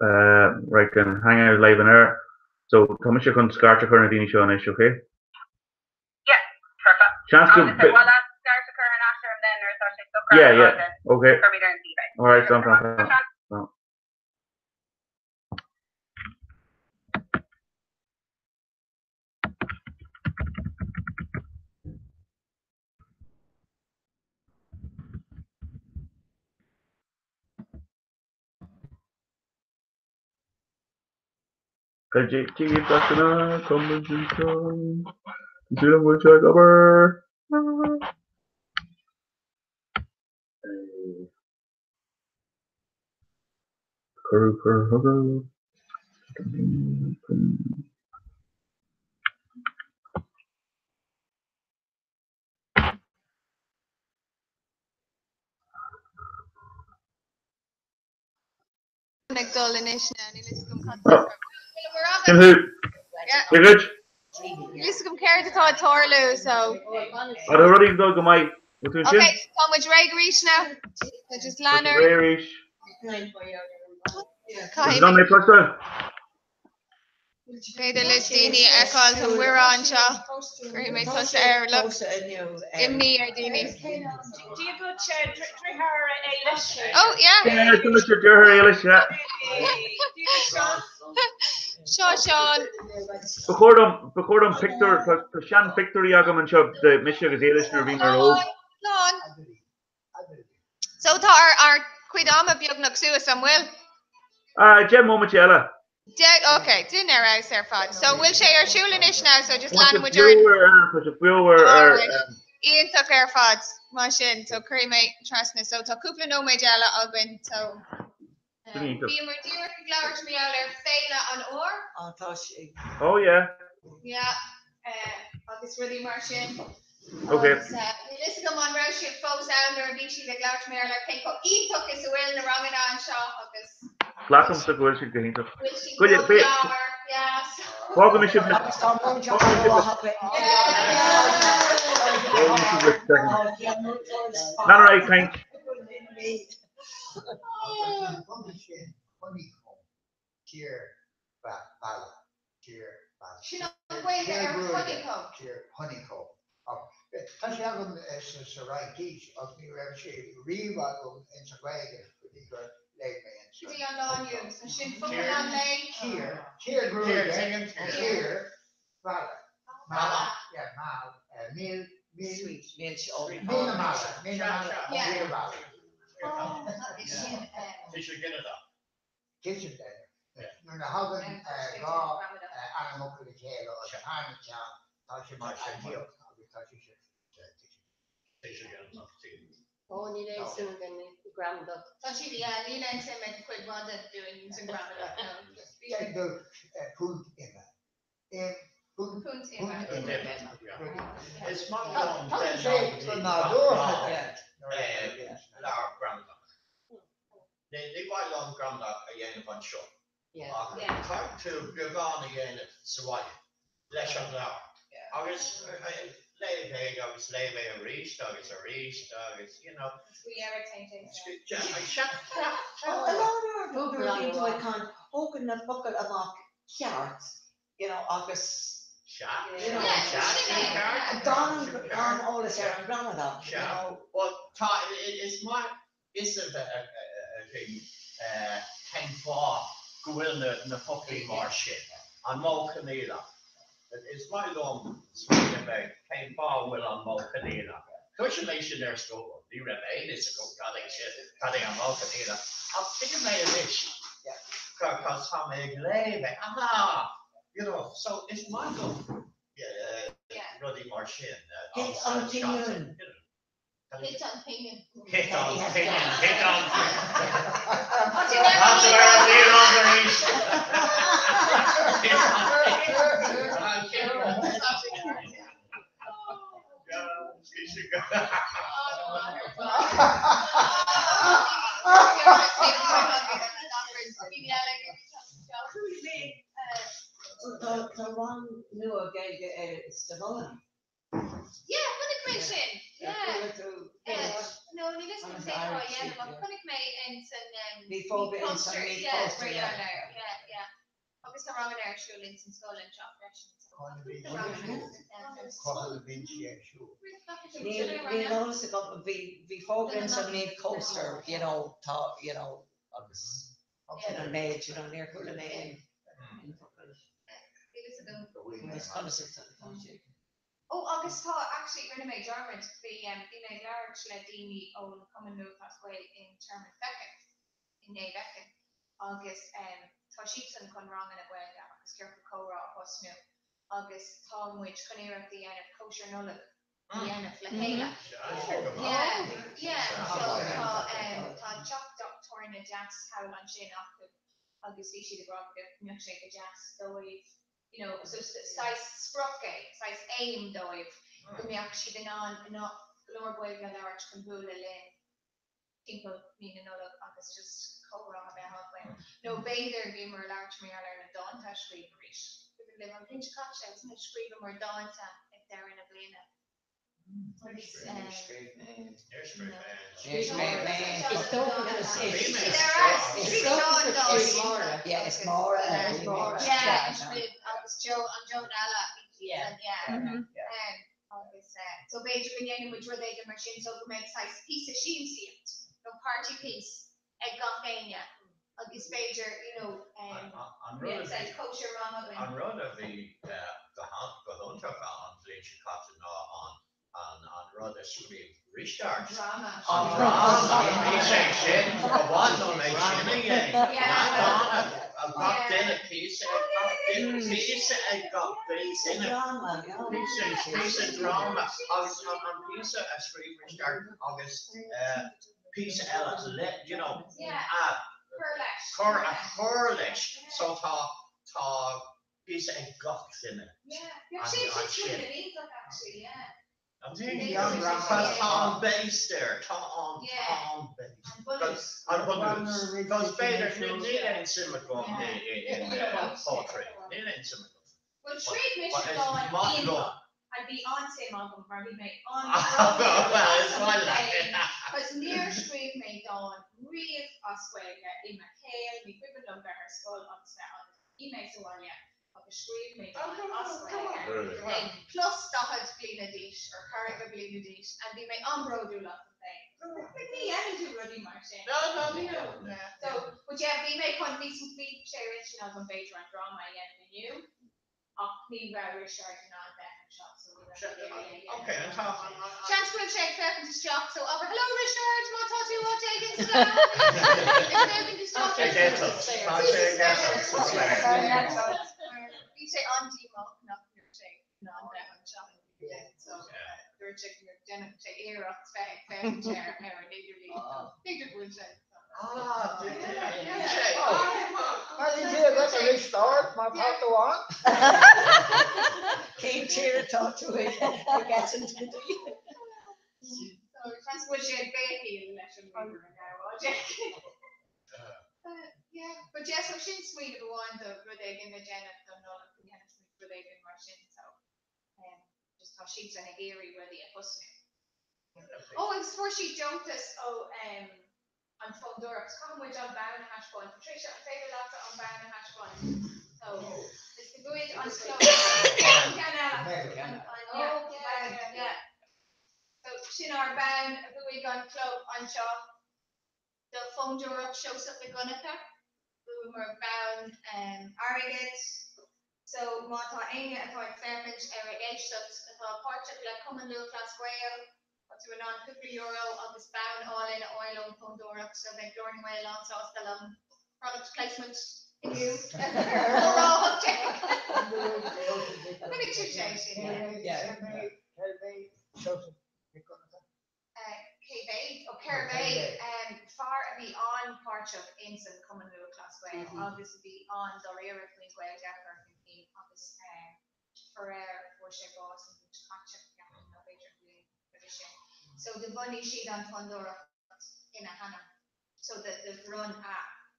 Right then, Hangout live on air. So tá mise chun scairt a chur ar na daoine seo anois, ok? Yeah, perfect. Seans go. Agus ar mhaith leat scairt a chur thar n-ais orm then nuair atá sé socraithe Yeah, yeah, agus ok. cuirfimid ar an suíomh é. Alright, slán, slán, slán. Slán. Ag dul anois now, níl fhios agam cad tá Sin thú. Cé dhuit? Níl fhios agam céard atá ag tarlú, so. Tá rudaí ag dul go maith. Bhfuil tú ansin? Ok, tá muid réidh arís now. So just lean ar. Réidh arís. Caithfidh Is mé cloisteáil? Féidir le daoine a fheiceáil tá Muire anseo. Cuirfidh mé tusa air. Look, imní ar daoine. Dia duit, deartháir Éilis. Oh, yeah. Yeah, tá mise deartháir Éilis, yeah. Dia duit, Seán. Seo Seán. Ba chóir dom, ba chóir dom pictiúr, tá tá sean-phictiúirí agam anseo de mise agus Éilis nuair a bhí mé óg. Slán. So tá ár ár cuid ama beagnach suas, an bhfuil? Ah, 10 móimint eile. 10, ok, sin ar fheabhas ar fad. So bhfuil sé ar siúl anois now, so just Tá sé leanann muid beo orainn. ar, tá sé beo ar, ar, Alright. Iontach ar fad, mar sin, so cuirfidh mé trasna. So tá cúpla nóiméad eile againn, so Sin iontach. bhíomar díreach ag labhairt mar gheall ar Féile an Áir. Á, tá sé. Oh yeah. Yeah, agus rudaí mar sin. Ok. Agus níl fhios agam an raibh sibh fós ann nuair a bhí siad ag labhairt mar gheall ar cé chomh iontach is a bhfuil na ranganna anseo agus. Glacaimse go bhfuil siad go hiontach. Bhfuil siad Goile, go b'é- gearr, yeah, so. Fágfaidh sibh le. Agus tá múinteoir mhaith againn. Fágfaidh sibh le second. Lean ar aghaidh, caint. Tír mheala, tír mheala. Sin an Ghaeilge ar honeycomb. Tír honeycomb. Ach tá sé agam sa Fhraincis ach ní raibh sé riamh agam ins an Ghaeilge go dtí gur léigh mé ins Go dtí an lá inniu. So sin focal an lae. Tír, tír gruaige, tír mheala. Mala, yeah, mal, mil, mil, mil na mala, mil na mala, tír mheala. Tuiseal ginideach. Tuiseal ginideach. Nuair a thagann 2 ainmfhocal le chéile an tarna ceann, tá sé mar aidiacht agus tá sé sin Tuiseal ginideach. Ó, níl aon suim againn i ngramadach. Tá siad, yeah, níl aon suim ag cuid mhaith de dúinn sa ngramadach, no. Deir tú punt ime. Im, punt, Punt ime. punt ime. Is maith liom Tá bheith sé go nádúrtha leabhar gramadach. Ní maith liom gramadach a dhéanamh anseo, ach caithfidh tú beagán a dhéanamh sa bhaile leis an leabhar. Agus léigh é agus léigh é arís agus arís agus, you know. Nuair a bhíonn tú ag caint, thógann na focail amach ceart, you know, agus you know, gan gan eolas ar an gramadach, you know. Bhuel, tá, is maith fhios a bheith againn cén fáth go bhfuil na foclaí mar sin, an modh coinníollach. Is maith liom smaoineamh ar cén fáth a bhfuil an modh coinníollach. Cloisim é sin ar scoil, ní raibh aon fhios agam cad é sin, cad é an modh coinníollach, ach tuigim é anois, cos tá mé ag léamh é, aha! You know, so is maith liom rudaí mar sin. Thit an pingin. Thit an pingin. Thit an pingin, thit an pingin. Tá tú ar an liathróid arís. Thit an pingin. Tá rang nua Gaeilge ar Stamona. Yeah, chonaic mé sin. Ar Yeah. chuala tú? No, níl fhios agam Conas cé atá á a d'éirigh dhéanamh siad, ach yeah. chonaic mé in san Bhí fógra in san poster, Meath yeah, Poster, mar yeah. gheall air, yeah, yeah. Agus tá ranganna ar siúl in san scoil anseo freisin. So Cá bhí tá ranganna siúl? Cá bhíonn sí ar siúl? Níl níl eolas agam, bhí bhí fógra in san Meath Poster, you know, tá, you know, agus sin an méid, you know, níor chuala mé aon aon focal. Níl fhios agam. Agus conas atá sé? Ó agus tá, actually rinne mé dearmad, bhí bhí mé ag labhairt le daoine ón Cumann Lúthchleas Gael in Tearmann Feichín, i nDé Feichín agus tá siadsan chun ranganna Gaeilge agus ciorcal comhrá a thosnú agus tá muid chun iarracht a dhéanamh cóisir Nollag a dhéanamh le chéile. Yeah, yeah, so tá tá teach tábhairne deas thall ansin acu agus bhí siad ag rá go mbeadh sé go deas dóibh you know, so saghas sprioc é, saghas aim dóibh go mbeadh siad in ann go leor Gaeilge a labhairt chun bualadh linn timpeall mí na Nollag agus just comhrá a bheith againn. Nó b'fhéidir, bhíomar ag labhairt mar gheall ar na dánta a scríobh arís. Cuimhin libh an bhliain seo caite, agus muid scríobhamar dánta ag deireadh na bliana. Agus Níor scríobh mé aon. Níor scríobh mé aon. Níor scríobh mé aon. Is dócha go Is dócha is Máire. Yeah, is Máire a bhí mé. Yeah, agus Joe, an Joe eile. Yeah. Yeah. Agus so b'fhéidir go ndéanfaidh muid rud éigin mar sin so go mbeidh saghas píosa siamsaíocht nó party piece ag gach éinne agus b'fhéidir you know An rud a saghas bhí cóisir ranga againn. An rud a bhí go go hiontach an bhliain seo caite ná an an an rud a scríobh Risteard. Dráma. An dráma. Bhí sé sin ba mhaith liom é sin a dhéanamh. Yeah. Gach duine píosa ag gach duine píosa ag gach duine. Píosa píosa dráma agus an píosa a scríobh Risteard agus píosa eile le you know a chur a chur leis so tá tá píosa ag gach duine ansin. Cos tá an base there, tá an, tá an base. An bunús. Cos b'fhéidir, níl aon suim agam i, i, in poetry. Níl aon suim agam. Well scríobh mise But is dán maith iontach liom. and bhí an-suim agam mar bhí mé Well, is maith leat. Cos níor scríobh mé dán riamh as Gaeilge i mo shaol, ní cuimhin liom bheith ar scoil agus bheith agus bhí mé sa bhaile agus scríobh mé dán as Gaeilge ag plus 40 bliana d'aois or 40 bliana d'aois and bhí mé an-bhródúil asam féin. Like ní dhéanann tú rudaí mar sin. No, no, ní dhéanann. So, but yeah, bhí mé chun, bhí bhí sé ar intinn agam b'fhéidir an dráma a dhéanamh inniu ach ní raibh Risteard in ann bheith anseo so ní raibh mé ag iarraidh é a dhéanamh. Okay, an tá an, an, an. Seans go bhfuil sé ag féachaint isteach so abair hello Risteard má tá tú áit éigin sa domhan ag féachaint isteach Tá sé ag eitilt, tá sé ag eitilt sa spéir. Bhí sé an-díomách nach raibh sé in ann bheith anseo inniu so dúirt sé go ndéanfadh sé iarracht bheith ag féachaint air ar an idirlíon so b'fhéidir go bhfuil sé Ah, níl sé. Mar ní hé leis an Risteard má tá tú ann. Cén tír atá tú ag eitilt go dtí? So seans go bhfuil sé ag béicíl leis an ríomhaire now, á Yeah, but yeah, so sin smaoineamh amháin do rud éigin le déanamh don Nollaig, go ndéanfaidh muid rud éigin mar sin, so um, just tá siadsan ag iarraidh rudaí a thosnú. Ó, agus fuair siad deontas ó um, an Fondúireacht, caithfidh muid an bonn a thaispeáint. Patricia, an féidir leatsa an bonn a thaispeáint? So, is go bhfuil an cló ceann eile. An, an, yeah, yeah, yeah. So, sin ár bonn a bhuaigh an club anseo. Do Fondúireacht Seosamh Mhic Dhonncha, bhuamar bonn airgid. So má tá éinne atá ag féachaint ar ag éisteacht atá páirteach le Cumann Lúthchleas Gael, tá tú in ann cúpla euro agus bonn álainn a fháil ón Fondúireacht so beidh Glór na nGael lánsásta liom product placement inniu ar Comhrá 18. Chonaic sibh sé sin, yeah. Cérbh é Seosamh Mhic Dhonncha? Cé mhéad? Ó cérbh é? Fear a bhí an-pháirteach ins an Cumann Lúthchleas Gael agus a bhí an-dáiríre faoin Ghaeilge a chur chun cinn agus faraor fuair sé bás an bhliain seo caite, ceapaim, nó b'fhéidir an bhliain roimhe sin. So do bhunaigh siad an Fondúireacht ina hainm. So do bhronn a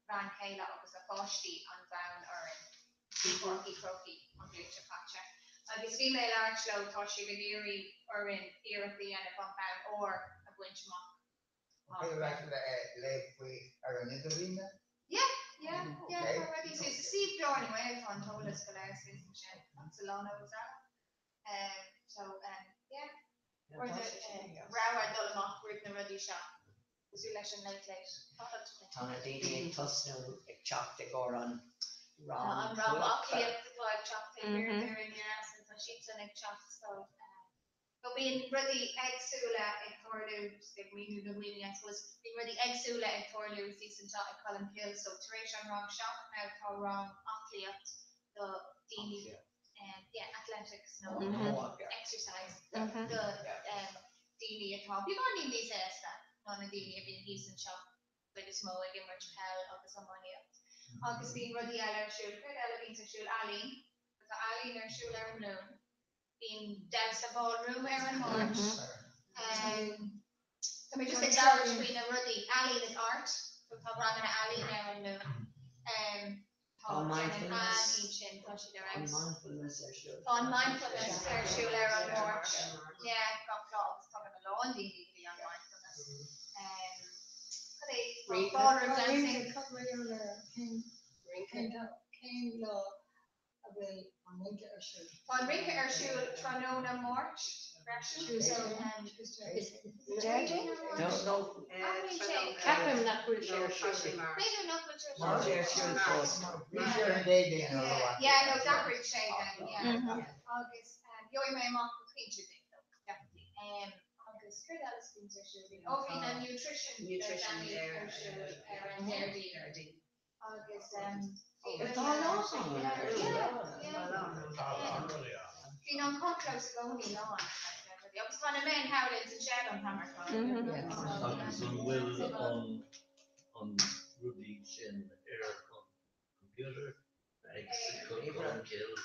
bhean chéile agus a pháistí an bonn orainn i bPáirc Uí Chrócaigh an bhliain seo caite. Agus bhí mé ag labhairt leo, tá siad ag iarraidh orainn iarracht a dhéanamh an bonn óir a bhaint amach. An féidir leat léamh faoi ar an idirlíne? Yeah, yeah, yeah, tá rudaí suas. Sa suíomh Glór na nGael tá an t-eolas go léir suas ansin agus a lán eolas eile. So, yeah, rogha dul amach roimh na rudaí seo. Cosúil leis an Late Late. Tá na daoine ag tosnú ag teacht i gcomhair an rang. Tá an rang aclaíocht atá ag teacht taobh thiar dúinn, yeah, so tá siadsan ag teacht so so bíonn rudaí éagsúla ag tarlú, just ag míniú do dhaoine I suppose, bíonn rudaí éagsúla ag tarlú thíos anseo ag Colmcille so tar éis an rang seo now tá rang aclaíocht do daoine yeah, athletics nó exercise do daoine atá beagáinín níos aosta ná na daoine a bhíonn thíos anseo, cuid is mó ag imirt peil agus iománaíocht. Agus bíonn rudaí eile ar siúl. Céard eile a bhíonns ar siúl? Ealaín. Tá ealaín ar siúl ar an Luan. Bíonn damhsa ballroom ar an Máirt. Tá mé just ag labhairt faoi na rudaí, ealaín is art, so tá ranganna ealaíne ar an Luan. Tá mindfulness, sin, tá siad ar an fheabhas. mindfulness ar siúl. Tá an mindfulness ar siúl ar an Máirt, yeah, gach lá agus tagann a lán daoine go dtí an mindfulness. Cad é, tá ballroom dancing. Cad mar gheall ar cén cén lá a bhfuil an rince ar siúl? Tá an rince ar siúl tráthnóna Máirt freisin so Tuesday. Déardaoin nó No, Máirt? Ceapaim nach bhfuil sé ar siúl. B'fhéidir nach bhfuil sé Tá ar sé ar siúl. siúl fós. Bhí sé ar an Déardaoin nó rud. Yeah, no, d'athraigh sé then, yeah. Agus gheobhaidh mé amach go cinnte duit though, definitely. Agus céard eile a bhíonns ar siúl? Ó, bíonn an nutrition Nutrition ar siúl ar an Déardaoin. Agus Tá a lán ar siúl. Bíonn an carrchlós i gcónaí lán. Agus tá na meáin thall ins an shed an t-am ar fad. Agus an bhfuil an an rudaí sin ar an computer ag Colmcille?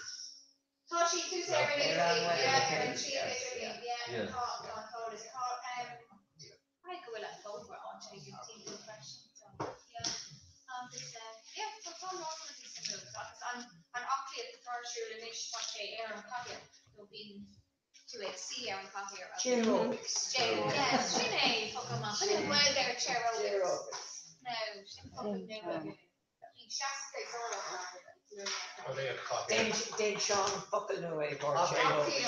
Tá siad suas ar an idirlíon, yeah, ar an suíomh idirlín, yeah, tá tá an t-eolas. Tá caithfidh go bhfuil an fógra áit éigin timpeall freisin, so yeah. Agus yeah, so tá a lán rudaí suimiúil agus an an aclaíocht atá ar siúl anois tá sé ar an chathaoir, so bíonn tú ag suí ar an chathaoir agus. Chairobics. Yeah, sin é focal maith. Sin an Ghaeilge ar chairobics. Now, sin focal nua. Déan Seán focal nua i gcomhair chairobics.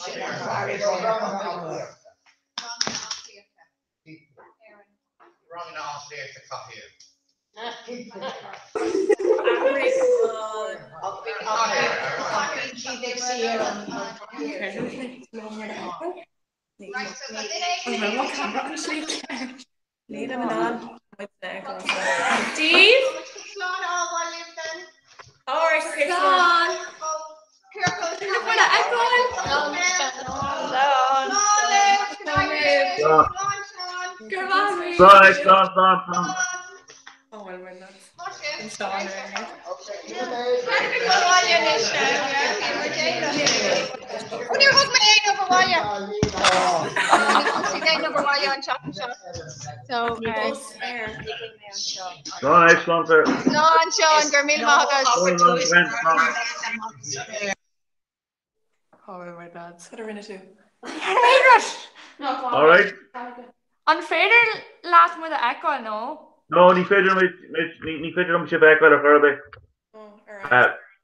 Sin an fear i gcomhair focal nua. Ranganna aclaíochta cathaoir. Bíonn siad ag suí ar an chathaoir. Nílim in ann Díobh? Slán ábhail libh then. Alright, okay, slán. Slán, slán, slán, slán. Oh, well, we're not. Seán Níor thug mé aon obair bhaile. Thug aon obair bhaile an tseachtain seo. So Slán é, slán sir. Slán Seán, go raibh míle maith agat. Oh, my lads. Cad a rinne tú? All right. An féidir leat muid a fheiceáil nó? No, ní féidir ní féidir liom sibh a fheiceáil ar chor ar bith.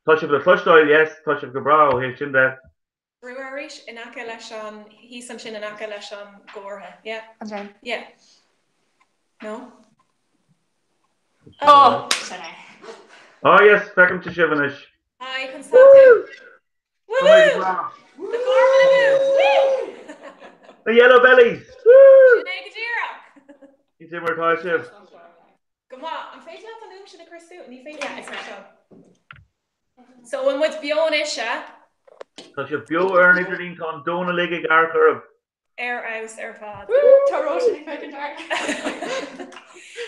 Tá sibh le cloisteáil, yes, tá sibh go breá ó thaobh sin de. Brú arís in aice leis an, thíos ansin in aice leis an gcomhartha. Yeah. Ansin. Yeah. No? Oh! Sin é. Oh yes, feicimse sibh anois. Hi, conas tá tú? Woo! The Gorman Woo! The Yellow Bellies! Sin é go díreach! Cad é mar atá sibh. Go maith. An féidir leat an fhuaim sin a chur suas? Ní féidir. Yeah, is mar seo. So bhfuil muid beo anois, sea? Tá sibh beo ar an idirlíon, tá an domhan uilig ag amharc oraibh. Ar fheabhas ar fad. Tá Róise ag féachaint ort.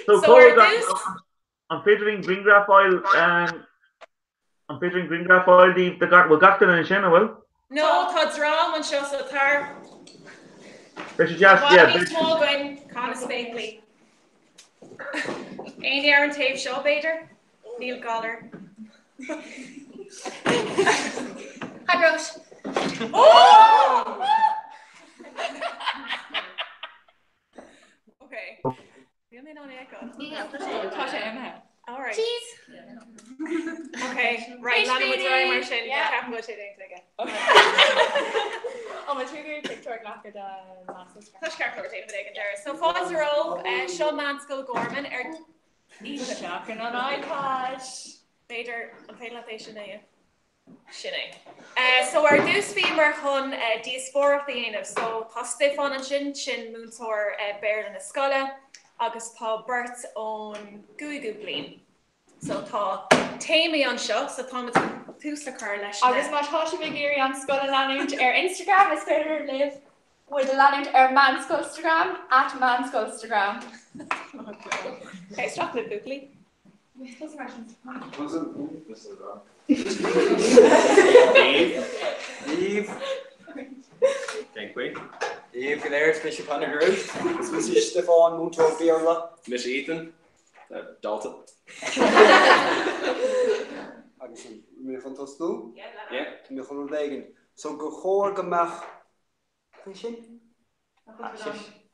So So ar dtús. An féidir linn grianghraf a fháil An féidir linn grianghraf a fháil díobh de gach bhfuil gach duine ansin, an bhfuil? No, tá dream anseo so tar. Beidh sé deas, Tá yeah, níos mó againn, caith na spéaclaí. Éinne ar an taobh seo, b'fhéidir? Níl galar. Hi Róis. Ok. Níl mé in ann é a fheiceáil. Tá sé imithe. All right. Cheese. Ok, right, leanfaidh muid ar aghaidh mar sin. Ceapaim go bhfuil sé déanta aige. Ó, má tú ag pictiúr glacadh de Tá sé ceart go leor déanfaimid ag an deireadh. So fáilte romhaibh, seo Meánscoil Gorman ar Isteach in an iPad. B'fhéidir, an féidir leat é sin a dhéanamh? Sin é. So ar dtús bhíomar chun díospóireacht a dhéanamh. So tá Stiofán ansin, sin múinteoir Béarla na scoile agus tá beirt ón gcúigiú bliain. So tá téamaí anseo, so táimid chun tús a chur leis na. Agus má tá sibh ag iarraidh an scoil a leanúint ar Instagram is féidir libh muid a leanúint ar Meánscoilstagram, at Meánscoilstagram. Ok, isteach libh buachaillí. Dia daoibh go léir, is mise Conor Giroux. Is mise Stiofán, múinteoir Béarla. Mise Ethan, dalta. Agus an mé chun tosnú? Yeah. Tá mé chun rud éigin. So gur chóir go mbeadh, cad é sin?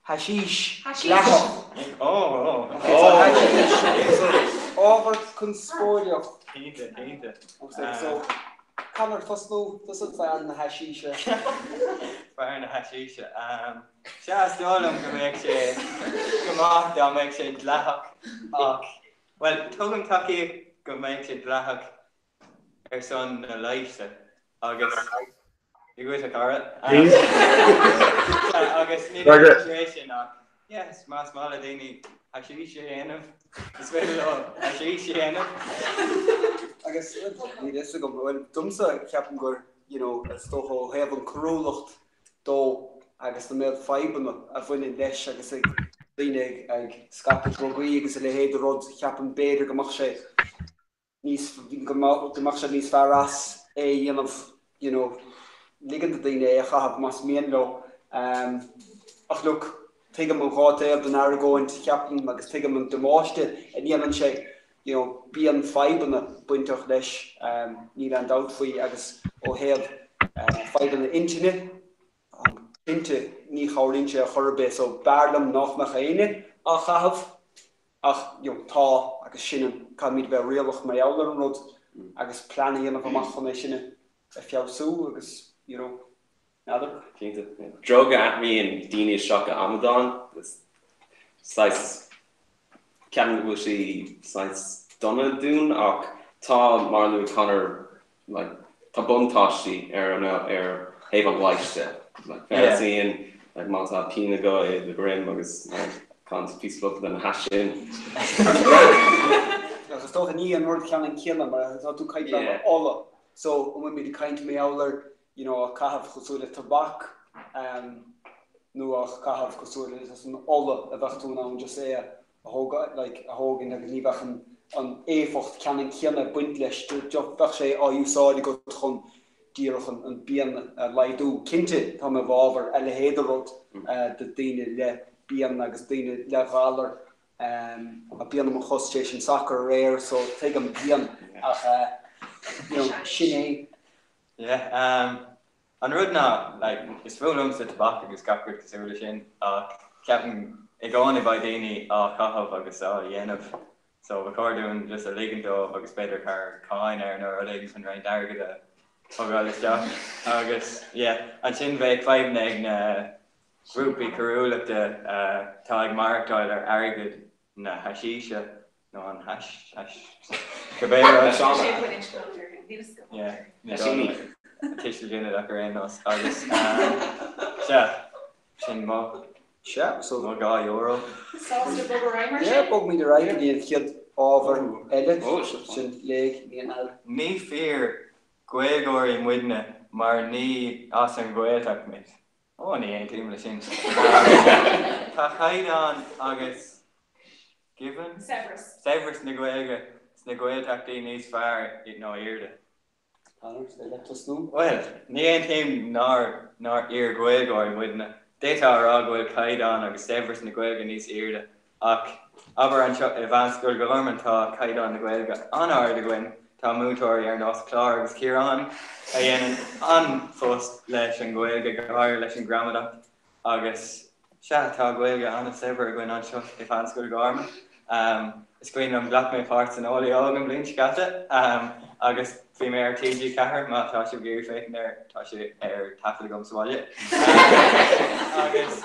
Haisís. Dleathach. Ábhar conspóideach. Cinnte, cinnte. So, Conor, tosnú, tusa fear na haisíse. Fear na haisíse. Sea, is dóigh liom go mbeadh sé go maith dá mbeadh sé dleathach ach, bhuel, tugaim tacaíocht go mbeadh sé dleathach ar son na leighise agus Dia dhuit a chara. Agus ní é sin ach yes, más maith le daoine haisís a dhéanamh, is féidir leo haisís a dhéanamh. Agus níl fhios agam, bhuel, domsa ceapaim gur, you know, is dócha ó thaobh an coiriúlacht dó agus na méad fadhbanna a bhaineann leis agus ag daoine ag scaipeadh drugaí agus a leithéid de rud, ceapaim b'fhéidir go mbeadh sé níos, go mbeadh sé níos fearr as é a dhéanamh, you know, ligean do daoine é a chaitheamh más mian leo. Ach look, tuigim an dhá taobh den argóint, ceapaim, agus tuigim an damáiste a ndéanann sé, you know, bíonn fadhbanna bainteach leis, níl aon dabht faoi, agus ó thaobh fadhbanna intinne, cinnte ní chabhraíonn sé ar chor ar bith so b'fhearr liom nach mbeadh éinne á chaitheamh ach you know tá agus sin an, caithfimid a bheith rialach mar gheall ar an rud agus plean a dhéanamh amach chun é sin a feabhsú agus you know n'fheadar. Cinnte. Drug a athraíonn daoine isteach i amadáin, saghas Ceapaim go bhfuil sé saghas dona dúinn ach tá, mar a luaigh Conor, like tá buntáistí ar an ar thaobh an leighis de. Like feabhsaíonn like má tá pian agat i do dhroim agus like caitheann tú píosa beag den hash sin. Ach is dócha ní an rud ceannann céanna mar tá tú ag caint ar ola so an bhfuilimid ag caint mar gheall ar you know á caitheamh cosúil le tobac nó á caitheamh cosúil leis an ola a bheadh tú in ann just é a thógáil like a thógaint agus ní bheadh an an éifeacht ceannann céanna ag baint leis bheadh sé á úsáid agat chun díreach an an pian a laghdú. Cinnte tá mé i bhfabhar a leithéid de rud do daoine le pian agus daoine le galar Tá pian i mo chos tar éis an sacar aréir so tuigim pian ach you know sin é. Yeah an rud ná like is fuath liomsa tobac agus gach rud cosúil le sin ach ceapaim i gcónaí beidh daoine á chaitheamh agus á dhéanamh so ba chóir dúinn just a ligean dóibh agus b'fhéidir cur cáin air nó rud éigin chun roinnt airgid a thógáil isteach agus yeah ansin bheadh fadhbanna ag na grúpaí coiriúlachta atá ag maireachtáil ar airgead na haisíse nó an hais, hais, cibé rud. Yeah, tuiseal ginideach ar aon nós agus sea, sin mo, Sea, so mo €2. Sásta bogadh ar aghaidh mar sin? Yeah, bogfaimid ar aghaidh go dtí an chéad ábhar eile, sin léigh, ní an eile. Ní fíor Gaeilgeoirí muidne mar ní as an Ghaeltacht muid. Ó, ní aontaím leis sin. Tá caighdeán agus given? Saibhreas. Saibhreas na Gaeilge sna Gaeltachtaí níos fearr nó airde. Bhuel, ní aontaím nár nár fhíor-Ghaeilgeoirí muidne. D'fhéadfá a rá go bhfuil caighdeán agus saibhreas na Gaeilge níos airde, ach abair anseo i Mheánscoil Ghorman tá caighdeán na Gaeilge an-ard againn. Tá múinteoirí ar nós Clár agus Ciarán a dhéanann an-phost leis an Ghaeilge, go háirithe leis an gramadach agus sea, tá Gaeilge an-saibhir againn anseo i Mheánscoil Gharman. Is cuimhin liom, ghlac mé páirt san Eolaí Óg an bhliain seo caite agus bhí mé ar TG4, má tá sibh ag iarraidh féachaint air, tá sé ar taifead agam sa bhaile. Agus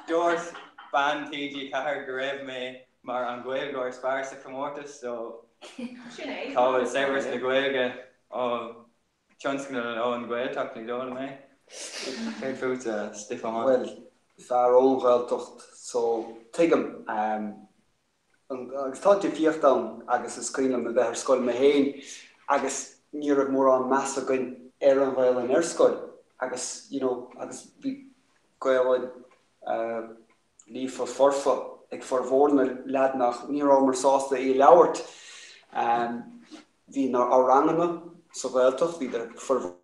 dúirt bean TG4 go raibh mé mar an Gaeilgeoir is fearr sa chomórtas so Sin é. cá bhfuil saibhreas na Gaeilge ó tionscnamh ón Ghaeltacht, ní dóigh liom é. Céard fút a Stiofáin? Bhuel, fear ón Ghaeltacht so tuigim agus tá difríocht ann agus is cuimhin liom a bheith ar scoil mé féin agus ní raibh mórán meas againn ar an Ghaelainn ar scoil agus you know agus bhí Gaelainn líofa foirfe ag formhór na leaideanna ach ní rabhamar sásta í a labhairt. Bhí ár ranganna sa Ghaeltacht, bhíodar formhór.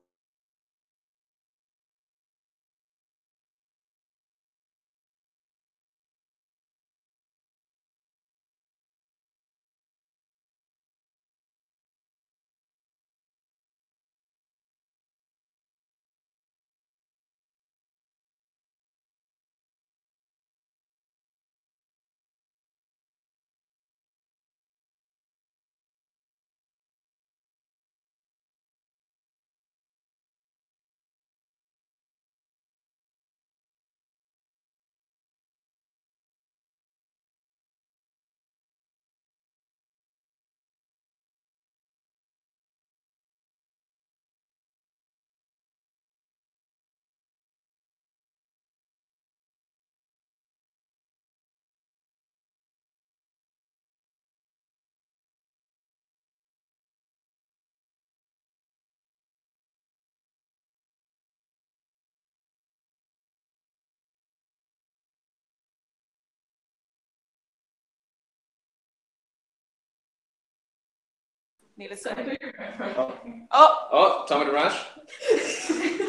Níl a fhios agam. Ó! Ó, táimid ar ais.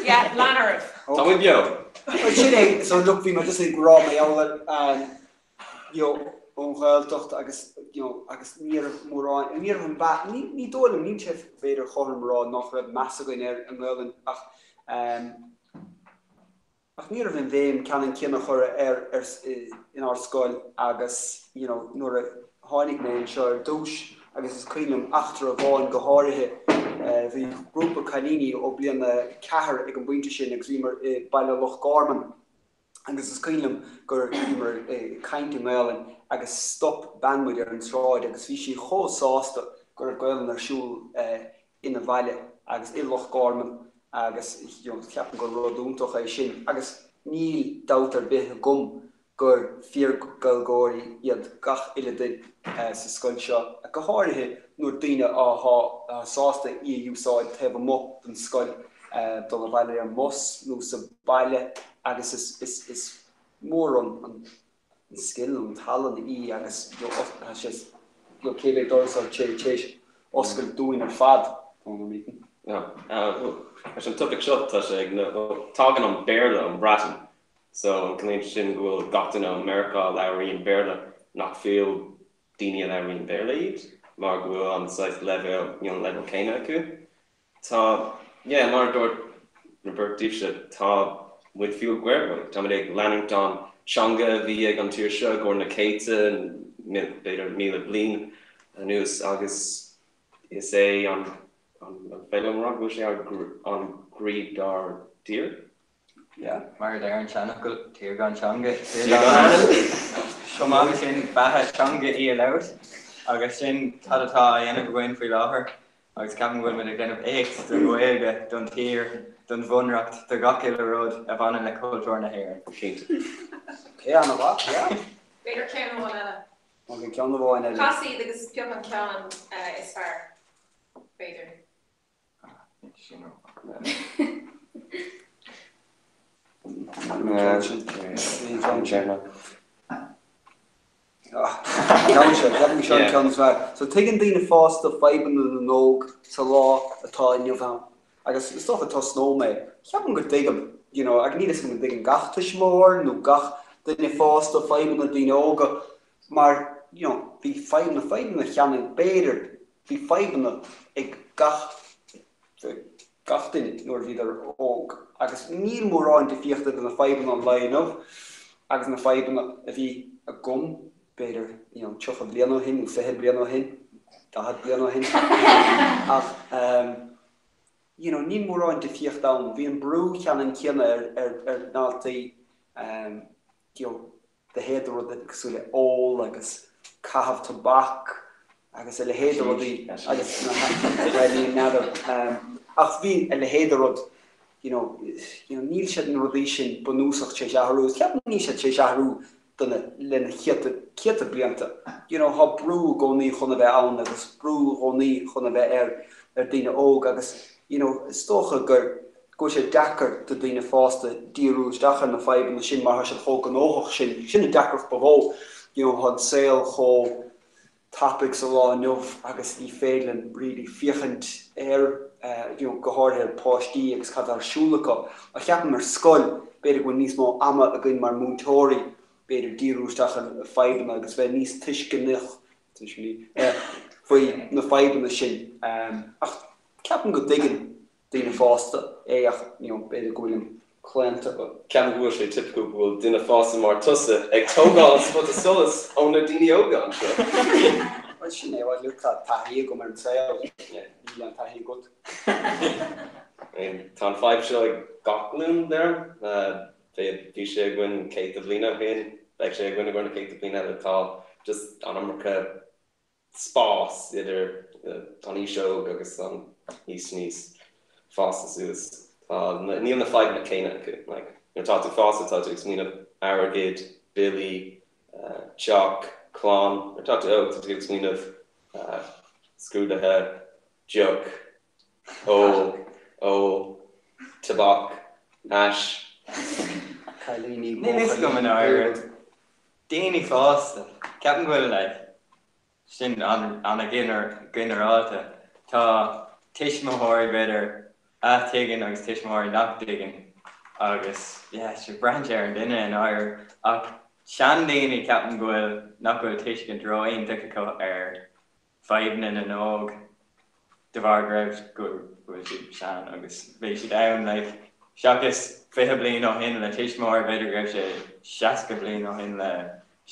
Yeah, lean oraibh. Táimid beo. Bhuel, sin é, so look, bhí mé just ag rá mar gheall ar, you know, ón Ghaeltacht agus, you know, agus ní raibh mórán, ní raibh an mheas, ní, ní dóigh liom, níl sé b'fhéidir cothrom a rá nach raibh meas againn ar an nGaelainn ach, um, Ach ní raibh an bhéim ceannann céanna curtha air ar inár scoil agus you know nuair a tháinig mé anseo ar dtús agus is cuimhin liom eachtra amháin go háirithe bhí grúpa cailíní ó bliain a 4 ag an bpointe sin agus bhíomar i Baile Loch Garman agus is cuimhin liom gur bhíomar ag caint i nGaelainn agus stop bean muid ar an tsráid agus bhí sí chomh sásta go raibh Gaelainn ar siúl ina bhaile agus i Loch Garman agus you know ceapaim gur rud iontach é sin agus níl dabht ar bith agam gur fíor-Ghaeilgeoirí iad gach uile duine sa scoil seo, go háirithe nuair daoine atá sásta í a úsáid taobh amuigh den scoil, dul abhaile ar an mbus nó sa baile agus is mór an an scil nó an tallann í agus tá sé cé mhéad doras atá sé tar éis oscailt dúinn ar fad, Conor Meakin. Leis an topaic seo tá sé ag tagann an Béarla ón Bhreatain so an ciallaíonn sin go bhfuil gach duine ó Meiriceá a labhraíonn Béarla nach fiú daoine a labhraíonn Béarla iad mar go bhfuil an saghas leibhéal you know an leibhéal céanna acu. Tá, yeah, mar a dúirt na beirt díobhse, tá muid fíor-Ghaeilgeoirí. Tá muid ag leanúint an teanga a bhí ag an tír seo i gcomhair na céadta, b'fhéidir 1,000 bliain anuas agus is é an, an féidir liom a rá go bhfuil sé an croí dár dtír? Yeah. Mar a deir an seanfhocal, tír gan teanga, tír gan anam. Chomh maith leis sin, beatha teanga í a labhairt agus sin cad atá á dhéanamh againn faoi láthair agus ceapaim go bhfuil muid ag déanamh éacht don Ghaeilge, don tír, don bhunreacht, do gach uile rud a bhaineann le cultúr na hÉireann. Cinnte. Ok, an-mhaith, yeah. B'fhéidir ceann amháin eile. Ok, ceann amháin eile. Cas iad agus pioc an ceann is fearr, b'fhéidir. So tuigeann daoine fásta fadhbanna na n-óg sa lá atá inniu ann. Agus is dócha tosnóidh mé. Ceapaim go dtuigim, you know, agus níl a fhios agam an dtuigeann gach tuismitheoir nó gach duine fásta fadhbanna daoine óga mar, you know, bhí fadhbanna, fadhbanna cheana b'fhéidir. Bhí fadhbanna ag gach gach duine nuair a bhíodar óg agus níl mórán difríochta idir na fadhbanna an lae inniu agus na fadhbanna a bhí agam b'fhéidir you know 30 bliain ó shin nó 20 bliain ó shin, 40 bliain ó shin ach ehm you know níl mórán difríocht ann. Bhí an brú ceannann céanna ar ar ar ndaltaí ehm you know a leithéid de rudaí cosúil le ól agus caitheamh tobac agus a leithéid de rudaí agus bhuel ní n'fheadar ach bhí a leithéid de rud you know you know níl siad na rudaí sin bunúsach tar éis athrú is ceapaim níl siad tar éis athrú do na le na céadta céadta blianta you know tá brú i gcónaí chun a bheith ann agus brú i gcónaí chun a bheith ar ar daoine óg agus you know is dócha gur go bhfuil sé deacair do daoine fásta díriú isteach ar na fadhbanna sin mar tá siad chomh gnóthach sin. Sin an deacracht ba mhó. You know, tá an saol chomh tapaidh sa lá inniu agus ní féidir linn really féachaint ar, you know, go háirithe ar páistí agus cad atá ar siúl acu. Ach ceapaim ar scoil, b'fhéidir go bhfuil níos mó ama againn mar múinteoirí, b'fhéidir díriú isteach ar na fadhbanna agus bheith níos tuisceanaí, tuisceanaí, faoi na fadhbanna sin. Ach ceapaim go dtuigeann daoine fásta é ach you know b'fhéidir go bhfuilim claonta. Ceapaim go bhfuil sé tipiciúil go bhfuil duine fásta mar tusa ag tógáil an spota solais ó na daoine óga anseo. Bhuel sin é, bhuel look tá taithí agam ar an saol, níl an taithí agat. I mean tá an fadhb seo ag gach glúin, deirim. Bhí sé againn céadta bliain ó shin, beidh sé againn i gcomhair na céadta bliain eile. Tá just an iomarca spás idir an aois óg agus an aois níos fásta suas. Tá, níl na fadhbanna céanna acu. Like, nuair atá tú fásta, tá tú ag smaoineamh airgead, billí, teach, clann. Nuair atá tú óg, tá tú ag smaoineamh scrúduithe, deoch, ól, ól, tobac, hash. Cailíní, Níl fhios agam i ndáiríre. Daoine fásta. Ceapaim go bhfuil like sin an-ghinearálta. Tá tuismitheoirí b'fhéidir a tuigeann agus tuismitheoirí nach dtuigeann agus yeah sure braitheann sé ar an duine i ndáiríre ach seandaoine ceapaim go bhfuil nach bhfuil tuiscint ró-iontach acu ar fadhbanna na n-óg de bharr go raibh, go bhfuil siad sean agus bhí siad ann like seachas 20 bliain ó shin le tuismitheoirí b'fhéidir go raibh sé 60 bliain ó shin le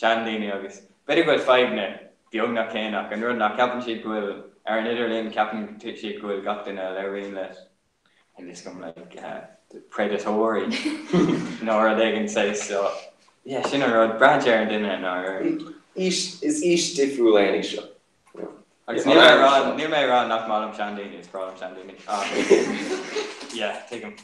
seandaoine agus b'fhéidir go bhfuil fadhbanna beagnach céanna ach an rud ná ceapann siad go bhfuil ar an idirlíon ceapann siad go bhfuil gach duine a labhraíonn leat níl fhios agam like predatóirí nó rud éigin saghas so yeah sin an rud braitheann sé ar an duine i ndáiríre. Aois, is aois difriúil é an aois seo. Agus níl mé ag rá, níl mé ag rá nach maith liom seandaoine, is breá liom seandaoine ach yeah tuigim.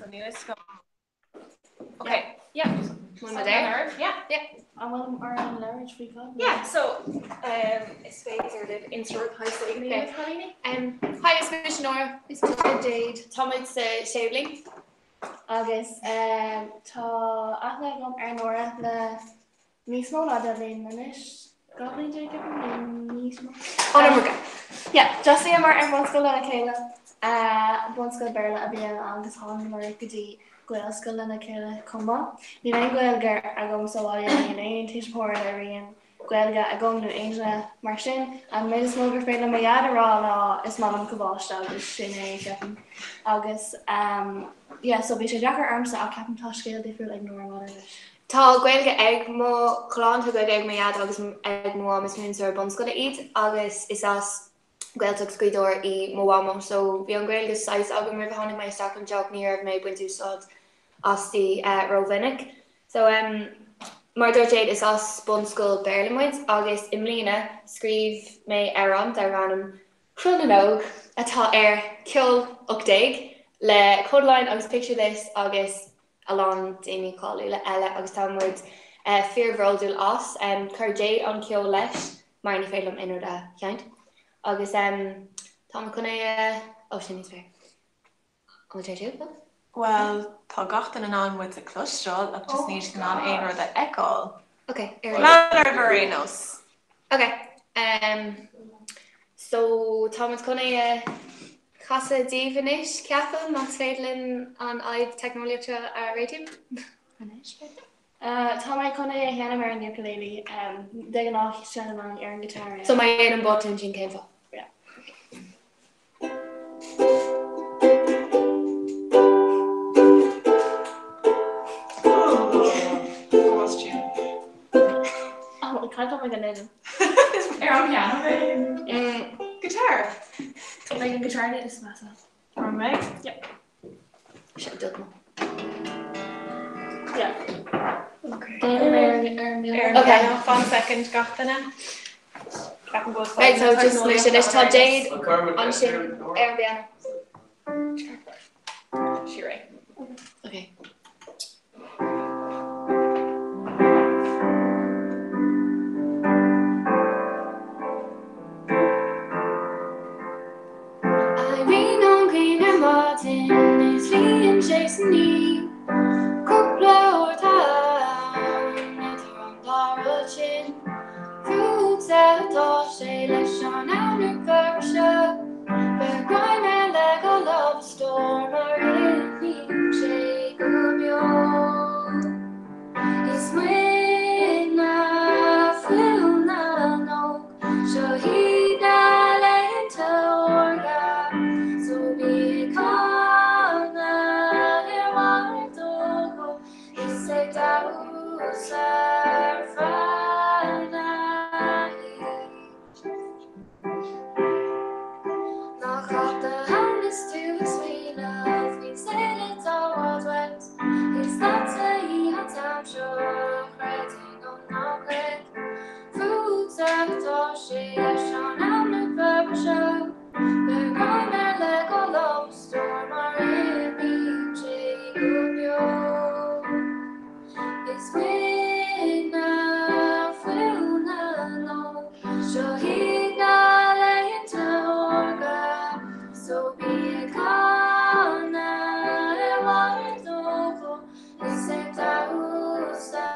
So níl fhios agam. Okay, yeah. Bhfuil muid ar? Yeah. Yeah. An bhfuil orainn labhairt faoi cad? Yeah, so um, is féidir libh introduce éigin a dhéanamh, cailíní? Um, hi, is mise Nóra. Is mise Jade. Tá muid sa séú bliain. Agus um, tá aithne agam ar Nóra le Níos mó ná 10 bhliain anois, 12 bhliain ceapaim, nó níos mó. An iomarca. Yeah, d'fhreastalaíomar ar bhunscoil lena chéile, bunscoil Béarla a bhí ann agus thángamar go dtí Gaelscoil lena chéile chomh maith. Níl aon Ghaeilge agam sa bhaile, níl aon tuismitheoir a labhraíonn Gaeilge agam nó aon duine mar sin. An méid is mó gur féidir le mo dhaid a rá ná is maith liom cabáiste agus sin é, ceapaim. Agus yeah, so bhí sé deacair ormsa ach ceapaim tá scéal difriúil ag Nóra maidir leis. Tá Gaeilge ag mo chlann, tá Gaeilge ag mo dhaid agus ag mo mham, is múinteoir bunscoile iad agus is as Gaeltacht Ghaoth Dobhair í mo mhamó so bhí an Ghaeilge saghas agam roimh a tháinig mé isteach anseo ach ní raibh mé ag baint úsáid asti rómhinic. So mar a dúirt Jade is as bunscoil Béarla muid agus i mbliana scríobh mé amhrán darb ainm Cró na nÓg atá ar Ceol 18 le Kodaline agus Picture This agus a lán daoine cáiliúla eile agus tá muid fíorbhródúil as. Chuir Jade an ceol leis mar ní féidir liom aon rud a sheinnt. Agus tá mé chun é a, ó sin níos fearr. An bhfuil sé tú? Bhuel, tá gach duine in ann muid a chloisteáil ach just níl siad in ann aon rud a fheiceáil. Ok, ar. Lean oraibh ar aon nós. Ok, um, so tá muid chun é a chasadh daoibh anois, ceapaim, más féidir linn an fhadhb teicneolaíochta seo a réitiú. Anois, b'fhéidir? Tá mé chun é a sheinm ar an ukulele. De ghnáth seinnim ar an guitar é. So má dhéanaim botún sin cén fáth? Yeah. Oh, cad tá mé go ndéanam? Ar an piano é? Guitar? Tá mé an guitar is measa. Ar mé? Yeah. Seo dug mo. Yeah. Okay. Ar an piano, fan second gach duine. Ceapaim go bhfuil Right, so just leis anois tá Jade ansin ar an bpiano. Sí réidh. Okay. Éiríonn an ghrian ar maidin is luíonn sé san oíche. Cúpla uair atá ann idir an dá rud sin. Fútsa atá sé leis an am seo. Beir greim air le dhá lámh a stór mar imíonn sé go beo. Is muidne fuil na n-óg, seo iad na laethanta órga, so bí ag canadh ar bharr do ghuth is ag damhsa ar feadh na hoíche. Ná caith d'am is tú ag smaoineamh faoin saol atá i bhfad uait. Is leatsa í an t-am seo, creid é nó ná creid. Fútsa atá sé leis an am lúfar seo. Beir greim air le dhá lámh a stór mar imíonn sé go beo. Is muidne fuil na n-óg, seo iad na laethanta órga, so bí ag canadh ar bharr do ghuth is ag damhsa.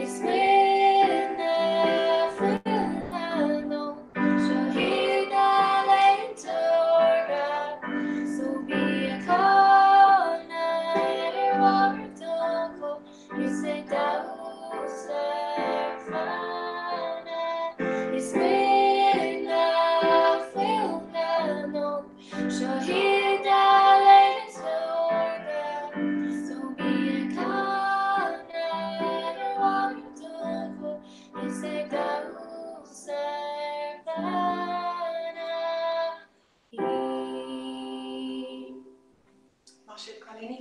Is muidne fuil na n-óg, seo iad na laethanta órga, so bí ag canadh ar bharr do ghuth is ag damhsa ar feadh na. Is muidne fuil na n-óg, Seo iad na laethanta órga, so bí ag canadh ar bharr do ghuth is ag damhsa ar feadh na hoíche. Maith sibh, cailíní.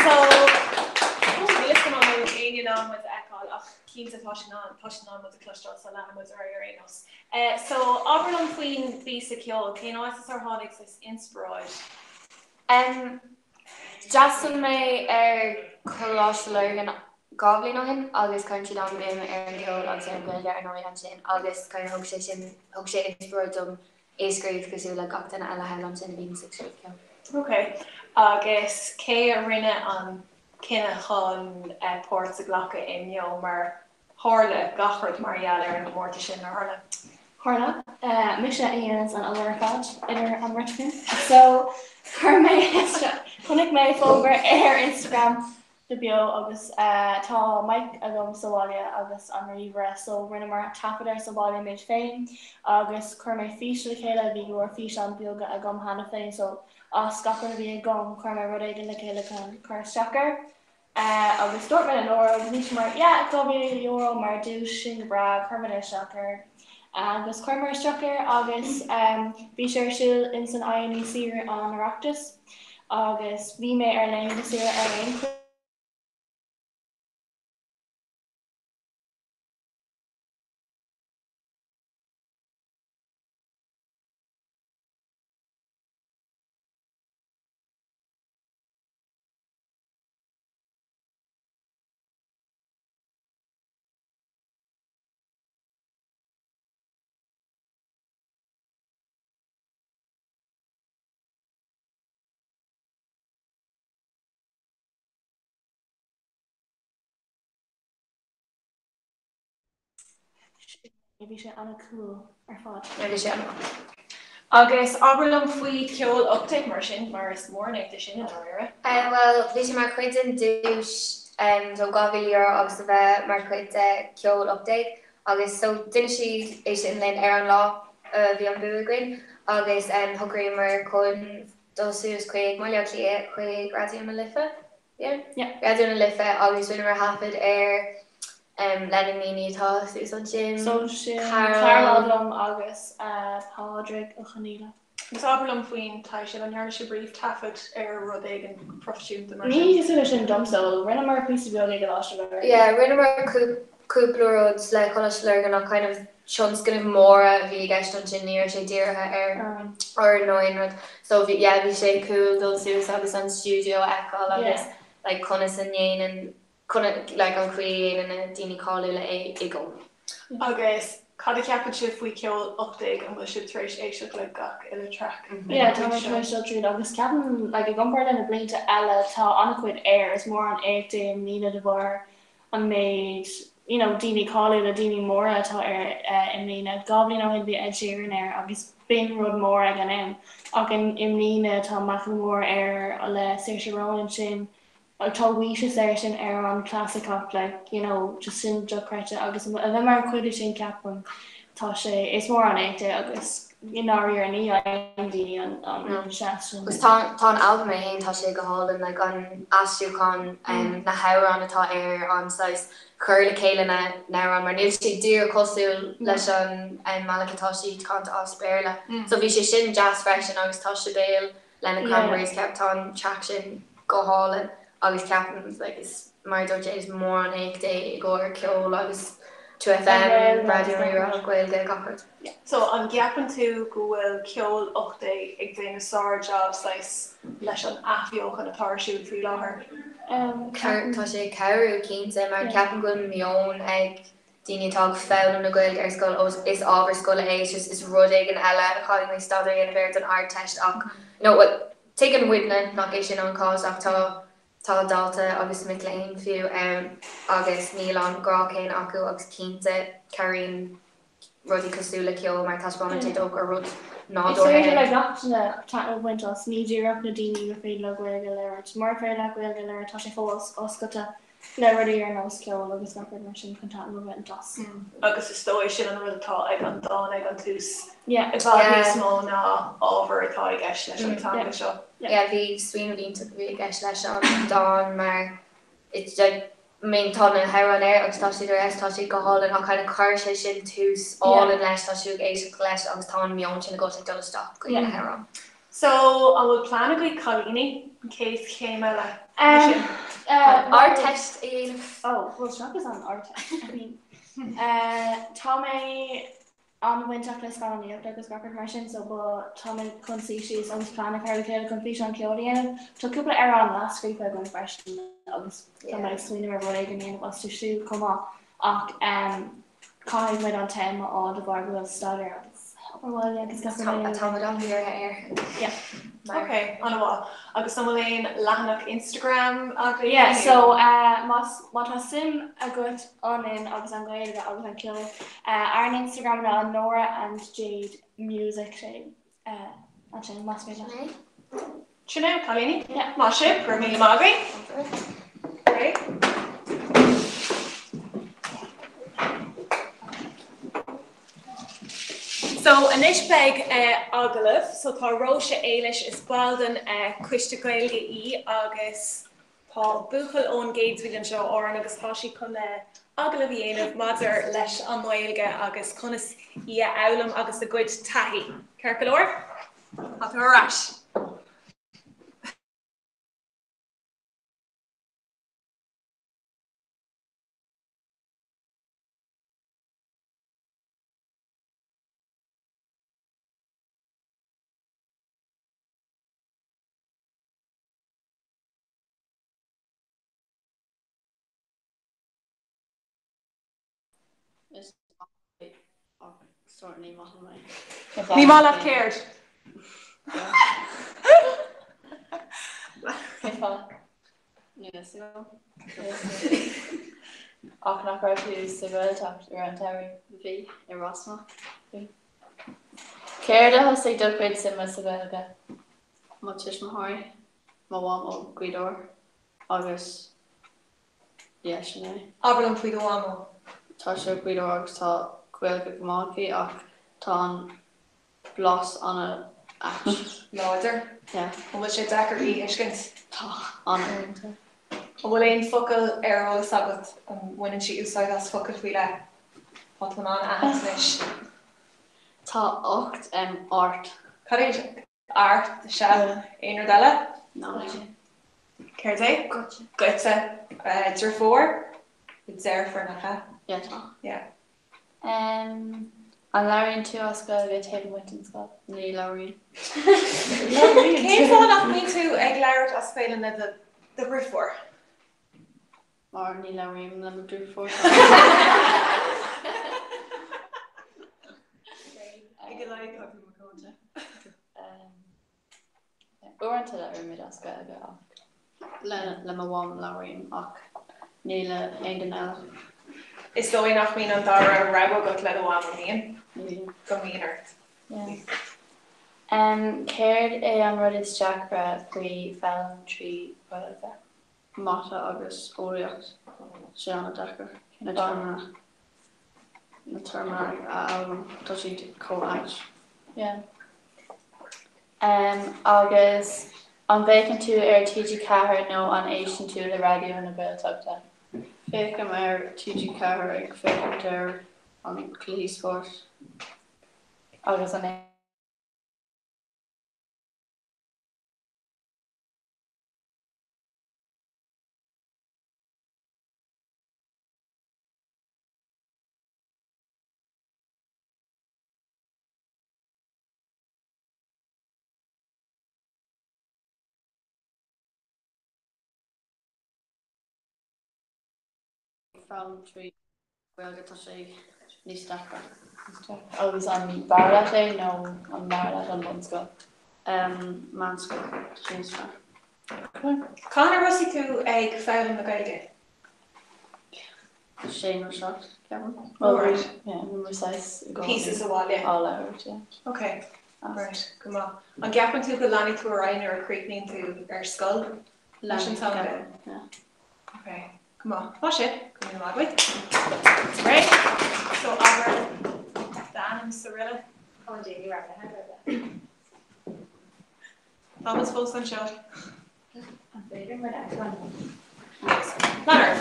So, níl a fhios agam an mbeidh éinne in ann muid a fheiceáil ach cinnte tá siad in ann, tá siad in ann muid a chloisteáil so leanfaidh muid ar aghaidh ar aon nós. So, abair liom faoin bpíosa ceoil, cén áit as ar tháinig saghas inspioráid? Em, d'fhreastail mé ar Choláiste Lurgan 2 bhliain ó shin agus cuireann siad an-bhéim ar an gceol agus ar an Ghaeilge ar ndóigh ansin agus kind of thug sé sin, thug sé inspioráid dom é a scríobh cosúil le gach duine eile thall ansin a bhíonns ag scríobh ceoil. Ok. Agus cé a rinne an cinneadh chun páirt a ghlacadh i mBeo mar tharla gach rud mar gheall ar an gcomórtas sin, nár tharla? Tharla. Mise a dhéananns an obair ar fad idir an mbeirt againn. So chuir mé, chonaic mé fógra ar Instagram. go beo agus tá mic agam sa bhaile agus an ríomhaire so rinneamar taifead air sa bhaile muid féin agus chuir mé fís le chéile, bhí go leor físeán beaga agam cheana féin so as gach rud a bhí agam chuir mé rud éigin le chéile chun cur isteach air. Agus dúirt mé le Nóra agus bhí sí mar yeah €2,000 mar duais sin go breá cuirfimid isteach air. Agus chuireamar isteach air agus bhí sé ar siúl in san INEC roimh an Oireachtas agus bhí mé ar laethanta saoire ar aon chaoi. Bhí sé an-cool ar fad. Bhí sé an-mhaith. Agus abair liom faoi Ceol 18 mar sin, mar is mór an éacht é sin i ndáiríre. Bhuel, bhí sé mar chuid den duais so €2,000 agus a bheith mar chuid de Ceol 18 agus so d'inis siad é sin linn ar an lá a bhí an bua againn agus shocraíomar chun dul suas chuig Baile Átha Cliath chuig Raidió na Life. Yeah. Raidió na Life agus rinneamar thaifead air le na ndaoine atá suas ansin. So sin Carol liom agus Pádraig Ó Conaola. Agus abair liom faoin taithí sin, an ndearna sibh riamh taifead ar rud éigin proifisiúnta mar sin? Ní cosúil leis sin domsa, rinneamar píosa beag ag Coláiste Lurgan. Yeah, rinneamar cúpla rud le Coláiste Lurgan ach kind of tionscnaimh mhóra a bhí i gceist ansin, ní raibh sé dírithe ar fhoireann nó aon rud. So bhí, yeah, bhí sé cool dul suas agus an stiúideo a fheiceáil agus like conas a ndéanann, conas, like an chaoi a dhéanann na daoine cáiliúla é i gcónaí. Agus cad a cheapann sibh faoi Ceol 18? An bhfuil sibh tar éis éisteacht le gach uile traic? Yeah, tá mé tar éis dul tríd agus ceapaim, like i gcomparáid le na blianta eile, tá an-chuid air, is mór an éacht é i mbliana de bharr an méid you know daoine cáiliúla, daoine móra atá air i mbliana. 2 bhliain ó shin bhí Ed Sheeran air agus b'in rud mór ag an am ach i mbliana tá Macklemore air le Saoirse Ronan sin, tá Wheatus air sin amhrán clasaiceach like you know just sin dochreidte agus a bheith mar chuid de sin ceapaim tá sé, is mór an éacht é agus i ndáiríre ní fhaigheann daoine an seans sin. Agus tá tá an albam é féin, tá sé go hálainn, like an aistriúchán, na hamhráin atá air, an saghas cur le chéile na n-amhrán mar níl sé díreach cosúil leis an mbealach atá siad canta as Béarla. So bhí sé sin deas freisin agus tá Sibéal le na Cranberries ceap tá an traic sin go hálainn agus ceapaim like is mar a dúirt Jade is mór an éacht é i gcomhair ceol agus 2FM, Raidió Rí-Rá, Gaeilge, gach rud. So an gceapann tú go bhfuil Ceol 18 ag déanamh sár-jab saghas leis an athbheochan atá ar siúl faoi láthair? Tá sé ag cabhrú cinnte mar ceapaim go bhfuil meon ag daoine atá ag foghlaim na Gaeilge ar scoil, ó is ábhar scoile é, it's just is rud éigin eile a chaithfidh mé staidéar a dhéanamh air don Ardteist ach you know well tuigeann muidne nach é sin an cás ach tá tá daltaí agus mic léinn fiú ann agus níl an grá céanna acu agus cinnte cabhraíonn rudaí cosúil le ceol mar taispeánann sé dóibh gur rud Is nádúrtha féidir le é. gach duine taitneamh a bhaint as, ní díreach na daoine gur féidir leo Gaeilge a labhairt. Mura féidir leat Gaeilge a labhairt, tá sé fós oscailte le rudaí ar nós ceol agus gach rud mar sin chun taitneamh a bhaint as. Agus is dóigh sin an rud atá ag an dán ag an tús, Yeah. i bhfad níos mó ná ábhar atá i gceist leis an teanga seo. Yeah, bhí smaoineamh iontach a bhí i gceist leis an dán mar it's like I mean tá na hamhráin air agus tá siad ar fheabhas, tá siad go hálainn ach kind of chuir sé sin tús álainn leis, tá tú ag éisteacht leis agus tá an meon sin agat ag dul isteach go dtí na hamhráin. So an bhfuil plean agaibh cailíní, an chéad chéim eile sin? Ardteist a dhéanamh. Oh, bhuel seachas an Ardteist, I mean tá mé an-bhainteach le scannánaíocht agus gach rud mar sin so ba tá mé chun suí síos agus plean a chur le chéile chun físeán ceoil a dhéanamh. Tá cúpla amhrán leathscríofa agam freisin agus tá mé ag smaoineamh ar rud éigin a dhéanamh astu siúd chomh maith ach caithfidh muid an t-am a fháil de bharr go bhfuil staidéar agus obair bhaile agus gach rud eile. Tá muid an-dhírithe air. Yeah. Ok, an-mhaith. Agus an bhfuil aon leathanach Instagram agaibh? Yeah, so más má tá suim agat ionainn agus an Ghaeilge agus an ceol, ár n-Instagram ná Nora and Jade Music sé ansin más féidir leat. Sin é, cailíní. Maith sibh, go raibh míle maith agaibh. Great. Anois beidh agallamh, so tá Róise Éilis, is ball den Choiste Gaeilge í agus tá buachaill ón gcéad bhliain anseo ó Árainn agus tá sí chun agallamh a dhéanamh maidir leis an nGaeilge agus conas í a fhoghlaim agus a gcuid taithí. Ceart go leor? Tá tú ar ais. Is ach sort ní maith liom é. Ní maith leat céard? Cén fáth? Níl fhios agam. Ach nach raibh tú sa Ghaeltacht i rith an tsamhraidh? Bhí, i Ros Muc. Bhí. Céard a thosaigh do chuid suime sa Ghaeilge? Mo tuismitheoirí, mo mham ó Ghaoth Dobhair agus yeah, sin é. Abair liom faoi do mhamó. Tá sí ó Ghaoth Dobhair agus tá Gaeilge go maith aici ach tá an blas an-ait. Láidir? Yeah. An bhfuil sé deacair í a thuiscint? Tá, ana. An bhfuil aon focal ar eolas agat, an mbaineann sí úsáid as focail faoi leith? Tá tú in ann a aithint anois. Tá ucht em art. Cad é art? Sea. Aon rud eile? No. Céard é? Goitse. Goitse. Deirfiúr? Deirfiúr, nach ea? Yeah, tá. Yeah. An labhraíonn tú as Gaeilge taobh amuigh den scoil? Ní labhraím. Cén fáth nach mbíonn tú ag labhairt as Gaeilge le do dheirfiúr? Mar ní labhraím le mo dheirfiúr. Ag a laghad tá tú macánta. Uaireanta labhraímid as Gaeilge ach. Le mo mham labhraím ach ní le aon duine eile. Is dóigh nach mbíonn an dara rogha agat le do mham, an mbíonn? Ní bhíonn. Go mbíonn ort. Céard é an rud is deacra faoi foghlaim trí Ghaeilge? Mata agus eolaíocht, sé an-deacair na téarmaí na téarmaí a fhoghlaim, tá siad chomh ait. Yeah. Agus an bhféachann tú ar TG4 nó an éisteann tú le Raidió na Gaeltachta? Féachaim ar TG4 ag féachaint ar an cluichí spóirt. Agus an. foghlaim trí Ghaeilge tá sé níos deacra. Agus an b'fhearr leat é nó an b'fhearr leat an bunscoil? Meánscoil, tá sé níos fearr. Cathain ar thosaigh tú ag foghlaim na Gaeilge? Sé nó 7, ceapaim. Well, right. Yeah, bhí muid saghas i gcónaí. Píosa sa bhaile. Á labhairt, yeah. Ok, right, go maith. An gceapann tú go leanfaidh tú ar aghaidh nuair a chríochnaíonn tú ar scoil leis an teanga? Yeah. Ok. Go maith. Maith sibh. Go raibh míle maith agat. Right. So abair d'ainm sa rolla. Tá an Jamie roghnaithe roimhe. Táimid fós anseo. An féidir muid a fheiceáil? Lean ort.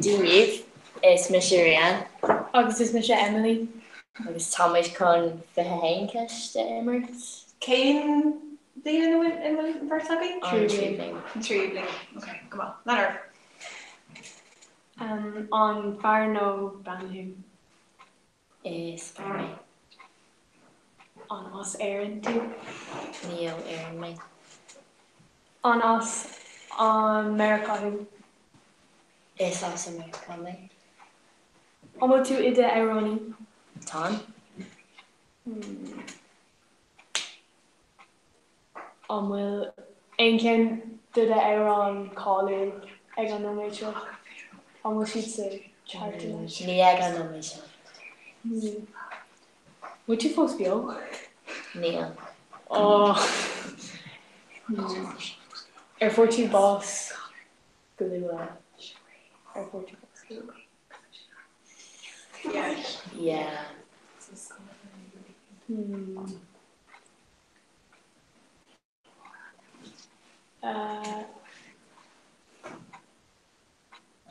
Dia daoibh, is mise Rian. Agus is mise Emily. Agus táimid chun 21 ceist a imirt. Cén bhliain ina bhfuil an bheirt agaibh? An tríú bliain. An tríú bliain. Ok, go maith. Lean ort. An fear nó bean thú? Is fear mé. An as Éirinn tú? Ní ó Éirinn mé. An as Meiriceá thú? Is as Meiriceá mé. An bhfuil tú i d'amhránaí? Táim. An bhfuil aon cheann de d'amhráin cáiliúil ag an nóiméad seo? An bhfuil siad sa chartlann? Ní ag an nóiméad seo. An bhfuil tú fós beo? Níl. Ar fuair tú bás go luath? Ar fuair tú bás go luath? Yeah. Hmm. Uh,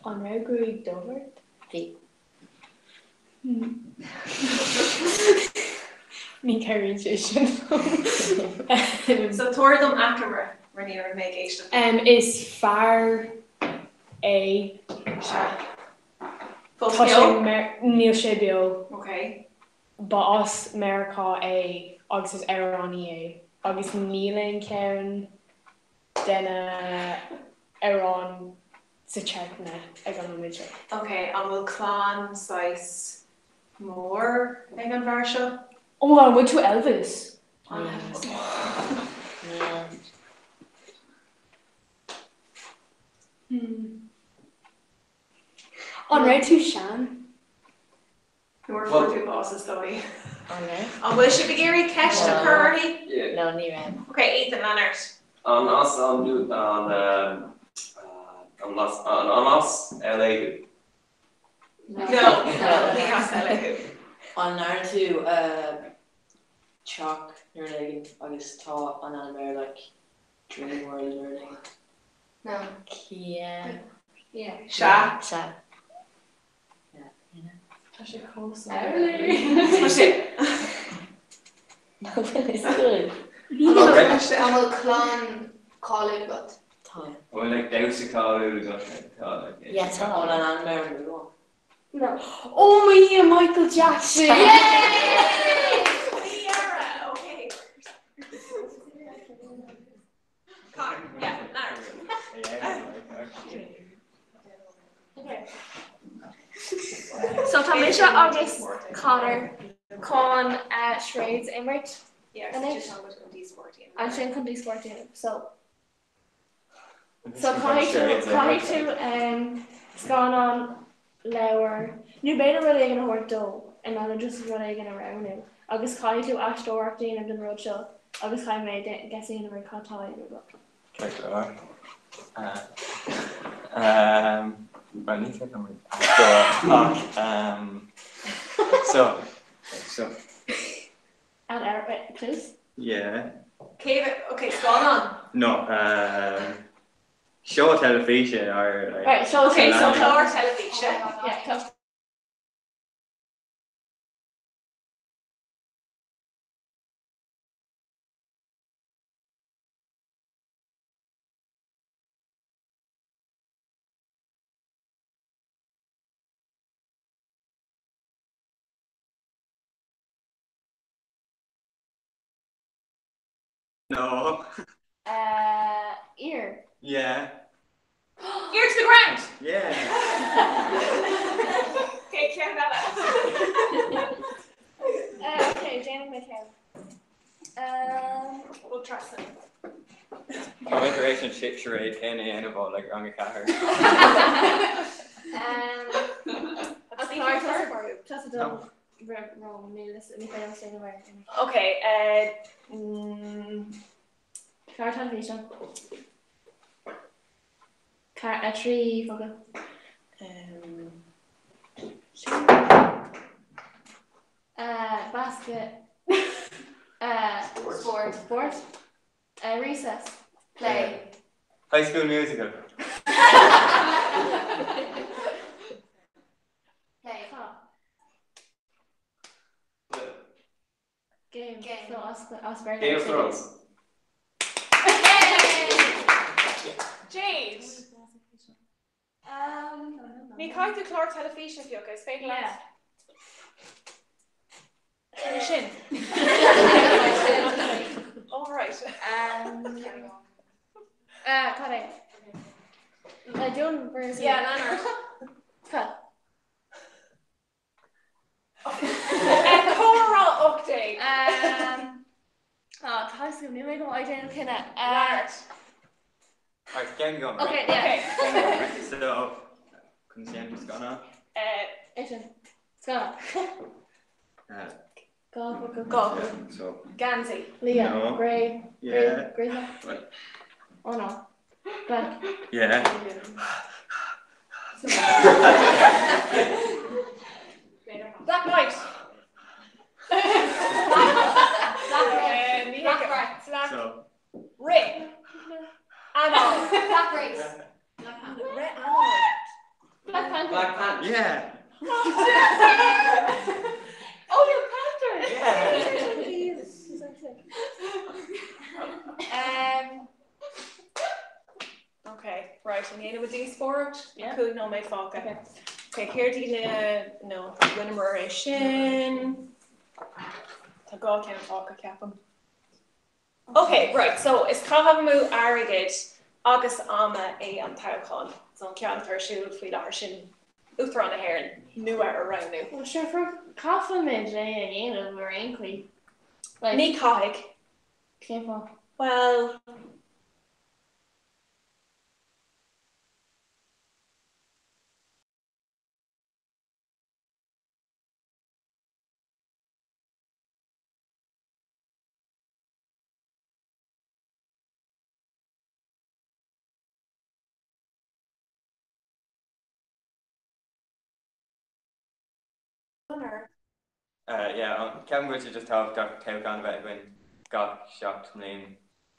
an raibh gruaig dubh ort? Bhí. Hmm. Ní chabhraíonn sé sin liom. So tabhair dom achoimre mar ní raibh mé ag éisteacht. Um, is fear é. Sea. Fós Tá sé beo? mer- Níl sé beo. Ok. Ba as Meiriceá é agus is amhránaí é agus níl aon cheann de na amhráin sa chartlann ag an nóiméad seo. Ok, an bhfuil clann saghas mór ag an bhfear seo? Oh my god, an bhfuil tú Elvis? Níl. Hmm. An raibh tú sean? Nuair a fuair tú bás is dóigh. An raibh? An bhfuil sibh ag iarraidh ceist a chur uirthi? No, ní raibh. Ok, Ethan, lean ort. An as an an an as an as LA thú? No, ní as LA thú. An ndearna tú teach nó rud éigin agus tá an ainm air like Dream World nó rud éigin? No. Yeah. Yeah. Sea. Sea. Tá sé chomh Tá sé. Nach bhfuil fhios agat? An bhfuil clann cáiliúil agat? Tá. An bhfuil like damhsa cáiliúil agat? Tá like. Yeah, tá. An bhfuil an ainm ar an moonwalk? No. Oh my Dhia, Michael Jackson! Ciara, okay. Conor, yeah, lean ort. So tá mise agus Conor chun charades a imirt anois. Ansin chun díospóireacht a dhéanamh. So So caithfidh tú caithfidh tú scannán, leabhar, nó b'fhéidir rud éigin a thabhairt dó in áit just rud éigin a roghnú agus caithfidh tú aisteoireacht a dhéanamh den rud seo agus caithfidh mé guess a dhéanamh ar cad tá á dhéanamh agat. Ceart go leor. Bhuel ní féidir liom aisteoireacht ach so so. An ar cluas? Yeah. Cé ok scannán? No seó teilifíse or like. Right, seó Ok, so clár teilifíse. Yeah, tá. No. Uh, ear. Yeah. Ear to the ground! Yeah. Okay, ceann eile. Uh, okay, déanfaidh mé ceann. Um, Bhfuil trasna. Tá mé tar éis an charade céanna a dhéanamh ó like rang a ceathair. Um, Tá dom Ok, Clár teilifíse. 3 focal. Basket. Sport. Sport. Recess. Play. High School Musical. Play. Game. Game. So as as Béarla. Game of Thrones. Jade. Um, Ní caithfidh tú clár teilifíse a phiocadh, is féidir leat. Sin. All right. Um, uh, cad é? I don't version. Yeah, lean ort. Cad? Comhrá 18. Um, oh, tá fhios agam, níl mé go maith ag déanamh cinneadh. Lean ort. Right, ceann agam. Okay, yeah. So, chun déanamh scannán. É sin. Scannán. Go, go, go. So. Geansaí. Liath. No. Grey. Yeah. Grey. Grey. Right. Oh no. Black. Yeah. Black Knight. Black Black Rith. Anáil. Black Race. Rith anáil. Black Panther. Black Panther. Yeah. Oh, you're Panther! Yeah. Um, Ok, right, an ndéanfaidh muid díospóireacht? Yeah. 5 nóiméad fágtha. Ok, céard iad na, no, rinneamar é sin. Tá 2 ceann fágtha, ceapaim. Ok, right, so is caitheamh amú airgid agus ama é an toghchán. So an ceann atá ar siúl faoi láthair sin Uachtarán na hÉireann nua a roghnú. Well, sure, caithfimid é a dhéanamh ar aon chaoi. Ní caithfidh. Cén fáth? Well, Yeah, ceapaim go bhfuil sé just tábhachtach toghchán a bheith againn gach 7 mbliain.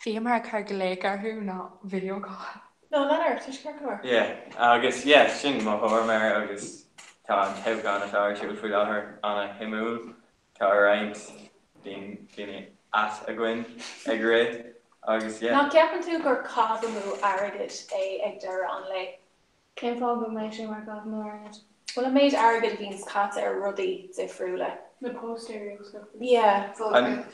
Bhíomar ag cur glaoch orthu ná video call. No, lean ort, tá sé ceart go leor. Yeah, agus yeah, sin mo thuairim air agus tá an toghchán atá ar siúl faoi láthair ana-shuimiúil. Tá roinnt daoine ait againn ag rith agus yeah. Nach gceapann tú gur caitheamh amú airgid é ag deireadh an lae? Cén fáth go mbeidh sé mar chaitheamh amú airgid? Bhuel, an méid airgid a bhíonns caite ar rudaí difriúla. Na póstaerí agus gach rud. Yeah.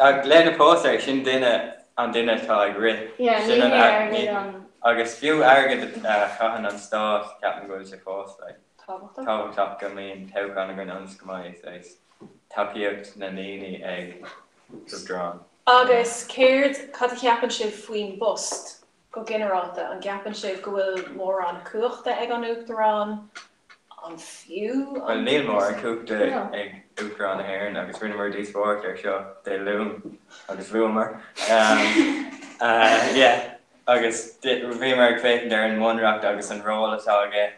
Ach le na póstaerí, sin duine, an duine atá ag rith. Yeah, ní Sin an hé airgead an. Agus fiú airgead a chaitheann an stát, ceapaim go bhfuil sé fós like Tábhachtach. tábhachtach go mbíonn toghchán againn ionas go mbeidh saghas tacaíocht na ndaoine ag Uachtarán. Agus céard, cad a cheapann sibh faoin bpost? Go ginearálta, an gceapann sibh go bhfuil mórán cumhachta ag an Uachtarán? An fiú Bhuel, an níl mórán post? cumhachta ag Uachtarán na hÉireann agus rinneamar díospóireacht air seo Dé Luain agus bhuamar. Yeah, agus bhíomar ag féachaint ar an mBunreacht agus an ról atá aige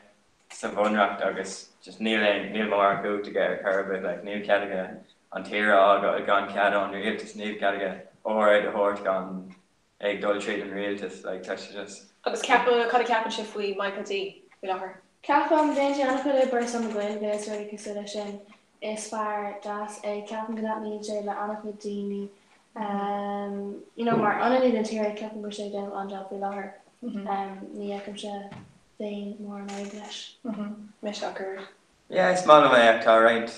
sa Bhunreacht agus just níl aon, níl mórán cumhachta aige ar chor ar bith, like níl cead aige an tír a fhágáil gan cead ón rialtas, níl cead aige óráid a thabhairt gan ag dul tríd an rialtas, like tá sé just. Agus ceapann, cad a cheapann sibh faoi Michael D faoi láthair? Ceapaim, déanann sé an-chuid oibre ar son na Gaeilge is rudaí cosúil leis sin. Is fear deas é, ceapaim go dtaitníonn sé le an-chuid daoine. You know, mar ionadaí don tír, ceapaim go bhfuil sé ag déanamh an-jab faoi láthair. Ní fheicimse féin mórán fadhb leis. Mise ach oiread. Yeah, is maith liom é ach tá roinnt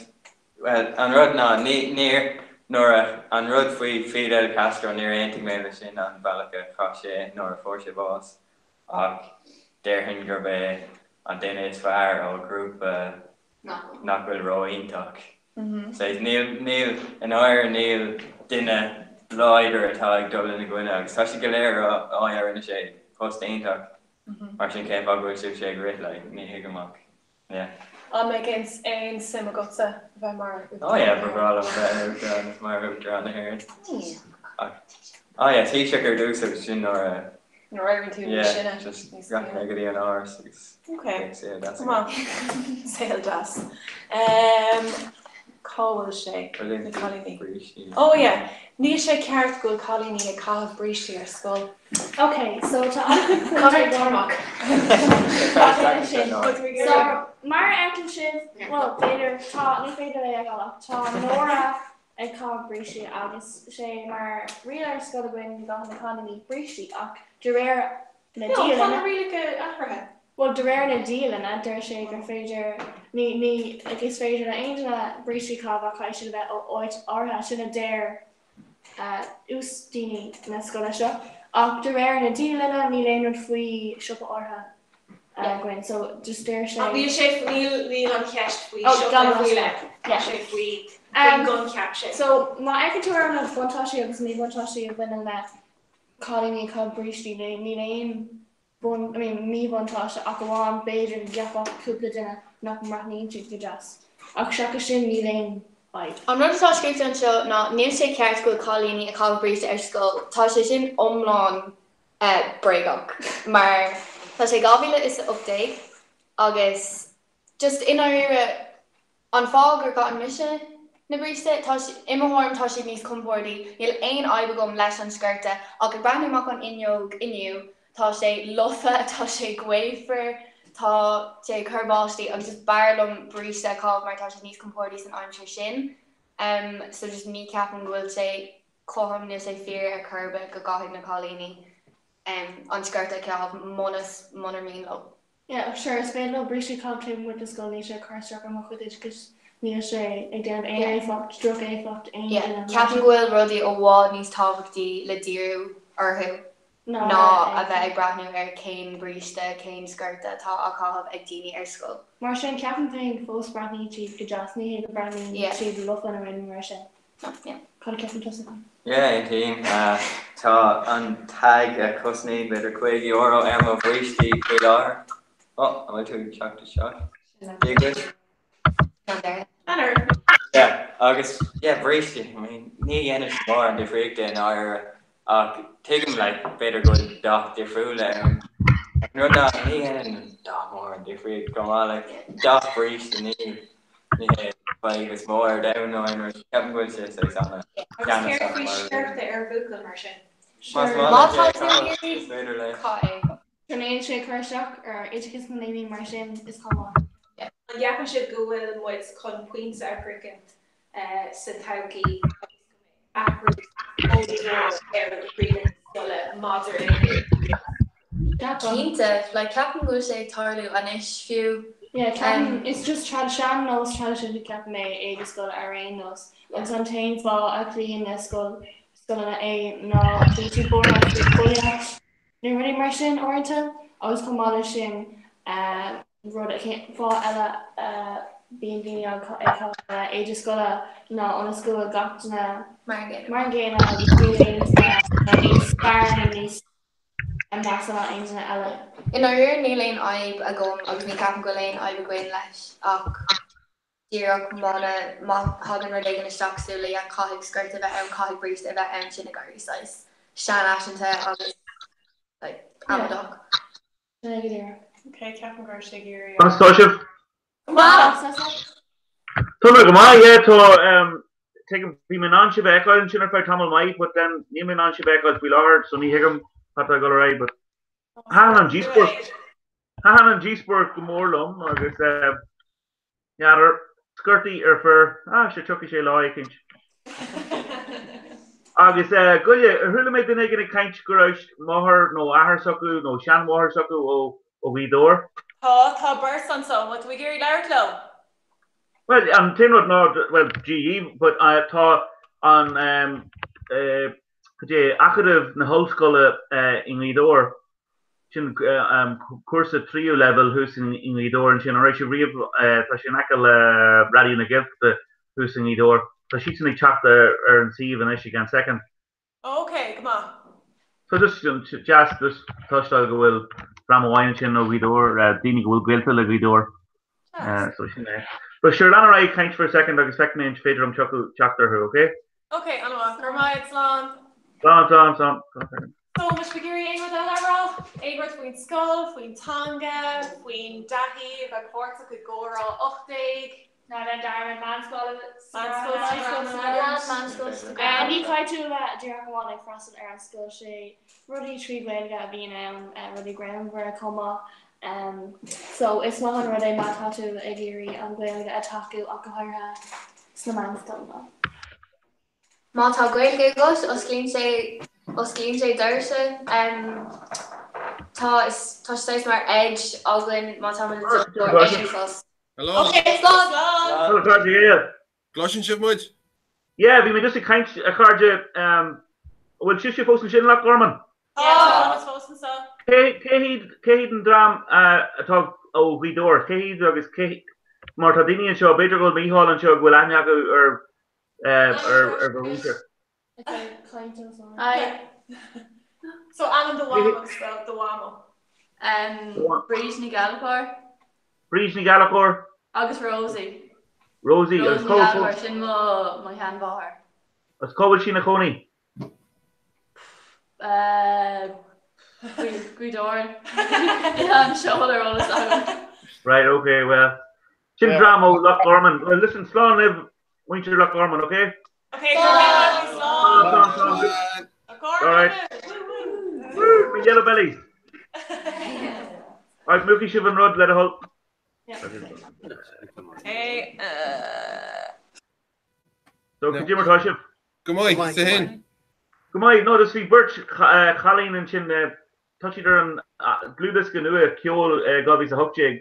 Bhuel, an rud ná, ní, níor, nuair a, an rud faoi Fidel Castro, níor aontaigh mé leis sin, an bealach a chaith sé nuair a fuair sé bás, ach déarfainn gurb é an duine is fearr ó ghrúpa nach bhfuil ró-iontach. Saghas, níl, níl, i ndáiríre níl duine láidir atá ag dul ina gcoinne agus tá siad go léir ag rá, oh yeah, rinne sé post iontach, mar sin cén fáth go bhfuil sibhse ag rith, like, ní thuigim ach. Yeah. An mbeadh aon suim agatsa a bheith mar Uachtarán? Oh yeah, ba bhreá liom a bheith ina Uachtarán, mar Uachtarán na hÉireann. Ach, oh yeah, Taoiseach ar dtús agus sin nuair a. Nuair a éiríonn tú níos sine. Yeah, just rachaidh mé go dtí an Áras agus Okay. beidh saol deas Come on. agam. Saol deas. Um, cá bhfuil sé? Bhfuil Na cailíní. brístí. Oh yeah, níl sé ceart go bhfuil cailíní ag caitheamh brístí ar scoil. Ok, so tá an-chuid pointí Cormac. So, mar a fheiceann sibh, bhuel, b'fhéidir, tá, ní féidir é a fheiceáil ach tá Nóra ag caitheamh brístí agus sé mar riail ar scoil againn go gcaitheann na cailíní brístí ach de réir na No, tá dialainne, na rialacha athraithe. bhuel, de réir na dialainne, deir sé gur féidir, ní, ní, like, is féidir le aon duine brístí a chaitheamh ach caithfidh siad a bheith ó áit áirithe, sin a deir aos daoine na scoile seo. Ach de réir na dialainne níl aon rud faoi siopa áirithe againn so just deir sé. Ach níl sé, níl, níl an cheist faoi Oh, siopa gan faoi an leith. Tá sé faoi, faoin gcoincheap sin. So má fheiceann tú ar na buntáistí agus míbhuntáistí a bhaineann le cailíní ag caitheamh brístí, níl aon bun, I mean, míbhuntáiste ach amháin b'fhéidir go gceapfadh cúpla duine nach mbreathnaíonn siad go deas. Ach seachas sin níl aon fhadhb. An rud atá scríofa anseo ná níl sé ceart go bhfuil cailíní ag caitheamh bríste ar scoil. Tá sé sin iomlán bréagach mar tá sé 2018 agus just i ndáiríre an fáth gur chaitheann mise. na bríste. Tá, i mo thuairim, tá siad níos compordaí. Níl aon fhadhb agam leis an sciorta ach ag breathnú amach an fhuinneog inniu, tá sé lofa, tá sé gaofar, tá sé ag cur báistí agus just b'fhearr liom bríste a chaitheamh mar tá sé níos compordaí san aimsir sin. So just ní ceapaim go bhfuil sé cothrom, níl sé fíor ar chor ar bith go gcaithfidh na cailíní an sciorta a chaitheamh munar mian leo. Yeah, sure, is féidir leo bríste a chaitheamh taobh amuigh den scoil, níl sé ag cur isteach ar mo chuid oideachais, níl sé ag déanamh aon éifeacht, droch-éifeacht, aon Yeah, duine mar ceapaim sin. go bhfuil rudaí i bhfad níos tábhachtaí le díriú orthu Ná ná a bheith ag breathnú ar cén bríste, cén sciorta atá á chaitheamh ag daoine ar scoil. Mar sin, ceapaim féin fós breathnaíonn siad go deas, ní hé go mbreathnaíonn Yeah. siad lofa nó aon rud mar sin. Yeah. Cad a cheapann tusa? Yeah, aontaím. Tá an tag a chosnaíonn b'fhéidir €50 ar mo bhrístí faoi láthair. Ó, an bhfuil tú ag teacht isteach? Dia dhuit. Yeah, agus yeah, brístí, I mean, ní dhéanann sé mórán difríochta i ndáiríre ach tuigim like b'fhéidir go bhfuil dath difriúil ann. An rud ná ní dhéanann dath mórán difríocht chomh maith like dath bríste ní Ní hé an fadhb is mó ar domhan nó aon rud. Ceapaim go bhfuil sé saghas ana Agus ceannasach céard faoi mar rud. sciorta ar bhuachaill mar sin? Más Má maith tá leis tú é a ag chaitheamh, is féidir leis. Caith é. Sure níl sé ag cur isteach ar oideachas na ndaoine mar sin is cuma. An gceapann sibh go bhfuil muid chun pointe a shroichint sa todhchaí agus go mbeidh athrú ollmhór ar rialacha scoile maidir le Cinnte, like ceapaim go bhfuil sé ag tarlú anois fiú. Yeah, ceapaim, it's just trad sean-nós traidisiúnta ceapaim é éide scoile ar aon nós. Agus an t-aon fáth a chloíonn na scoil scoileanna é ná bíonn siad buartha faoi bhulaíocht nó rudaí mar sin uaireanta agus chomh maith leis sin rud fáth eile a bíonn daoine ag caitheamh éide scoile ná ionas go bhfuil gach duine mar an gcéanna agus níl aon duine níos fearr nó níos measa ná aon duine eile. I ndáiríre níl aon fhadhb agam agus ní ceapaim go bhfuil aon fhadhb againn leis ach díreach muna má thagann rud éigin isteach cosúil le yeah caithfidh sciorta a bheith ann, caithfidh bríste a bheith ann sin ag éirí saghas seanfhaiseanta agus like amadach. Sin é go díreach. Ok, ceapaim go raibh sé ag iarraidh. Conas tá sibh? Go maith! Tá mé go maith, yeah, tá, um, tuigim, bhí mé in ann sibh a fheiceáil ansin ar feadh tamall maith, but then níl mé in ann sibh a fheiceáil faoi láthair, so ní thuigim cad tá ag dul ar aghaidh, but thaitin an díospóireacht, thaitin an díospóireacht go mór liom agus, um, N'fheadar, sciortaí ar fir, ah, sure tiocfaidh sé lá éicint. Agus goile, ar chuala mé duine éigin ag caint go raibh máthair nó athair s'acu nó seanmháthair s'acu ó Ghaoth Dobhair? Tá, tá beirt anso, an bhfuil tú ag iarraidh labhairt leo? Bhuel, an t-aon rud ná, bhuel, GE, but tá an, cad é, Acadamh na hOllscoile i nGaoth Dobhair, Sin cúrsa tríú leibhéal thuas i nGaoth Dobhair ansin. An raibh sibh riamh, tá sé in aice le Raidió na Gaeltachta thuas i nGaoth Dobhair. Tá siadsan ag teacht ar an suíomh anois i gceann soicind. Ok, go maith. So just deas just cloisteáil go bhfuil dream amháin ansin ó Ghaoth Dobhair, daoine go bhfuil gaolta le Gaoth Dobhair. So sin é. But sure, lean ar aghaidh ag caint for a second agus feicfidh mé an féidir liom teacht orthu, ok? Ok, an-mhaith. Go raibh maith agat, slán. Slán, slán, slán. Slán. So, an bhfuil sibh ag iarraidh aon rud eile a rá? Aon rud faoin scoil, faoin teanga, faoin dtaithí a bheith páirteach i gComhrá 18? Ná déan dearmad meánscoil Meánscoil sa Ghránach. Ní caithfidh tú a bheith díreach amháin ag freastal ar an scoil, sé rudaí trí Ghaeilge a bhíonn ann, rudaí greannmhara chomh maith. So is maith an rud é má tá tú ag iarraidh an Ghaeilge a tacú ach go háirithe sna meánscoileanna. Má tá Gaeilge agat, osclaíonn sé, osclaíonn sé doirse. Tá, is, tá sé saghas mar edge againn má tá muid ag dul ar aon phost. Hello. Ok, slán! Slán! Hello, cairde, yeah. Gcloiseann sibh muid? Yeah, bhí mé just ag caint, a chairde, an bhfuil sibhse fós ansin, Loch Garman? Yeah, tá muid fós anseo. Cé hiad, cé hiad an dream atá ó Ghaoth Dobhair? Cé hiad agus cé, mar tá daoine anseo, b'fhéidir go bhfuil Mícheál anseo go bhfuil aithne acu ar, ar, ar bhur mhuintir. So ainm do mham agus do mhamó. Bríd Ní Ghallchóir. Bríd Ní Ghallchóir. Agus Rosie. Rosie agus Rosie Ní Ghallchóir, sin mo mo sheanmháthair. Agus cá bhfuil sí ina cónaí? Gaoth Dobhair. Níl an seoladh ar eolas agam. Right, okay, well. Sin dream ó Loch Garman. Well, listen, slán libh. muintir Loch Garman, ok? Ok, slán. Slán, slán. All right. Woo, my yellow bellies. All right, múchaidh sibh an rud le do thoil. Hey, So, cad é mar tá sibh? Go maith, tú féin. Go maith, no, just bhí beirt chailín ansin, tá siad ar an dlúthdhiosca nua, Ceol 2018,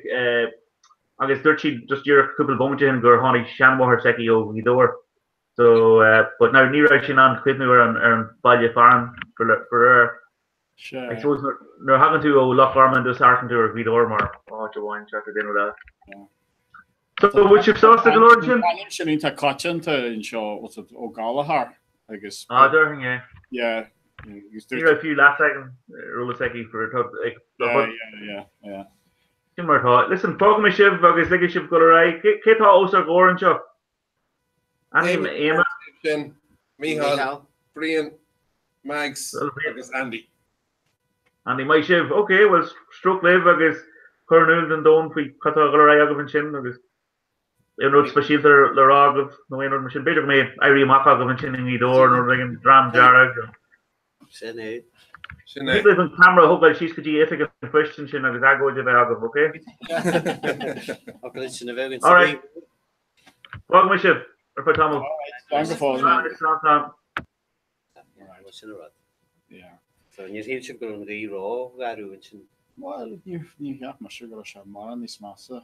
agus dúirt siad just díreach cúpla bomaite ó shin gur tháinig seanmháthair s'aici ó Ghaoth Dobhair. So, but now ní raibh sí in ann cuimhniú ar an ar an baile fearainn faraor. I suppose nuair a thagann tú ó Loch Garman just amharcann tú ar Ghaoth Dobhair mar áit amháin seachas aon rud eile. So, bhfuil sibh sásta go leor ansin? An t-ainm sin iontach coitianta anseo, what's it, Ó Gallchóir agus. Ah, déarfainn é. Yeah. Agus Ní raibh fiú leath second ar eolas aici for a Yeah, yeah, yeah, yeah. Sin mar atá. Listen, fágfaidh mé sibh agus ligfidh sibh dul ar aghaidh. Cé atá os ár gcomhair anseo? Ainm Éanna. Sin, Mícheál, Brian, Mags agus Andy. Andy, maith sibh. Ok, bhuel, stróc libh agus cur in iúl don domhan faoi cad tá ag dul ar aghaidh agaibh ansin agus aon rud speisialta le rá agaibh nó aon rud mar sin. B'fhéidir go mbeidh éirí amach agaibh ansin i nGaoth Dobhair nó rud éigin, Dream Dearg. Sin é. Sin é. Thig libh an camera a thógáil síos go dtí oifig an phoist ansin agus agóid a bheith agaibh, ok? Agóid sin a bheith againn. All right. Fágfaidh mé sibh ar feadh tamaill. Slán go fóill. Slán, slán. Bhuel, sin an rud. So, níor shíl sibh go raibh an ghaoth ró-gharbh ansin? Bhuel, níor cheap mise go raibh sé mórán níos measa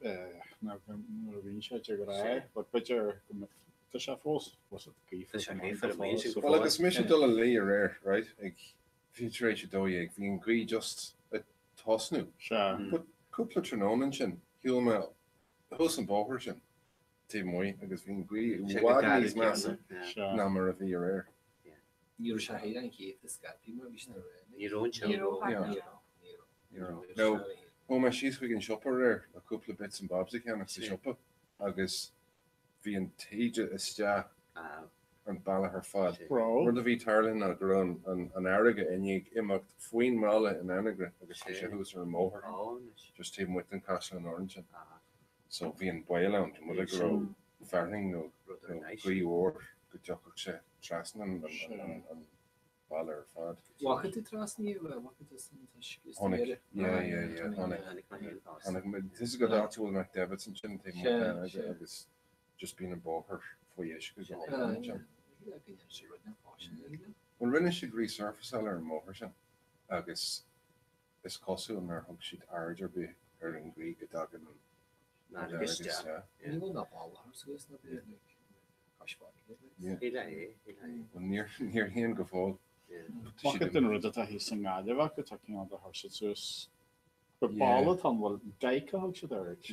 ná nuair a bhíonn sé de ghnáth, but b'fhéidir go mbeidh, tá sé fós, was it gaofar Tá sé gaofar amuigh ansin go Bhuel, agus mise ag dul a luí aréir, right, ag fiche tar éis 12, bhí an ghaoth just ag tosnú. Sea. But cúpla tráthnóna ansin, shiúil mé thuas an bóthar sin taobh amuigh agus bhí an ghaoth i bhfad níos measa ná mar a bhí aréir. Ní raibh sé thar an chéad is scaipthe mar a bhí sin aréir. Ní raibh an Ní raibh thart ní raibh. Ní raibh. Now, chuaigh mé síos chuig an siopa aréir le cúpla bits and bobs a cheannach sa siopa agus bhí an taoide isteach an bealach ar fad. Rud a bhí tarlaithe ná go raibh an fharraige i ndiaidh imeacht faoin mballa in Anagaire agus bhí sé thuas ar an mbóthar just taobh amuigh den Chaisleán Árann sin. So bhí an baol ann go mba go raibh fearthainn nó gaoth mhór go dtiocfadh sé trasna an balla ar fad. Bhfaca tú trasna é? Bhfaca tú san toisc is Tháinig, yeah, yeah, yeah, tháinig. Tháinig. Tá fhios agat áit a bhfuil McDevitt's ansin taobh amuigh den Anagaire agus just bíonn an bóthar faoi uisce go hiomlán ansin. Bhuel, rinne siad resurfaceáil ar an mbóthar sin agus is cosúil nár thug siad aird ar bith ar an gcaoi go dtagann an fharraige isteach. Bhuel, níor níor go fóill. Bhfaca tú an rud atá thíos i nGaillimh acu, tá cineál de chuir siad suas Gur balla atá ann, bhuel, dyke a thug siad air, is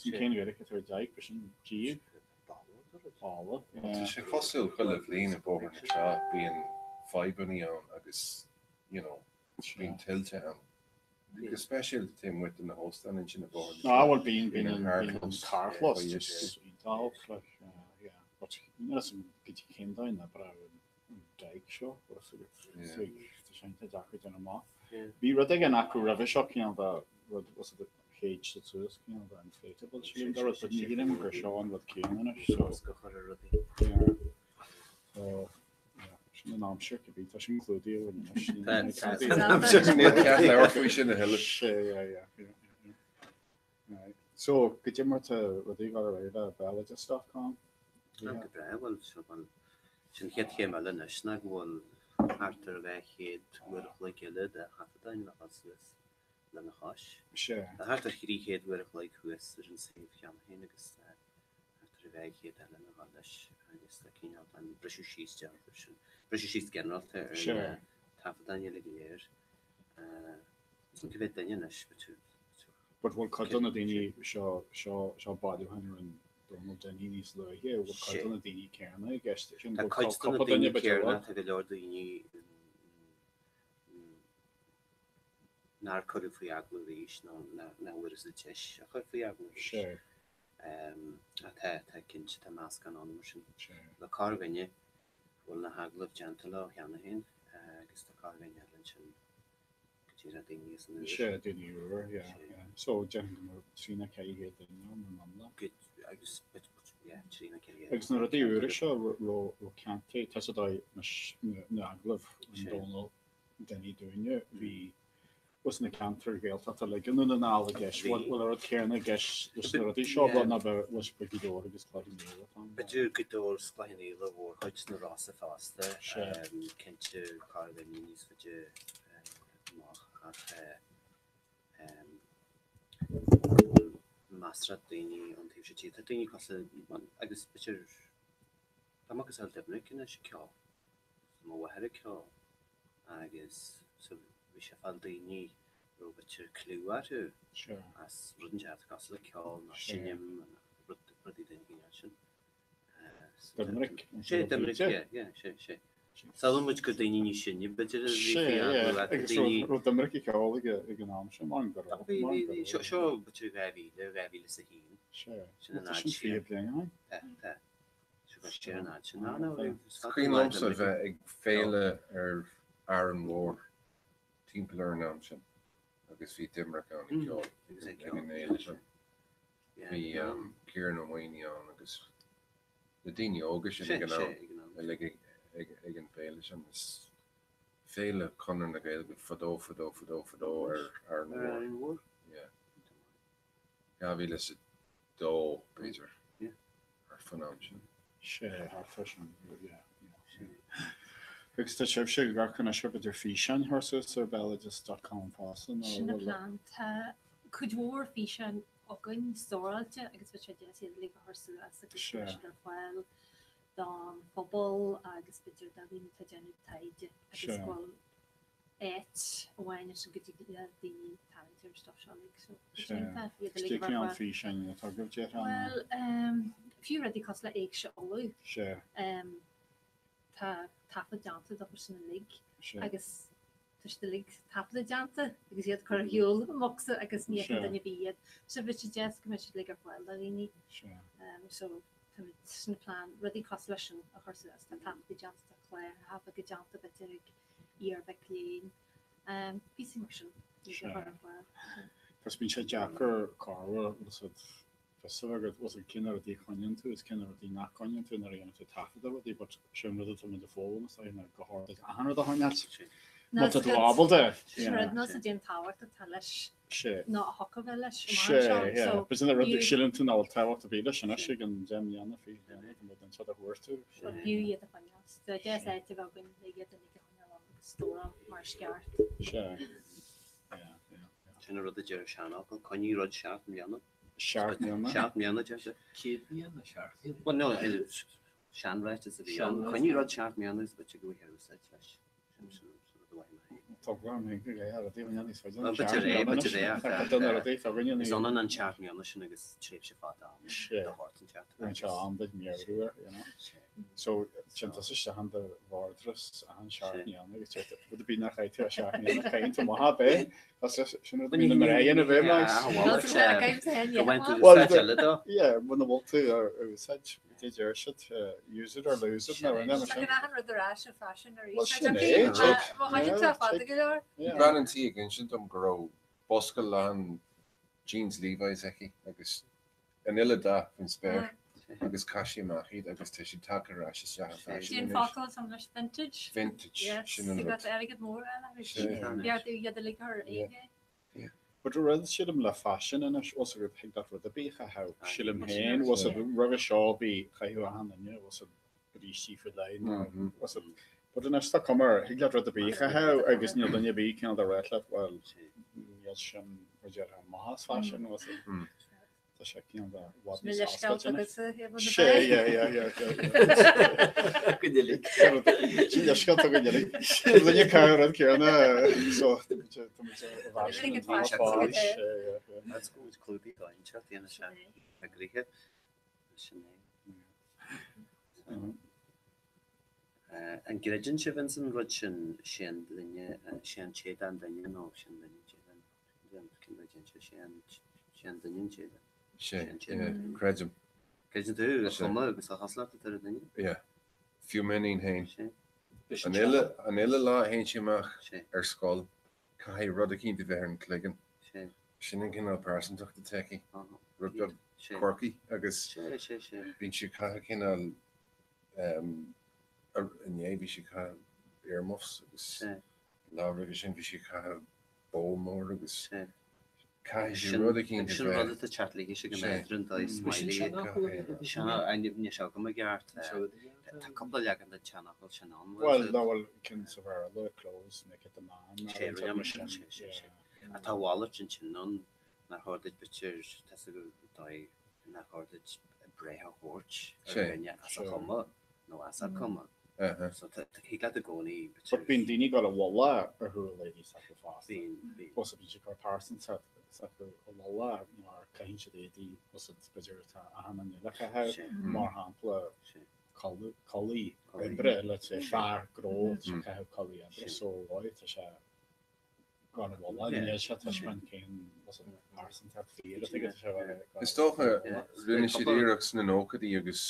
cén Ghaeilge atá ar dyke, ba sin díog? Balla, yeah. Tá sé cosúil chuile bhliain i Bóthar na Trá, bíonn fadhbannaí ann agus, you know, bíonn tuilte ann. Go speisialta taobh amuigh de na hóstáin ansin i Bóthar na Trá. Ah, bhuel, bíonn, bíonn an carrchlós just iontach, like, yeah. But, níl a fhios agam go dtí cén domhan a bhraith an dyke seo, tá sé iontach deacair déanamh amach. Bhí rud éigin acu roimhe seo, cineál de rud, was it shéid siad suas, cineál de inflatable, sílim, de rud, but ní shílim gur seo an rud céanna anois, so. Go chur ar rudaí. Yeah. So, yeah, sin an aimsir, cibé, tá sin clúdaithe againn anois. Tá an aimsir. Níl cead labhairt faoi sin a thuilleadh. Sea, yeah, yeah, yeah, yeah. Right. So, goidé mar tá rudaí ag dul ar aghaidh le Béaloideas dot com? Go breá, bhuel, seo bhuel, sin an chéad chéim eile anois ná go bhfuil thart ar 200 uair a chloig eile de thaifeadáin le dhul suas lena chois. Sea. Tá thart ar 300 uair a chloig thuas ar an suíomh cheana féin agus tá thart ar 200 eile le dhul leis agus tá cineál an briseadh síos déanta ar sin, briseadh síos ginearálta ar na taifeadáin uilig go léir. Is cé mhéad duine anois, b'fhéidir But bhfuil cuid de na daoine seo, seo, seo bailiúchán a rinne Dónal Dinny níos luaithe, bhfuil cuid de na daoine céanna i gceist sin? Tá cuid de na daoine céanna, tá go leor daoine nár cuireadh faoi agallamh arís nó nach bhfuarthas an deis a chur faoi agallamh arís. Tá, tá cinnte, tá meascán ann mar sin. Le corrdhuine, bhfuil na hagallaimh déanta leo cheana féin agus tá corrdhuine eile ansin go díreach daoine as an úr. Sea, daoine úr, yeah, yeah. So, déarfainn go mbeadh 3 nó 400 duine ann in iomlán. Good, agus Agus na rudaí úra seo raibh ceantair, tá sa dóigh na agallaimh an Dónal Dinny dúinne, bhí os na ceantair Ghaeltachta uilig i nDún na nGall i gceist, bhfuil an rud céanna i gceist leis na rudaí seo, bhuel ná bheadh bhfuil sé Gaoth Dobhair agus Cloich Cheann Fhaola atá ann. B'fhéidir Gaoth Dobhair 's Cloich Cheann Fhaola mhórchuid sna Rosa fosta, cinnte corrdhuine níos faide amach ach measartha daoine ón taobh seo tíre. Tá daoine cosúil agus b'fhéidir tá macasamhail Doimnic anois ag ceol, mo mháthair ag ceol agus so bhí sé ag fáil daoine a raibh b'fhéidir cliú orthu as rud inteacht cosúil le ceol nó seinm nó rudaí den chineál sin. Doimnic? Sé Doimnic, yeah, yeah, sé, sé. Samhlaíonn muid gur daoine níos sine b'fhéidir a bhí faoi agallamh ach Agus daoine. raibh Doimnic ag ceol ag an am sin, mar go raibh. Bhí, bhí, bhí. Seo, seo b'fhéidir 2000, 2001. Sé. Sin an Tá fhad sin siar. 20 bliain ó shin. Tá, tá. Seo go siar an fhad sin. Ná, ná, bhí. Is cuimhin liomsa a bheith ag féile ar Árainn Mhór timpeall ar an am sin agus bhí Doimnic ann ag ceol ag an fhéile sin. Bhí Ciarán Ó Maonaigh ann agus na daoine óga sin ag an am uilig ag an bhféile sin. Is féile Chonradh na Gaeilge fadó fadó fadó fadó ar Árainn Mhór. Yeah. 2002 b'fhéidir thart fán am sin. Sé, thart fá sin, yeah, yeah. Agus tá sibhse ag amharc anois ar b'fhéidir físeáin a chur suas ar béaloideas dot com fosta nó Sin an bhfuil plean. Tá cuid mhór físeáin againn stóráilte agus bheadh sé deas iad uilig a chur suas agus go mbeadh siad ar fáil don phobal agus b'fhéidir do dhaoine atá ag déanamh taighde agus go bhfuil áit amháin ansin go dtig le daoine tarraingt ar an stuff seo uilig. So tá sé iontach iad uilig a bheith ar fáil. Cén físeáin atá agaibh déarfá? Bhuel, fiú rudaí cosúil le Éigse Uladh. Tá taifead déanta dóibh sin uilig agus tá siad uilig taifeadta déanta agus iad curtha ar shiúl i mbocsa agus ní fheiceann duine ar bith iad. So bheadh sé deas go mbeadh siad uilig ar fáil do dhaoine. So táimid sin an plean, rudaí cosúil leis sin a chur suas. Tá taifeadtaí déanta, tá cláracha beaga déanta b'fhéidir ag iar-mhic léinn, píosaí mar sin a chur ar fáil. Agus bíonn sé deacair corruair, bhfuil a fhios agat, fios a bheith agat, bhfuil a fhios agat cé na rudaí a choinníonn tú is cé na rudaí nach gcoinníonn tú nuair a dhéanann tú taifead ar rudaí, but sin an rud atá muid ag foghlaim is dóigh ná gur chóir duit achan rud a choinneáilt. Má tá tú ábalta. Sin rud nó sa déan tábhacht atá leis nó a thiocfadh a bheith leis amach Sé, anseo. yeah. So, But sin an rud b'fhiú- síleann tú nach bhfuil tábhacht ar bith leis anois ag an 10 mbliana, 20 bliana, go mbeidh an rud a thabhairt tú. But b'fhiú iad a choinneáil. So deas áit a bheith againn le iad uilig a choinneáil ann agus stóráil mar is ceart. Sé, yeah, yeah. Sin an rud a deir an seanfhocal, coinnigh rud seacht mbliana. Seacht mbliana? Seacht mbliana, deir sé. 100 bliana, seacht mbliana. Bhuel, no, seanráiteas a bhí ann. Coinnigh rud seacht mbliana agus b'fhéidir go bhfaighidh úsáid leis. Sin sin rud a mhaith mé. Tá go maith go léir, rudaí a bhaineann níos faide ná Bhuel, b'fhéidir seacht é, mbliana b'fhéidir é, anois. ach Tá cuid de na rudaí atá againne is ní. ionann an seacht mbliana sin agus tréimhse fada ama Sé. do shórt inteacht. Bíonn sé am duit meabhrú air, you know. So, téann tusa isteach in do bhardras achan seacht mbliana agus deir tú, rud ar bith nach gcaithfidh tú seacht mbliana, caitheann tú amach ab é? Sin rud a bhíonn na mná a dhéanamh é, Mags. Go bhfaigheann tú úsáid eile dó. Yeah, muna bhfuil tú á úsáid, cad é deir siad, use it or lose it, nó rud mar sin. Tagann achan rud ar ais i bhfaisean arís. Well, sin é, Má thagann sé fada go leor. Bhí bean an tí ag insint dom go raibh bosca lán jeans Levi's aici agus an uile dath faoin spéir agus chaith sí amach iad agus tá siad tagtha ar ais isteach i bhfaisean Sin anois. focal atá leis vintage. Vintage, Yes, sin an ag rud. got airgead mór eile. Sea. Bheart iad uilig ar eBay. But rud sílim le faisean anois, bhfuil 's agat, thig leat rud ar bith a chaitheamh. Sílim Well, sin féin, é. bhfuil 's agat, roimhe seo bhí, chaitheadh achan duine, bhfuil 's agat, brístí faoi leith nó, bhfuil 's agat. But anois tá cuma air, thig leat rud ar bith a chaitheamh agus níl duine ar bith cineál de rá leat, bhuel, níl sin, mar a déarfá, maith as faisean, bhfuil 's agat. Tá sé cineál de i bhfad níos oscailte anois. Sé, yeah, yeah, yeah, yeah. Go uilig. Sin leithscéal againn uilig. Tá duine ceann rud céanna, so tá muid i bhfaisean an t-am ar fad. That's good, clúdaigh go inteacht, dhéanamh sé eagraithe. Sin é. An gcreideann sibh ins an rud sin, sé an duine, sé an t-éadach an duine nó sé an duine an t-éadach? Sé an duine an t-éadach. Sé, yeah, creidim. Creideann tú a chuma agus a chosúlacht atá ar an duine? Yeah. Fiú m'iníon féin. An uile, an uile lá a théann sí amach ar scoil, caithfidh rud eicínt a bheith ar an cloigeann. Sin an cineál pearsantacht atá aici. Rud beag. Corcaigh agus bíonn siad ag caitheamh cineál inné bhí siad ag caitheamh earmuffs agus an lá roimhe sin bhí siad ag caitheamh bó mór agus caithfidh siad rud eicínt a Sin bheith rud atá teacht léi sé go méadar an dóigh smiley Sin níl sé agam i gceart. Tá cúpla leagan den tseanfhocal sin ann. Bhuel, ná bhfuil cinn sa Bhéarla, clothes make the man. Sé rinne sé sé sé. Ach tá a mhalairt ansin ann. Nár chóir duit b'fhéidir, tá 's agat, dóigh nár chóir duit breith a thabhairt ar dhuine as a chuma nó as a cuma. So thig leat i gcónaí b'fhéidir. But bíonn daoine ag dul i bhfolach ar chúl éadaí s'acu fosta. Bíonn, bíonn. Bhuel, so bíonn siad ag cur pearsantacht s'acu i bhfolach mar caitheann siad éadaí, bhuel, so b'fhéidir atá achan duine eile a chaitheamh, mar shampla, culaith oibre, let's say, fear gnó, tá sé ag caitheamh culaith oibre, so why, tá sé Is dócha, rinne siad iarracht sna nóchaidí agus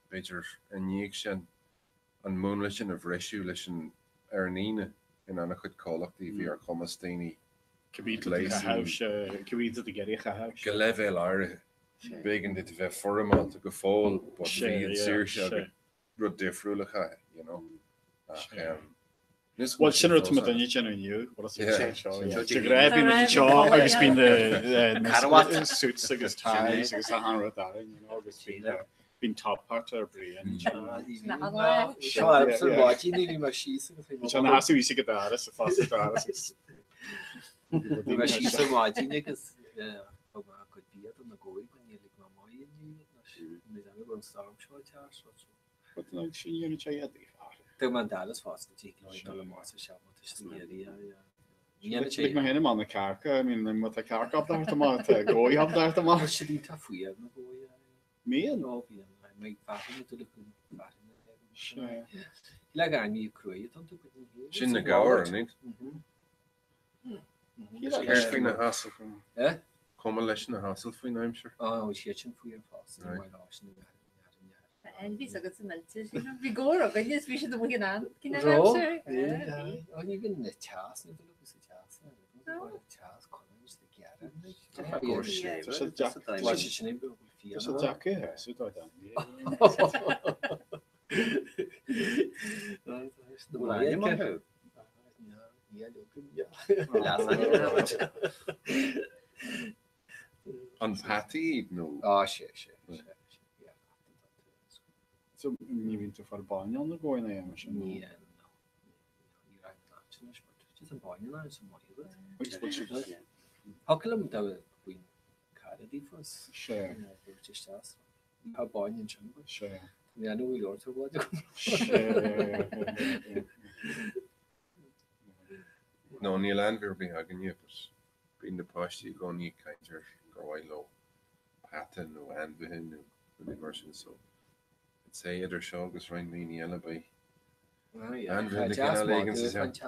b'fhéidir i ndiaidh sin an múnla sin a bhriseadh leis an ar an Aoine in an-chuid comhlachtaí bhí ar chumas daoine gléasadh go leibhéal áirithe. B'éigean duit a bheith foirmeálta go fóill but bhí an saoirse agat rud difriúil a chaitheamh, you know. Ach níos Bhuel, sin rud tá muidinne ag déanamh inniu, bhuel, is é seo, yeah. De ghnáth bíonn muid anseo agus bíonn na suits agus ties agus achan rud orainn, you know, agus bíonn bíonn top hat ar Brian. Seo ar maidin bhí mé síos agus bhí Bhí sé ina sheasamh thíos ag an doras, ag foscladh an doras agus Bhí mé síos ar maidin agus thug mé cuid bia do na gabhair go níor lig mé amach inniu iad anois. Ní dheimhin go raibh an storm seo ag teacht so. But no, sin dhéanann sé éadaí fear. Thug mé an doras foscailte ag leo dul amach sa seomra má tá siad ag iarraidh é. Ní dhéanann sé Lig mé féin amach na cearca, I mean, má tá cearca ábalta a theacht amach, tá gabhair ábalta a theacht amach. Tá siad iontach fuar na gabhair. Mbíonn? Ó bhíonn. Mé ag fearthainn ag dul chun fearthainne. Le gainmh cruaidh atá iontu, but ní hé. Sin na gabhair, an iad? Céard faoi na hasail? Cuma leis na hasail faoin aimsir? Á, siad sin faoi fosta, mar lá sin a Bhí agat sa mhillte, bhí gabhar againn is bhí siad amuigh in ann cinn an aimsir. Ó ní bhíonn na teas na dul agus teas teas conas na gearra. Tá sé deacair a sheasamh dá dteanga. An peataí iad nó? Á, sé, sé, sé. So ní bhíonn tú ag fáil bainne ó na gabhair ná mar sin? Ní, no. Ní raibh an áit anois, but just an bainne ná is maith agat. Agus bhfuil siad? Thiocfadh liom dá bhfuil cara daofa. Sé. Dúirt isteach. Tá bainne ansin agat. Sé. Ní fheadar bhfuil ort ar bhád agam. Sé. No, níl ainmhí ar bith againne, but bíonn na páistí i gcónaí ag caint ar gur mhaith leo peata nó ainmhithe nó rudaí mar sin, so I'd say idir seo agus roinnt míonna eile beidh ainmhithe de chineál éigin sa teach.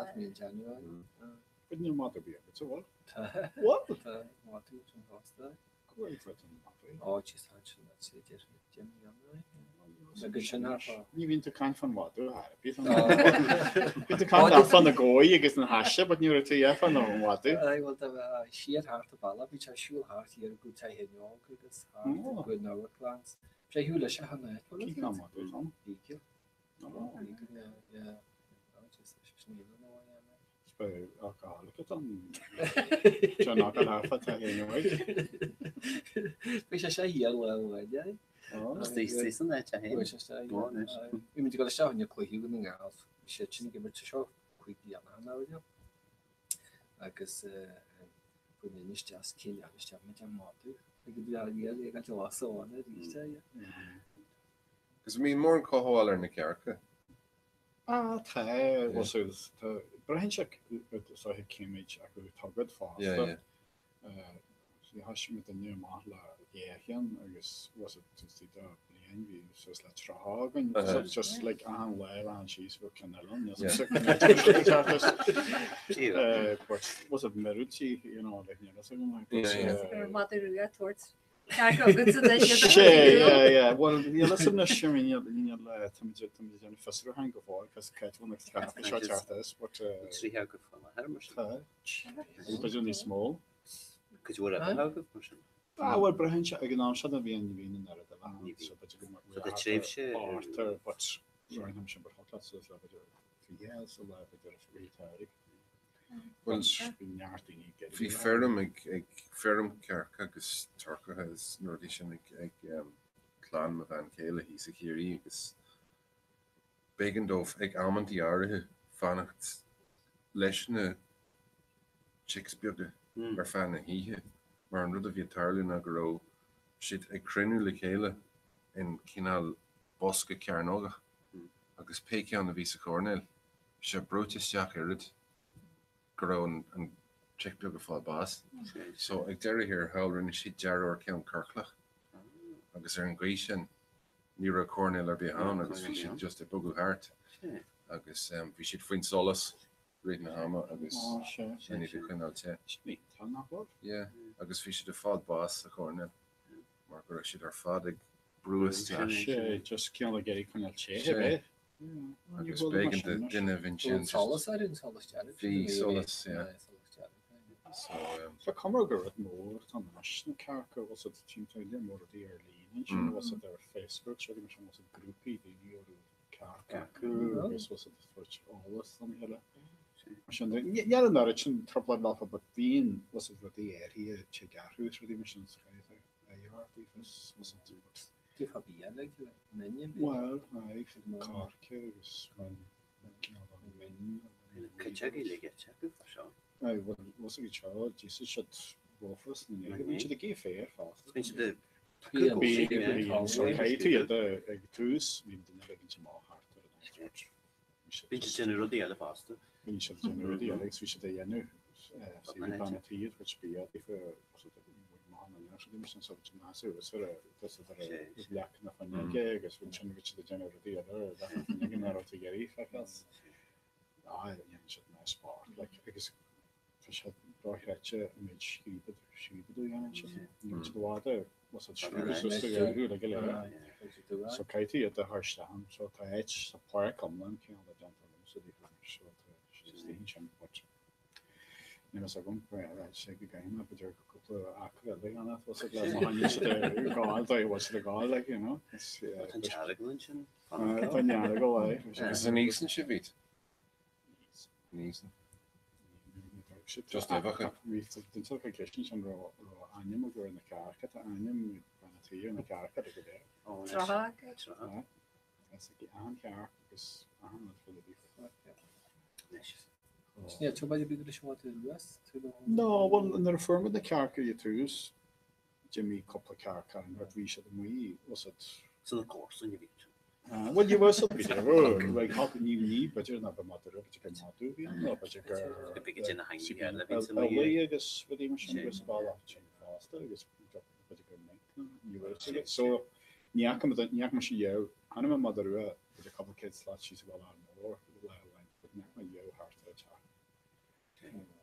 But níl madra ar bith agat, so bhfuil? Tá. Bhfuil? Tá madra ansin fosta. Go bhfuil fud an mapa. Ó, jeez, tá sin, that's it, Agus sin ar fad. Ní bhíonn tú ag caint fán mhadra ar bith. Bíonn tú ag caint fá na gabhair agus na hasail, but ní raibh tú ag fán mhadra. Aye, well, tá siar thart an bealach, bhí sé ag siúl thart thiar go Tigh Fhinneog agus thart go na Rocklands. Bhí sé ag siúl leis a tháinig. Cén cineál madra atá ann? Beagle. Bhí sé seo thiar lá amháin é. Bhí san áit é féin. Bhí muid ag dul isteach in cluiche Dhún na nGall. Bhí siad sin ag imirt seo 5 bliana ó shin agus fuair mé isteach as Cill Airne isteach muid ar madadh ag an bhfear ag an lá sa bhána arís é. Agus an mbíonn mórán cothabháil ar na cearca. Ah, tá, bhuel, so, tá, braitheann sé is dóiche cé méid acu atá agat fosta. Yeah, yeah. Thoisigh muidinne amach le dhá cheann agus was it just de bliain bhí suas le 30 againn. So just like achan lá a lean síos bheadh ceann eile ann. But was it Miruti, you know, like níl a fhios agam. Yeah, yeah. Madra rua ag tabhairt Sé, yeah, yeah. Bhuel, níl a fhios anois, I mean, níl, níl, táimid, táimid ag déanamh fiosrúcháin go fóill, cos cá bhfuil na cearca seo ag teacht as, but, Trí agaibh faoi láthair, mar sin. Tá. Agus b'fhéidir níos mó. Cuid mhór oibre agaibh, mar sin. Ah, bhuel, braitheann sé, ag an am seo den bhliain ní bhíonn an oiread eile ann, so b'fhéidir go mbeadh So tá tréimhse thart ar, but ar an am sin, but thug leat suas le b'fhéidir 20 sa lá, b'fhéidir i rith an tsamhraidh. Bhuel, Bhí neart daoine ag iarraidh bhí feirm ag, ag feirm cearca agus turcaithe is na rudaí sin ag, ag clann mo bhean chéile thíos i Chiarraí agus b'éigean dóibh ag amantaí áirithe fanacht leis na chicks beaga ar feadh na hoíche mar an rud a bhí ag tarlú ná go raibh siad ag cruinniú le chéile in cineál bosca cearnógach agus pé ceann a bhí sa choirnéal, bhí sé brúite isteach oiread go raibh an chick beag ag fáil bás. So ag deireadh thiar thall rinne siad dearadh ar ceann ciorclach agus ar an gcaoi sin ní raibh coirnéal ar bith ann agus bhí siad just ag bogadh thart agus bhí siad faoin solas rith na hama agus rinne iad a choinneáil te. Yeah, agus bhí siad ag fáil bás sa choirnéal mar go raibh siad ar fad ag brú isteach. Sé, just cineál ag iarraidh coinneáil te, ab é? Agus b'éigean do duine a bhí ansin just. Solas air, an solas dearg. Bhí solas, yeah. So. Tá cuma gur rud mór atá anois na cearca, bhfuil siad timpeall lear mór rudaí ar líne ansin, bhfuil siad ar Facebook, rudaí mar sin, bhfuil siad grúpaí daoine a raibh cearca acu agus bhfuil siad ag tabhairt eolas don chéile. Mar sin de, níl an oiread sin trioblóid leofa but bíonn, bhfuil siad rudaí áirithe tig athrú is rudaí mar sin sa chaoi atá ort daofa, bhfuil siad but. Díobh bia like mine. Bhuel, aye, coirce agus min. Cuid agaibh le geit acu fá seo. Aye, bhuel, bhfuil siad seo, d'íosfaidh siad rófa sna nithe. Bíonn siad ag ithe féir fosta. Bíonn siad ag Bíonn, so caithfidh tú iad ag tús, bíonn duine éigin amach thart ar an áit. Bíonn siad ag déanamh rudaí eile fosta. Bíonn siad ag déanamh rudaí eile agus bhí siad ag déanamh saothar bean an tí a chuid bia daofa leac na fuinneoige agus bhí sin bhí siad ag déanamh rudaí eile ar leac na fuinneoige nach raibh tú ag iarraidh feiceáil. Á, dhéanann siad mess sport like agus tá sé dochreidte an méid scríobadh scríobadh a dhéanann siad. Níl siad i bhfad ar So caithfidh tú iad a chur isteach ann. So tá áit sa pháirc iomlán cineál de déanta agamsa daofa anois. So tá siad istigh ansin but níl fhios agam sé go gcaithfidh mé b'fhéidir cúpla acra eile a dhéanamh tá siad le má tháinig siad ar gcall dóigh bhfuil siad ag gabháil like you know. Tá an t-earagail ansin. Tá an earagail aye. Agus an íosann sibh iad? Níos. Just uibheacha. Bhí duine ag ceist ansin raibh ainm acu ar na cearca, tá ainm ag bean an tí ar na cearca go léir. Tráth. Tráth. Is ag achan chearc agus achan rud fá dtaobh de. Níl tú bhaile bíodh leis an bhfad luas? No, bhuel nuair a fuair muid na cearca i dtús, d'imigh cúpla cearc ann, but bhí siad amuigh, was it? Sna comharsain a bhí siad. Bhuel, ní bhfuil siad b'fhéidir, like, thug, ní, ní, b'fhéidir nach bhfuil madra, b'fhéidir gur madadh a bhí ann, nó b'fhéidir gur, B'fhéidir gur na hainmhithe eile a bhí san Eolaí agus rudaí mar sin agus sa bhealach sin fosta agus b'fhéidir gur mink nó ní bhfuil fhios agat. So, ní fhaca muid, ní fhaca mise riamh, chonaic mé madra rua, b'fhéidir cúpla céad slat síos an bealach mór lá amháin, but ní fhaca mé riamh thart ar an teach.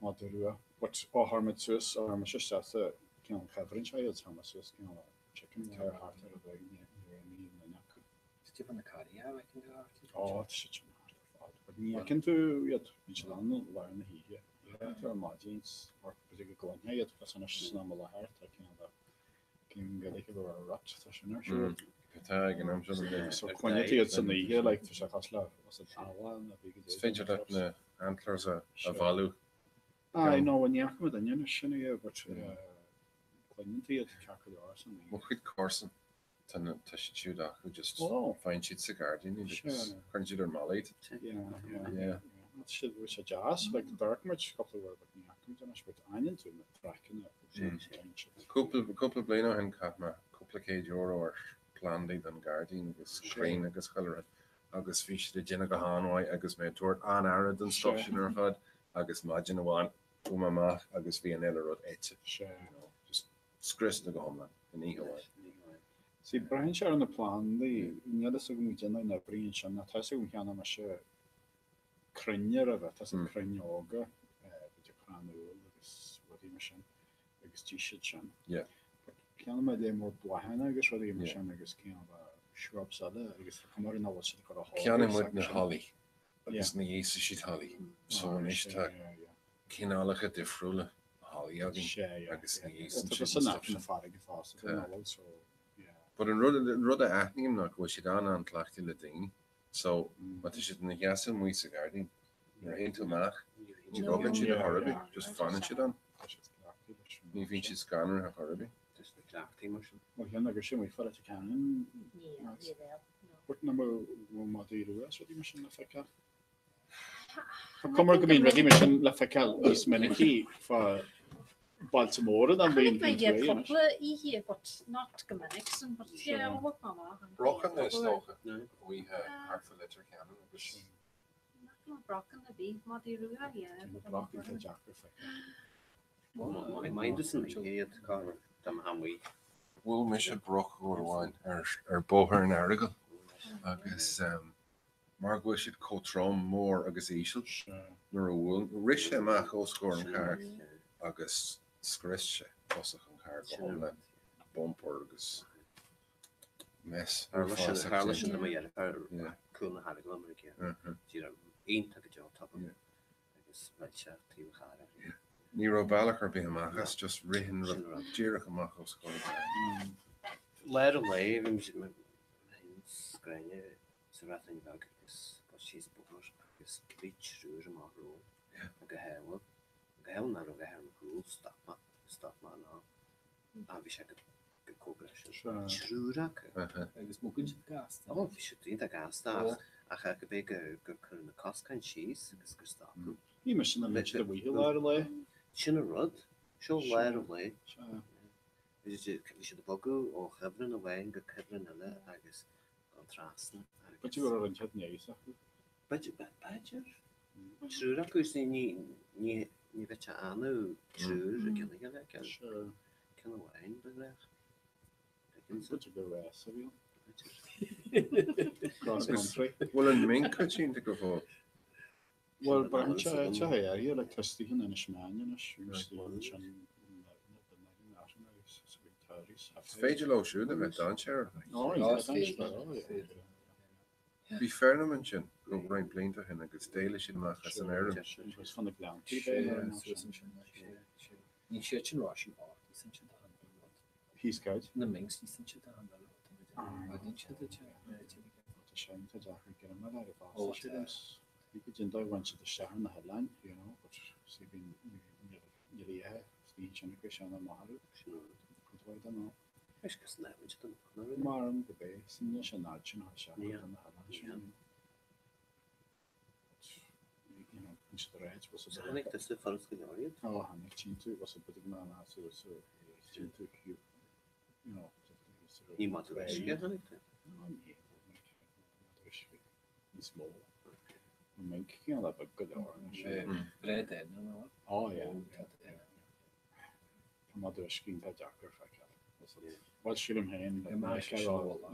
Madra rua. But ó chuir muid suas, ó chuir mise isteach sa cineál cuibhreann seo iad, chuir mé suas cineál chicken wire thart ar a bheidh ní raibh ní duine acu. Is tú fan na caillí a fheiceann tú thart? Ó, tá siad sin thart ar fad. But ní fheiceann tú iad, bíonn siad ann i lár na hoíche. Ní fheiceann tú ar maidin, or b'fhéidir go gcluinfeá iad, cos anois san am i láthair tá cineál de cén Ghaeilge a bheadh ar rut, tá sin ar siúl. Tá ag an am seo den bhliain. So cluinfidh tú iad san oíche, like, tá sé cosúil le, was it eala nó bhí go Is féidir leat na antlers a bhailiú. Aye, no, ní fhaca muid inniu anois sin é, but cluineann tú iad ceart go leor san oíche. Mo chuid comharsan, tá na, tá siad siúd acu, just faigheann siad sa ghairdín iad agus cuireann siad ar mála iad. Yeah, yeah, yeah. Tá siad, bhí sé deas, like, d'amharc muid cúpla uair but ní fhaca muid anois, but aithníonn tú na traiceanna Cúpla, cúpla bliain ó shin chaith mé cúpla céad euro ar phlandaí don ghairdín agus crainn agus chuile rud agus bhí siad ag déanamh go han-mhaith agus mé ag tabhairt an-aire don stuff sin ar fad agus maidin amháin chuaigh mé amach agus bhí an uile rud ite, you know, just scriosta go hiomlán in oíche amháin. See, braitheann sé ar na plandaí, níl fhios agam goidé na n-oibríonn sin, tá fhios agam cheana mise crainn roimhe, tá fhios a'd crainn óga, b'fhéidir crann úll agus rudaí mar sin, agus d'ith siad sin. Yeah. But cheannaigh mé lear mór bláthanna agus rudaí mar sin agus cineál de shrubs eile agus tá cuma orthu nach bhfuil siad ag cur a thógáil Cheannaigh muid na holly agus ní íosfaidh siad holly. So anois tá cineálacha difriúla holly. malaí againn agus ní íosann Tá siad san an aice stuff na sin. farraige fosta Tá. den Nollaig so yeah. But an rud an rud a aithním ná go bhfuil siad an-an-cleachtaithe le daoine. So má tá siad ina sheasamh amuigh sa ghairdín, nuair a théann tú amach, ní bhogann siad ar chor ar bith, just fanann siad ann. Ní bhíonn siad scanraithe ar chor ar bith. Just na cleachtaí mar sin. Mo cheann agus sin faoi Leitir Ceanainn. Bhuel na madaí rua is rudaí mar sin le feiceáil. Tá cuma go mbíonn rudaí mar sin le feiceáil níos minicí fá bailte móra ná bíonn Chonaic mé bíonn iad tú anois. cúpla oíche but not go minic sin but yeah, amharc mé amach an Brocanna is dócha, oíche thart fá Leitir Ceanainn agus. Nach raibh brocanna bhí madaí rua yeah. Tá na brocaí tá deacair feiceáil. Maith an oíche iad Conor dá mbeadh amuigh. Bhuail mise broc uair amháin ar Bhóthar an Earagail agus mar go bhfuil siad chomh trom, mór agus íseal, nuair a bhuail, rith sé amach os comhair an chairr agus scrios sé tosach an chairr go hiomlán, bumper agus mess uafásach Tharla sin déanta. do mo dheirfiúr cúl na hEaragaile mar a chéile. Díreach iontach go deo tobann agus bhuail sé taobh an chairr uirthi. Ní raibh bealach ar bith amach as, just rith an rud díreach amach os comhair an chairr. Lár an lae, bhí muid mé féin is Gráinne sa Bhreatain Bheag agus dul síos bóthar agus bhí triúr amach romhainn go hádhúil, go hádhúil nach raibh a dhath ar mo chúl, stop mé, stop mé an am, ah bhí sé go go cóngarach sin, triúr acu. Agus bogann siad gasta. Ó bhí siad iontach gasta ach ach go b'é gur gur cuireadh na coscáin síos agus gur stopadh. Ní mar sin a mbíonn siad amuigh i lár an lae. Sin an rud, seo lár an lae. Bhí siad ag bogadh ó chuibhreann amháin go cuibhreann eile agus dul trasna agus. B'fhéidir go raibh an chéad néis acu. B'fhéidir. Triúr acu is ní ní bheadh sé annamh triúr i gceann a chéile, ceann ceann amháin ba ghnách. B'fhéidir gur rás a bhí ann. Cross country. Bhfuil an mink coitianta go fóill? Bhuel, braitheann sé sé air, yeah, like tá istigh in Inis Meáin anois, agus istigh ansin Is féidir leo siúd a bheith dainséarach. Oh, yeah, dainséarach. Bhí feirm ansin go roinnt blianta ó shin agus d'éalaigh siad amach as an fheirm. Agus fan na gleanntaí Ní siad sin ráisí ard, ní sin siad a an rud. Thíos caid? Na minks, ní sin siad a an rud. Ní siad a Tá sé iontach deacair greim a fháil ar an bhfás, sílim. Bhí go dtí bhain siad isteach ar na hoileáin, you know, but see bhí níl oíche sna sin acu sin amach orthu. Cuid mhaith den am. Is go snámhann siad amach na rudaí. Maram go bé, sin níl sé an fhad sin thar isteach ar na hoileáin sin. But, you know, bíonn siad ar áit, was it Tháinig tusa foras go leor iad? Ó, tháinig, tchíonn tú, was it b'fhéidir go mbeadh an áit so, tchíonn tú, you know, Ní madra uisce a tháinig tú? No, ní, madra uisce. níos mó. An mink cineál a beag go leor anois. Breá daonna nó? Ó yeah. Tá madra uisce iontach deacair a feiceáil. Bhuel sílim féin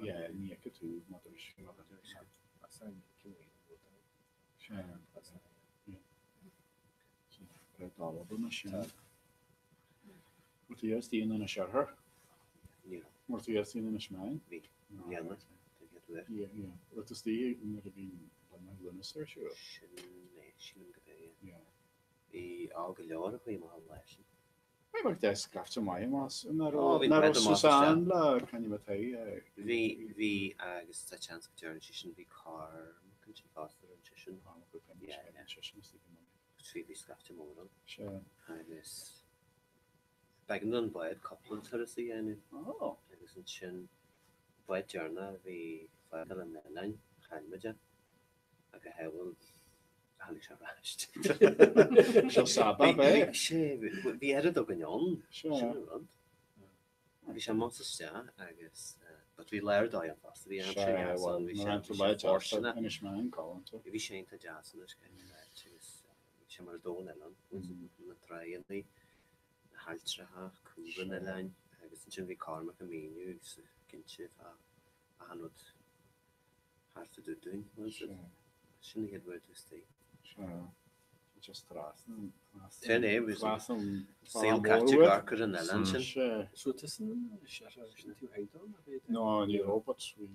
yeah ní fheicfidh tú madra uisce. Breá dalba anois sin. Bhfuil tú istigh in Inis Oirthir? Ní raibh. Bhfuil tú istigh in Inis Meáin? Bhí. Mbliana. Tá chéad uair. Yeah, yeah. Raibh tú istigh nuair a bhí an Lúnasa ar siúl? Sin é, sílim go b'é, yeah. Yeah. Bhí á go leor a chuaigh amach an lá sin. Bhí mar deis scaifte maith amach ina Ó, bhí raibh bread amach Suzanne le Connie Mattei. Bhí, bhí agus tá seans go dtearn sí sin, bhí Cormac ansin fosta, an sin. Cormac Ó Coinnigh, Yeah, yeah. an sin istigh go minic. Bhí, bhí scaifte mór ann. Sea. Agus b'éigean don bhád cúpla turas a dhéanamh. Ó. Agus ansin, bád deireanach a bhí fágáil an oileáin, chaill muid é. Ach a shamhail, tháinig sé ar ais. Seo sabab é. Bhí, bhí oiread againn ann, Sea. sin an rud. Bhí sé amach is isteach agus but bhí lá ar dóigh ann fosta, bhí aimsir Sea, dheas bhuel, ann, bhí nuair sé a bhí lá sé deas fóirsteanach. Inis Meáin, galánta. Bhí sé iontach deas anois, caithfidh mé a ráit, agus bhí sé mar domhan eile ann, na tráigheanna, na hailltreacha, cúl an oileáin agus ansin bhí Cormac ag míniú agus cinnte fá achan rud thart fá dtaobh dúinn, was it? Sin an chéad uair domh istigh. Sea, just trasna, Sin é, bhí trasna an saol caite ag amharc ar an oileán sin. Sea. So tusa sin taobh thiar dó, nó bhí? No, ní raibh, but bhí.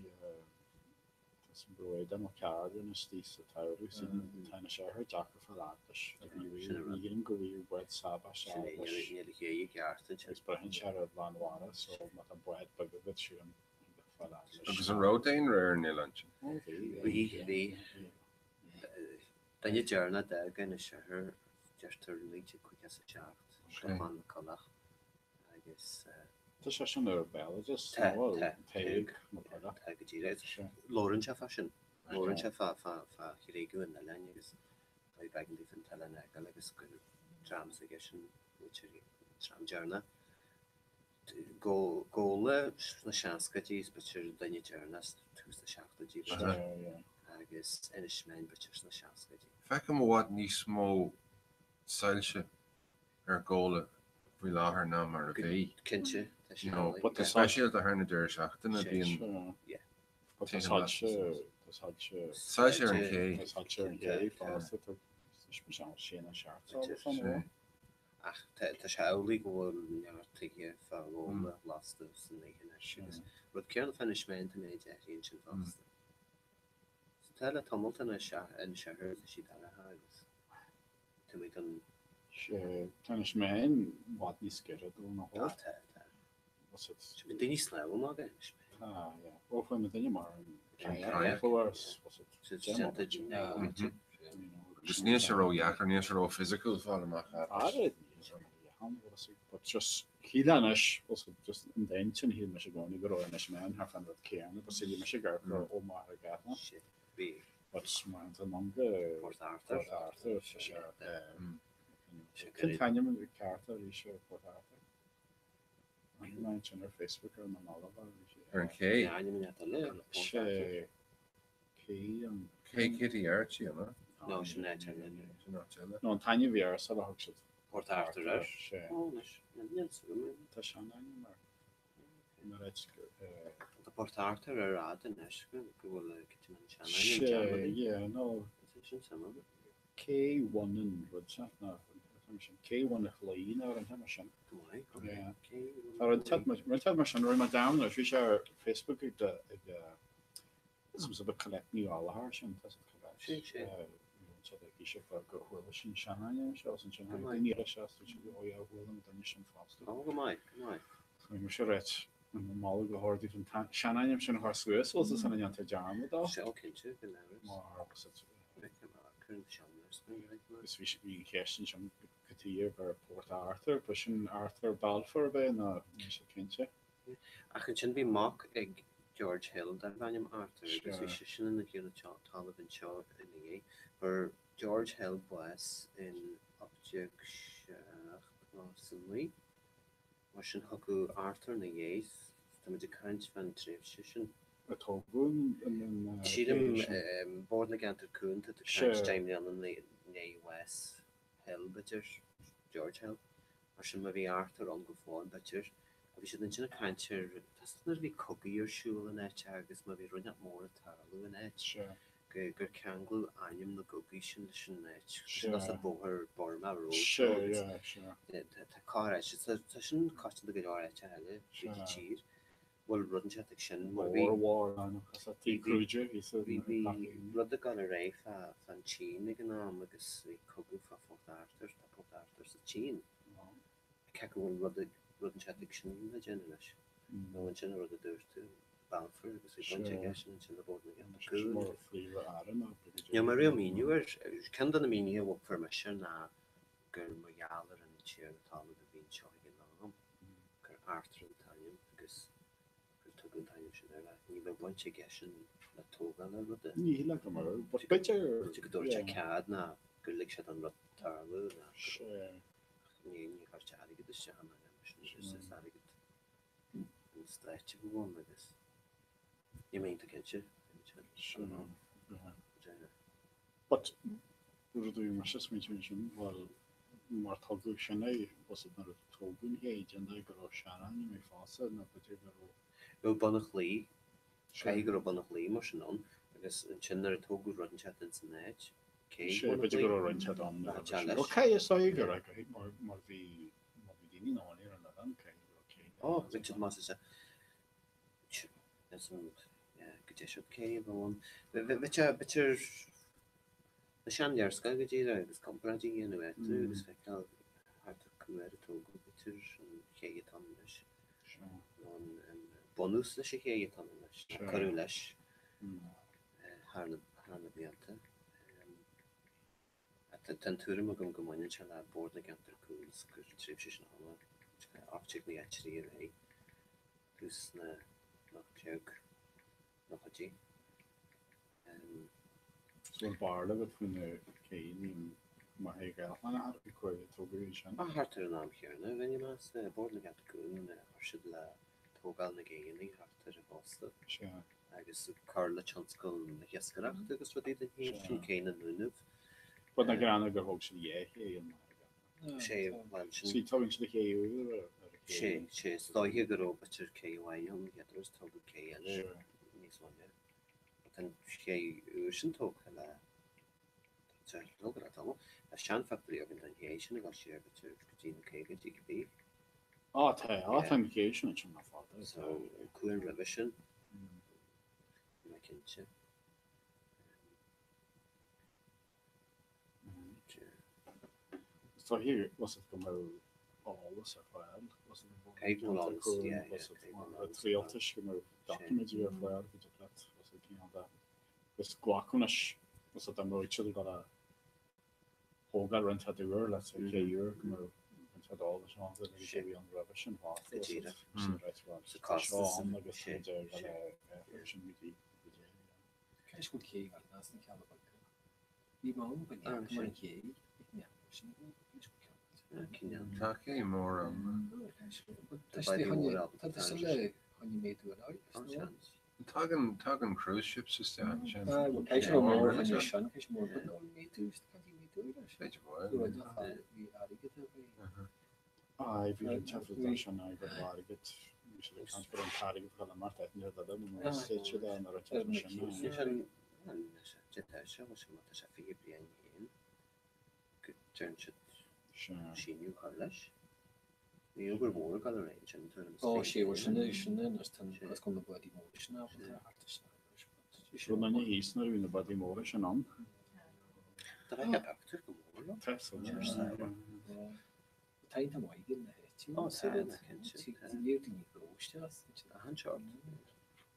Bhí mo cheard ar na stíos sa tsamhradh so tá na séartha deacair fáil fhad leis. Ní shílim go bhfuil bád sábha Sin é, níl a chéidh i gceart ansin. Agus braitheann sé ar lán mhara so má tá bád beag agat sílim go fáil fhad leis. Agus an raibh daonra ar an oileán sin? Ó bhí. Bhí, bhí. Duine deireanach d'fhág Inis Oirthir, deirtear 1957, Stiofán Mac Coileach. agus. Tá sé sin ar béaloideas, Tá, nó tá, Tadhg Mac Coileach. Tá go díreach. Labhrann sé fá sin. Labhrann sé fá, fá, fá thréigeadh an oileáin agus dóigh b'éigean daofa an t-oileán a fhágáil agus gur dream s'aigesean, muintir an dream deireanach. Gabhla sna seascaidí is b'fhéidir an duine deireanach tús na seachtóidí b'fhéidir agus Inis Meáin b'fhéidir sna seascaidí. Feicim i bhfad níos mó soilse ar Ghabhla faoi láthair ná mar a bhí. Cinnte, tá sé amhlaidh. Go speisialta thar na deireadh seachtaine bíonn Tá soilse, tá soilse. Soilse ar an ché. Tá soilse ar an ché fosta, tá sé na seacht solas ann ó. Ach tá sé amhlaidh go bhfuil neart tithe fá Ghabhla lasta san oíche anois agus rud céanna fá Inis Meáin tá méid athraíonn sin fosta. Tá le tamall tá Inis Oirthir tá siad athraithe agus. Tá muid an. Tá Inis Meáin i bhfad níos giorra dó ná thó. Tá, tá. What's it? Bhí daoine snámh amach ag Inis Meáin. Tá, yeah. Ó, chuaigh mo duine mar an kayak what's it? Agus níl sé ró-dheacair, níl sé ró-physiciúil fáil amach as. But just shíl anois, what's it, just an duine sin shíl mise i gcónaí go raibh Inis Meáin thart fán rud céanna, but shíl mise gur ó máthair Gathlán. Bhí. But mar an manga Port Arthur. Port Arthur sé sé Cén t-ainm ceart arís ar Port Arthur? An mé sin ar Facebook ar na mallaibh arís. Ar an ché. Ainm leat eile ar Port Arthur. Cé an Cé Kitty Archie an ea? No sin áit eile. Sin áit eile. No an t-ainm a bhí air sula thug siad Port Arthur air. Sé. Ó anois níl a fhios agam. Tá sean-ainm air. Tá Port Arthur ar fhad anois go bhfuil an sean-ainm dearmad. Sé, yeah, no. Tá sin suimiúil. Cé bhun an rud seo ná sin cé bhun an chlaí ná an mar sin. Go maith, go maith. Tá rud mar sin, rinne mé dearmad anois, bhí sé ar Facebook ag ag Is a bit Colette Ní Ghallchóir sin, tá siad Colette. Sin sin. Siad ag ise go go chuala sin sean-ainm seo sin sin daoine eile seo sa sin ó yeah chuala an duine sin fosta. Ó go maith, go maith. So bhí mise reit an moladh go hard an sean-ainm sin a chur suas bhfuil san a ndéantar dearmad dó. Sea cinnte go leor. Mar agus it Is bhí bhí an cheist ansin go tí ar Port Arthur, ba sin Arthur Balfour ab é nó níl sé cinnte. Ach ansin bhí mac ag George Hill darbh ainm Arthur agus bhí seisean ina thiarna talaimh anseo ina dhiaidh. Fuair George Hill bás in 1879, mar sin thiocfadh Arthur ina dhiaidh, tá muid ag caint fán tréimhse sin. A tógadh an Sílim, Bord na gCeantar Cúnta, tá caint 10 mbliana i ndiaidh bhás Hill, b'fhéidir, George Hill. Mar sin, má bhí Arthur ann go fóill, b'fhéidir. Bhí siad ansin ag caint ar, tá 's agat nuair a bhí cogaí ar siúl in áit agus má bhí rud inteacht mór ag tarlú in áit, go, gur ceangladh ainm na gcogaí sin leis an áit. Tá sé nós an bóthar Burma Road seo agus tá corr áit, tá sin coitianta go leor áiteacha eile fríd an tír. Bhfuil rud inteacht ag sin mar bhí, bhí, bhí rud ag dul ar aghaidh fá, fán tSín ag an am agus bhí cogadh fá Phort Arthur, tá Port Arthur sa tSín. Cé go bhfuil rud ag, rud inteacht ag sin le déanamh leis. Nó ansin an rud a dúirt tú, Balfour agus bhí baint aige sin ansin le Bord na gCeantar Cúng. Níl mé riamh míniú air. Ceann de na mínithe a fuair mise ná gur mar gheall ar an tiarna talaimh a bhí anseo ag an am, gur Arthur an t-ainm agus gur tugadh an t-ainm sin air ach ní raibh baint aigesean le tógáil an ruda. Ní híle go mbeadh, but b'fhéidir. B'fhéidir go dtabharfadh sé cead ná gur lig sé don rud tarlú ná gur ach ní ní chuir sé airgead isteach in ainm sin is is airgead an stáit a bhí ann agus níl mé iontach cinnte. Sin. But rud a bhí mise ag smaointiú ansin, bhuel, mar tugadh sin é, was it nuair a tógadh an ché, cén dóigh go raibh seanainm ag fosta nó b'fhéidir go raibh. Raibh Bun an Chlaí, caithfidh go raibh Bun an Chlaí mar sin ann agus ansin nuair a tógadh rud inteacht ins an áit, cé Sé, Bun an b'fhéidir Chlaí? go raibh roinnt ann Tá sé leis. Bhuel, caithfidh, is dóigh go raibh, mar mar bhí mar bhí daoine ina gcónaí ar an oileán, caithfidh go raibh cé Ó, Richard Moss is ea. Go deis agat cé a bheadh ann. B'fhéidir na seanléarscáil go díreach agus comparáid a dhéanamh eatarthu agus feiceáil thart ar cá huair a tógadh b'fhéidir an ché atá ann anois. Nó an bunús leis an ché atá ann anois, a cuireadh leis thar na blianta. Tá an tuairim agam go mbaineann sé le Bord na gCeantar Cúng is gur tréimhse sin ama, 1893 ar aghaidh, tús na 1890idí. So an barúil agat faoi na céanna mar thé Ghaelchlár a tógadh ansin? Ah, thart ar an am chéanna, bheinn ag meas, Bord na gCeantar Cúng, chuir siad le tógáil na gcéanna thart ar an gcósta. agus cur le tionscal na hiascaireachta agus rudaí den chineál sin, cé na nDúnaibh. Rud nach greannmhar gur thóg siad dhá ché an Sé, bhuel, sin. Sí, tógann siad a ché úr ar a ché. Sé, sé, is dóiche go raibh b'fhéidir cé amháin ann an chéad uair is tógadh cé eile níos moille. Tá an ché úr sin tógtha le, tá sé tógtha le tamall. Tá seanphictiúirí againn den ché sin ag dul siar b'fhéidir go dtí na caogaidí cibé. Á, tá, á, tá an ché sin ansin le fada. So, an uair roimhe sin, níl mé cinnte. Is dóiche, was it go mbeadh eolas ar fáil, was it go Caithfidh go bhfuil eolas, yeah, yeah, caithfidh go bhfuil eolas ar fáil. Rialtais go mbeadh doiciméidí ar fáil go dtig leat, was it cineál de, agus glacadh anois, was it dá mbeadh siad ag dul a thógáil roinnt fhad úr le sa ché úr go mbeadh roinnt fhad eolais ann do na a bhí ann roimhe sin fosta. Go díreach. Sa costas ann agus tá muid ag dul ar sin go dtí go dtí. Cé is go bhfuil cé ar as na cealla beaga? Bhí mé ann go ndéanfaidh mar an ché ag neamh sin Tá cé mór ann. Tá sé le choinne méadú ar aghaidh. Tagann, tagann cruise ships isteach ansin. Ah, bhuel, cé sé mór an é sin, cé sé mór, but no, méadú, can't you méadú ar ais? B'fhéidir go bhfuil. Bhí airgead a bhí. Aye, bhí an taifead leis an aghaidh ar airgead, bhí siad ag caint go raibh an t-airgead ag dul imeacht ag an duine nó mar is siad é nuair a taifead sin. Sé sin, bhuel, tá sé, bhuel, sé, má tá sé 20 bliain féin, go dtearn siad síneadh a chur leis. Bhí obair mhór ag dul ar aghaidh ansin, tuairim is Ó, sé, bhuel, sin é, sin é, anois tá an, is go na bádaí móra sin ábalta a theacht isteach anois, but. Rud nach thíos nuair a bhí na bádaí móra sin ann. Tá bheith ag pictiúr go mór leo. Tá, so. Tá iontach maith ag na háite. Ó, tá, cinnte. Tá léir daoine go isteach. Achan seort.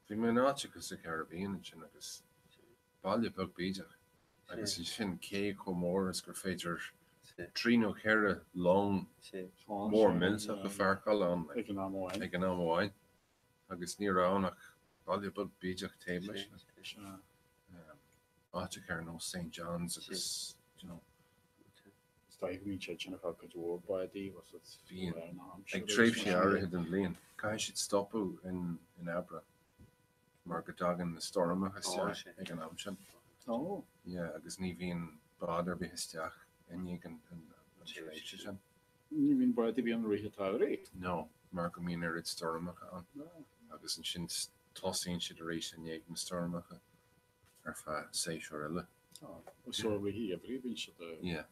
Bhí mé in áit acu sa Caribbean ansin agus baile beag bídeach agus ansin cé chomh mór is gur féidir trí nó cheithre long mór millteach a pháirceáil ann ag an am amháin. Ag an am amháin agus ní raibh ann ach baile beag bídeach taobh leis. Áiteacha ar nós St John's agus you know. Is dóigh go mbíonn siad sin ag fáil cuid mhór bádaí was it Bíonn. Ag tréimhsí áirithe den bhliain. Caithfidh siad stopadh in Aibreán. mar go dtagann na stoirmeacha isteach ag an am sin. Ó. Yeah, agus ní bhíonn bád ar bith isteach i ndiaidh an tréimhse sin. Ní bhíonn bád ar bith ann i rith an tsamhraidh? No, mar go mbíonn oiread stoirmeacha ann. Agus ansin tosaíonn siad arís i ndiaidh na stoirmeacha ar feadh séasúr eile. Ó, so i rith an gheimhridh bíonn siad a. Yeah.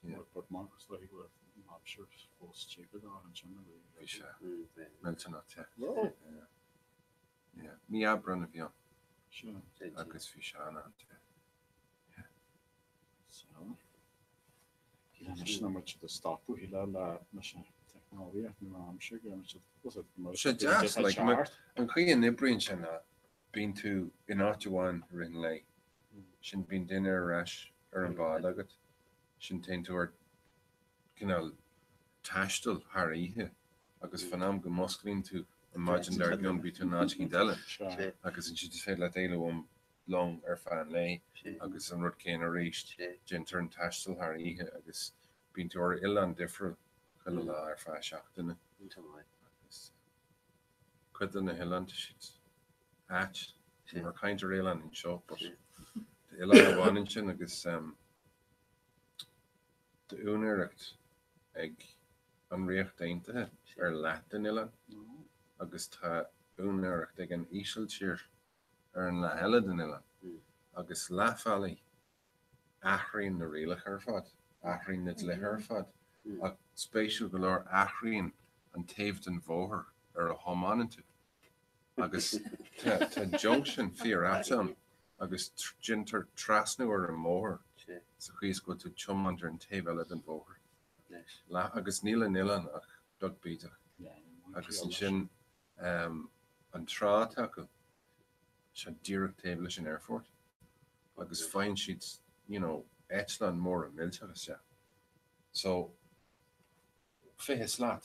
Yeah. But mar is dóigh go bhfuil an aimsir fós te go leor ansin i rith. Bhí sé millteanach te. Yeah. Yeah. Mí Aibreán a bhí ann. Sure. Agus bhí sé an-an-te. Yeah. So, anois ná muid ag stopadh shíle le leis an teicneolaíocht nua-aimseartha go raibh muid Tá sé deas, like, an chaoi a n-oibríonn sé ná bíonn tú in áit amháin i rith an lae, sin bíonn duine ar ais ar an bhád agat, sin téann tú ar cineál taisteal thar oíche agus fan am go musclaíonn tú an maidin dár gcionn bíonn tú in áit eicínt eile agus ansin is féidir leat éalú ón long ar feadh an lae agus an rud céanna arís, déantar an taisteal thar oíche agus bíonn tú ar oileán difriúil chuile lá ar feadh seachtaine. Agus cuid de na hoileáin tá siad ait, níl mé ag caint ar oileán anseo but tá oileán amháin ansin agus Tá úinéireacht ag an Ríocht Aontaithe ar leath den oileán agus tá úinéireacht ag an Ísiltír ar an leath eile den oileán agus leath bealaigh athraíonn na rialacha ar fad, athraíonn na dlíthe ar fad ach spéisiúil go leor athraíonn an taobh den bhóthar ar a thiomáineann tú. Agus tá junction fíor ait ann agus déantar trasnú ar an mbóthar sa chaoi is go bhfuil tú ag tiomáint ar an taobh eile den bhóthar. Agus níl an oileán ach beag bídeach. Agus ansin an trá atá acu, sé díreach taobh leis an aerfort agus faigheann siad you know eitleán móra millteach isteach. So 20 slat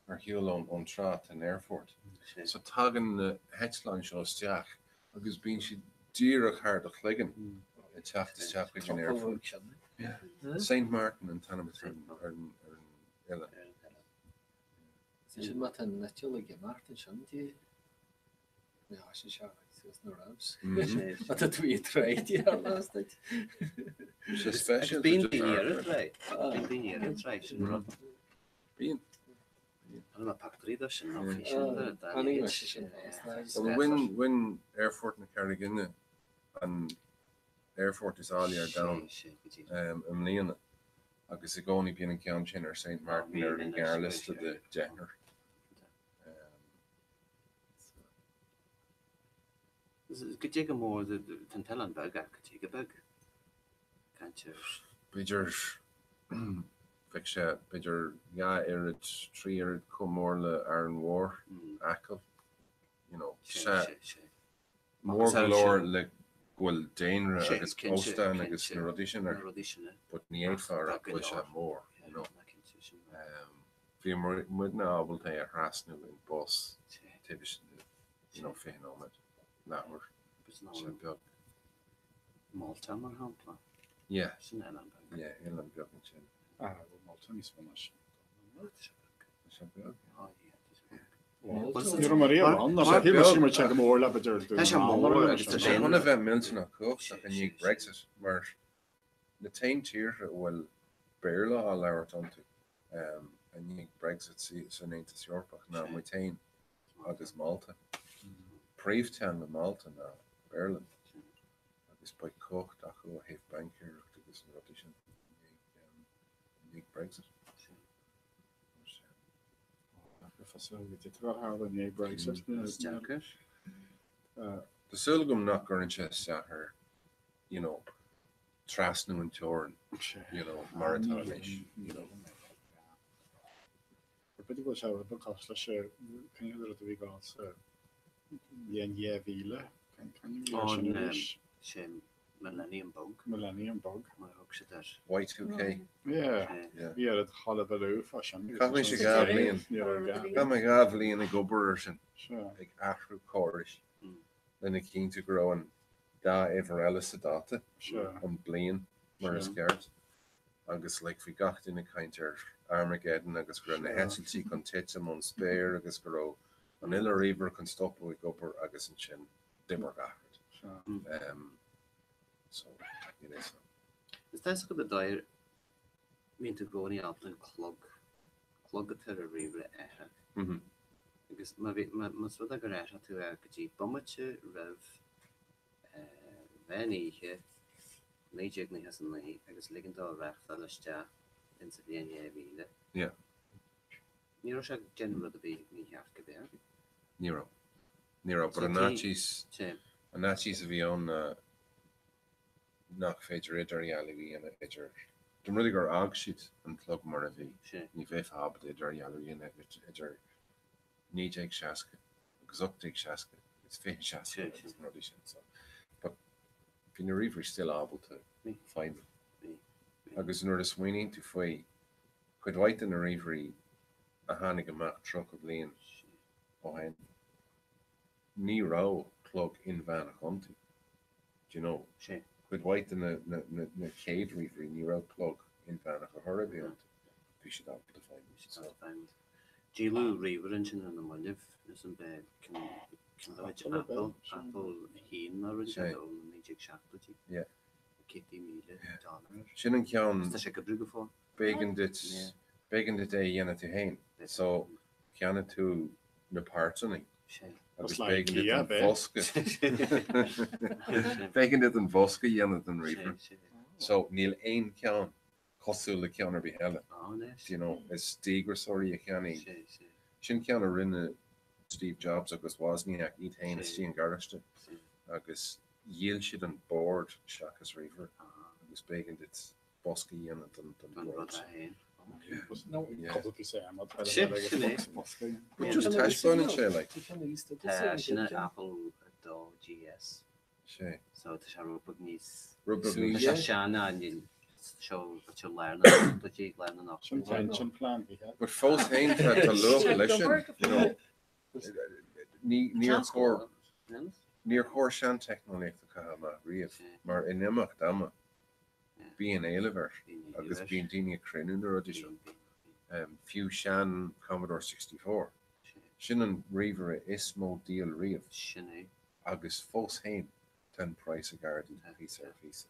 ar shiúl ón trá tá an aerfort. So tagann na heitleáin seo isteach agus bíonn siad díreach thar do chloigeann ag teacht isteach chuig an aerfort. Saint Martin an t-ainm atá ar an oileán. Sin má tá an eiteall ag imeacht ansin di. Bíonn daoine ar an dtraigh. Bíonn daoine ar an dtraigh sin rud. Bíonn. An bhfuil pictiúirí de sin nó físeáin de dá leithéid? Bhuel bhain Aerfort na Carraige Fhinne an aerfort is áille ar domhan i mbliana agus i gcónaí bíonn an ceann sin ar Saint Martin ar an ngearrliosta de deichniúr. Goidé chomh mór, tá an t-oileán beag ach goidé chomh beag. Caint ar. B'fhéidir, bheadh sé b'fhéidir dhá oiread, trí oiread chomh mór le Árainn Mhór, Acaill, you know. Sé mór go leor le go bhfuil daonra agus óstáin agus na rudaí sin air, but ní fhéadfá a rá go bhfuil sé mór, you know. Bhí muidne ábalta é a thrasnú in bus taobh istigh de you know 20 nóiméad, leathuair, tá sé beag. Malta mar shampla. Yeah. Sin oileán beag. Yeah, oileán beag ansin. Ah, bhuel Malta níos mó ná sin. Tá sé beag. Oh yeah, tá sé beag. Ní raibh mé riamh ann, ach shíl mé sin mar tá sé mór le b'fhéidir Tá sé mór agus tá sé chun a bheith millteanach cumhachtach i ndiaidh Brexit mar na t-aon tíortha a bhfuil Béarla á labhairt iontu i ndiaidh Brexit san Aontas Eorpach ná muid féin agus Málta. Príomhteanga Málta ná Béarla agus beidh cumhacht acu ó thaobh baincéireacht agus na rudaí sin i ndiaidh Brexit. Tá súil agam nach gcuireann sé isteach ar you know, trasnú an teorann, you know, mar atá anois, you know. B'fhéidir go bhfuil sé rud beag cosúil leis an cineál rud a bhí ag sa bhliain 2000, Ó, sin arís. Sin Millennium Bug. Millennium Bug. Mar a thug siad air. Y2K. Yeah. Bhí oiread hullabaloo fá sin. Chaith mise dhá bhliain. Chaith mé dhá bhliain ag obair ar sin, ag athrú córais lena chinntiú go raibh an dá uimhir eile sa dáta, an bliain mar is ceart, agus like bhí gach duine ag caint ar Armageddon agus go raibh na heitiltí chun titim ón spéir agus go raibh an uile ríomhaire chun stopadh ag obair agus ansin d'oibir gach rud. Um, so, you know, so. Is tá go dóir bíonn tú i gcónaí ábalta an clog, clog atá ar an ríomhaire a athrach. Agus má bhí, más rud é gur athraigh tú é go dtí bomaite roimh mheán oíche 1999 agus ligean dó reáchtáil isteach insa bhliain 2000. Yeah. Ní raibh sé ag déanamh rud ar bith mícheart go b'fhéidir. Ní raibh. Ní raibh, but an fhaitíos, an fhaitíos a bhí ann ná nach féidir idirdhealú a dhéanamh idir, dá mba rud é gur fhág siad an clog mar a bhí, ní bheifeá ábalta idirdhealú a dhéanamh idir 1960 agus 1860 agus 2060 agus na rudaí sin. So, but bhí na ríomhairí still ábalta feidhmiú. Agus nuair a smaoiníonn tú faoi, cuid mhaith de na ríomhairí a tháinig amach 30 bliain ó shin, ní raibh clog inmheánach iontu. Do you know? Cuid mhaith de na chéad ríomhairí, ní raibh clog inmheánach ar chor ar bith iontu. Bhí siad ábalta feidhmiú. Díoladh ríomhaire ansin ar na mallaibh is an b'é cinn de chuid Apple, Apple 1 nó rud éigin ó na 1970idí. Yeah. 100,000 dollar. Sin an ceann. Tá sé ag oibriú go fóill. B'éigean duit, b'éigean duit é a dhéanamh tú féin. So, cheannaigh tú na páirteanna agus b'éigean duit an bosca, b'éigean duit an bosca a dhéanamh den ríomhaire. So, níl aon cheann cosúil le ceann ar bith eile. Do you know, is díograiseoirí a cheannaigh. Sin ceann a rinne. Steve Jobs agus Wozniak iad féin istigh i ngaráiste agus dhíol siad an bord seachas ríomhaire agus b'éigean duit bosca a dhéanamh don bord. But just taispeánann sé like. Tá sin Apple 2 GS. Sé. So tá sé rud beag níos. Rud beag níos. Tá sé sean ná níl seo tá lár na n-ochtóidí, lár na n-ochtóidí. Sin plean bhí. But fós féin tá tá luach leis sin, you know. Ní níor chóir níor chóir seanteicneolaíocht a chaitheamh amach riamh mar in imeacht ama bíonn éileamh air agus bíonn daoine ag cruinniú na rudaí seo. Fiú sean Commodore 64, sin an ríomhaire is mó díol riamh. Sin é. Agus fós féin tá an praghas ag ardú píosa ar phíosa.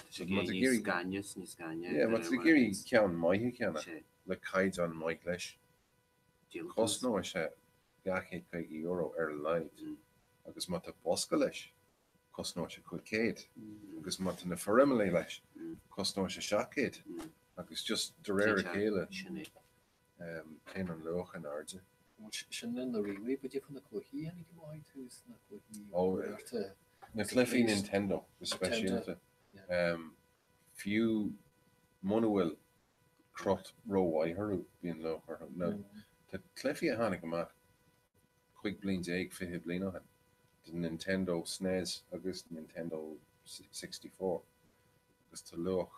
So má tá níos gainne is níos gainne. Yeah, má tá tú ag iarraidh ceann maith a cheannach le caighdeán maith leis, cosnóidh sé €250 ar a laghad agus má tá bosca leis, cosnóidh sé 500 agus má tá na forimeallaigh leis, cosnóidh sé 700 agus just de réir a chéile téann an luach in airde. Sin le na ríomhairí, but faoi na cluichí a tháinig amach ag tús na cluichí Ó, na cluichí Nintendo go speisialta. Fiú muna bhfuil crot rómhaith orthu, bíonn luach orthu. Now, tá cluichí a tháinig amach 15 bliain, 20 bliain ó shin, do Nintendo SNES agus Nintendo 64 agus tá luach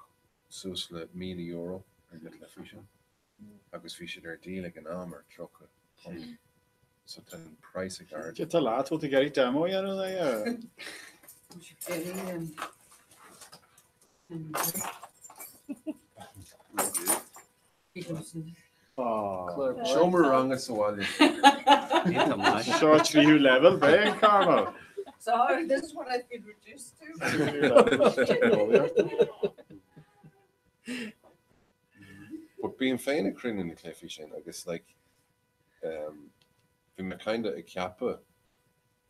suas le €1,000 ar na cluichí sin agus bhí siad ar díol ag an am ar £30. So tá an praghas ag ardú. Cé tá leat? Bhfuil tú ag iarraidh demo a dhéanamh de? Seomra ranga sa bhaile. Seo tríú leibhéal, b'é, Carmel? Sorry, this is what I've been reduced to. But bím féin ag cruinniú na cluichí sin agus like um, bhí mé kinda ag ceapadh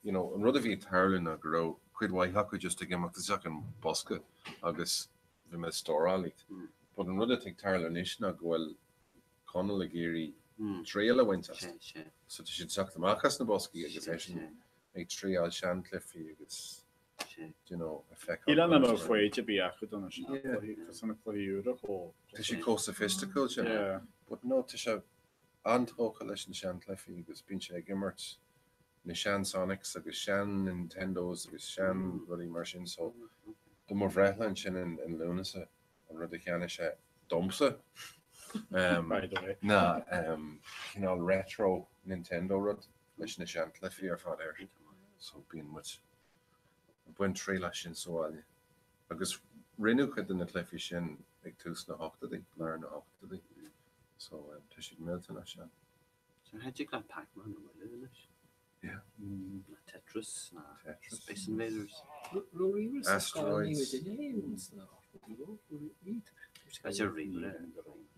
you know, an rud a bhí ag tarlú ná go raibh cuid mhaith acu just ag imeacht isteach i mbosca agus bhí mé ag stóráil iad. But an rud atá ag tarlú anois ná go bhfuil Conall ag iarraidh triail a bhaint as. So tá siad ag teacht amach as na boscaí agus eisean ag triail seanchluichí agus you know, ag feiceáil. Níl ann ach foighid a bhí acu do na seanchluichí, cosúil na cluichí úra chomh. Tá siad chomh sophisticiúil sin. But no, tá sé an-tógtha leis na seanchluichí agus bíonn sé ag imirt na sean Sonics agus sean Nintendos agus sean rudaí mar sin so do mo bhreithlá ansin in Lúnasa an rud a cheannaigh sé domsa ná cineál retro Nintendo rud leis na sean cluichí ar fad air so bíonn muid ag baint triail as sin sa bhaile agus rinneadh cuid de na cluichí sin ag tús na hochtóidí, lár na hochtóidí so tá siad millteanach sean. So thig leat Pac-Man a bhualadh anois? Yeah. Ná Tetris, ná Space Invaders. Raibh ríomhaire sa scoil ní raibh duine éigin sna hochtóidí, raibh? B'fhéidir ríomhaire.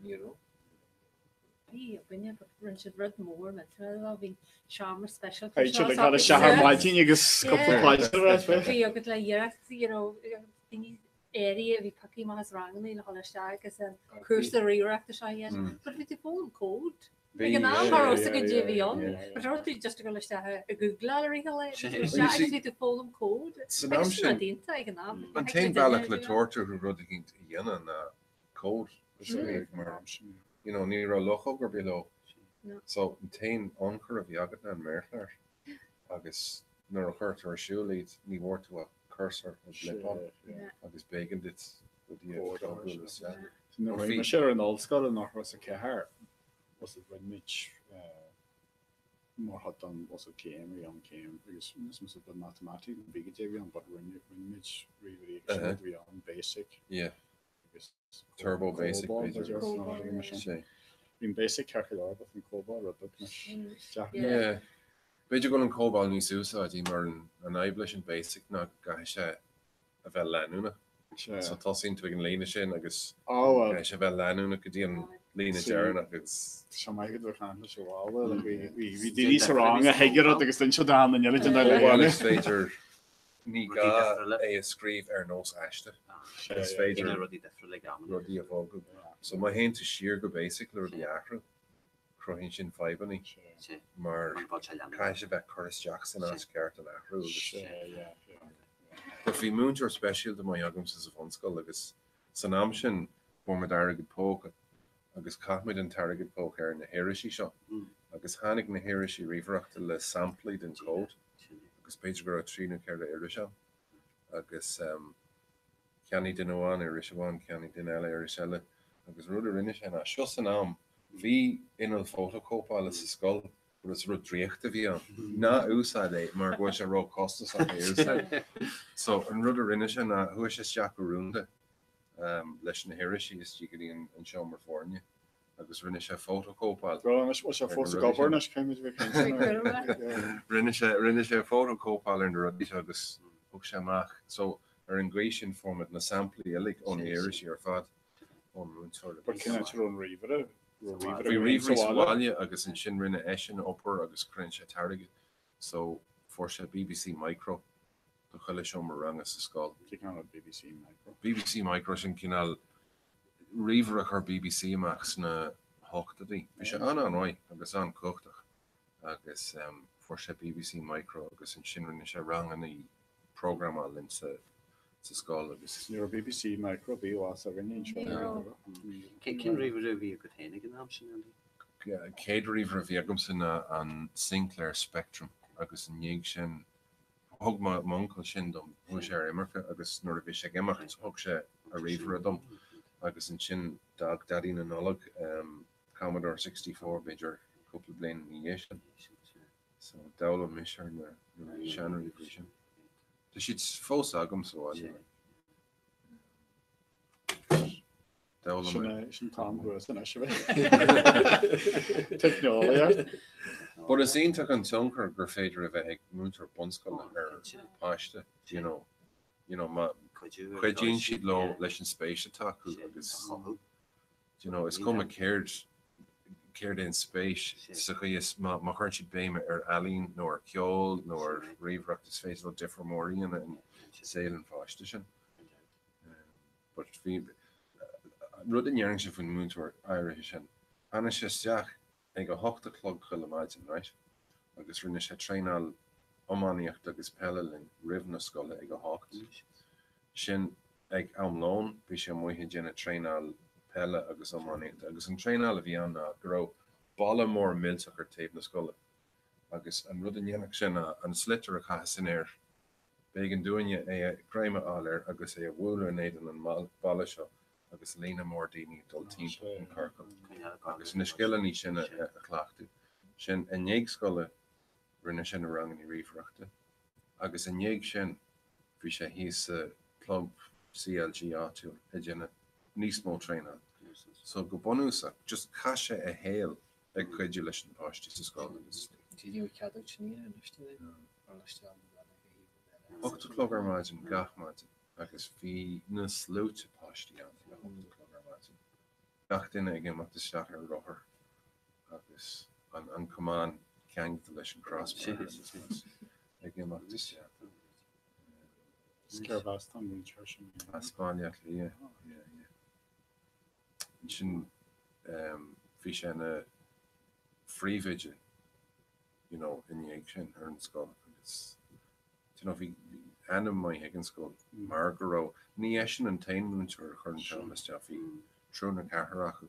Ní raibh. Bhí againne, but rinne siad rud mór millteanach de, bhí seomra speisialta Bhí siad ag dul isteach ar maidin agus cúpla paidir a rá. Bhí agat le iarracht, you know, daoine áirithe a bhí pioctha amach as ranganna le dhul isteach agus an cúrsa ríomhaireachta seo a dhéanamh. But bhí tú ag foghlaim cód. Ag an am cha raibh a fhios agat caidé a bhí ann. But raibh tú just ag dul isteach ag googláil ar oíche lae. Isteach agus bhí tú ag foghlaim cód. San am Agus sin sin, rud iontach ag an am. an t-aon bhealach le tabhairt orthu rud eicínt a dhéanamh ná cód a scríobh mar you know, ní raibh luchóg ar bith leo. So an t-aon ionchur a bhí agat ná an méarchlár agus nuair a chuir tú ar siúl iad ní bhfuair tú ach cursor nó blip ann agus b'éigean duit rudaí a chlóbhualadh isteach. Nuair a bhí mise ar an ollscoil in 84 was it rinne muid mar chuid den was it céim a bhí ann céim agus was it the mathematics bhí go dtí a bhí ann but rinne rinne muid ríomhairí agus rud a bhí ann basic Yeah. agus Turbo Basic b'fhéidir. Bhí an Basic ceart go leor but an Cobol rud beag níos deacra. Yeah. B'fhéidir go bhfuil an Cobol níos úsáidí mar an fhadhb leis an Basic ná go gcaithfidh sé a bheith leanúnach. So tosaíonn tú ag an líne sin agus caithfidh sé a bheith leanúnach go dtí an líne deireanach agus. Tá maith agat bheith caint leis an bhaile. Bhí daoine sa rang a thuig an rud agus d'inis siad d'achan duine eile den dá Bhuel is féidir Ní gá é a scríobh ar nós aiste. Is féidir rudaí a bhogadh. So má théann tú siar go basic le rudaí a athrú, Cruthaíonn sin fadhbanna mar caithfidh sé bheith curtha isteach san áit cheart an athrú agus But bhí múinteoir speisialta maith agamsa sa bhunscoil agus san am sin fuair muid airgead póca agus chaith muid an t-airgead póca ar na hirisí seo agus tháinig na hirisí ríomhaireachta le samplaí den chód agus b'fhéidir go raibh 3 nó 4 iris ann agus cheannaigh duine amháin iris amháin, cheannaigh duine eile iris eile agus an rud a rinne sé ná, seo san am, bhí inneall fótachóipeála sa scoil but is rud draíochta a bhí ann. Ná úsáid é mar go bhfuil sé róchostasach é úsáid. So an rud a rinne sé ná chuaigh sé isteach go rúnda leis na hirisí istigh go dtí an seomra foirne agus rinne sé fótachóipeáil. Bhuel anois, bhfuil sé fós ag obair anois, caithfimid a bheith cinnte. Rinne sé, rinne sé fótachóipeáil ar na rudaí seo agus thug sé amach. So ar an gcaoi sin fuair muid na samplaí uilig ó na hirisí ar fad ón múinteoir. But cén áit a raibh an ríomhaire? Raibh ríomhaire Bhí ríomhairí sa bhaile agus ansin rinne eisean obair agus chruinn sé t-airgead. So fuair sé BBC Micro do chuile seomra ranga sa scoil. Cén cineál BBC Micro? BBC Micro sin cineál ríomhaire a chuir BBC amach sna hochtóidí. Bhí sé an-an-mhaith agus an-chumhachtach agus fuair sé BBC Micro agus ansin rinne sé ranganna programáil linn sa scoil agus. Ní raibh BBC Micro ar bith as againne anseo. Cén ríomhaire a bhí agat féin ag an am sin, Andy? Céad ríomhaire a bhí agamsa ná an Sinclair Spectrum agus i ndiaidh sin Thug m'uncail sin dom. Chuaigh sé ar imirce agus nuair a bhí sé ag imeacht thug sé a ríomhaire dom agus ansin d'fhág Daidí na Nollag Commodore 64 b'fhéidir cúpla bliain ina dhiaidh sin. So d'fhoghlaim mise ar na seanríomhairí sin. Tá siad fós agam sa bhaile. Sin t-am thuas anois a bheith. Teicneolaíocht. But is iontach an tionchar gur féidir a bheith ag múinteoir bunscoile ar pháiste, you know, you know, má chuidíonn siad leo leis an spéis atá acu agus, you know, is cuma céard céard é an spéis sa chaoi is má má chuireann siad béim ar ealaín nó ar cheol nó ar ríomhaireacht is féidir leo difear mór a dhéanamh i saol an pháiste sin. But bhí, rud a ndéarfainnse faoin múinteoir áirithe sin, tháinig sé isteach ag a hocht a chlog chuile maidin, right, agus rinne sé traenáil iománaíochta agus peile linn roimh na scoile ag a hocht. Sin ag am lóin, bhí sé amuigh ag déanamh traenáil peile agus iománaíochta agus an traenáil a bhí ann ná go raibh balla mór millteach ar taobh na scoile agus an rud a ndéanfadh sé ná an sliotar a chaitheamh san aer B'éigean dúinne é a greim a fháil air agus é a bhualadh in éadan an bhalla seo agus líne mór daoine ag dul timpeall an chiorcail agus na scileanna sin a chleachtadh. Sin i ndiaidh scoile rinne sé na ranganna ríomhaireachta agus i ndiaidh sin bhí sé thíos sa club CLG áitiúil ag déanamh níos mó traenáil. So go bunúsach just chaith sé a shaol ag cuidiú leis na páistí sa scoil agus. Ní raibh cead agat sin a dhéanamh anois, ní raibh? Mar leis an 8 a chlog ar maidin gach maidin agus bhí na sluaite páistí ann ag a hocht a chlog ar maidin. Gach duine ag imeacht isteach ar rothar agus an camán ceangailte leis an crossbar agus ag imeacht isteach. Is cérbh as an múinteoir sin? As Baile Átha Cliath, yeah, yeah. Ansin bhí sé ina phríomhoide you know i ndiaidh sin ar an scoil agus you know bhí ainm maith ag an scoil mar go raibh, ní eisean an t-aon múinteoir a chuir an t-am isteach, bhí triúr nó ceathrar acu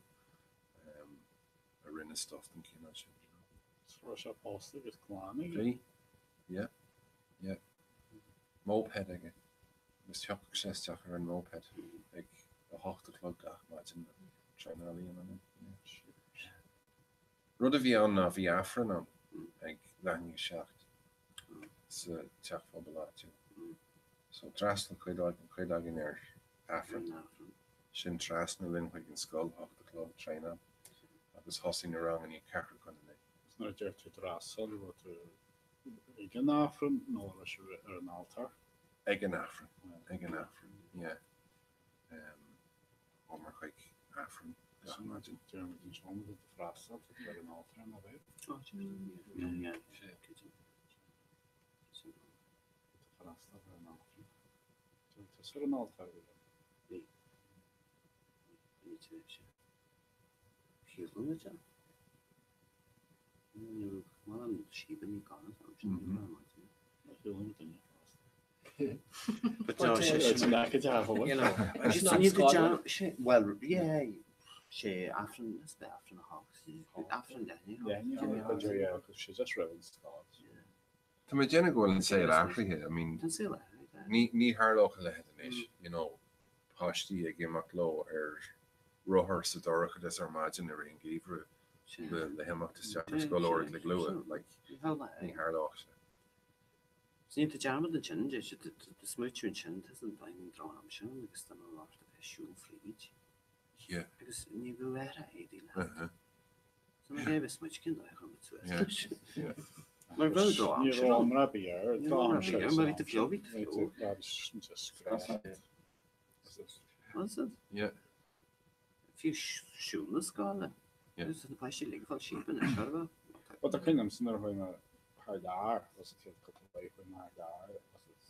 a rinne stuff den chineál sin, you know. So raibh sé pósta agus clann aige? Bhí, yeah, yeah. Moped aige agus thiocfadh sé isteach ar an moped ag a hocht a chlog gach maidin le traenáil a dhéanamh linn, yeah. Rud a bhí ann ná bhí Aifreann ann ag leath i ndiaidh a 7 sa teach pobail áitiúil. So d'fhreastail cuid cuid againn ar Aifreann. Sin trasna linn chuig an scoil, hocht a chlog, traenáil agus thosaigh na ranganna ceathrú chun a naoi. Agus nuair a deir tú d'fhreastail, raibh tú ag an Aifreann nó raibh sibh ar an altóir? Ag an Aifreann, ag an Aifreann, yeah. Chuamar chuig Aifreann gach maidin. Deir muid anseo muid ag freastal ar an altóir ná bheadh? Freastal ar an Aifreann. Deir tusa ar an altóir, William? Bhí. Bhí tréimhse. Shiúil muid ann. Ní raibh mórán síbeanna gan an t-am sin, ní raibh maidin. But no, sé sin you know, agus ní go dear- sé well yeah sé Aifreann is be Aifreann a hocht Aifreann leath i ndiaidh a hocht. Sé just roimh an scoil. Tá mé ag déanamh go bhfuil an saol athraithe, I mean, Tá an saol athraithe. ní ní tharlódh a leithéid anois, you know, páistí ag imeacht leo ar rothar sa dorchadas ar maidin i rith an gheimhridh le le himeacht isteach ar scoil uair a chloig luath, like, ní tharlódh sé. Is ní tú dearmad ansin, deir siad, do smaoitiú ansin, tá an daingean drochaimsir ann agus tá mé ort a bheith ag siúl fríd. Yeah. Agus ní bheadh air a éadaí leat. So na gé bheith smaoitiú cén dóigh a chuir muid suas leis. Mar bheadh drochaimsir Ní raibh ann. iomrá bídh air, Ní raibh iomrá bídh air, mar bhí tú feo, bhí tú feo. Was it? Yeah. Fiú siúl na scoile. Agus na páistí uilig ag fáil síob anois, ar bheadh? But tá cuimhne agamsa nuair a chuaigh mé thar lear, was it chéad cúpla lá a chuaigh mé thar lear, was it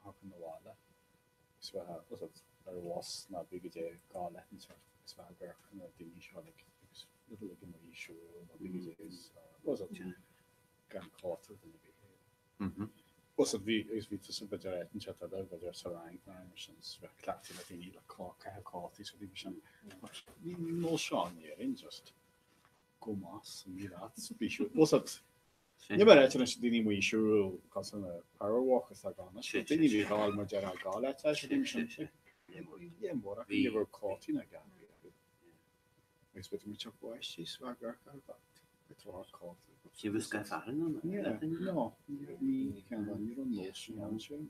thiocfainn abhaile agus bheith, was it ar bhus ná bí go dté gá leat an seort agus bheith ag amharc ar na daoine seo like agus rud uilig amuigh ag siúl nó bí go dté was it gan cóta duine ar bith. Was it bhí agus bhí tusa b'fhéidir áit inteacht eile b'fhéidir sa Fhrainc nó mar sin is bheith cleachtaithe le daoine le caitheamh cótaí is rudaí mar sin. But ní nós seo in Éirinn just go maith san ní leat bí siúl. Was it ní mar áit anois daoine amuigh ag siúl cosúil le power walk is tá gan anois. Daoine bhí ag mar deir gá leat leis rudaí mar sin. Ní mór acu ní raibh cótaí ná gan. Agus b'fhéidir muid teach báistí is bheadh amharc ar ag tráth cóta. Ní bheadh scaif fearainn ann Yeah, no, ní ceann ní raibh nós sin ann sin.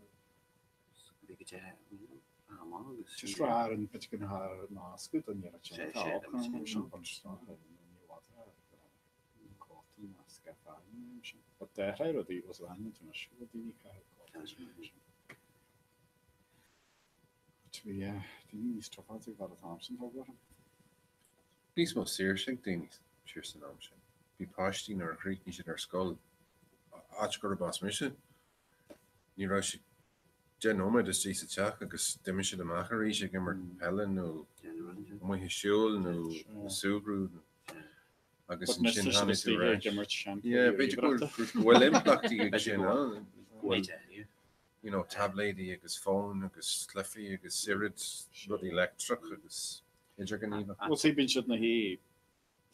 Bhí go deireadh ama agus. Just thar an bit go thar nascadh don dheireadh sin tá sin sin bunt ní bhfada cóta ná scaif fearainn sin. But d'athraigh rudaí os lean tú anois go bhfuil daoine ag caitheamh cóta sin. Bhí daoine níos tufáilte ag fad an t-am sin, thóg orm. Níos mó saoirse ag daoine siar san am sin. Bhí páistí nuair a chríochnaigh siad ar scoil, áit gurb as mise, ní raibh siad 10 nóiméad istigh sa teach agus d'imigh siad amach arís ag imirt peile nó amuigh ag siúl nó ag súgradh agus ansin tháinig tú ar ais. Yeah, b'fhéidir go bhfuil impleachtaí ag sin ann. Go bhfuil you know, taibléidí agus fóin agus cluichí agus oiread rudaí leictreach agus idirghníomhach. Bhuel, see, bíonn siad ina shuí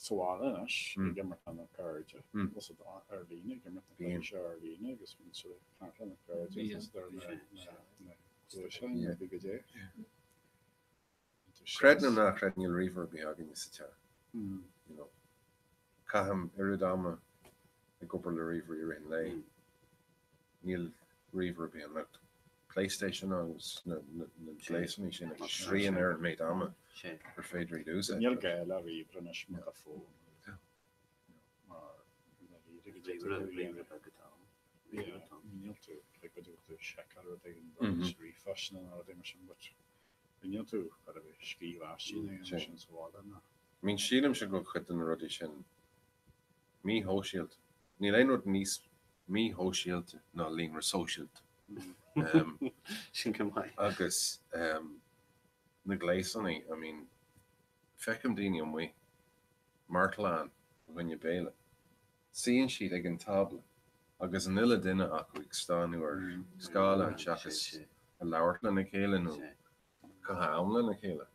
sa bhaile anois ag imirt lena gcairde, bhuel siad ar líne ag imirt na cluichí seo ar líne agus bíonn siad ag caint lena gcairde agus ar na gluaiseáin nó bí go dé. Creid nó ná creid níl ríomhaire ar bith againne sa teach. You know, caithim oiread ama ag obair le ríomhairí i rith an lae. Níl ríomhaire ar bith ann. Like, PlayStation agus na gléasanna sin ag srian ar an méid ama gur féidir iad a úsáid. Níl gá le ríomhaire anois má tá fón agat. Mar Ríomhaire beag atá ann. Níl tú, like, b'fhéidir go bhfuil tú ag seiceáil rud éigin, ríomhphost nó rud éigin mar sin, but Níl tú chun a bheith ag scríobh aistí nó aon sin sa bhaile ná. I mean, sílimse go bhfuil cuid de na rudaí sin míshóisialta. Níl aon rud níos míshóisialta ná líonra sóisialta. Sin go maith. Agus na gléasanna, I mean, feicim daoine amuigh mar chlann fá choinne béile. Suíonn siad ag an tábla agus an uile duine acu ag stánadh ar scáileán seachas a labhairt lena chéile nó caitheamh am lena chéile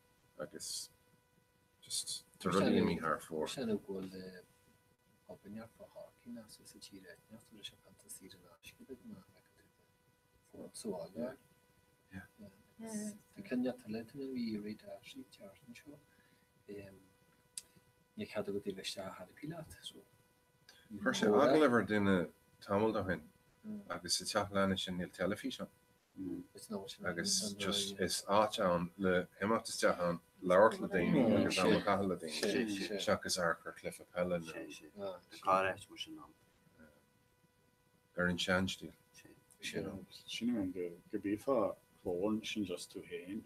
agus just tá rudaí imithe thar fóir. Sin go bhfuil obair fá Chorcaigh nó sa tír eitneach tar éis a pionta saor in aisce de ghnáth a fheiceann tú do fón sa bhaile. Tá ceann eile duine a bhí iarraidh d'aistrigh teartann seo. Níl cead agat dul isteach thar a leat so. Chuir sé agallamh ar duine tamall ó shin agus sa teach leanna sin níl teilifís ann. Agus just is áit ann le himeacht isteach ann, labhairt le daoine agus am a chaitheamh le daoine seachas amharc ar chluiche peile nó. Tá corr-áit mar sin ann. Ar an seanstíl. Sin é go mbífeá clón sin just tú féin.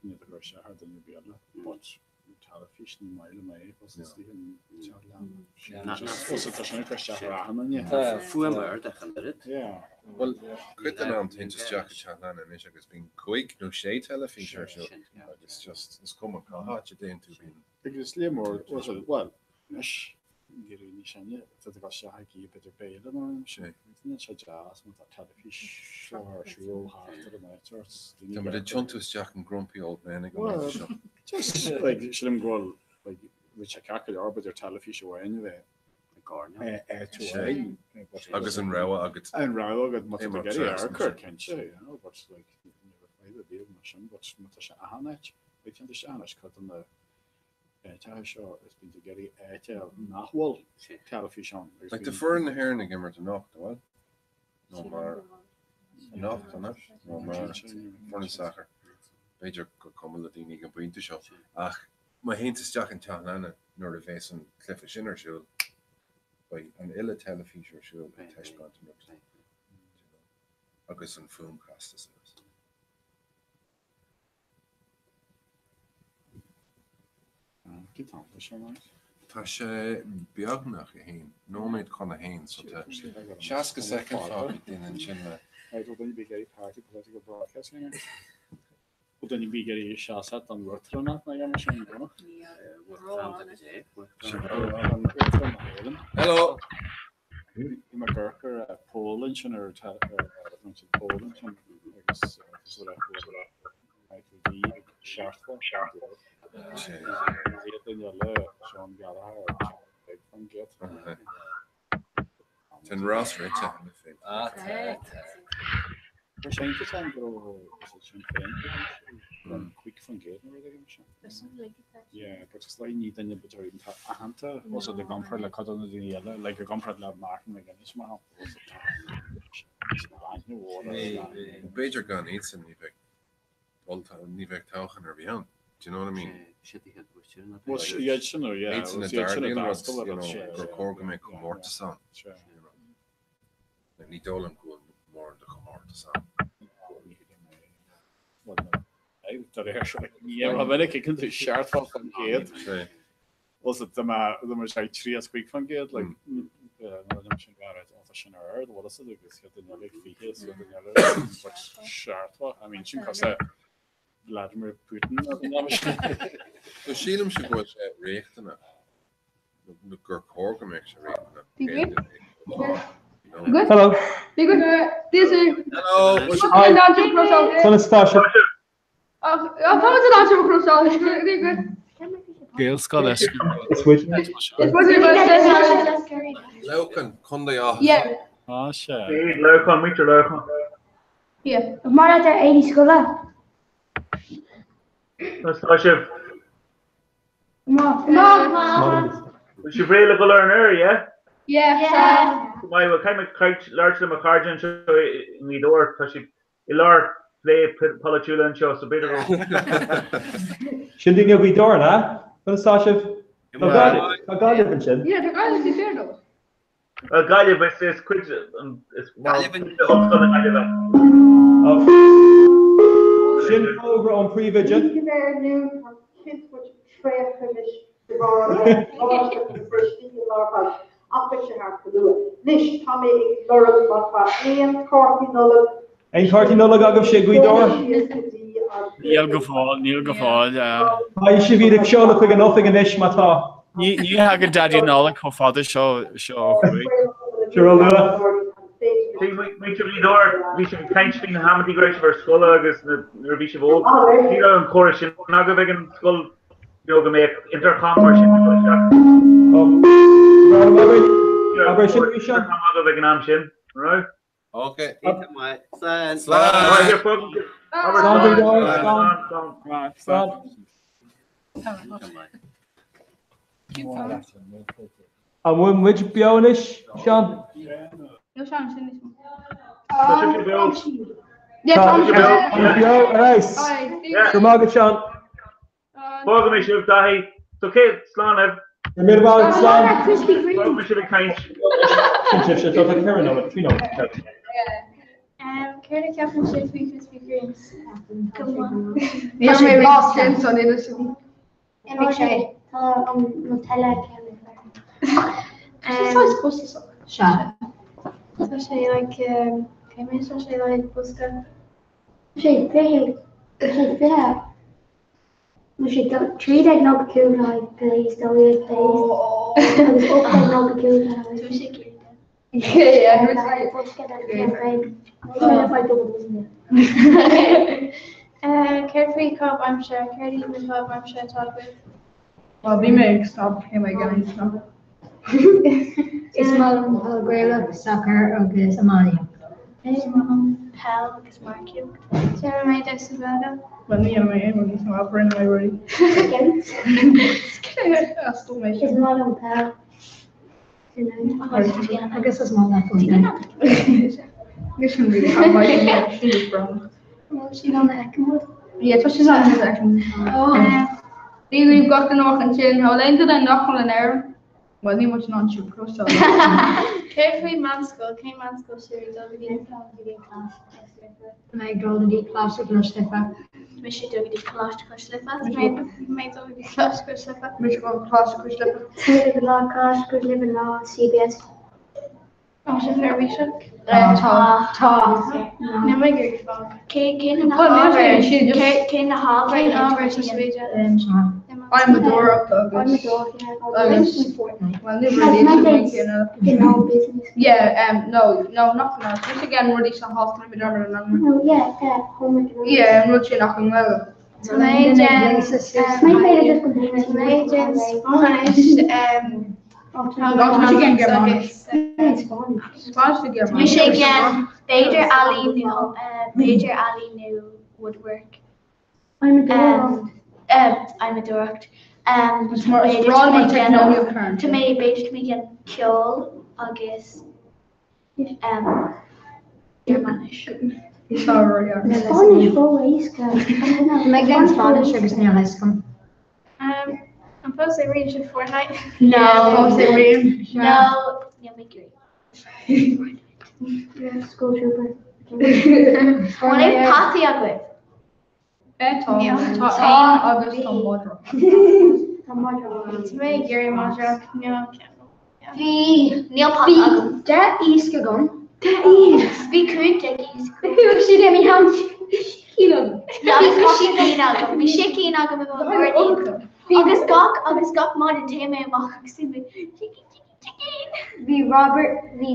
Ní do chuir sé thar duine ar bith eile. But teilifís ní maith liom é os is dtí an teach Tá sin ag cur isteach ar achan duine. Tá fuaim ard ach an oiread. Bhuel, cuid den am téann tú isteach i teach leanna anois agus bíonn cúig nó sé teilifís ar siúl agus just is cuma cá háit a dtéann tú bíonn. Agus is léir mór, bhuel, anois. ag éirí níos sine, tá tú ag dul isteach ag ithe b'fhéidir béile nó rud mar sin. Níl sé deas má tá teilifís seo ar siúl thart ar an áit ort. Tá muid ag tiontú isteach in grumpy old men ag an bpointe seo. Just like sílim go bhfuil like bhí sé ceart go leor b'fhéidir teilifís amháin a bheith i gcoirnéal. Áit amháin. Agus an rogha agat. An rogha agat má tá tú ag iarraidh amharc air, cinnte, you know, but like ní raibh fadhb ar bith mar sin, but má tá sé achan áit, like téann tú isteach anois cuid de na áiteacha seo is bíonn tú ag iarraidh áit a fháil nach bhfuil teilifís ann. Like tá foireann na hÉireann ag imirt anocht, an bhfuil? Nó mar anocht, an ea? Nó mar foireann sacair. B'fhéidir gur cuma le daoine ag an bpointe seo, ach má théann tú isteach an teach leanna nuair a bhéas an cluiche sin ar siúl, beidh an uile teilifís ar siúl ag taispeáint an rud, agus an fuaim casta suas. Tá sé beagnach a haon, nóiméad chun a haon, so tá 60 soicind fágtha ag duine ansin le. Duine ar bith ag iarraidh seasamh don uachtaránacht ná mar sin go. Uachtarán na hÉireann. Hello! Bhí mé ag amharc ar poll ansin ar an poll ansin agus cosúil le Michael D ag 70%. Bhí duine eile, Seán Gallagher, 15%. Tá an rás rite cheana féin. Ah, tá, tá. Tá sé iontach an go raibh Sinn Féin 5% nó rud éigin mar sin. Yeah, but it's like ní duine b'fhéidir iontach aitheanta os i gcomparáid le cuid de na daoine eile, like i gcomparáid le Martin McGuinness mar shampla, aithne mhór ar B'fhéidir gan iadsan ní bheadh ní bheadh toghchán ar bith ann. Do you know what I mean? Well, iad sin nó, yeah, Iadsan a iad sin a d'ardaigh an rud, d'fhreastail ar you an know, sé, gur chóir go mbeadh comórtas ann. You know. Like, ní dóigh liom go bhfuil mórán de chomórtas ann. De réir seo, ní raibh minic ag an 70%. Sé. Well, so dá mbeadh dá mbeadh sé 35%, like, nuair a dhéanann sin gar tá sin ar ard, bhfuil fhios agat, agus chéad duine eile ag 20 is chéad duine eile but 70, I mean, sin cosúil le Vladimir Putin nó an am sin. So sílimse go bhfuil sé riachtanach, nó gur chóir go mbeadh sé riachtanach. Bhí Gaeilge Good. Hello. Bhí good. Hello. Hi. Conas tá sibh? Gaelscoil Leamhcán, Contae Átha Yeah. Tá sé. Leamhcán, muintir Leamhcán. Yeah. Mar atá éadaí scoile. Conas tá sibh? Maith. Maith. Bhfuil sibh réidh le dhul ar an aer, yeah? Yeah. Go maith, bhuel caithfidh mé caint labhairt le mo chairde anseo i nGaoth Dobhair, tá siad i lár plé polaitiúla anseo, so b'fhéidir go. Sin daoine ó Ghaoth Dobhair, an ea? Conas tá sibh? Tá Gaillimh, tá Gaillimh ansin. Yeah, tá Gaillimh sa tír dó. Well, Gaillimh, is is cuid is mar Gaillimh cuid de Ollscoil na Gaillimhe. Sin fógra ón príomhoide. Ní bheidh nó tá cinnte muid traochta anois de bharr an bháisteach na bristí i lár bhaile ach beidh sé thart go luath. Anois tá mé ag lorg má tá aon cártaí Nollag Aon cártaí Nollag agaibhse i Gaoth Dobhair? síos go dtí an Níl go fóill, níl go fóill. Caithfidh sibh iad a sheoladh chuig an oifig anois má tá. Ní ní thagann Daidí Nollag chomh fada seo seo ó thuaidh. Sure ó luath. See, muintir Ghaoth Dobhair, bhí sibh ag caint faoi na hamantaí go raibh sibh ar scoil agus nuair a bhí sibh óg. Ní raibh an córas sin agaibh ag an scoil, you know, go mbeadh intercom mar sin ag dul isteach. Ní raibh Abair sin arís, Seán. intercom agaibh ag an am sin, an raibh? Ok. Iontach maith. Slán. Slán. Right, here, fág. Abair Slán, slán. Gaoth Dobhair, Slán, slán. slán. Slán. Iontach maith. An bhfuil muid beo anois, Seán? Níl Seán sin níos mó. Tá sibh beo. Yeah, Tá tá sibh beo. Tá beo ar fheabhas. Yeah. Go raibh maith agat, Seán. Fágfaidh mé sibh, Daithí. So cé, slán libh. Go raibh míle maith agat, slán. Krispy Kreme. Fágfaidh mé sibh ag caint. Sin sibh, seo tá ceithre nóiméad, trí nóiméad. Céard a cheapann sibh faoi Krispy Kremes? Go maith. Níl mé rás sin san ina sin. Imigh sé. Tá an Nutella ceann is fearr. Tá sé saghas costasach. Sea. Tá sé like cé mhéad tá sé like bosca? Tá sé 20, tá sé 20, tá sé 13.95 le haghaidh glaze, 12 glaze. Agus 1895. Céard faoi chaitheamh aimsire? Céard iad na caitheamh aimsire atá agaibh? Bhuel, bhí mé ag stop cé mé gan stop. Is maith liom peil Gaelach, sacar agus iománaíocht. Is maith liom peil agus marcaíocht. Déanann mé damhsa Gaeilge. Bhuel, ní dhéanann mé aon rud níos mó, ach rinne mé rudaí. Is maith liom peil. Agus is maith leat Fortnite. Dia dhaoibh gach duine amach ansin, an bhfuil aon duine nach bhfuil in Éirinn? Bhuel, níl muid in ann siúlcrosáil. Céard faoi meánscoil? Cén meánscoil sibh ag dul go dtí? Tá mé ag dul go dtí Coláiste Cois Life. Tá mise ag dul go dtí Coláiste Cois Life. Tá mé ag dul go dtí Coláiste Cois Life. Tá mise ag dul go Coláiste Cois Life. Tá mé ag dul go Coláiste Cois Life nó CBS. Tá sibh neirbhíseach? Tá. Tá. Níl mé ag iarraidh fág. Cé na hábhair? Cé na hábhair? Cén ábhar atá sibh ag déanamh? Adhmadóireacht agus agus well ní rudaí Yeah, um, no, no, nach ná. Mise ag déanamh rudaí sna háit na No, yeah, yeah, home economics. Yeah, an rud sin ach i nGaeilge. Tá mé ag déanamh Tá mé ag déanamh Spáinnis Mise ag déanamh b'fhéidir ealaín nó b'fhéidir ealaín nó woodwork. Adhmadóireacht. Tá mé b'fhéidir tá mé ag déanamh ceol agus Gearmáinis. Spáinnis ró-éasca. Tá mé ag déanamh Spáinnis agus níl a fhios agam. An fós imríonn sibh Fortnite? No. Fós imríonn. No, níl mé ag iarraidh. School trooper. An bhfuil aon peataí agaibh? Tá tá agus tá madra. Tá madra. Tá mé ag iarraidh madra níl Bhí Níl peata agam. 10 iasc agam. 10 iasc. Bhí 15 iasc. Bhí siad i mo shean Bhí sicín agam. Bhí sicín agam i mo ghairdín. Agus gach agus gach maidin téann mé amach agus téann mé sicín sicín sicín. Bhí Robert bhí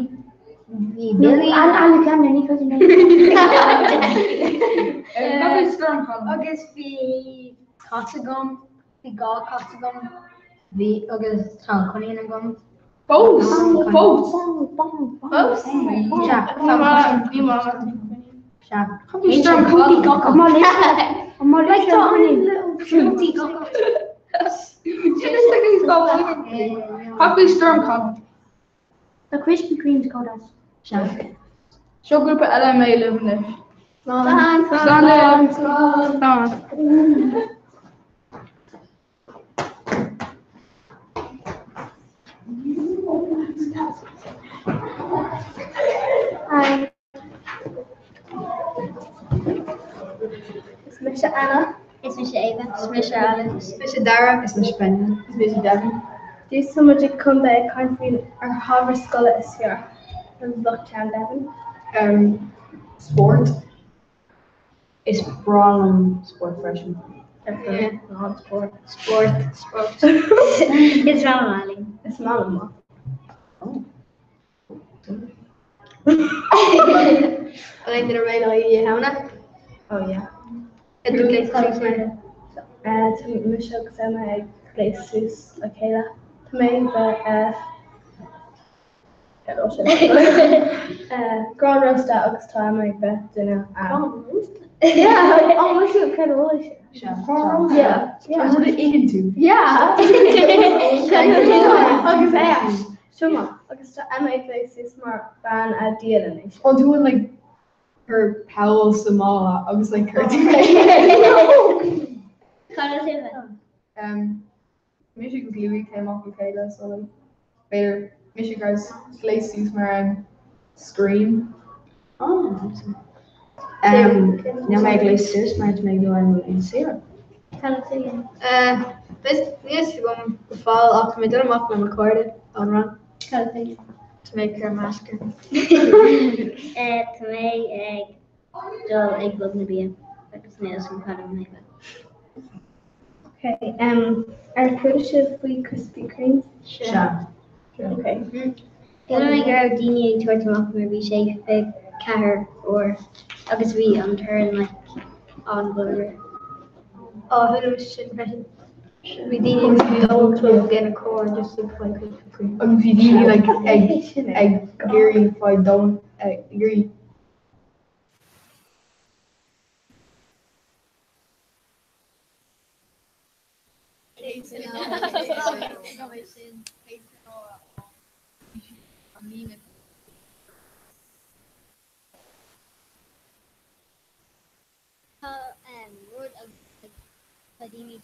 bhí Billy. Alexander ní chuid Agus bhí cat agam bhí dhá cat agam bhí agus tá coinín agam. Fós fós. Fós? Sea. Bhí mama. Sea. Cad Storm Con. Tá Krispy Kremes chomh deas. Sea. Seo grúpa eile mé libh anois. Slán. Slán. Slán. Hi. Is mise Anna. Is mise Ava. Is mise Alan. Is mise Dara. Is mise Brendan. Is mise Devin. Dtús tá muid ag chun bheith ag caint faoin ar hábhar scoile is fearr. An lucht ceann Devin. Um, spórt. Is breá liom spórt freisin. Yeah. Spórt. Spórt. Spórt. Is breá liom ealaín. Is maith liom maith. An aon duine réidh le haghaidh Oíche Shamhna? Oh yeah. Tá mise agus Emma ag gléasadh suas le chéile. Tá mé ag bheith grán rósta agus tá Emma ag bheith duine a. Grán rósta? Yeah, oh my god, cad a bhfuil sé? Grán rósta? Yeah. An rud a itheann tú? Yeah. Agus é. Seo maith, agus tá Emma ag gléasadh suas mar bean a dhíolann é sin. An tú an like cur poll sa mála agus like cur tú Cad is uimhir? Um, mise agus Louis came off le chéile so like b'fhéidir mise guys gléas suas mar um, Scream. Oh. Um, níl mé ag gléasadh suas mar tá mé ag dul ar mo laethanta saoire. Cad is uimhir? Níl a fhios agam go fóill ach tá mé ag dul amach le mo chairde ón rang. Cad is uimhir? Tá mé ag cur masc orm. Tá mé ag dul ag Club na Bia agus níl a fhios agam cad a mé. Okay, um, ar chuala sibh faoi Krispy Kreme? Sea. Okay. Shíl mé go raibh daoine ag tabhairt amach mar bhí sé 24 uair agus bhí an torann like an-mhór. Ó, chuala mise sin freisin. Bhí daoine ag dul club ina carr just ag fáil Krispy Kreme. Agus bhí daoine like ag ag iarraidh fáil dón ag iarraidh Tá rud tá daoine ag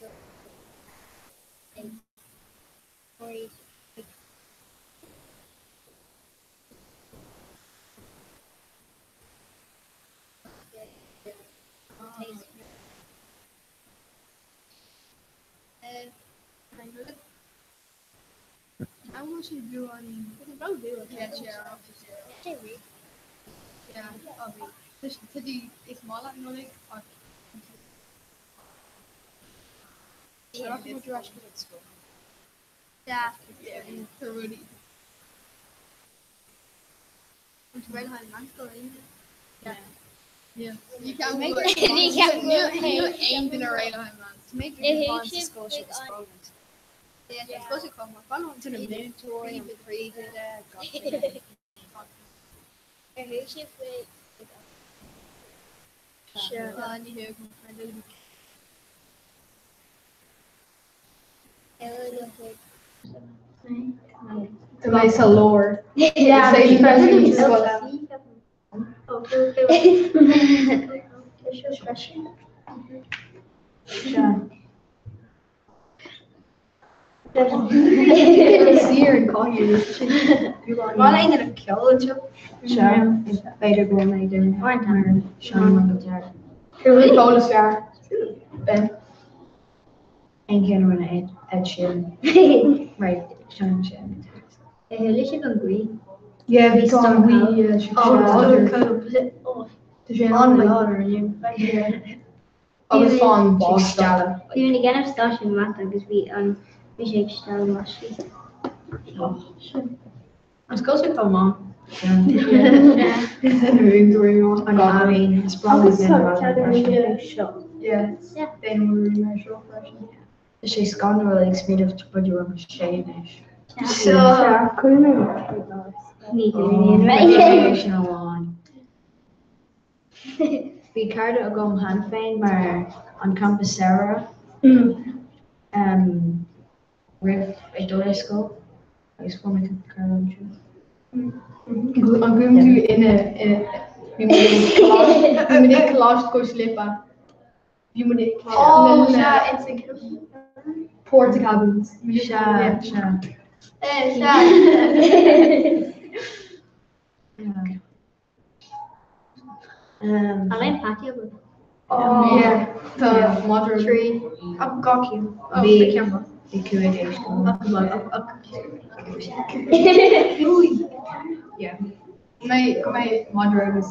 Tá mé sa lár. Yeah. Is é freisin sa scoil. Saor an cathaoir. Bhfuil aon duine ceol anseo? Sea, b'fhéidir go bhfuil mé ag déanamh mar Seán Mac Dara. Ceol is fearr. Ben. Aon cheann a rinne Ed Sheeran. Right, Sean Sheeran. Ar chuala sibh an ghaoth? Yeah, bhí an ghaoth, yeah, sé Tá sé an-láidir inniu. Agus fán báisteach. Bhí mé ag déanamh stáisiún mata agus bhí an bhí sé ag stealladh maisí. An scoil seo chomh maith. An ealaín, is breá liom an seo. Yeah, déanaim mar seo freisin. Tá sé scanrúil ag smaoineamh rudaí rud sé anois. Ní dúinn Sin amháin. Bhí cairde agam cheana féin mar an campa samhraidh roimh ag dul ar scoil agus fuair mé cúpla cara ansin. An gcuimhin tú ina bhí muid ag Coláiste Cois Life. Bhí muid ag Ó, sea, ins an Portacabins. Sea, sea. Sea. An aon peataí agat? Yeah, tá madra. Trí. Ach gach ceann. Bhí bhí cúig éisc Yeah. Mé go mbeidh madra agus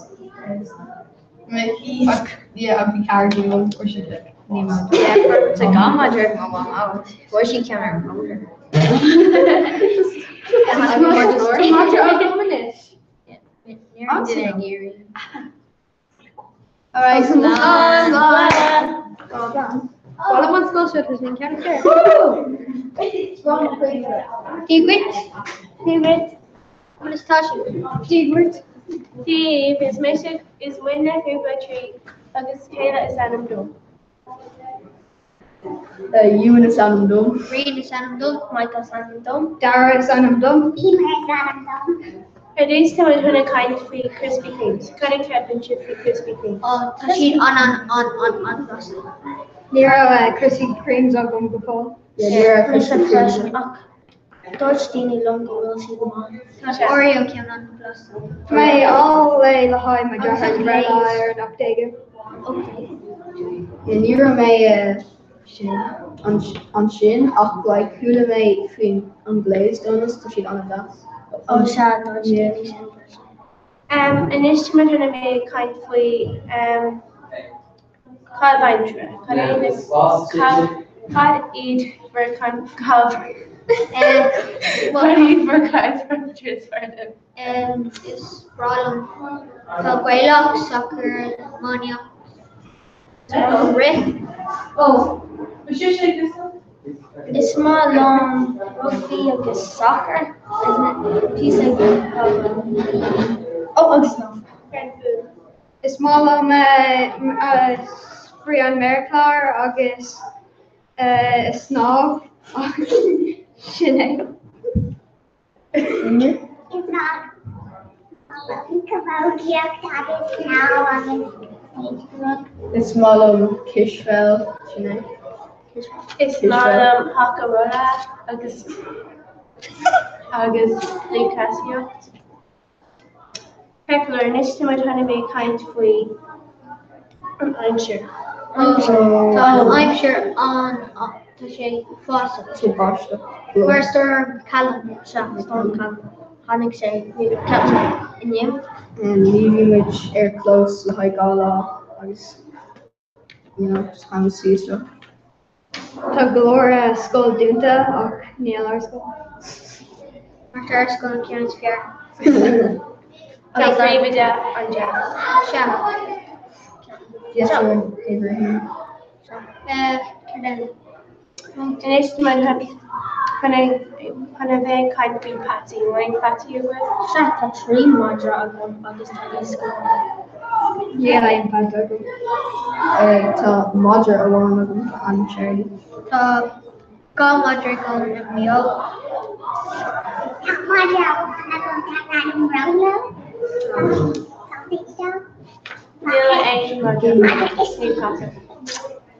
mé ach yeah ach bhí cearc agam fuair siad like Ní madra. Tá gan madra ag mo mhamó. Fuair sí ceann ar an mbóthar. Tá madra agam anois. Alright, Slán. Bhuel, an scoil seo tá sin ceann ceart. Dia dhuit. Dia dhuit. Conas tá sibh? Dia dhuit. Dia daoibh, is mise is muidne grúpa 3 agus Kayla is ainm dom. Ewan is ainm dom. Ríon is ainm dom. Michael is ainm dom. Dara is ainm dom. Emer is ainm dom. Ar dtús tá muid chun ag caint faoi Krispy Kremes. Cad a cheapann sibh faoi Krispy Kreme? Ó, tá siad an an an an an blasta. Ní raibh Krispy Kremes agam go fóill. Yeah, ní raibh Krispy Kremes. Ach dúirt daoine liom go bhfuil siad maith. Tá Oreo ceann an blasta. Tá mé á lé le haghaidh mo dheartháir breithlá ar an 18ú. Yeah, ní raibh mé sin ansin ach like chuala mé faoin an glazed donuts tá siad an-deas. Ó sea, dúirt daoine sin freisin. Anois tá muid chun a bheith ag caint faoi caitheamh aimsire. Cad é na caitheamh. Cad iad bhur Cad iad bhur caidreamh is fearr libh? Is breá liom peil Gaelach, sacar, iománaíocht, rith. Is maith liom rugbaí agus sacar píosa Ó agus snámh. Is maith liom spraoi an méarchlár agus snámh sin é. Is maith liom camógaíocht agus snámh agus rud. Is maith liom cispheil, sin é. Is maith liom haca rolla agus agus lúthchleasaíocht. Ceart go leor, anois tá muid chun a bheith ag caint faoi an aimsir. Tá an aimsir an tá sé uafásach. Tá sé báisteach. Fuair Storm Callum, sea, Storm Callum. Tháinig sé inniu. Ní bhí muid ar clós le haghaidh 2 lá agus you know, just kind of suí isteach. Tá go leor scoil dúnta ach níl ár scoil. Mar tá ár scoil an ceann is fearr. Tá príomhoide an-deas. Sea. Yes, Abraham. Céard eile? Anois tá muid chun a bheith ag caint faoi peataí. An bhfuil aon pheataí agaibh? Sea, tá 3 madra agam agus tá níos mó. Níl aon pheata agam. Tá madra amháin agam, tá ainm Charlie. Tá 2 madra agam Mio. Tá madra amháin agam tá ainm Rolo. Tá Níl aon madra nó peata.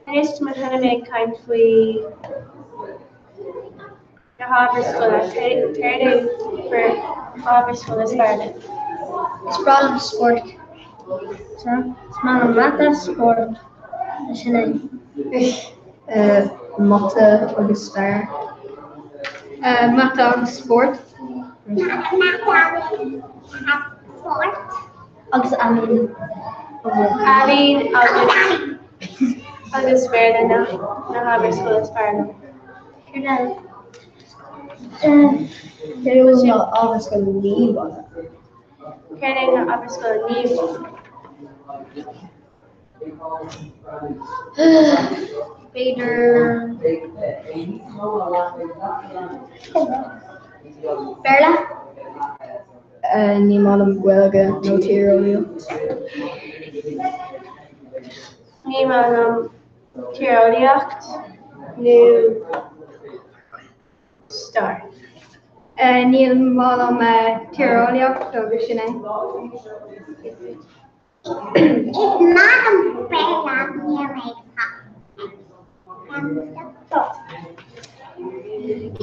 Anois tá muid chun a bheith ag caint faoi na hábhair scoile. Céard é bhur ábhar scoile is fearr libh? Is breá liom spórt. Is maith liom mata, spórt, sin é. Mata agus stair. Mata agus spórt. Mata agus spórt. Agus ealaín. Ealaín agus agus Béarla na na hábhair scoile is fearr liom. Céard eile? Céard é na ábhair scoile ní ba fearr? Céard é na ábhair scoile ní ba fearr? B'fhéidir Béarla? Ní maith liom Gaeilge nó tíreolaíocht. Ní maith liom tíreolaíocht nó stair. Níl maith liom tíreolaíocht agus sin é. Is maith liom Béarla níl mé ag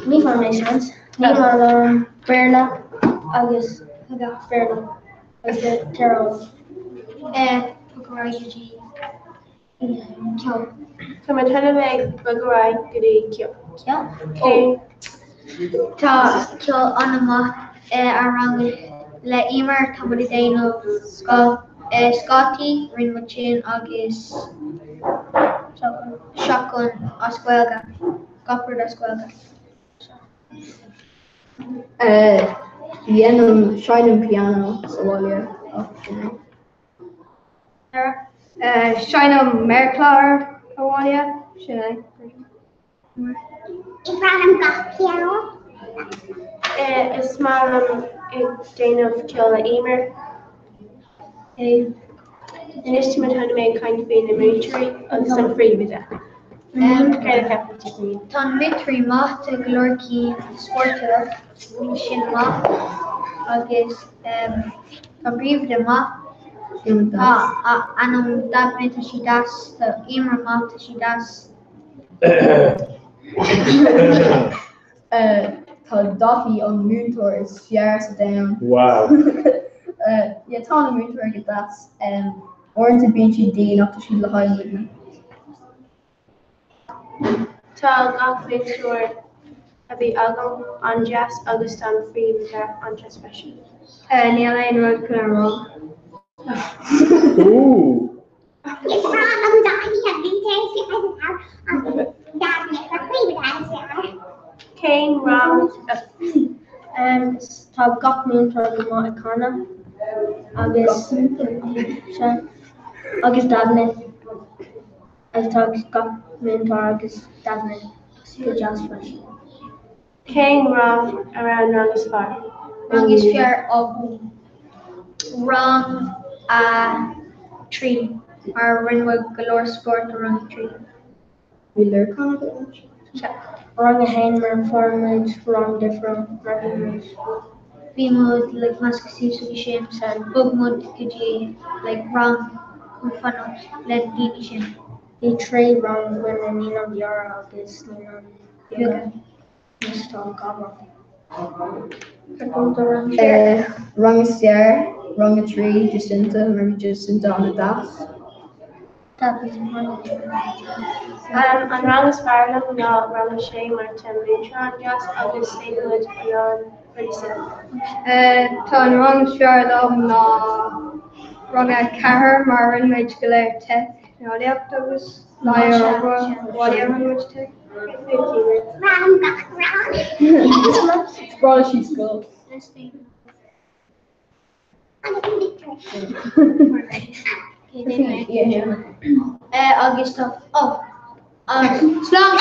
Ní maith mé seans. Ní maith liom Béarla agus Béarla agus tíreolaíocht. Bog ar aghaidh go dtí ceol. Tá muid chun a bheith ag bogadh ar aghaidh go dtí ceol. Ceol? Tá ceol an-mhaith ar rang le Emer, tá muid ag déanamh scátaí, rinne muid sin agus shotgun as Gaeilge, gach rud as Gaeilge. Dhéanaim, seinnim pianó sa bhaile ach sin é. Seinnim méarchlár abhaile, sin é. Is breá liom gach ceol. Is maith liom ag déanamh ceol le Emer. Anois tá muid chun a bheith ag caint faoi na múinteoirí agus an phríomhoide. Céard a cheapann tú faoi? Tá na múinteoirí maith, tá go leor cinn spórtúil, sin maith agus tá an príomhoide maith. Tá a ainm Daphne, tá sí deas, tá Emer maith, tá sí deas. Tá Daithí an múinteoir is fearr sa domhan. Wow. Yeah, tá na múinteoirí go deas. Uaireanta bíonn siad dian ach tá siad le haghaidh muidne. Tá gach múinteoir a bhí agam an-deas agus tá an phríomhoide an-deas freisin. Níl aon rud chun a rá. Ooh. Is breá liom Daithí an múinteoir is fearr sa domhan agus. Cén rang Tá gach múinteoir go maith ag canadh agus agus Damhnait agus tá gach múinteoir agus Damhnait go deas freisin. Cén rang a raibh an rang is fearr? Rang is fearr agam rang a 3 mar rinne muid go leor spórt i rang a 3. Bhí Lorcán agat? Sea. Rang a haon mar fuair muid rang difriúil mar bhí muid. Bhí muid like measctha suas agus sin bhog muid go dtí like rang chun fanacht le daoine sin. Bhí trí rang againn i Naíonáin Mhóra agus Naíonáin Bheaga. Anois tá 2 rang. Rang is fearr, rang a 3, Jacinta, mar bhí Jacinta an-deas. An rang is fearr liom ná rang a sé mar tá an múinteoir an-deas agus déanann muid a lán rudaí suimiúla. Tá an rang is fearr liom ná rang a 4 mar rinne muid go léir teicneolaíocht agus lá ar obair bhaile rinne muid tech. Bhraith sí scoil. Agus tá oh Slán slán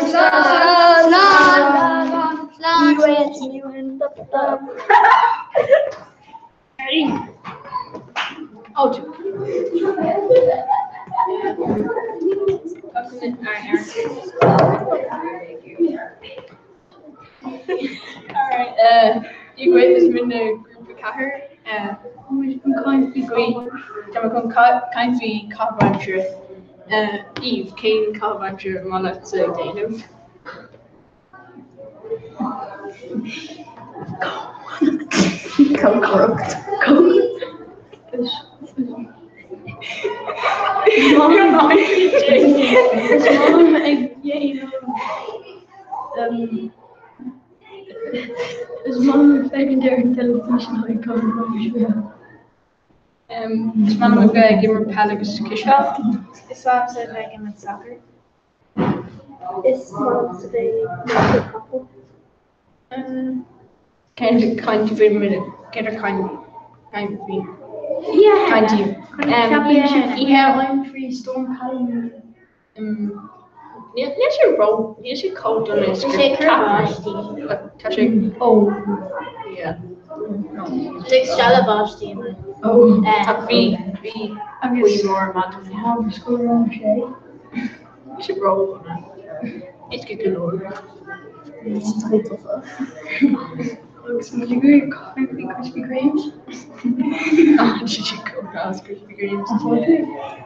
slán slán Dia dhuit, is muidne grúpa 4. Tá mé chun caint faoi caitheamh aimsire. Eve, cén caitheamh aimsire ar mhaith leatsa a dhéanamh? Cócaireacht. Is maith liom ag déanamh Is maith liom ag féachaint ar an teilifís ná ag caitheamh aimsire. Is maith liom a bheith ag imirt peil agus cispheil. Is maith liomsa a bheith ag imirt sacair. Is maith liomsa bheith ag marcáil capall. Cén caint faoi cén caint caint faoi caint Oíche faoi Storm Níl sé ró níl sé chomh dona is Tá sé ag cur báistí. Tá sé ó yeah. Tá ag stealladh báistí inniu. Ó bhí bhí Agus gaoth mhór maidin. Tá scoil rang sé. Bhí sé ródhona. Éasca go leor. Agus muid ag iarraidh caint faoi Krispy Kremes. Tá sé chomh breá is Krispy Kremes.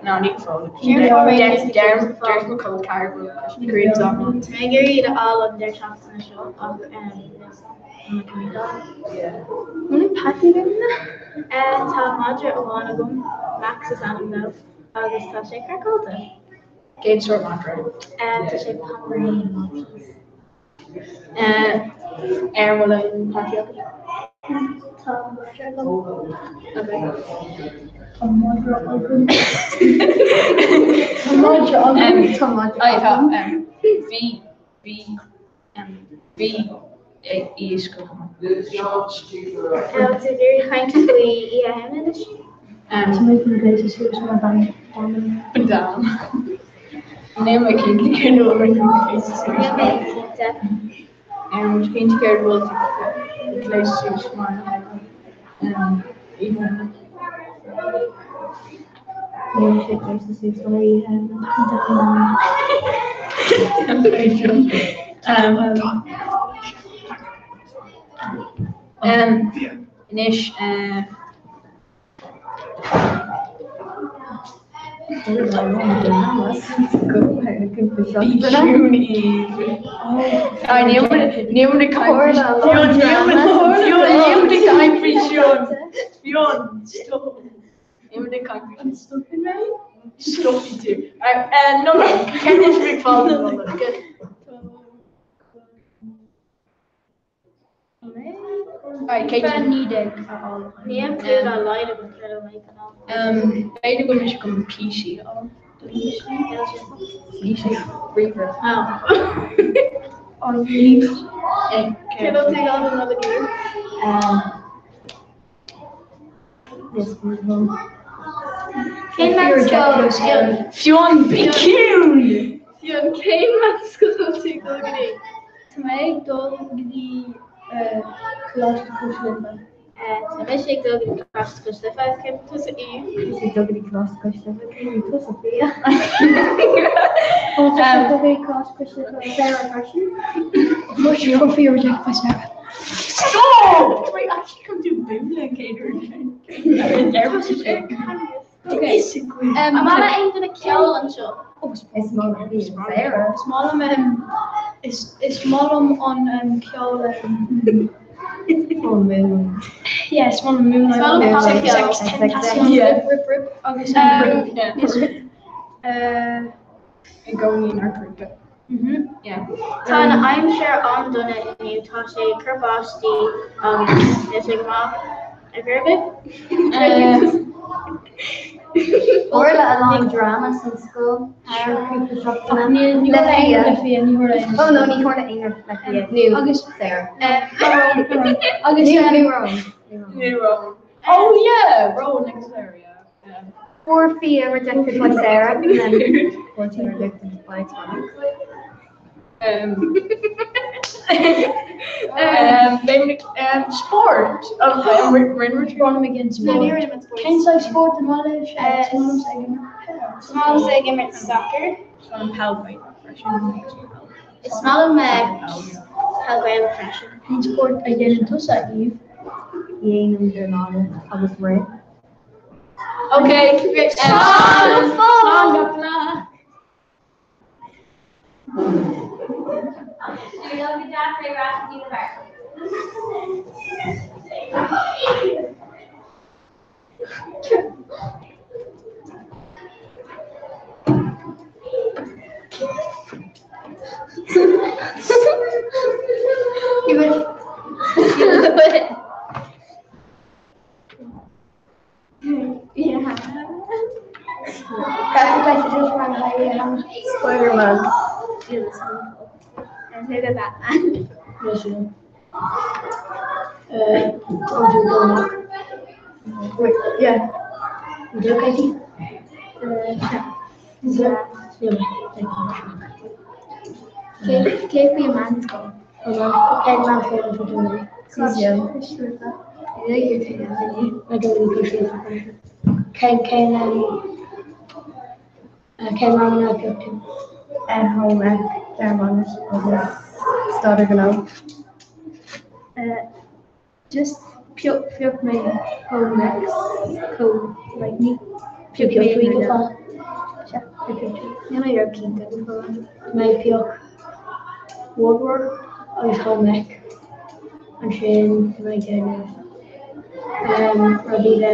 Ná ní fóill. Níor fhóir mé Deir Krispy deir Kremes a deir fháil. mo chol ceathar go bhfuil Krispy Kremes ann. Tá mé ag iarraidh iad a fháil an deireadh seachtaine seo ach níl mé chun iad a fháil. Bhfuil peataí agaibh? Tá madra amháin agam, Max is ainm dó, agus tá sé craiceáilte. Cén sórt madra? Tá sé Pomeranian Maltese. Ar an bhfuil aon peataí agat? Tá madra agam. Tá madra agam. Tá madra agam. Tá madra agam. Bhí bhí bhí iasc agam. Tá tú ag iarraidh caint faoi Oíche Shamhna anois? Tá mé chun gléasadh suas mar bean. Bean. Níl mé cinnte cén uair a rinne mé gléasadh suas. Níl mé cinnte. Níl mé cinnte céard a bhfuil tú ag gléasadh suas mar Oíche Shamhna. Níl sé gléasadh suas mar Oíche Shamhna. Anois Níl clue dá laghad agam céard a bhfuil mé chun fháil. B'fhéidir go bhfuil mise chun PC a fháil. Fionn, bí ciúin! Fionn, cén meánscoil a bhfuil tú ag dul go dtí? Tá mé ag dul go dtí Coláiste Cois Life. Tá mise ag dul go dtí Coláiste Cois Life. Cén tusa Eve? Tá mise ag dul go dtí Coláiste Cois Life. Cén tusa Fia? Tá mise ag dul go dtí Coláiste Cois Life. Sarah freisin. Tá Fia rejected by Sarah. Stop! Wait, actually come do búla céad uair sin. Okay. An maith le aon duine ceol anseo? Is maith liom Sarah. Is maith liom is maith liom an ceol Yeah, is maith liom Moonlight. Is maith liom popcheol. XXXTentacion Rip Rip agus i gcónaí inár gcroíthe. Tá an aimsir an-dona inniu, tá sé ag cur báistí agus níl sé go maith ar chor ar bith. Tharla a lán drama san scoil thar cúpla seachtaine. Le Fia. Le Fia, ní tharla aon Oh no, ní tharla aon rud le Fia. Nó Agus Sarah. Agus Nó nó Rowan. Nó Rowan. Oh yeah, Rowan agus Sarah, yeah. Fuair Fia rejected by Sarah and then fuair sí rejected by Tony. Um, um, sport. Rinne against No, ní rinne muid sport. Cén saghas spórt an maith leis? Is maith liomsa ag imirt soccer. Is maith liom peil Ghaelach freisin. Is maith liom peil Ghaelach freisin. Cén spórt a dhéanann tusa, Eve? Dhéanaim dornálaíocht agus rith. Okay, great. Slán! Slán gach lá! Spider-Man. Batman. Wait, yeah. Is it okay, T? Cé faoi meánscoil? Cén rang a phioc tú? Home Ec, Gearmáinis agus Staidéar Gnó. Just phioc mé home ecs chomh like ní Phioc mé go fóill. Níl mé ró cinnte go fóill. Mé phioc woodwork agus home ec. Ansin mé déanamh rudaí le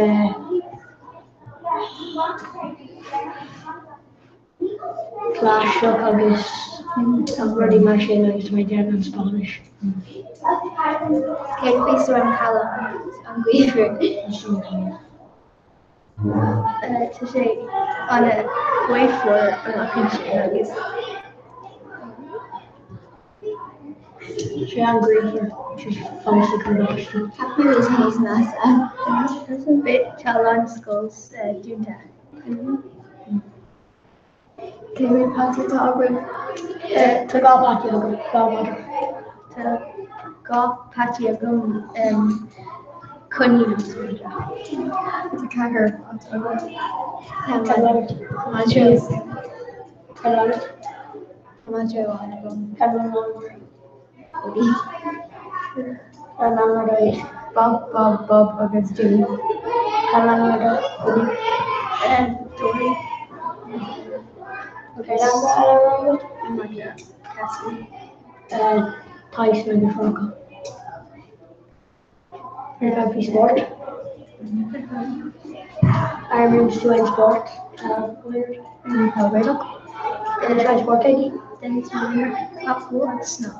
plaisteach agus rudaí mar sin agus tá mé ag déanamh an Spáinnis. Céard faoi Stoirm Callum an gaofar? Tá sé an-ghaofar amach ansin agus Sé an gaofar fós ag cur báistí. Ceapaim go bhfuil sé níos measa. Tá a lán scoil dúnta. Cé mhéad peata atá agaibh? Tá 2 peataí agam, 2 mhadra. Tá 2 peataí agam, coinín agus madra. Tá ceathrar peata agam. Tá madra. Tá lad. Tá madra amháin agam. Tá Bob, Bob, Bob agus Jimmy. Dory. Cassie. Tyson agus Rocco. Ar faoi spórt. Ar tú aon spórt? Peil Ghaelach. Ar spórt aige? Agus snámh.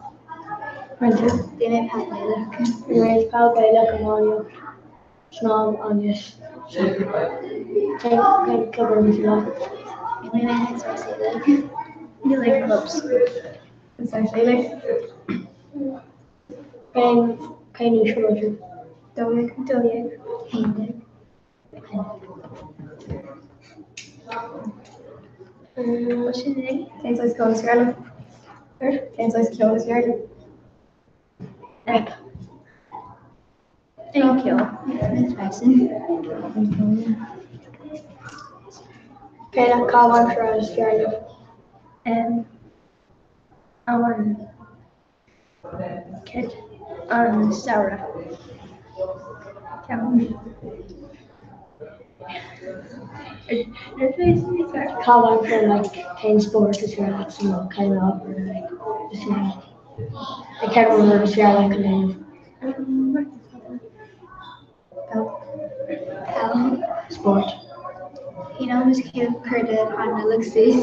Rinne tú? Déanfaidh peil Ghaelach. Rinne peil Ghaelach, iománaíocht, snámh agus sacar. Cén club ar tú leat? Níl mé ag saghas uilig. Níl ag clubs. Saghas uilig. Cén cén aois a bhfuil tú? 12. 12. 11. Sin é. Cén saghas ceoil is fearr leat? Cén saghas ceoil is fearr leat? Rap. Aon ceol. Freisin. Cén caitheamh aimsire is fearr leat? An cad an samhradh. Ceann. Caitheamh aimsire like cén spórt is fearr leat nó cén ábhar like is fearr leat? Like cén rud is fearr leat a dhéanamh? Peil. Spórt. Cén am is céad cuireadh an Nollaig suas?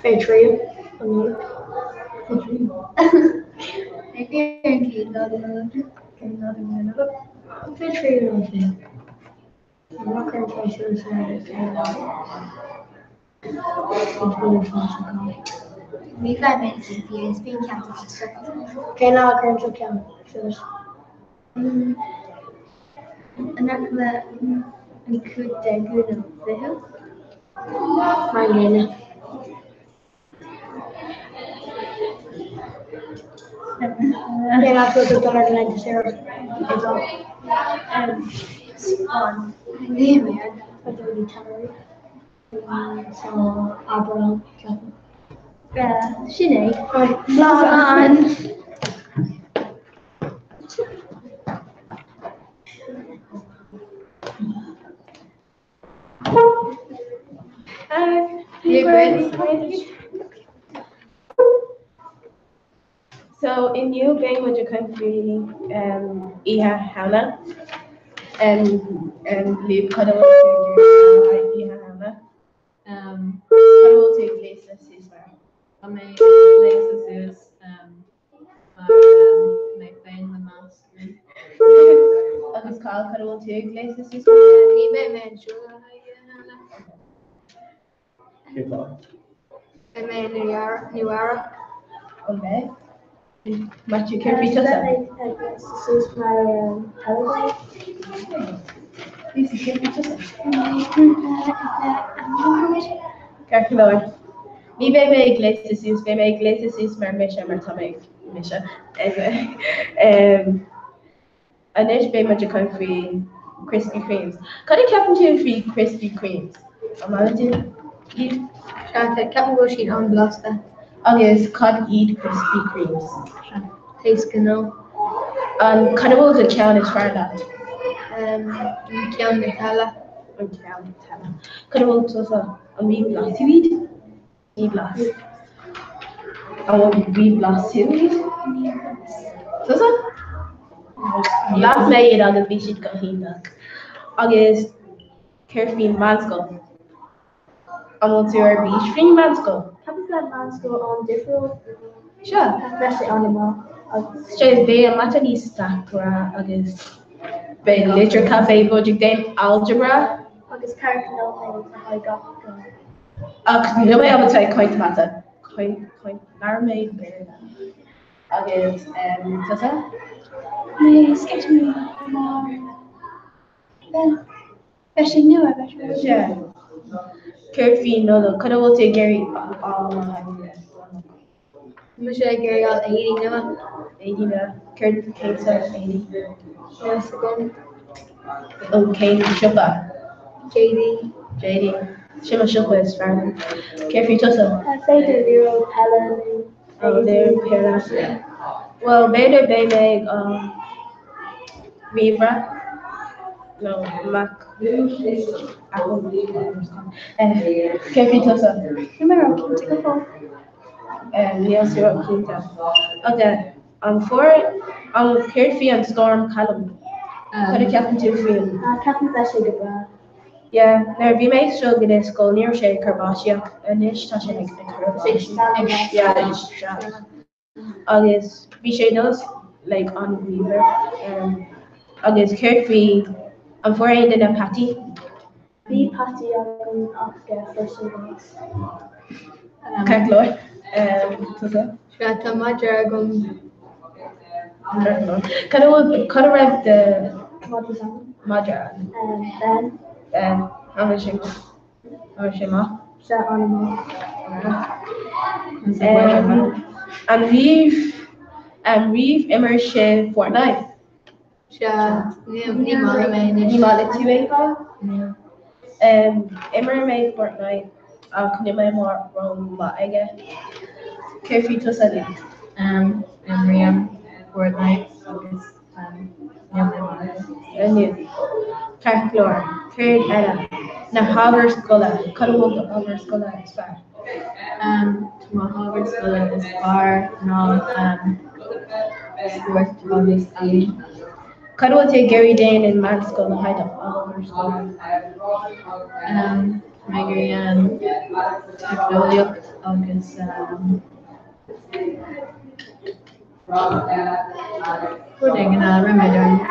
Fé thrí an Nollaig. Ar an chéad lá de Nollaig. Cén lá de Nollaig? Fé thrí nó an fiche. An rock ar an suas ar an chéad lá. Ní bheidh mé cinnte is bíonn ceann sa siopa. Cén lá a chuireann tú ceann suas? An le an 15ú nó 20ú? Mar an gcéanna. Cén áit a bhfuil tú ag dul ar do laethanta saoire? An Ríméad. Sa Aibreán, ceapaim. Sin é. Slán! So inniu beidh muid ag caint faoi Oíche Shamhna. Liam, cad a bhfuil tú ag iarraidh le haghaidh Oíche Shamhna? Cad a bhfuil tú ag gléasadh suas mar? Tá mé ag gléasadh suas mar mé féin le masc. Agus Cathal, cad a bhfuil tú ag gléasadh suas mar? Ní bheidh mé anseo le haghaidh Oíche Shamhna. Cén fáth? Beidh mé i Nua-Eabhrac. An mbeidh? Matthew, céard faoi tusa? Suas mar peileadóir. Lisa, céard faoi tusa? Ceart go leor. Ní bheidh mé ag gléasadh suas, beidh mé ag gléasadh suas mar mise mar tá mé mise. Anyway. Anois beidh muid ag caint faoi Krispy Kremes. Cad a ceapann tú faoi Krispy Kremes? An maith leat iad? Sea, ceapaim go bhfuil siad an-bhlasta. Agus cad iad Krispy Kremes? Taste gnó. An cad a bhfuil do cheann is fearr leat? An ceann Nutella. An ceann Nutella. Cad a bhfuil tusa? An rí-bhlas tú iad? Ní blas. An bhfuil rí-bhlas tú iad? Tusa? Bhlas mé iad agus bhí siad go hiontach. Agus céard faoin meánscoil? An bhfuil tú ar bís faoin meánscoil? Ceapaim go bhfuil meánscoil an-difriúil. Sea. Beidh sé an-mhaith agus. Sea, beidh an mata níos deacra agus beidh litreacha, beidh muid ag déanamh algebra. Agus ceathracha nóiméad le haghaidh gach rang. Ach níl mé ábalta ag caint mata. Caint, caint, labhair mé Béarla. Agus tusa? Mé sceitimíní mar bheith, beidh sé nua, beidh sé. Sea. Céard faoin Nollaig? Cad a bhfuil tú ag iarraidh a fháil le haghaidh na Nollag? Mise ag iarraidh fháil éadaí nua. Éadaí nua. Céard, cén sórt éadaí? Níl fhios agam. Ó cén siopa? JD. JD. Sin an siopa is fearr liom. Céard faoi tusa? B'fhéidir liathróid peile nó. Ó, liathróid peile. Bhuel, b'fhéidir beidh mé ag um, ríomhaire nó Mac Apple. Céard faoi tusa? Níl mé ró-chinnte go fóill. Níl tú cinnte. Ok, an fuair, an, céard faoi an Storm Callum? Cad a cheapann tú faoin? Ceapaim beidh sé go breá. Yeah, nuair a bhí mé ag dul go dtí scoil ní raibh sé ag cur báistí ach anois tá sé ag cur báistí. Yeah, ag stealladh. Agus bhí sé nós like an-bhríomhar. Agus céard faoi, an fuair aon duine peataí? Bhí peataí agam ach fuair siad bás. Ceart go leor. Tusa? Sea, tá madra agam. Ceart go leor. Cad a bhfuil, cad a raibh do madra ainm? Ben. Ben. An bhfuil sé maith? An bhfuil sé maith? Sea, an-mhaith. An riamh, an riamh imir sibh Fortnite? Sea, ní maith liom é anois. Ní maith leat tú é, Kyle? Níl. Imir mé Fortnite ach níl mé ró-mhaith aige. Céard faoi tusa, Luke? Imrím Fortnite agus níl mé maith aige. Níl. Ceart go leor. Céard eile? Na hábhair scoile. Cad a bhfuil d'ábhar scoile is fearr? Tá mo hábhar scoile is fearr ná spórt agus ealaín. Cad a bhfuil tú ag iarraidh déanamh in meánscoil le haghaidh d'ábhar scoile? Tá mé ag iarraidh teicneolaíocht agus rud éigin eile, rinne mé dearmad.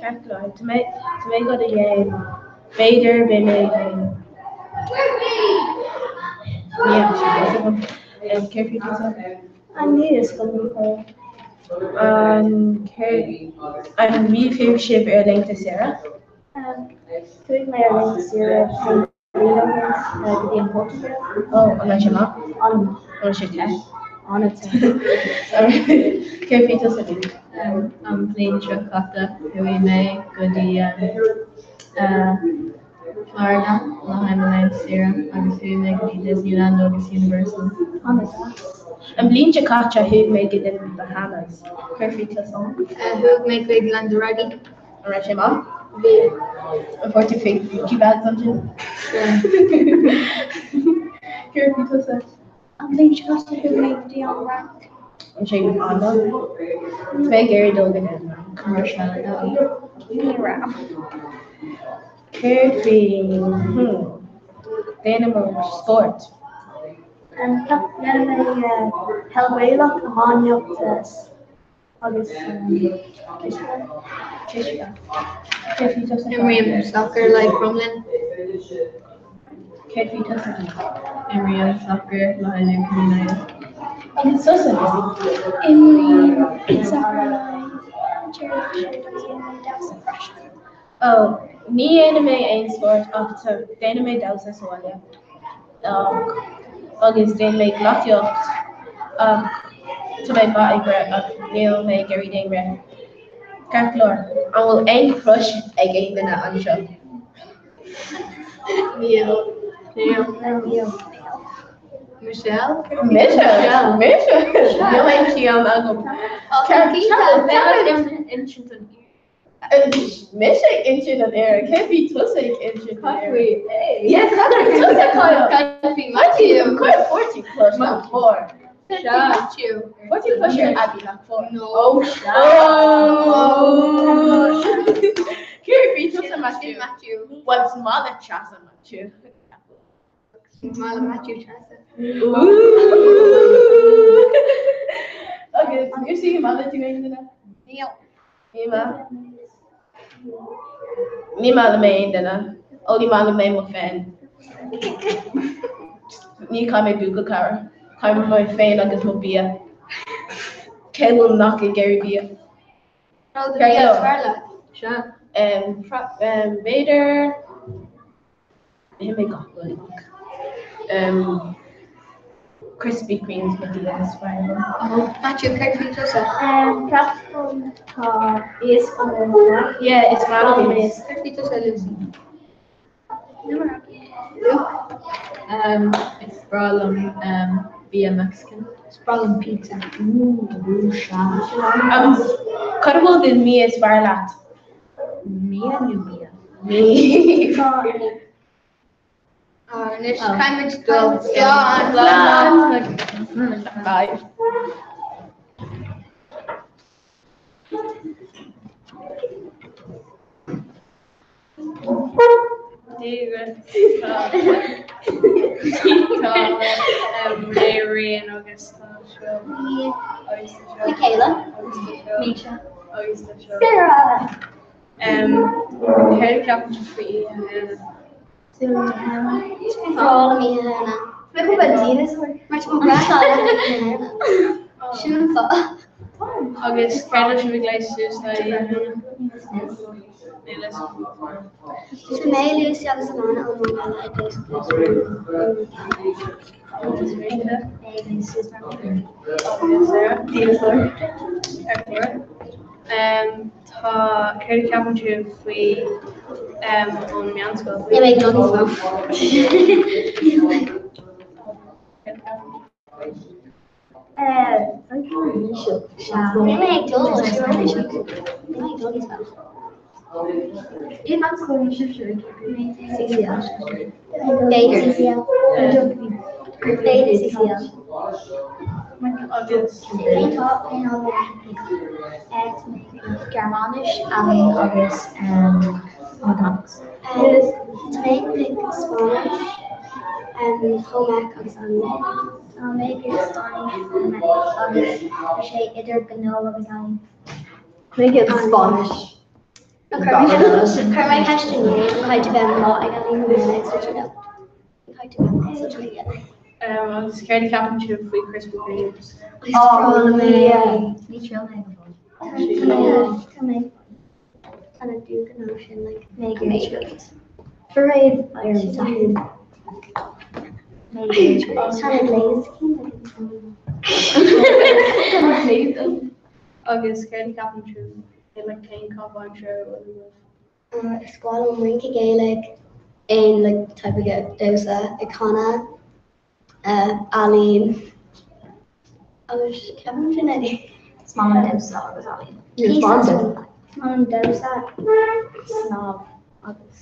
Ceart go leor, tá mé ag dul a dhéanamh, b'fhéidir beidh mé ag déanamh. Níl a fhios agam. Céard faoi tusa? An níl a fhios agam An an riamh chuaigh sibh ar laethanta saoire? Chuaigh mé ar laethanta saoire cúpla bliain ó shin go dtí an Portaingéil. Ó, an raibh sé maith? An-mhaith. An raibh sé te? An-te. Céard faoi tusa, Lou? An bhliain seo caite chuaigh mé go dtí Florida le haghaidh mo laethanta saoire agus chuaigh mé go dtí Disneyland agus Universal. An-deas. An bhliain seo caite chuaigh mé go dtí na Bahamas. Céard faoi tusa? Chuaigh mé chuig Lanzarote. An raibh sé maith? Bhí. An bhfuair tú féin Gucci bags ansin? Céard faoi tusa? An bhliain seo caite chuaigh mé go dtí an Fhrainc. An sé an-mhaith? Tá mé ag iarraidh dul go dtí an Fhrainc. Ní raibh. Céard faoi hmm déanaim spórt? Déanaim mé peil Ghaelach, iománaíocht, agus cispheil. Cispheil. Céard faoi tusa? Imrím sacar le Crumlin. Céard faoi tusa? Imrím sacar le Lucan United. Agus tusa? Imrím sacar le Cherry Orchard agus déanaim damhsa freisin. Ó, ní dhéanaim mé aon spórt ach déanaim mé damhsa sa bhaile. Agus déanaim mé gleacaíocht ach tá mé maith ag rith ach níl mé ag iarraidh déan rith. Ceart go leor, an bhfuil aon crush ag aon duine anseo? Níl. Níl. Níl. Michelle? Mise? Mise? Níl aon cheann agam. Insint an Mise ag insint an fhírinne, céard faoi tusa ag insint an Cad fhírinne? faoi é? Yeah, cad faoi tusa, Kyle? Cad faoi Matthew? Cuir fuair tú crush nach fuair? Cad faoi Matthew? Fuair tú crush ar Abby nach fuair? No. Oh, Céard faoi tusa, Matthew? Matthew. Well, is maith le Treasa, Matthew. Is maith le Matthew Treasa. Agus Lucy, maith le tú aon duine? Níl. Ní maith. Ní maith liom aon duine. Ó ní maith liom mé mo féin. Ní caithfidh mé bualadh cara. Caithfidh mé féin agus mo bia. Cé bhfuil nach ag iarraidh bia? Bia is fearr leat? Sea. B'fhéidir Ith mé gach rud ach Krispy Kremes mo bhia is fearr liom. Matthew, céard faoi tusa? Ceapaim tá iasc an-mhaith. Yeah, is maith liom iasc. Céard faoi tusa, Lucy? Luke? Is breá liom bia Mexican. Is breá liom pizza. Ooh, sea. Agus cad a bhfuil den mí is fearr leat? Mia nó bia? Mí. Anois caithfimid dul. Slán. Bye. Tá mé Rian agus tá seo. Agus tá seo. Michaela. Agus tá seo. Misha. Agus tá seo. Sarah. Céard a cheapann sibh faoi Oíche Shamhna? Is breá liom Oíche Shamhna. Mé chomh maith dinosaur. Mar tá mo breithlá le Oíche Shamhna. Sin an fáth. Agus céard atá sibh ag gléasadh suas le Oíche Shamhna? Níl a fhios agam. Tá mé, Lucy agus Alana ó Mhám eile ag gléasadh suas mar Agus Rita? Mé ag gléasadh suas mar mhám. Agus Sarah? Dinosaur. Ar chlár. Tá, céard a cheapann sibh faoi an meánscoil? Níl mé ag dul níos mó. Níl mé ag dul Níl mé ag dul níos mó. CCL. B'fhéidir CCL. B'fhéidir CCL. Agus Cén fáth cén ábhar Gearmáinis, Ealaín agus Matamaitic. Tá mé ag Spáinnis, Home Ec agus Ealaín. Tá mé ag Spáinnis, Home Ec agus tá sé idir gnó agus ealaín. Mé ag Spáinnis. Chuir mé ceist inné an caithfidh tú bheith maith ag ealaín nó ag sa no. An caithfidh tú bheith maith sa Ghaeilge. Agus céard a cheapann sibh faoi Krispy Kremes? Is breá liom é. Ní thriail mé go fóill. Tá mé tá na dúgan sin like Mé ag iarraidh. Parade ar an Satharn. Mé ag iarraidh. Tá na glaze cinn Agus céard a cheapann sibh like cén caitheamh aimsire a bhfuil agaibh? Is breá liom rince Gaelach, aon like type of damhsa, ag canadh, ealaín agus ceapaim sin é. Is maith liom damhsa agus ealaín. Is maith liom damhsa, snámh agus.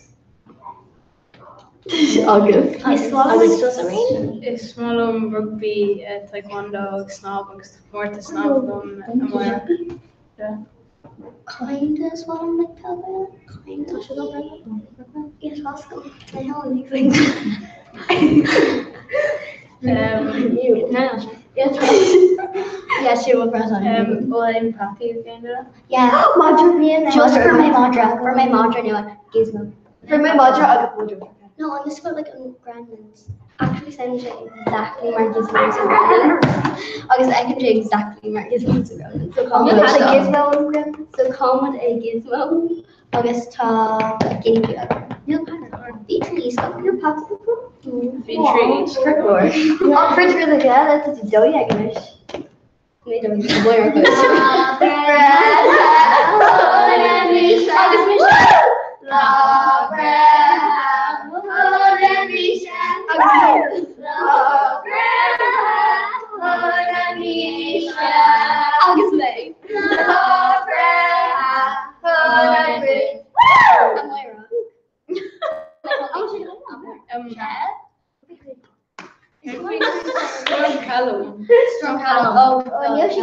Agus. Is maith liom Is maith liom rugbaí, taekwondo agus snámh agus tá comórtas snámh agam amárach. Kinda is maith liom like peil Gaelach, kinda. Tá sé go breá. Yes, tá go. I know I'm Yeah, she will press on. Bhfuil aon peataí ag aon duine? Yeah. Madra. Just for my madra, for my madra nua, Gizmo. For my madra agus Mojo. No, and this is like an Gremlins. Actually sounds exactly mar Gizmo sa Gremlins. Agus fheiceann sé exactly mar Gizmo sa Gremlins. So cá Tá Gizmo an Gremlins. So cá bhfuil é Gizmo agus tá guinea pig agam. Níl peata. Bhí trí agam. Níl peata agat? Bhí trí. An féidir le geal tá tú dóigh ag anois. Agus mé. Storm Callum. Storm Callum. Oh, níl sé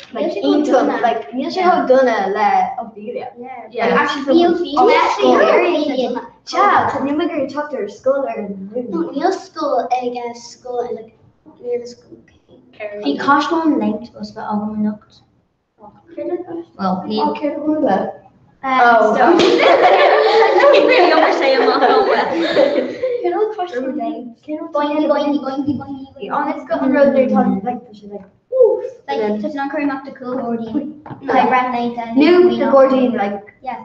Níl sé chomh iontach, like, níl sé chomh dona le Ophelia. Yeah. Níl Ophelia. Sea, tá níl mé ag iarraidh teacht ar scoil ar an No, níl scoil ag scoil like, níl scoil. Bhí caisleán Léimt bhosca agam anocht. Well, ní. Oh, céard a tharla? Oh. Honest go an rud nuair atá like tá sé like oof Like tá sé an cur amach de cool gairdín. Like ran léinte. Nó de gairdín like Yeah.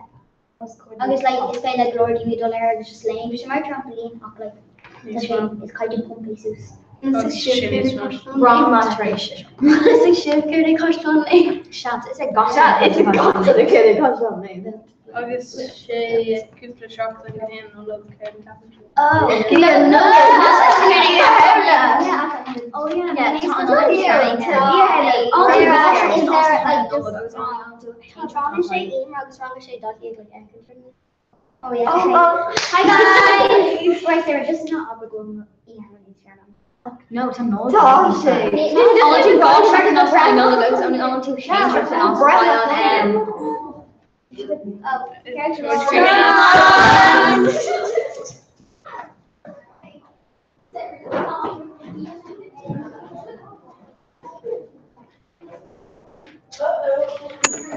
Agus like is féidir le go leor daoine dul air agus just léim. Tá sé mar trampoline ach like tá sé is caithfidh tú pumpaí suas. Rang maturation. Is ag sibh céard é caisleán Léimt? Sea, is ag gach Sea, is ag gach duine céard é caisleán Léimt. Agus sé cúpla seachtain go dtí an Nollaig céard a cheapann sibh? Oh, Céard a Oh yeah, Yeah, tá tá an an Nollaig Nollaig Oh, Is is there there like like just Tá rang sé Emer agus rang sé Dáithí ag like Erin. Oh yeah. Oh, oh. Hi guys. Right there, just not Abagum. No, tá Nollaig. Tá sé. Tá tú gá seachtain off an Nollaig agus only on tú sé seachtain off an Oh, Christmas.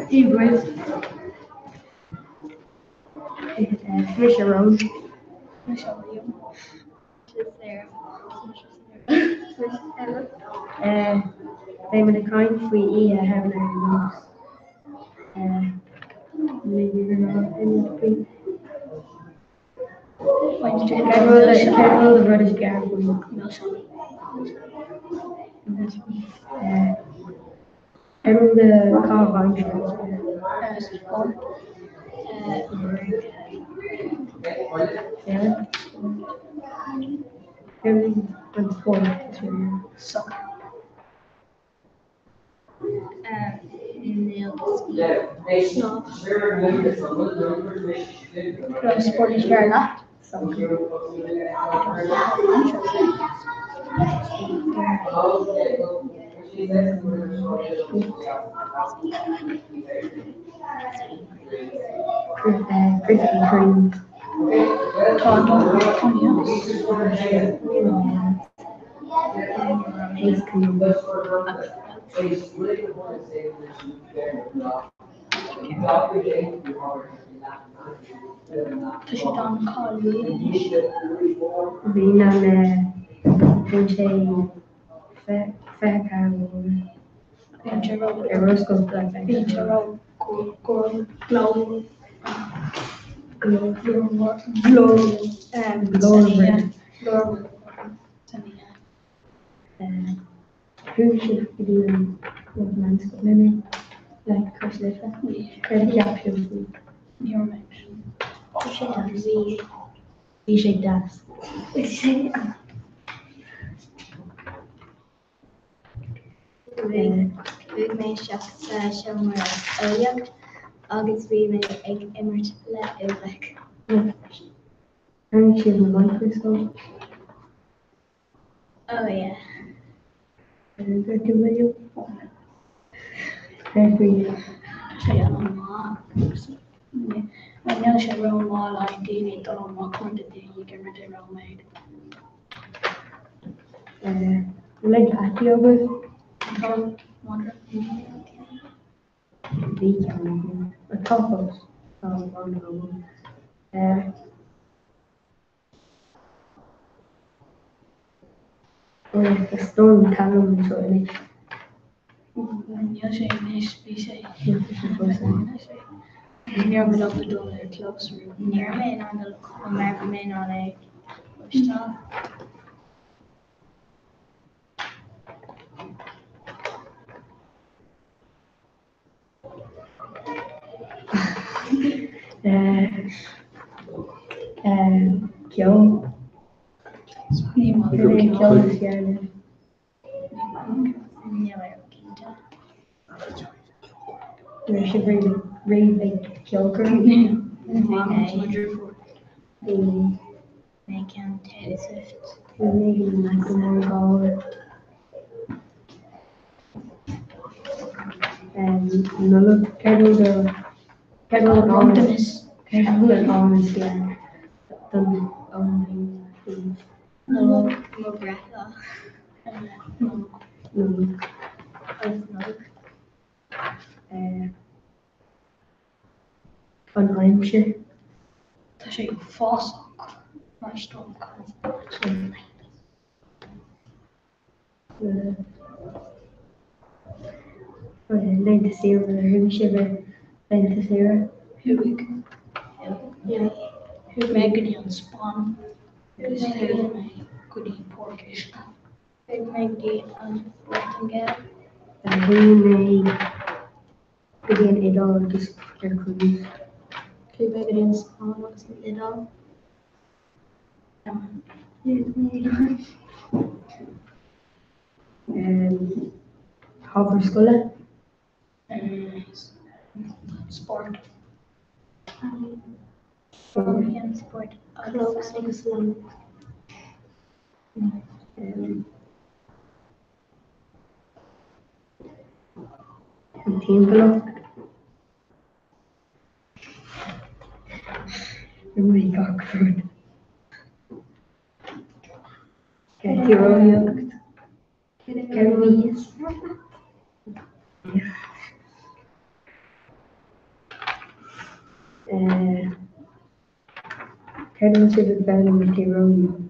Dia dhuit. Mise Rose. Mise Liam. Mise Sarah. Mise Emma. Beidh muid ag caint faoi Oíche Shamhna ar nós. Cén rud is fearr faoi? Cén rud a caitheamh aimsire is fearr? Cén an spórt is fearr? Soccer. Spórt is fearr leat? Krispy Kreme. Tá an Ice cream. Tá siad an-cháiliúil anois. Bhí an bhain sé 24 nóiméad. Bíonn sé ró Ar oscailt Bíonn sé ró glórmhar. Glórmhar. San oíche. Chuaigh sibh go dtí an meánscoil le mé le Cois Life. Céard a cheap sibh faoi? Ní raibh mé ansin. Bhí sé deas. Bhí sé deas. Bhí sé Chuaigh mé isteach sa seomra eolaíocht agus bhí mé ag imirt le uibheacha. Tháinig sibh na microscope. Oh yeah. Céard tú William? Céard faoi? Tá sé an-mhaith. Níl sé rómhaith le haghaidh daoine dul amach mar tá daoine ag imirt i róméad. Bhfuil aon peataí agaibh? Tá madra. Bhí ceann agam. Tá fós. Tá madra agam. Tá Storm Callum anseo anois. Níl sé anois, bhí sé. Níl sé fós ann. Ní raibh mé ábalta dul ar chlós riamh. Ní raibh mé in ann dul mar bhí mé in ann é a chloisteáil. Ceol. Ceol is fearr libh. Níl mé cinnte. Raibh sibh riamh ag ceolchoirm? Bhí mé ceann Taylor Swift. Bhí mé ag Macklemore Galway. Nollaig, céard bhfuil do céard bhfuil an am céard bhfuil an am is fearr don am féin? Nollaig mo bhreithlá. Nollaig. Agus Nollaig. An aimsir. Tá sé uafásach mar Storm Callum. Laethanta saoire, ar chuaigh sibh ar laethanta saoire? Chuaigh. Chuaigh mé go dtí an Spáinn agus chuaigh mé go dtí Páirc Uisce. Chuaigh mé go dtí an Phortaingéil. Chuaigh mé go dtí an Iodáil agus ar cruise. Chuaigh mé go dtí an Spáinn agus an Iodáil. Ábhar scoile? Spórt. Spórt agus agus An timpeallacht? Rinne mé gach rud. Tíreolaíocht. Cén mhí? Céard a bhfuil sibh ag foghlaim na tíreolaíocht?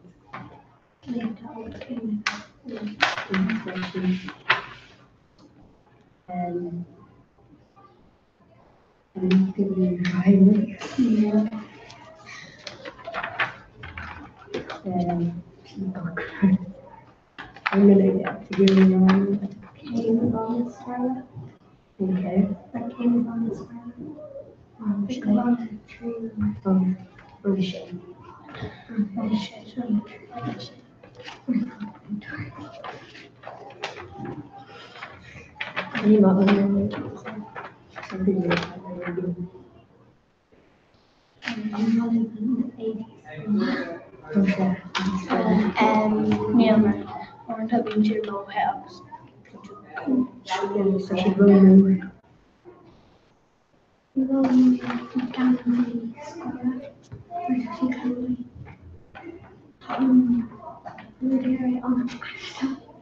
Níl mar uaireanta bíonn siad róthe agus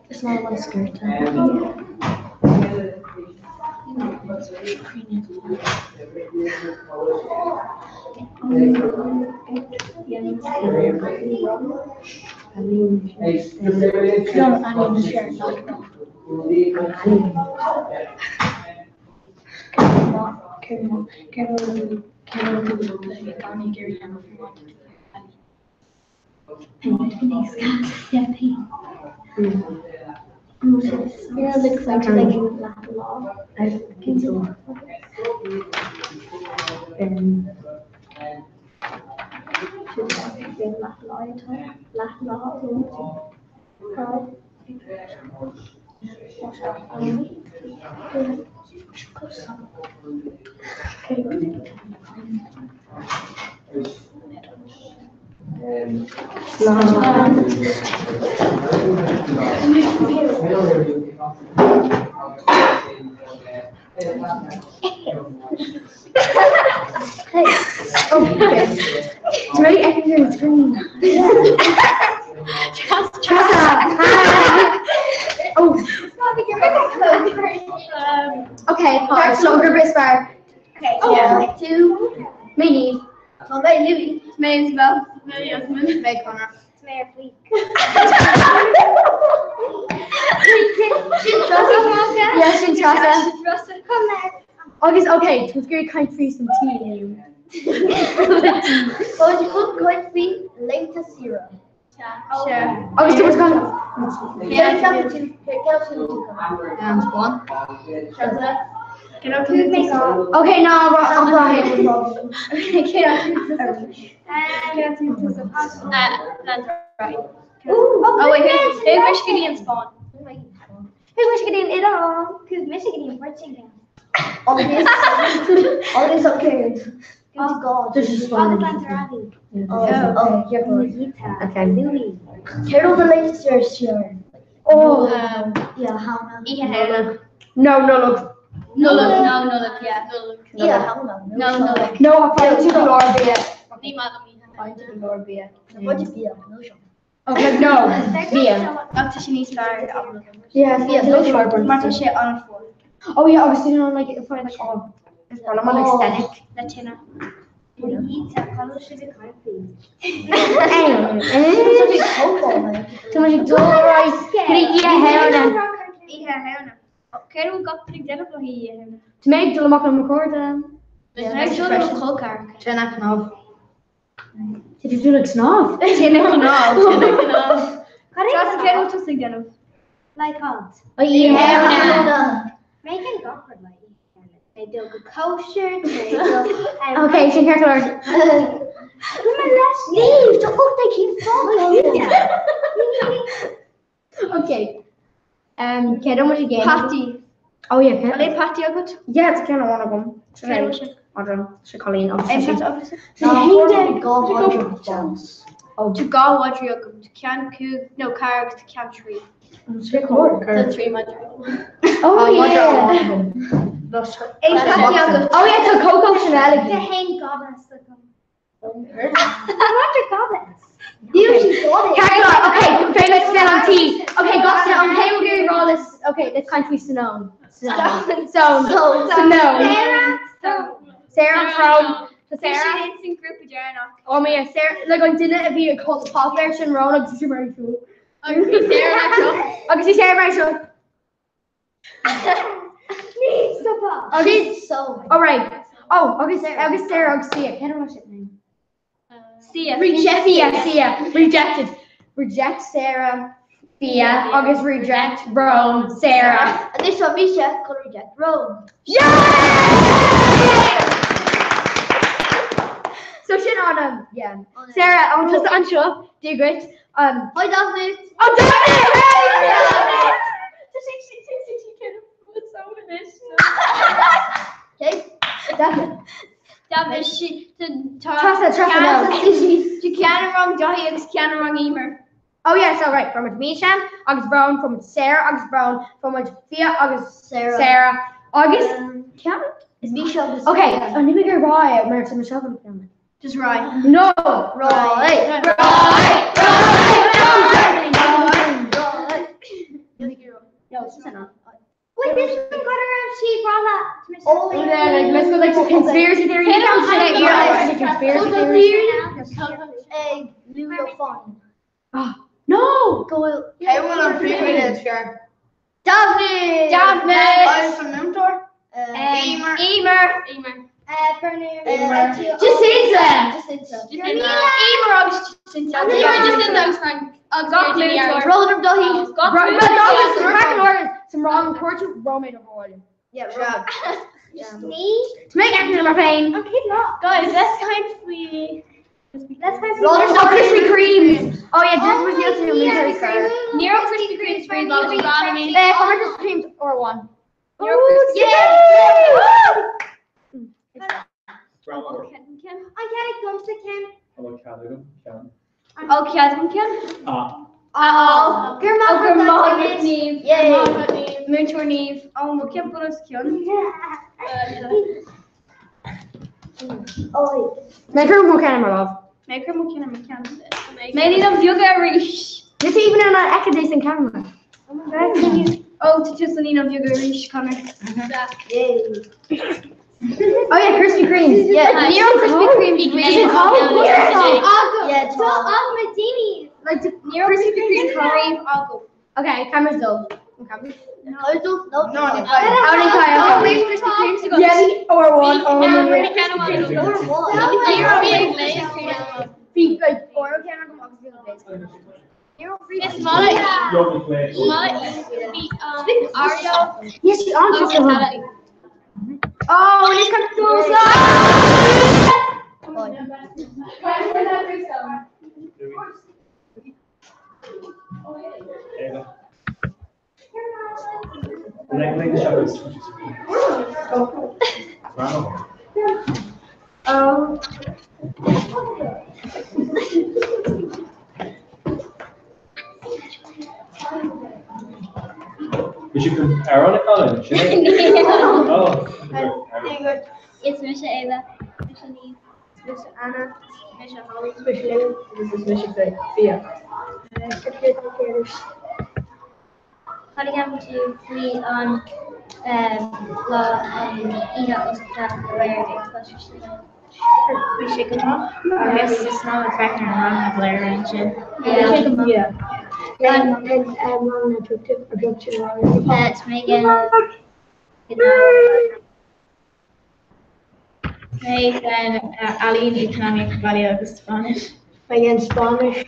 Is maith liom an sciorta. Okay, so grip is far. Okay, yeah. Two, me, Mé Louis, Mé Isabel, Mé Yasmin, Mé Connor. Mé Fleek. Yeah, sin Treasa. Agus okay, tá gur caint faoi san tí. Tá chun caint faoi laethanta saoire. Agus tú gan Okay, no, I'm right. Oh wait, who mise go dtí an Spáinn? Chuaigh mise go dtí an Iodáil, chuaigh mise go dtí an Phortaingéil. Agus agus an céard? Oh God. This is fun. Oh, oh, you're Okay. Louis. Céard ó na laethanta saoire siar? Oh. Yeah, Hannah. Oíche Shamhna. No, Nollag. Nollag, no, Nollag, yeah. Nollag. Yeah, Hannah. No, Nollag. No, I find to the Lord bia. Ní maith liom Oíche Find to the Lord bia. What do you no seo? Okay, no. Bia. Ach tá sé níos fearr am. Yeah, Yeah, to the Lord. Mar tá sé an-fhuar. Oh yeah, obviously you know like if I like oh, it's one of my like aesthetic. Le tine. Tá muid ag dul right go dtí Oíche Shamhna. Oíche Shamhna. Céard a bhfuil gach duine ag déanamh le hOíche Shamhna? Tá mé ag dul amach le mo chairde. Ag dul le mo chol ceathracha. Tine cnámh. Did you do like snámh? Tine cnámh. Tine cnámh. Treasa, céard a bhfuil tusa ag déanamh? Like alt. Oíche Shamhna. Megan gach rud le Mé dul go cóisir, Okay, sin ceart go leor. Leave, tá ucht ag cinn Okay. Céard a bhfuil muid ag déanamh? Peataí. Oh yeah, An é peataí agat? Yeah, it's ceann amháin agam. Céard a bhfuil sé? Adra, sé Colleen agus É sé. peata agat? Oh, Tá dhá mhadra agam, tá ceann cúig nó ceathair agus tá ceann trí. sé cóir. Tá trí madra. Oh yeah. É peataí agat? Oh yeah, tá Coco Chanel Tá ag. haon goddess agam. Roger goddess. You she got it. Ceart go leor, okay, fair let's get on tea. Okay, got an cé bhfuil rá le okay, let's caint faoi Simone. Simone. Simone. Sarah. Sarah from Tá Sarah. Bhí siad san grúpa deireanach. Oh my yeah, Sarah, like an duine a bhí ag páipéar sin Rowan agus bhí sí mar seo. Agus bhí Sarah mar seo. Agus bhí Sarah mar seo. Ní stop. Agus so. Oh right. Oh, agus agus Sarah agus Sia. Cén raibh siad name? Sia. Reject Sia, Sia. Rejected. Reject Sarah, Fia agus reject Roan, Sarah. Anois tá mise chun reject Roan. Yeah! So sin an um, yeah. Sarah, an tusa anseo, Dia duit. Um, Hi Daphne. Oh, Daphne! Okay. Daphne. Daphne, Trasa, Trasa, no. Tá ceann i rang Daithí agus ceann i rang Emer. Oh yeah, so right, fuair muid Misha agus Rowan, fuair muid Sarah agus Rowan, fuair muid Fia agus Sarah. Sarah agus ceann? Is Misha agus Okay, an ní gur rá mar tá Michelle gonna film it. Just right. No! Right. Right! Right! No, it's just not. Wait, this is got her she brought Oh, Yeah, like, let's go like to conspiracy theory. Hey, no, Yeah, it's a conspiracy theory. Ag Ludo Oh, no! Go Hey, bhfuil an príomh seo? Daphne! Daphne! Agus an múinteoir? Emer. Emer. Emer. Bernard. Jacinta! Jacinta. Emer agus Jacinta. Emer Jacinta agus Frank. Agus Gach múinteoir. Roller from Daithí. Gach Right, múinteoir. but no, it's order. Some wrong portrait, Roman of all. Yeah, Roman. Me? To make acting my pain. Okay, not. Guys, let's kind of we. Let's have Oh, Krispy Kremes. Oh yeah, this was the other yeah, military star. Nero Krispy Kreme sprays all the time. How much Krispy Kremes or one? Nero Krispy Yeah! I get it, go to Ken. Oh, Ceann ceann. Oh, Ceann Ceann. Ah. Oh, Gur oh, gur maith maith Niamh. Yay. Múinteoir Niamh. Oh, mo ceann bunas ceann. Oh, Make her more can, my love. Mé mo ceann mo ceann. Mé ní an bheoga arís. This even on an academic camera. Oh, tá tú san an bheoga arís Conor. yay. Oh yeah, Krispy Kreme. Yeah. Nero Krispy Kreme Is it called? Yeah, So all Medini. Like the Nero Krispy Kreme Kreme Agam. Okay, camera's dull. Okay. No, no, no. No, Oh, Oh, wait, Krispy Kremes ago. Yeah, or one. Or one. Or one. Nero Kreme. Be like or okay, I'm gonna It's Molly. Molly. Oreo. Yes, she on Agus to Natalie. Oh, and it's coming through. Oh. Is she from Aaron College? Oh. It's Misha Ava. Misha Neve. Misha Anna. Misha Holly. This is Misha Fia. Chonaic tú faoi an lá an oíche oscailte aréir ag Coláiste Sligo. Bhí sé go maith agus is ná le feiceann an rang a bhléir ansin. Yeah. It's Megan. Mé an ealaín eacnamaíocht baile agus Spáinnis. Megan Spanish,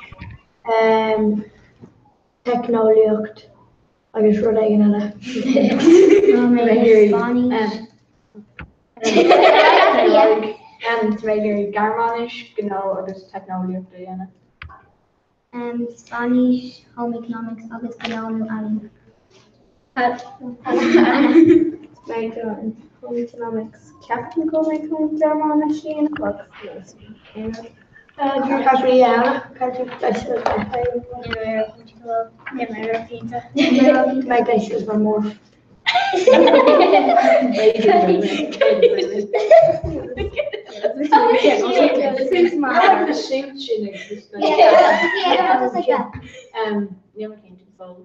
um, teicneolaíocht agus rud éigin eile. Spanish. Mé Gearmáinis, gnó agus teicneolaíocht a dhéanamh. Um, Spanish, Home Economics agus gnó nó ealaín. Megan Home Economics Captain go mé chun Gearmáinis a dhéanamh agus Mé mar I like the suit sin agus Yeah, yeah, just like that. Níl mé cinnte fós.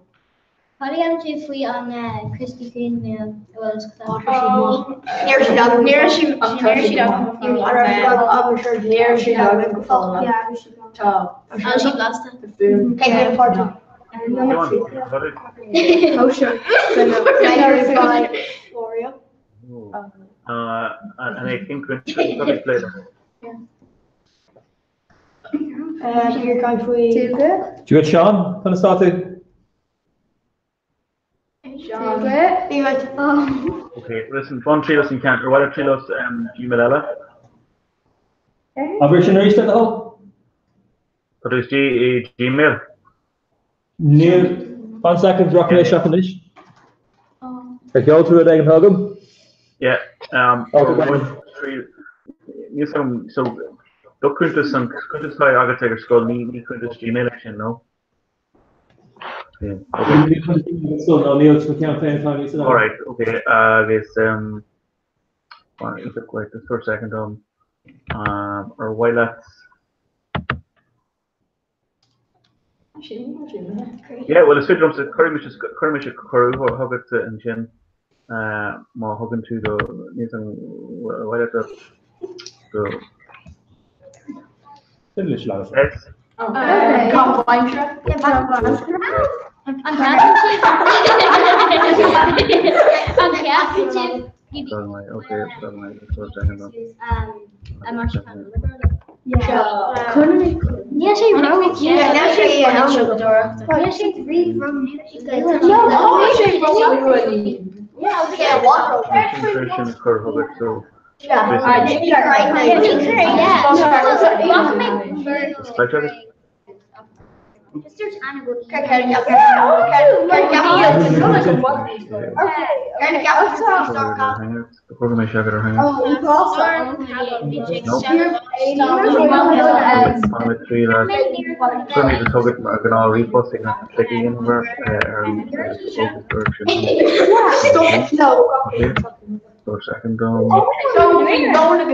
Cad a cheapann tú faoi an Krispy Kreme nua a bhfuil Ní raibh siad agam. Ní raibh siad agam. Ní raibh siad agam go fóill. Tá. Tá sí blasta. An é cén cuntas atá ag plé le? Dia duit Seán, conas tá tú? Ok, listen, bain triail as an ceann, ar mhaith leat triail as Gmail eile? Abair sin arís le do thoil. Tá tú istigh i Gmail? Níl, fan soicind, rachaidh mé isteach anois. Ar sheol tú rud éigin chugam? Yeah, níl 's agam, so do chuntas an cuntas atá agat ag ar scoil, ní cuntas Gmail é sin, no? Níl cuntas Gmail ag scoil, no, níl, mo cheann féin atá níos All right, okay, agus um, wait, just for a second, um, ar mhaith leat Yeah, well is féidir liomsa, cuirfidh mise, cuirfidh mise cuireadh chugatsa ansin má thugann tú do, níl 's agam, ar mhaith leat do, do. Sin leis leat. S. An ceapann sibh? An ceapann sibh? Okay, for a second. Níl sé ró Níl sé Sin sin cur chugat so.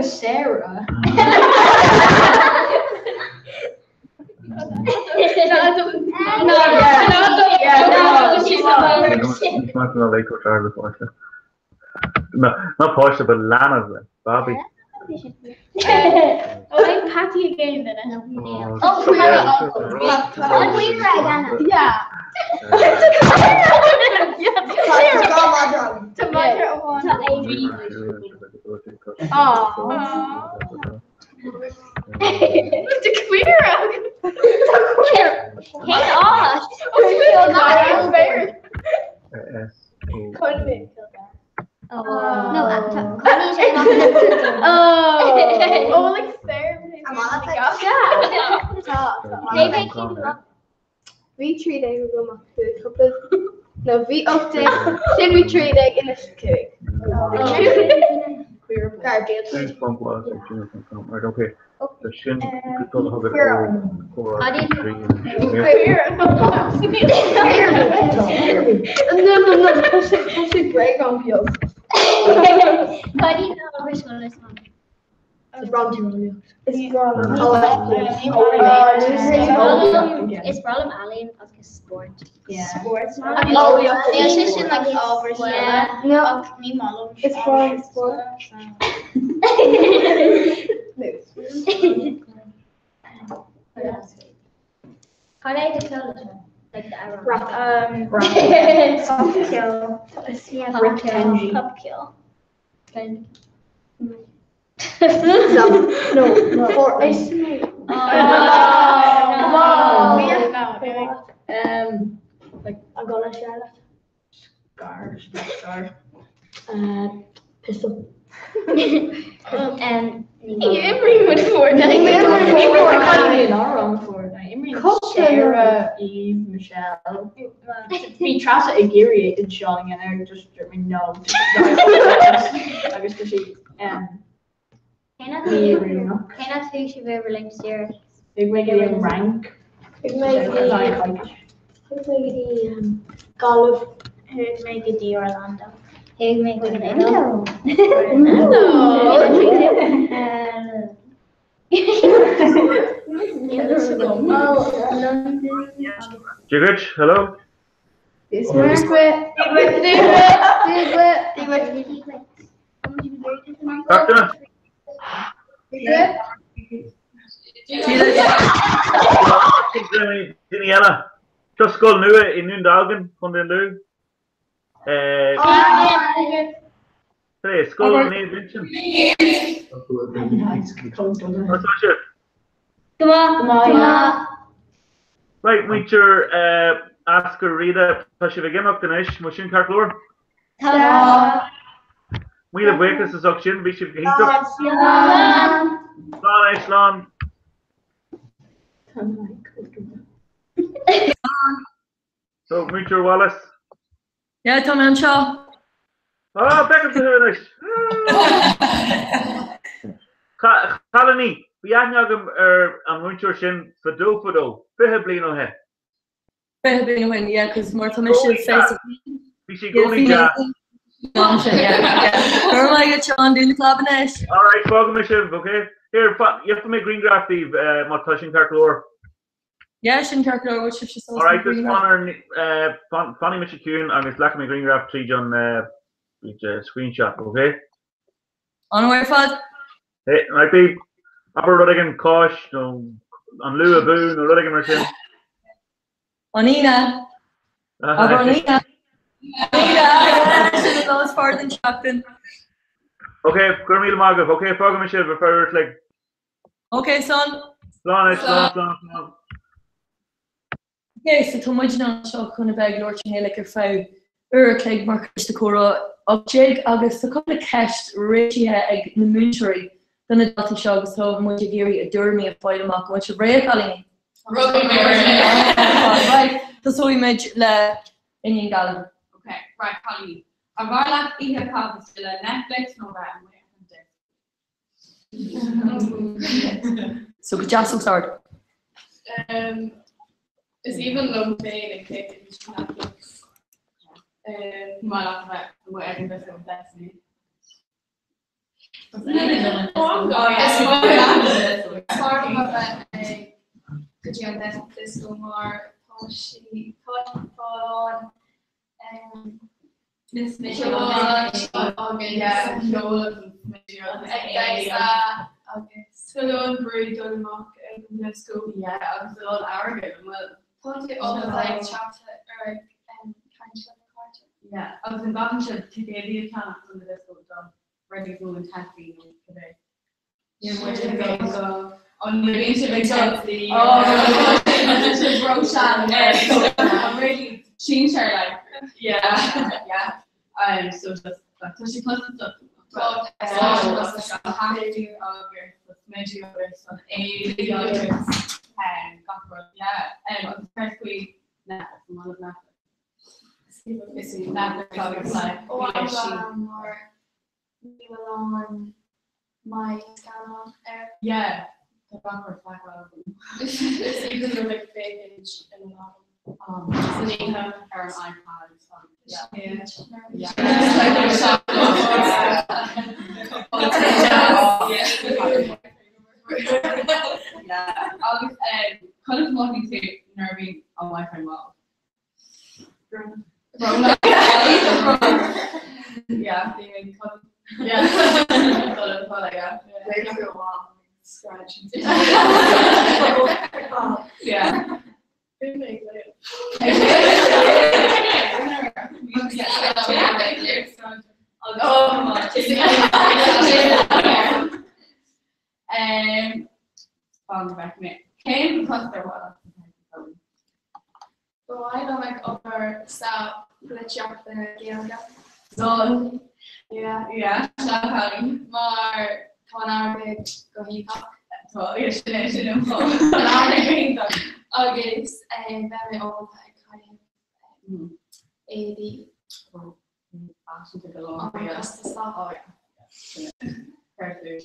Sarah. Ná páiste ba leanbh le babaí. Oh, Patty again then. Oh, Tá queer Cén áit? Bhí 13 agam ach chuaigh cúpla nó bhí 18 sin bhí 13 anois 5. No no no tá sé tá sé bréagán beag. Is breá Is breá liom ealaín agus spórt. Spórt. Níl sé sin like ábhar scoile ach ní maith liom Is breá liom spórt. Cad é do cheol leis Like the amhrán. Rap. Popcheol. Popcheol. No, no, for Um, like An gona Charlotte. Scar, scar. Pistol. Um, Imríonn Fortnite. Sarah, Eve, Michelle. Bhí Treasa ag iarraidh é seo a dhéanamh just dúirt mé no agus tá sí Cén áit a chuaigh sibh ar bhur laethanta saoire? Chuaigh mé go dtí an Fhrainc. Chuaigh mé go dtí Chuaigh mé go dtí Gaillimh. Chuaigh mé go dtí Orlando. Chuaigh mé chuig an Iodáil. Dia duit, hello. Gach duine? Daoine eile. Seo scoil nua i nDún Dealgan, Contae an Lú. Scoil Naomh Uinseann. Mar tá sibh? Go maith. Right, muintir Eascar Riada, tá sibh ag imeacht anois, an bhfuil sin ceart go leor? Tá. Míle buíochas as ucht sin, bhí sibh go hiontach. Slán. Slán é, slán. So, muintir Wallace. Yeah, tá mé anseo. Ah, feicim tú anois! Chailíní, bhí aithne agam ar an mhúinteoir sin fadó fadó, 20 bliain ó shin. 20 bliain ó shin, yeah, cos mar tá mise face Bhí sí i gcónaí deas. Go raibh maith agat Seán, dún na clab anois. Alright, fágfaidh mé sibh, okay? Here, gheobhaidh mé grianghraf daoibh má tá sin ceart go leor. Yeah, sin ceart go leor, bhfuil sibhse sásta Alright, just fan ar, fanfaidh mise ciúin agus glacfaidh mé grianghraf tríd an screenshot, okay? An-mhaith ar fad. Hey, right, bí, abair rud éigin Cáis nó an Lú abú nó rud éigin mar sin. An Aoine. Abair an Aoine. An Aoine, sin an lá is fearr den tseachtain. Okay, go raibh míle maith agaibh. Okay, fágfaidh mé sibh ar feadh uair a chloig. Ok, slán. Slán anois, slán, slán, slán. Ok, so tá muid anseo chun a bheith ag labhairt i nGaeilge ar feadh uair a chloig mar chuid de Comhrá 18 agus tá cúpla ceist réitithe ag na múinteoirí do na daltaí seo agus tá muid ag iarraidh a dtuairimí a fháil amach. An bhfuil sibh réidh, a chailíní? Right, tosóidh muid le Iníon Gallen. Ok, right, cailíní. An bhfearr leat oíche a chaitheamh istigh le Netflix nó bheith amuigh ar an dioscó? So go deas os ard. Is aoibhinn liom féin ag féachaint Netflix. Ní maith leat a bheith amuigh ag an dioscó Destiny. Is fearr liom a bheith ag go dtí an dioscó mar tá sí tá tá Tá brú dul amach ag an dioscó. Agus a lán airgead, an bhfuil? Tá tú ábalta ag teacht ar ag caint le cairde. Agus an gcaitheann sibh ticéadaí a cheannach don dioscó don rudaí nó an taxi nó cibé? Níl muid ag dul go an bhíonn sibh ag dul oh sibh ró-shean I'm really sinsear like yeah yeah um so just tá sé costasach agus smideadh agus an éadaí agus gach rud yeah um agus céard faoi Netflix an bhfuil Netflix Is í Netflix agus like Ó mar Níl a lán maith scannán air. Yeah, tá gach rud feiceáil agam. Is aoibhinn liom ag féachaint i mo leaba san oíche. Ar an iPad yeah. Yeah. Yeah. Agus conas a mhothaíonn tú nuair a bhíonn an Wi-Fi mall? Cén post ar mhaith leat? Ba mhaith liom ag obair sa pholaitíocht le Gaeilge. Done. Yeah. Yeah, sea cailín. Mar tá an airgead go hiontach. Tá, yeah, sin é, sin an fáth. Tá an airgead go hiontach. Agus beidh mé ábalta ag caitheamh éadaí. Faiseanta go leor. Costasach. Oh yeah. Sin é. Fair play.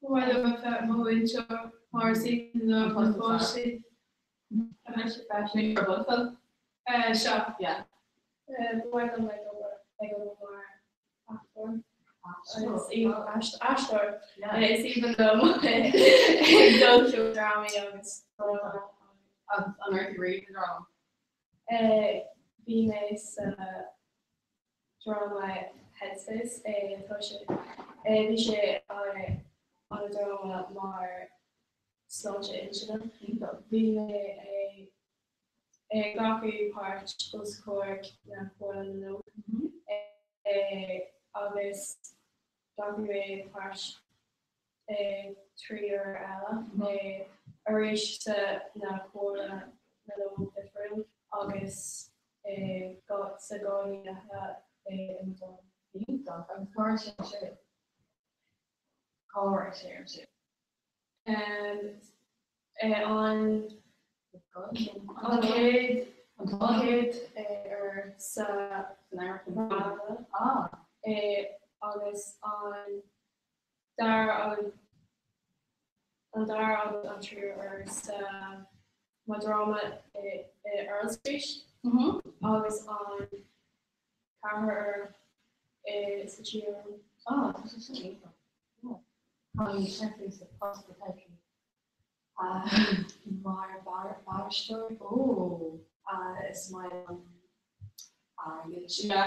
Ba mhaith liom a bheith i mo mhúinteoir mar is aoibhinn liom na páistí. Tá mise freisin ag bunscoil. Seo. Yeah. Ba mhaith liom ag obair ag obair mar aisteoir. Aisteoir. Is aoibhinn liom ag dul ceoldrámaí agus Agus an raibh tú riamh i dráma? Bhí mé sa dráma Headspace tá sé bhí sé an dráma mar sláinte intinne. Bhí mé ag glacadh páirt os comhair na Comhairle na nÓg agus ghlacadh mé páirt 3 uair eile, arís sa na Comhairle na nÓg difriúil agus sa 2 oíche i mo dráma. Iontach, agus cá raibh sé ar siúl? Cá raibh sé ar siúl? An chéad chéad uair sa Rábha agus an dara an dara agus an tríú uair sa mo dráma i Earl Street agus an ceathrú uair i sa Tea Room. Ah, tá sé sin iontach. Yeah. Tá sé sa post atá aici. Mar bhainisteoir. Ó. Is maith liom airgead. Is maith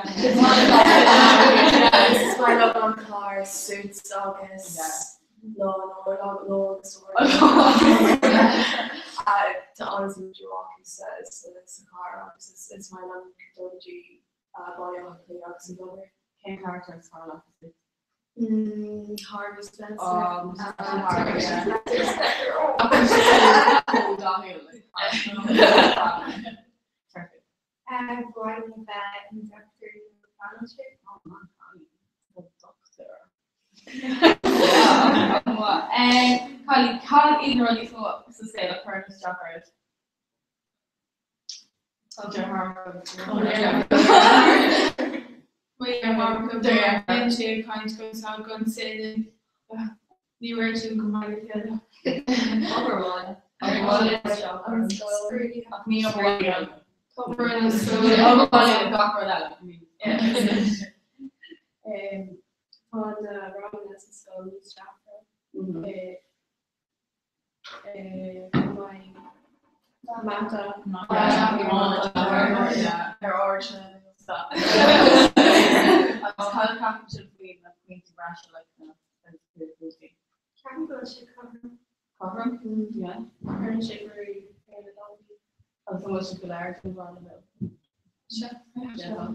liom an clár Suits agus Law and Order, Law agus Order. Tá an-suim acu sa chlár agus is maith liom dul go dtí Baile Átha Cliath agus an obair. Cén charachtar is fearr leat sa Suits? Harvey Spencer. Ba mhaith liom a bheith i mo dhochtúir nó banaltra. Cailíní, cad iad na rudaí is mó sa saol a chuireann isteach ort? Tá Bíonn sé ag caint go gan staonadh. Ní réitíonn go maith le chéile. Tá na ranganna sa scoil níos deacra. Mata ar airde. Agus cad a cheapann sibh faoi na pointí breise like na pointí? Ceapaim go bhfuil sé cothrom. Cothrom? Yeah. Cuireann sé brú ar na daltaí. Agus an bhfuil sibh go léir faoi bharr na bhfuil? Seo. Yeah.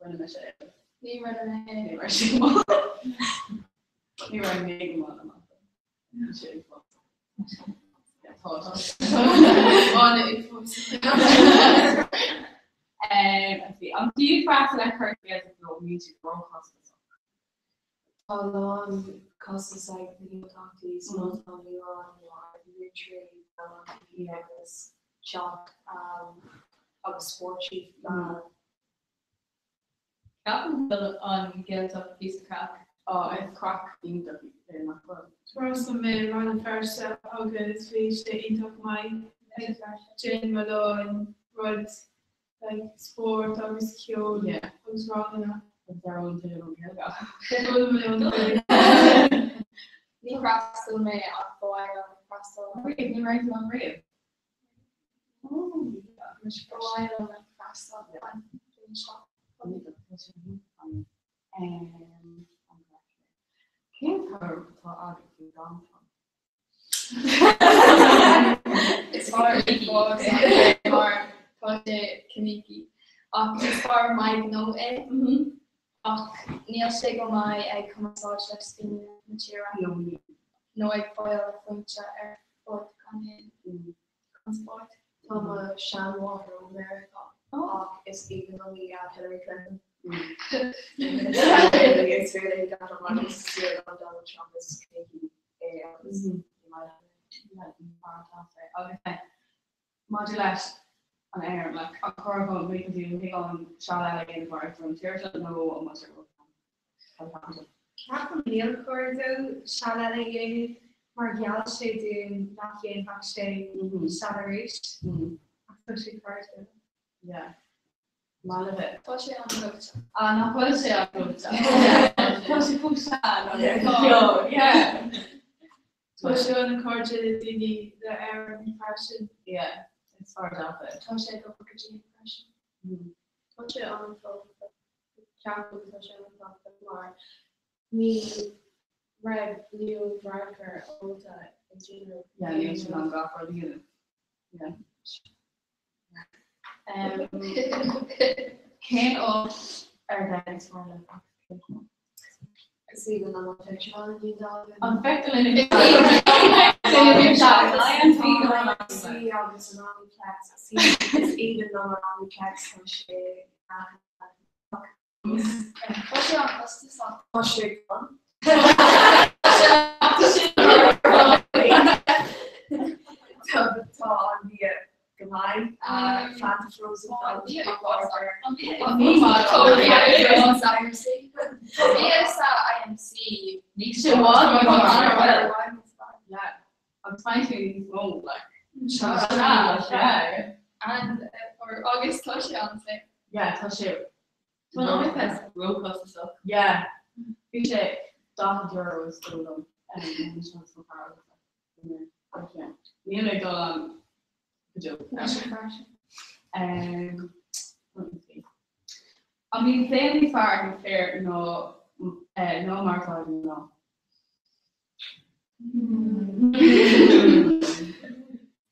Rinne mise é. Ní rinne mé é. Ní raibh sé go maith. Ní raibh mé go maith le mata. Bhí sé uafásach. Yeah, tá. An-uafásach. An fiú freastal ar chúrsaí Gaeltachta nó an mbíonn siad róchostasach? Tá a lán costas ag na Gaeltachtaí so má tá milleán nó múinteoirí agus teach agus spóirt. Ceapaim go bhfuil an Ghaeltacht píosa craic. Á, is craic iontach é nach bhfuil? D'fhreastail mé i Rann na Feirste agus bhí sé iontach maith. Déan mo lán rud like spórt agus ceol agus ranganna. Agus ar fhoghlaim tú an Ghaeilge? D'fhoghlaim mé an Ghaeilge. Níor fhreastail mé ach ba mhaith liom freastal. Riamh, ní raibh tú ann riamh? Ba mhaith liom freastal an bhliain seo. Cén tuairim atá agat faoi Donald Trump? Is fear uafásach é mar tá sé coinící ach is fear maith gnó é ach níl sé go maith ag cumarsáid leis daoine na tíre nó ag fáil a phointe ar fud gan aon conspóid. Tá mo seanmháthair ó Meiriceá ach is aoibhinn liom í Hillary Clinton. Is fearr léi Donald Trump is fearr liom Donald Trump is coinící é agus ní maith liom é. Agus maidir leis an Éirinn, like, an cóir go mbeadh tú thig an seal eile a dhéanamh mar don tír seo nó an bhfuil sé ró-shean? Ceapaim níl cóir dó seal eile a dhéanamh mar gheall sé dúinn nach dhéanfadh sé seal arís ach tá sé cairdiúil. Yeah. Maith le bheith. Tá sé an-ghleoite. Ah, nach bhfuil sé an-ghleoite. Tá sé chomh sean agus tá. Yeah. Tá sé ina chairde le daoine le Éirinn freisin. Yeah, is fear deas é. Tá sé ag obair go dian freisin. Tá sé an-tábhachtach. Ceapaim tá sé an-tábhachtach mar ní raibh Leo Varadkar ábalta ag déanamh. Yeah, níl sé in ann gach rud a dhéanamh. Yeah. Cén áit ar domhan is fearr libh agus cén fáth? Is aoibhinn liom an phictiúrlann i nDún Dealgan. An phictiúrlann i Dún Dealgan. IMC agus an Omniplex. Is aoibhinn liom an Omniplex tá sé Tá sé an-chostasach. Tá sé gan. Tá an bia go maith. Fanta Frozen agus Tá bia sa IMC níos sé bhfad Yeah. Agus faigheann tú níos mó like. Sea, sea. And or agus tá sé an-saor. Yeah, tá sé Tá an Omniplex róchostasach. Yeah. Bhí sé €40 is dóigh liom Níl mé ag dul ann go deo. An mbíonn saol níos fearr ag na fir ná ná mar atá ag na mná?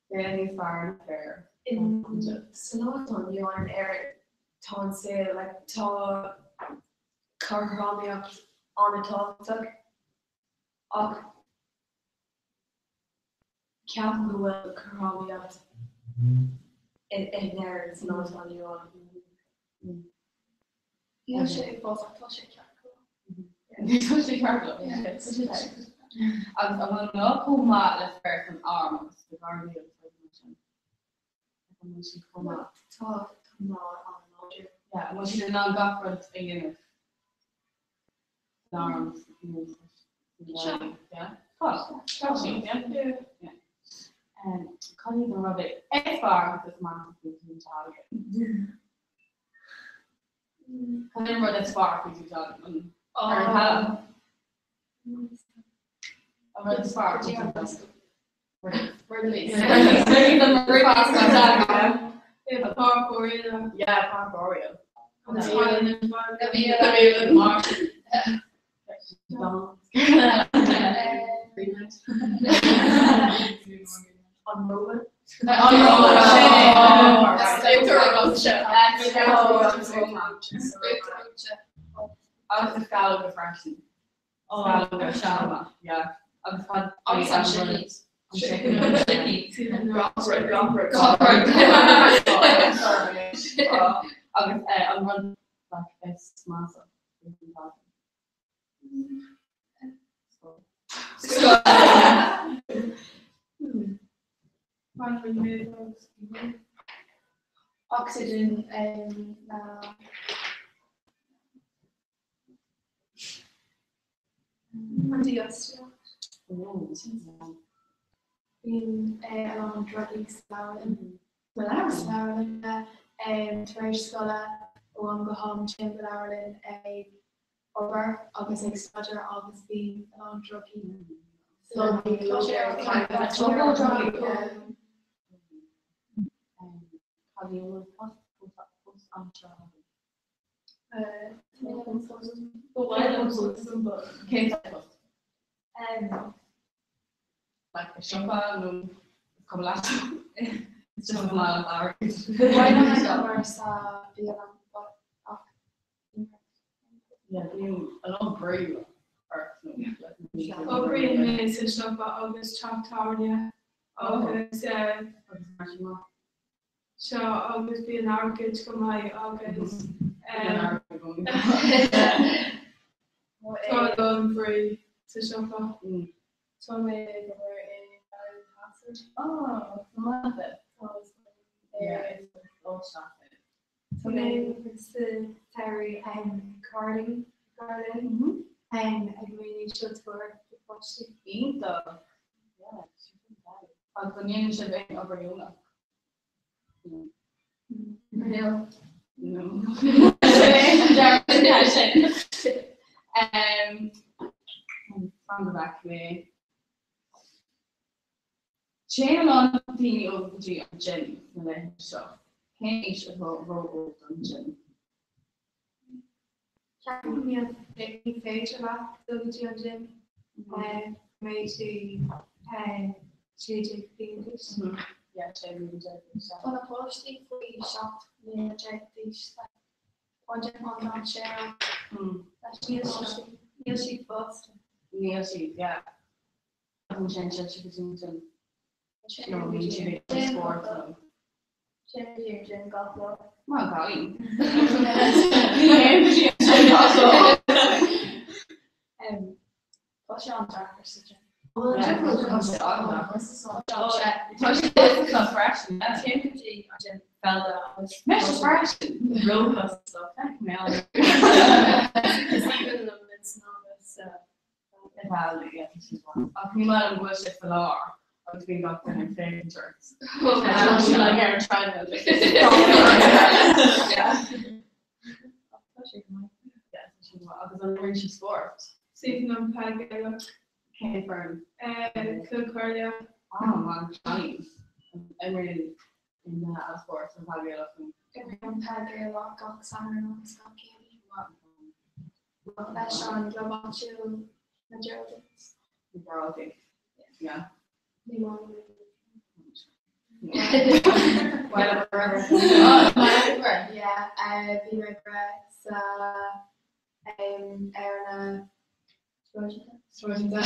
Saol níos fearr na fir. Sa lá atá inniu ann in Éirinn tá an saol like tá cothromaíocht an-tábhachtach ach ceapaim go bhfuil cothromaíocht in Éirinn sa lá atá inniu ann. Níl sé ag fás ach tá sé ceart go leor. Tá sé ceart go leor. Agus an bhfuil mná chomh maith le fir san arm agus sna Gardaí agus rudaí mar sin? An bhfuil siad chomh maith? Tá tá mná an-láidir. Yeah, an bhfuil siad in ann gach rud a dhéanamh san arm agus sna Gardaí? Yeah? Tá, tá siad, yeah? Yeah. Cad iad na rudaí is fearr agus is measa faoi Dún Dealgan? Cad é an rud is fearr faoi Dún Dealgan? Ar an talamh? An rud is fearr faoi Dún Dealgan? Páirc Oriel. Yeah, Páirc Oriel. An Róimh. Agus na sceallóga freisin. Sceallóga seama, yeah. Agus cad Agus an sicín. Sicín. Agus an rud like is measa. Oxygen na An dífhostaíocht. Bíonn a lán drugaí sa leabharlann. Sa leabharlann tar éis scoile ó am go ham téim go leabharlann ag obair agus ag staidéar agus bíonn a lán drugaí. Tá sé ar Cad é bhfuil post postaimseartha agat? Cén sórt post? Like i siopa nó is cuma leat? It's just go maith leat airgead. Mar sa bhialann but ach Yeah, bíonn a lán brú ort nó like Oibríonn mé sa siopa agus teach tábhairne agus Agus mar sin maith. Seo agus bíonn airgead go maith agus tá a lán brú sa siopa. Tá mé ag obair i Leabharlann Heasard. Tá mé ag obair sa samhradh Cairlinn ag múineadh síoltóireacht do pháistí. Iontach! Yeah, Agus an ndéanann sibh aon obair dheonach? No. No. Fan go bhfeicfidh mé. Téann a lán daoine óga go dtí an gym sna laethanta seo. Cén aois atá ró-óg don gym? Ceapaim go mbíonn ní féidir leat dul go dtí an gym go mbeidh tú 16 bliain d'aois. Yeah, 16 bliain d'aois. Tá na páistí faoi 17 mbliana d'aois tá an gym an-dainséarach leis na páistí. Níl siad fásta. Níl siad, yeah. Agus ansin téann siad go dtí an gym. Nó bíonn siad ag spórt nó. Téim go dtí an gym gach lá. Maith an cailín. Ní théim go dtí an gym gach lá. Tá sé an-deacair sa gym. Tá sé an-deacair. Tá sé costasach freisin. Téim go dtí an gym feilde agus. Mise freisin. Róchostasach. Feicfidh mé ann. Is aoibhinn liom linn snámha sa Ach ní maith liom go bhfuil sé sa lár agus bíonn gach duine ag féachaint ort. Tá sé like ar an treadmill. Tá sé go maith. Yeah, tá sé go maith. Agus an imríonn sibh spórt? Is aoibhinn liom peil Gaelach. Cén foireann? Cill Chomhairle. Ah, maith an cailín. Imríonn aon duine eile spórt sa pheil Gaelach? Imrím peil Gaelach gach Satharn agus gach Céadaoin. Maith an cailín. Leis an gclub áitiúil na Geraldines. Na Geraldines. Yeah. Ní maith liom Well, Yeah, bhí mé ag rith sa ar na sráideanna. Sráideanna.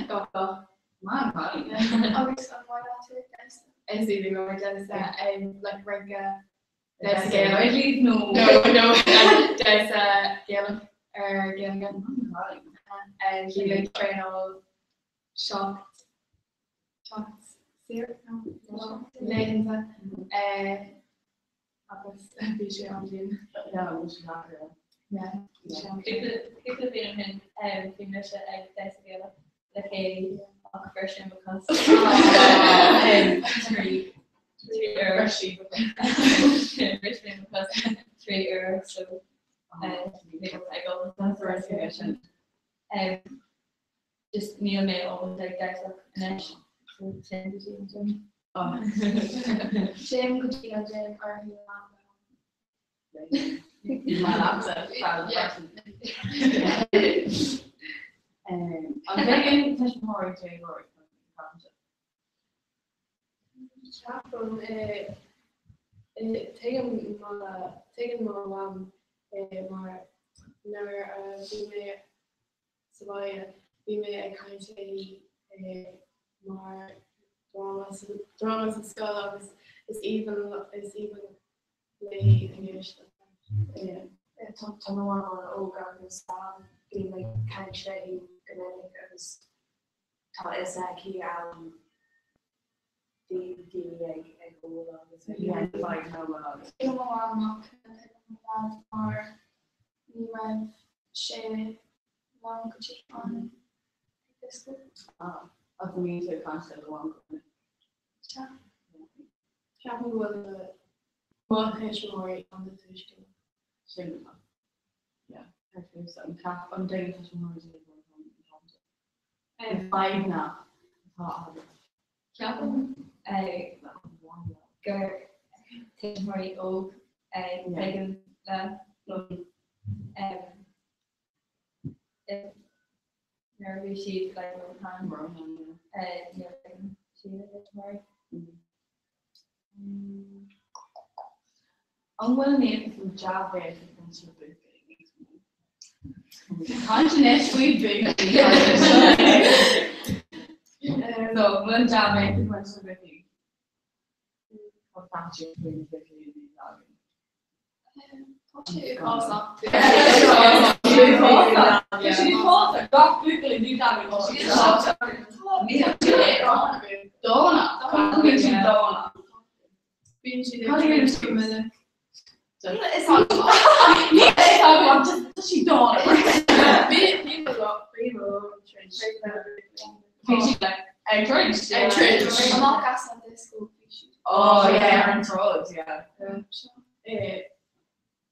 Gach lá. Maith an cailín. Agus an maith leat damhsa? Is aoibhinn liom damhsa like rince Damhsa Gaelach. No. No, no, damhsa Gaelach ar Gaeilge. Bhí mé ag traenáil seacht seacht saor no laethanta agus bhí sé an-dian. Yeah, bhí sé deacair. Yeah. Cúpla bliain ó shin bhí mise ag damhsa Gaelach le céilí ach bhris mé mo chos. 3 3 uair. Bhris mé mo chos 3 uair so ní raibh mé ag dul sin. Just níl mé ábalta ag damhsa anois so téim go dtí an gym. Téim go dtí an gym orthu am Maith leatsa, freisin. An dtuigeann tuismitheoirí déagóirí? Ceapaim tuigim tuigeann mo mham mar nuair a bhí mé sa bhaile bhí mé ag caint léi mar dráma dráma sa scoil agus is aoibhinn is aoibhinn léi ag éisteacht leis. Tá mo mham an-óg agus bím ag caint léi go minic agus tá a fhios aici bíonn daoine ag ag ól agus ag Tuigim mo mham ach ní thuigim mo dhaid mar ní raibh sé liom go dtí an disco. Ah, agus an mbíonn tú ag caint le do mham go minic? Sea. Ceapaim go bhfuil mo thuismitheoirí an-tuisceanach. Sin go maith. Yeah, an ceap an dtuigeann tuismitheoirí déagóirí an fadhbanna atá agat. Ceapaim gur tuismitheoirí óg tuigeann le nuair a bhí siad like róshean níor thuig siad a thuismitheoirí. An bhfuil níos mó dea-bhéas ag baint le buachaillí níos mó? Caint anois faoi bhuachaillí. So, an bhfuil dea-bhéas ag baint le buachaillí? Tá faitíos faoi na buachaillí a bhí againn. Tá sé uafásach. Tá sé uafásach. Gach buachaill a bhí againn. Dána. Bíonn siad dána. Bíonn siad ag troid go minic. Tá siad dána. Bíonn troid. Bíonn siad ag troid. Ag troid. Amach as an disco bhí siad. Oh yeah, ar an tsráid, yeah.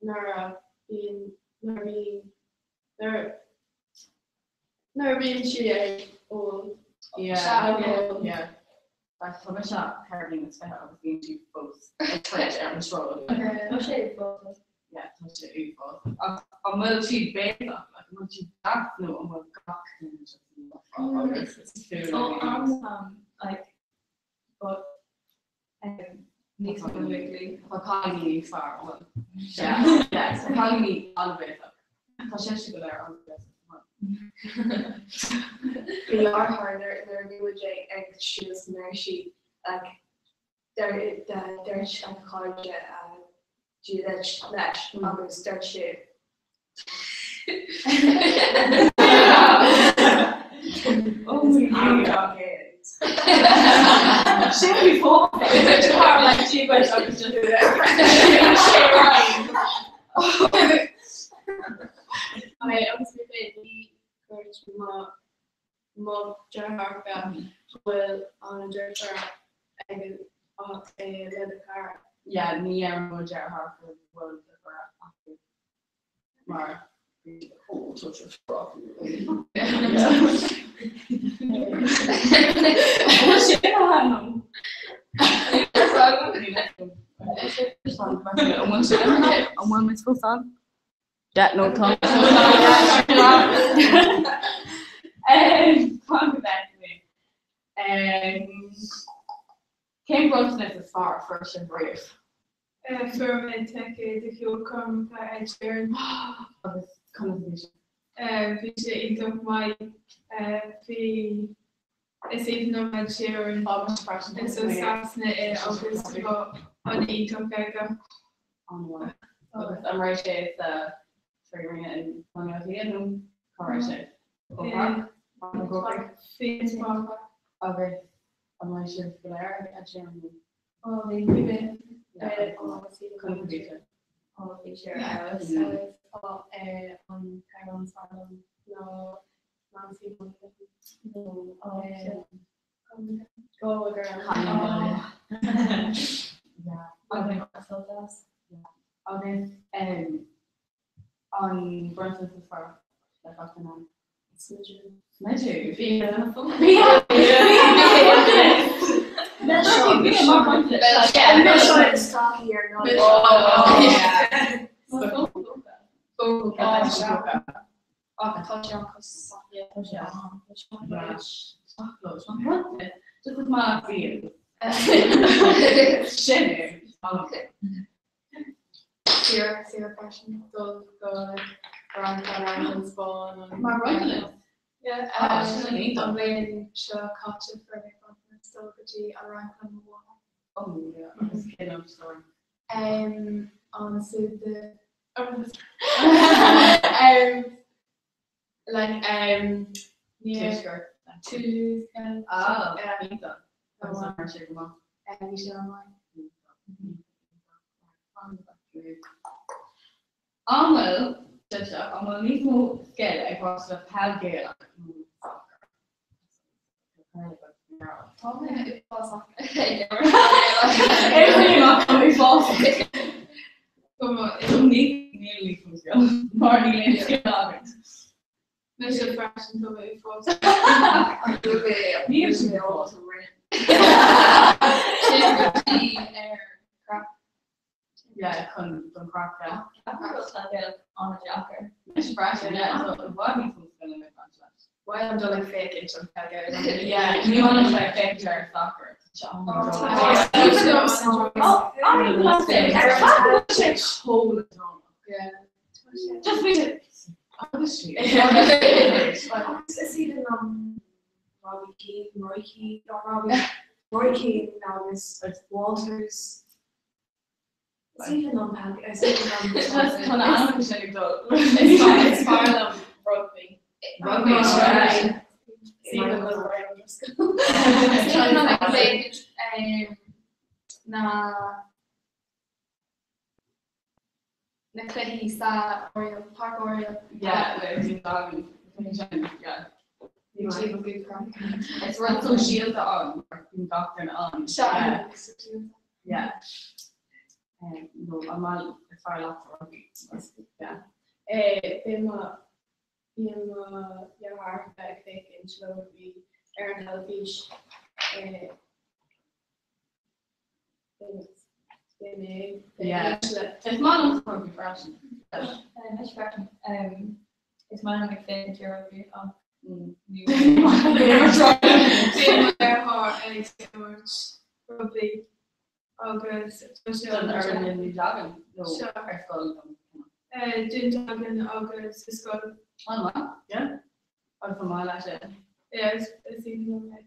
Nuair a bhíonn nuair a bhíonn nuair nuair a bhíonn sí ag ól. Yeah. Yeah. Right, tá mise 24 bliain agus bíonn siad fós ag troid ar an sráid. Tá sé uafásach. Yeah, tá sé uafásach. Ach an bhfuil siad béasach? Like, an bhfuil siad deas nó an bhfuil gach duine just lofa agus fuath Ó, acu? am like, but um, níos mó buachaillí. Tá cailíní níos fearr, an bhfuil? Yeah, yeah, tá cailíní an-bhéasach. Tá sibhse go léir an-bhéasach. Bhí deartháir nuair a bhí muid ag siúl san Áirse like dúirt a chairde Dia duit leis agus dúirt sé Oh my God. Sin bhí fós like Dia duit agus just sé right. Agus mé féin ní dúirt mo mo deartháireacha go bhfuil an deirfiúr ag le do chara. Yeah, ní ar mo deartháireacha go bhfuil do chara acu mar bhí chomh An bhfuil muid fós ann? Yeah, no tá. Tá go bheith mé. Cén bronntanas is fearr a fuair sibh riamh? Fuair mé ticéad do cheolchoirmeacha Ed Sheeran. Agus conas a bhí sé? Bhí sé iontach maith. Bhí is aoibhinn liom Ed Sheeran. Is ó Sasana é agus tá an iontach aige. An-mhaith. Agus an raibh sé sa Trí Arena in Baile Átha Cliath nó cá raibh sé? Bhí sa Park. Agus an raibh sibh go léir ag Ed Sheeran nó? Ó bhí bhí mé. Conas a bhí sé? Ó bhí sé ar fheabhas agus tá an t-amhrán is fearr liom ná Nancy Mulligan nó Go girl. Agus agus an bronntanas is fearr le faighte ná? Smideadh. Smideadh. Bhí Ach tá sé an-chostasach. Tá sé an-chostasach. Just is maith bíonn. Sin é. Saor saor freisin dul go Fhrainc an Spáinn an. Mar bronntanas? Yeah, Ah, sin an iontach. an bhliain seo caite fuair mé bronntanas dul go dtí an Fhrainc le mo mháthair. Oh yeah, agus cén áit sa Fhrainc? Um, an sud de um, like um, near Tuaisceart. Toulouse kind of. Ah, yeah. iontach. Agus an raibh sé go maith? Bhí sé an-mhaith. An bhfuil, sibhse, an bhfuil níos mó scil ag páistí le peil Ghaelach nó sacar? Tá mé uafásach ag Mar níl aon scil agat. Mise freisin tá mé uafásach. Níl sé uafásach. Sin go dtí ar craic. Yeah, chun don chraic, yeah. Ceapaim go bhfuil peil Ghaelach an-deacair. Mise freisin, yeah, so i bhfad níos mó scil ag baint leis. Bhuel an dul ag féachaint an peil Ghaelach. Yeah, ní bhaineann sé féachaint ar soccer. Just bhí agus sí. Agus is aoibhinn liom Robbie Keane, Roy Keane, not Robbie, Roy Keane agus Walters. Is aoibhinn liom peil, is aoibhinn liom Tá na ainm sin ag dul. Is fearr liom rugbaí. Rugbaí, Is yeah. aoibhinn liom rugbaí. Is aoibhinn liom ag féachaint na na cluichí sa Oriel, Páirc Oriel. Yeah, le bhí an sin, yeah. Bhí siad go good craic. Is rud sóisialta ann, mar bíonn gach duine ann. Sea, sóisialta. Yeah. Nó an maith is fearr leat rugbaí. Yeah. Bhí mo bhí mo dheartháireacha ag féachaint le rugbaí ar an teilifís. Yeah. Is maith liom rugbaí freisin. Anois freisin. Is maith liom ag féachaint ar rugbaí ach ní Bíonn mo dheartháir ag imirt rugbaí agus tá sé Don fhoireann i nDún Dealgan nó ar scoil? Dún Dealgan agus i scoil. An-mhaith, yeah. Agus an maith leat é? Yeah, is aoibhinn liom é.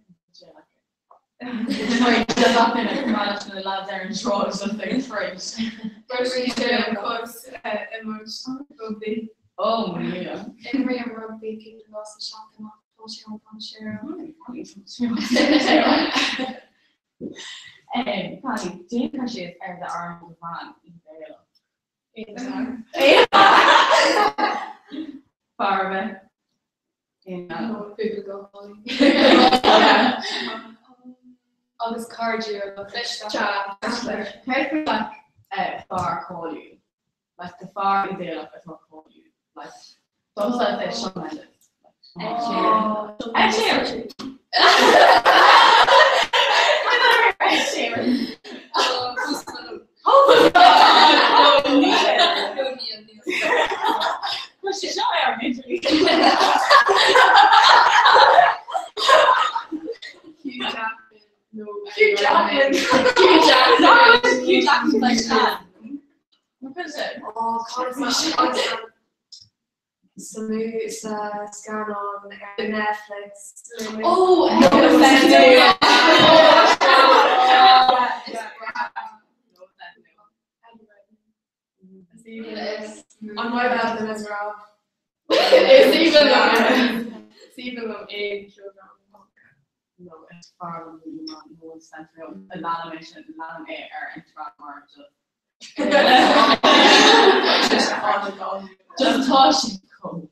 Imrím rugbaí cúpla lá sa seachtain ach tá sé an-dainséarach. Déan cur síos ar d'fhear nó do bhean idéalach. Fear a bheith. Agus cairdiúil. Céard faoi like fear cáiliúil? Like do fear idéalach atá cáiliúil. Like domsa I'd say Shawn Mendes. Ed Sheeran. Ed Sheeran! Ed Sheeran. Hugh Jackman. No. Hugh Jackman. Hugh Jackman. Hugh Jackman like that. Oh, Sa sa scannán ar Netflix. Oh, no offense. An mhaith leat Les Miserables? Is aoibhinn liom Is aoibhinn liom aon cheoldráma. No, is fearr liom no offense leanaim é sin leanaim é ar Instagram mar just Just tá sé chomh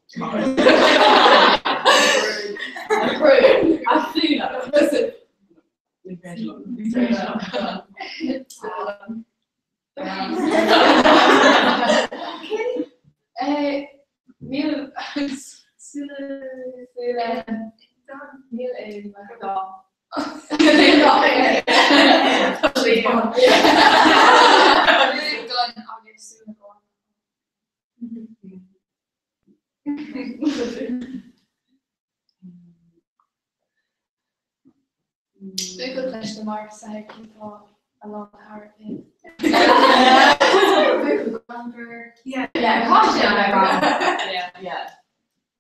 Ní féidir liom. Ní féidir liom. Níl Níl aon dá. Gun agus súile gorma. Buachaill leis na Marxaigh atá a lán thar a bheith. Buachaill greannmhar. Yeah, tá sé an greannmhar. Yeah, yeah.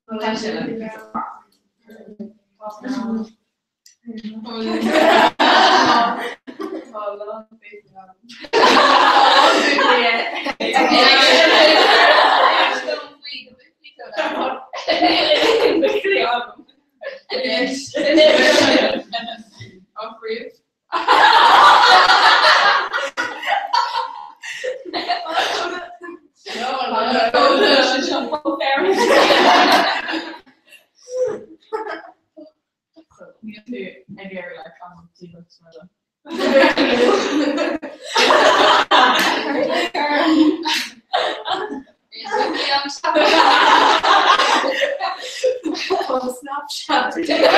Tá sé an Tá a lán buachaill ann. Anois. Ach riamh. Níl tú ag iarraidh like an díobháil seo. Snapchat. Níl aon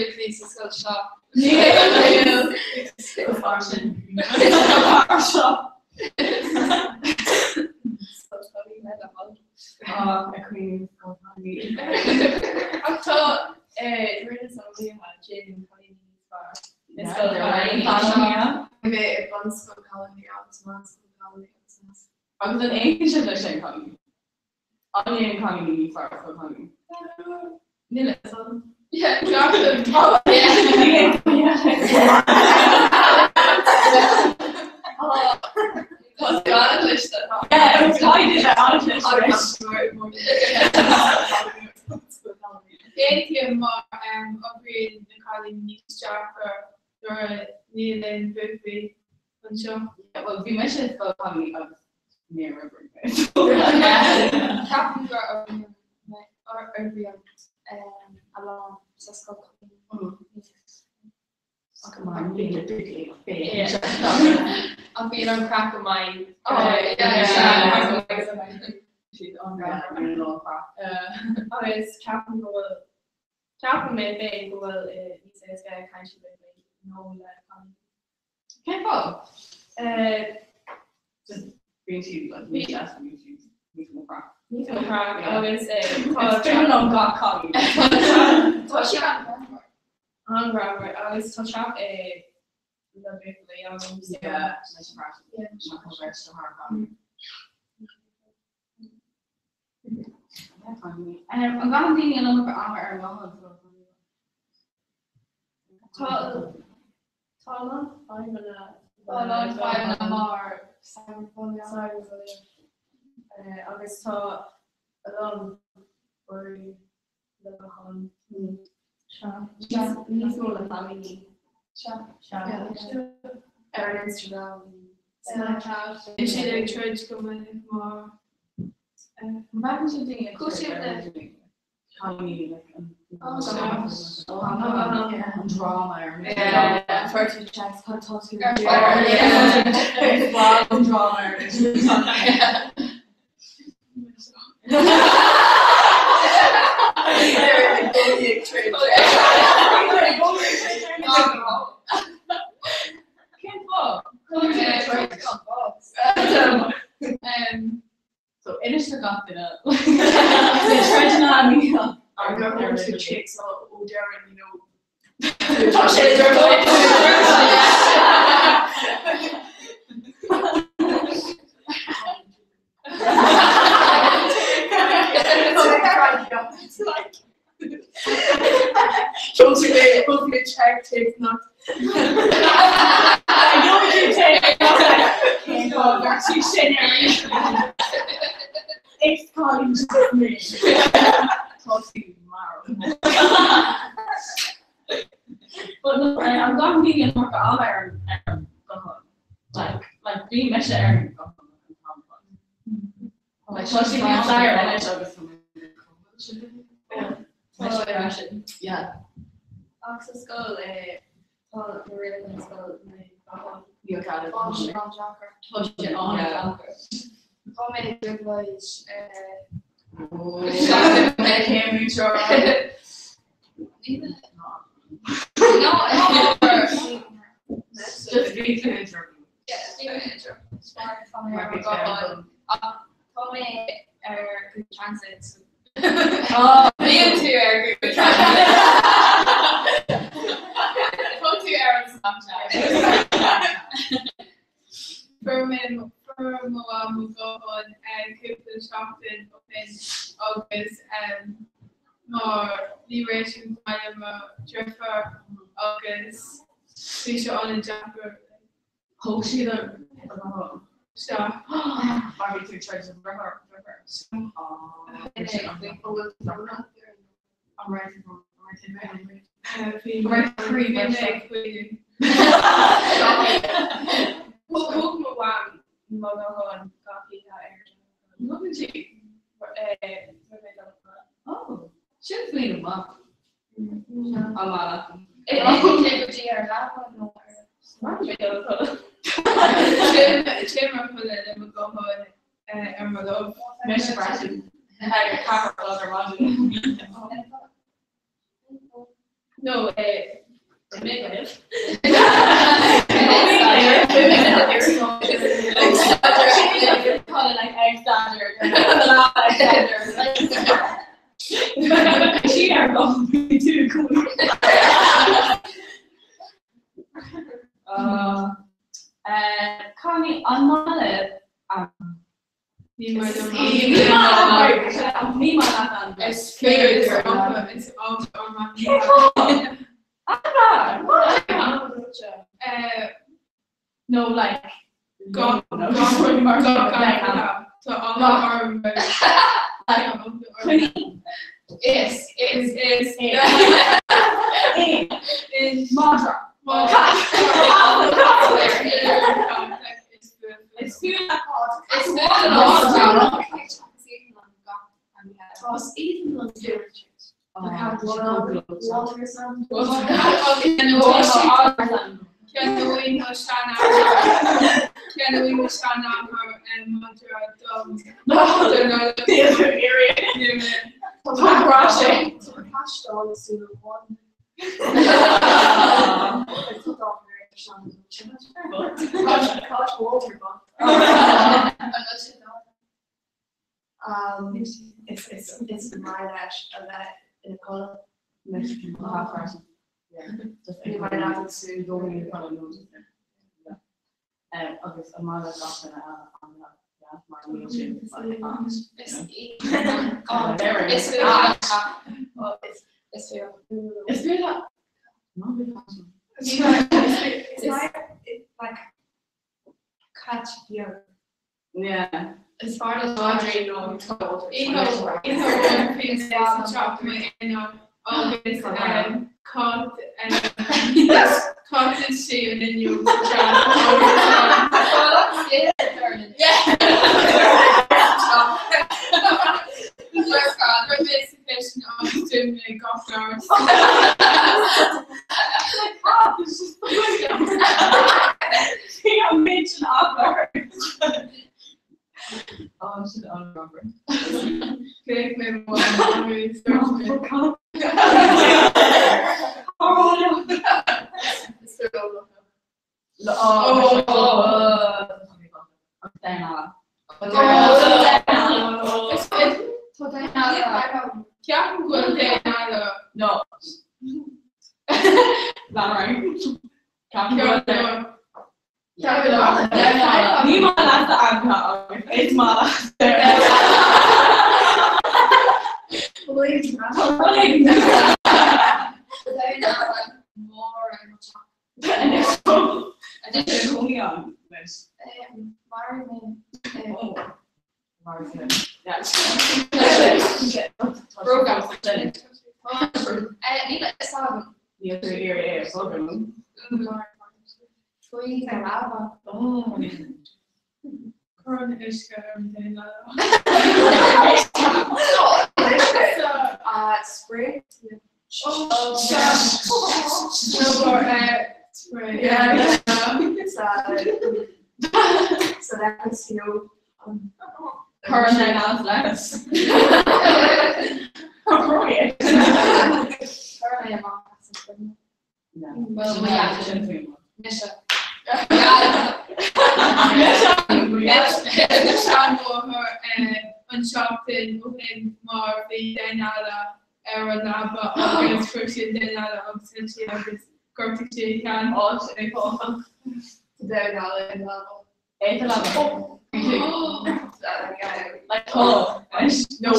bhuachaillí sa scoil seo. Ach tá rinne déanann cailíní níos fearr. Is scoil cailíní Bhí mé i bunscoil cailíní agus meánscoil cailíní agus meánscoil. Agus an aontaíonn sibh leis sin, cailíní? An ndéanann cailíní níos fearr i scoil cailíní? Níl a fhios agam. Tá sé an-chliste. Aontaím mar Oibríonn na cailíní níos deacra nuair a níl aon buachaillí anseo. Bhuel, bhí mise i scoil cailíní agus níor oibrigh mé. Ceapaim gur oibríonn a lán sa scoil cailíní níos. Ach bíonn an craic go maith. Agus ceapaim go bhfuil, ceapaim mé féin go bhfuil níos éasca caint le buachaillí nó le cailíní. Cén fáth? Just bíonn siad like níos deas bíonn siad níos mó craic. Níos mó craic agus tá Is liom gach cailín. Tá sé an-ghreannmhar agus tá trap le buachaillí agam so. Yeah, leis an bhfreastal. Yeah. Nach bhfuil beirt de thar cailín. An gcaitheann daoine an iomarca ama ar an nguthán sa scoil? Tá tá a lán fadhbanna tá a lán fadhbanna mar cyberbullying cyberbullying agus tá a lán brú le guthán. Níos mó le cailíní. Ar an Instagram, Snapchat. Bíonn siad ag troid go minic mar. Bhfeiceann siad daoine ag troid ar an cailíní like an an drama ar an First you check tá tú an drama ar an So inis do gach duine ó deireadh you know Tá sé But no, an gcaitheann daoine an iomarca ama ar an nguthán. Like, like bhí mise ar an nguthán an t-am ar fad. Like, tá sé níos fearr anois agus tá mé sin. Yeah. Ach sa scoil tá na rialacha na scoile na guthán. Níl cead Tá sé an-deacair. Tá sé an-deacair. Tá mé i dtrioblóid. Just bhí tú i dtrioblóid. Tá mé ar Google Translate. Bíonn tú ar Google Translate. Tá tú ar an Snapchat. Fuair mé fuair mo mham mo ghuthán cúpla seachtain ó shin agus mar ní raibh sé maith le mo dheirfiúr agus bhí sé an-deacair. Thóg siad an guthán. Sea. Mar bhí tú ag troid le do dheartháir. An raibh tú an raibh Bhí mé ag caoineadh. Thóg mo mham mo ghuthán gach oíche ar Thugann sí. Oh, sin smaoineamh maith. An maith leat? Sé go dtí ar leaba nó ar Téim a chodladh le mo ghuthán ar mo lámh. Mise freisin. Ag 4 a chlog ar maidin. No, mé Cailíní, an maith libh Ní maith liom Ní maith leat an Is féidir is No like Go Tá orm Is is is Is madra. Is fuath Is Um, is is is maith leis a bheith ina chodladh. Ní maith leat an sú Agus an maith le gach duine eile an mar níl sin Is fiú. Is fiú le Like cat beag. Yeah. Is fearr le madraí ná agus cat is sé an inniu Bhí an méid sin ábhar. Oh, sin an-rubber. Féach mé Ceapaim go bhfuil daon No. Ceapaim go bhfuil Ní maith leat ainmhithe agus is maith leat Faoi na lámha. Cuir an uisce ar an duine. Spray. Spray. So that's you know. Cuir an leis. Seanmháthair an seachtain ó shin mar bhí duine eile ar an leaba agus fuair sí an duine eile agus thit sí agus ghortaigh sí a ceann. Áit é fáth. Duine eile an leaba. É tá leaba. Like tá. No.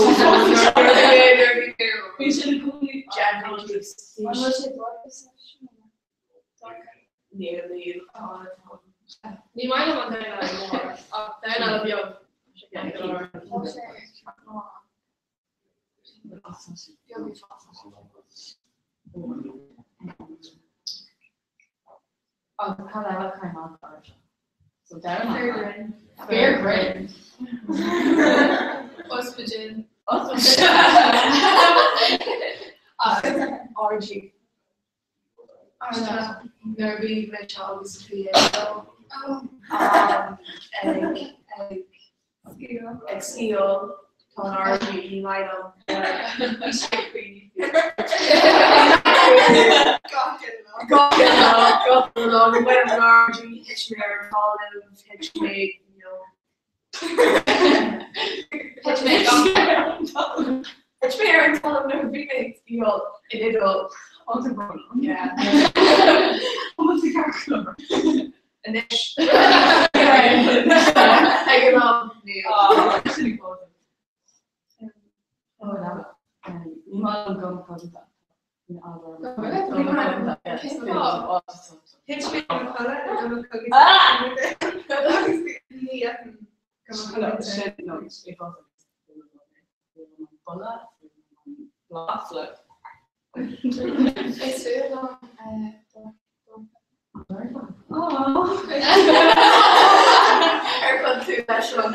Bhí sin cónaí. Ní maith liom an duine eile mór ach duine eile beag. Agus cad eile caiim ar seo? So deireadh Fear grinn. Ospidéal. RG. Nuair a bhí mise agus Sophia ag ag ag sciáil tá an RG ní maith liom. Gach lá ní maith liom an RG thit mé ar an talamh thit mé you know Thit mé Thit mé ar an talamh nuair a bhí mé ag sciáil in Iodáil. Yeah. Anois. Ag an am níl. Ní maith liom gum cosanta. Thit mé ar an talamh i gcuma cogaidh agus ní fheicim gum cosanta. Is fuath liom Ar chun tú leis an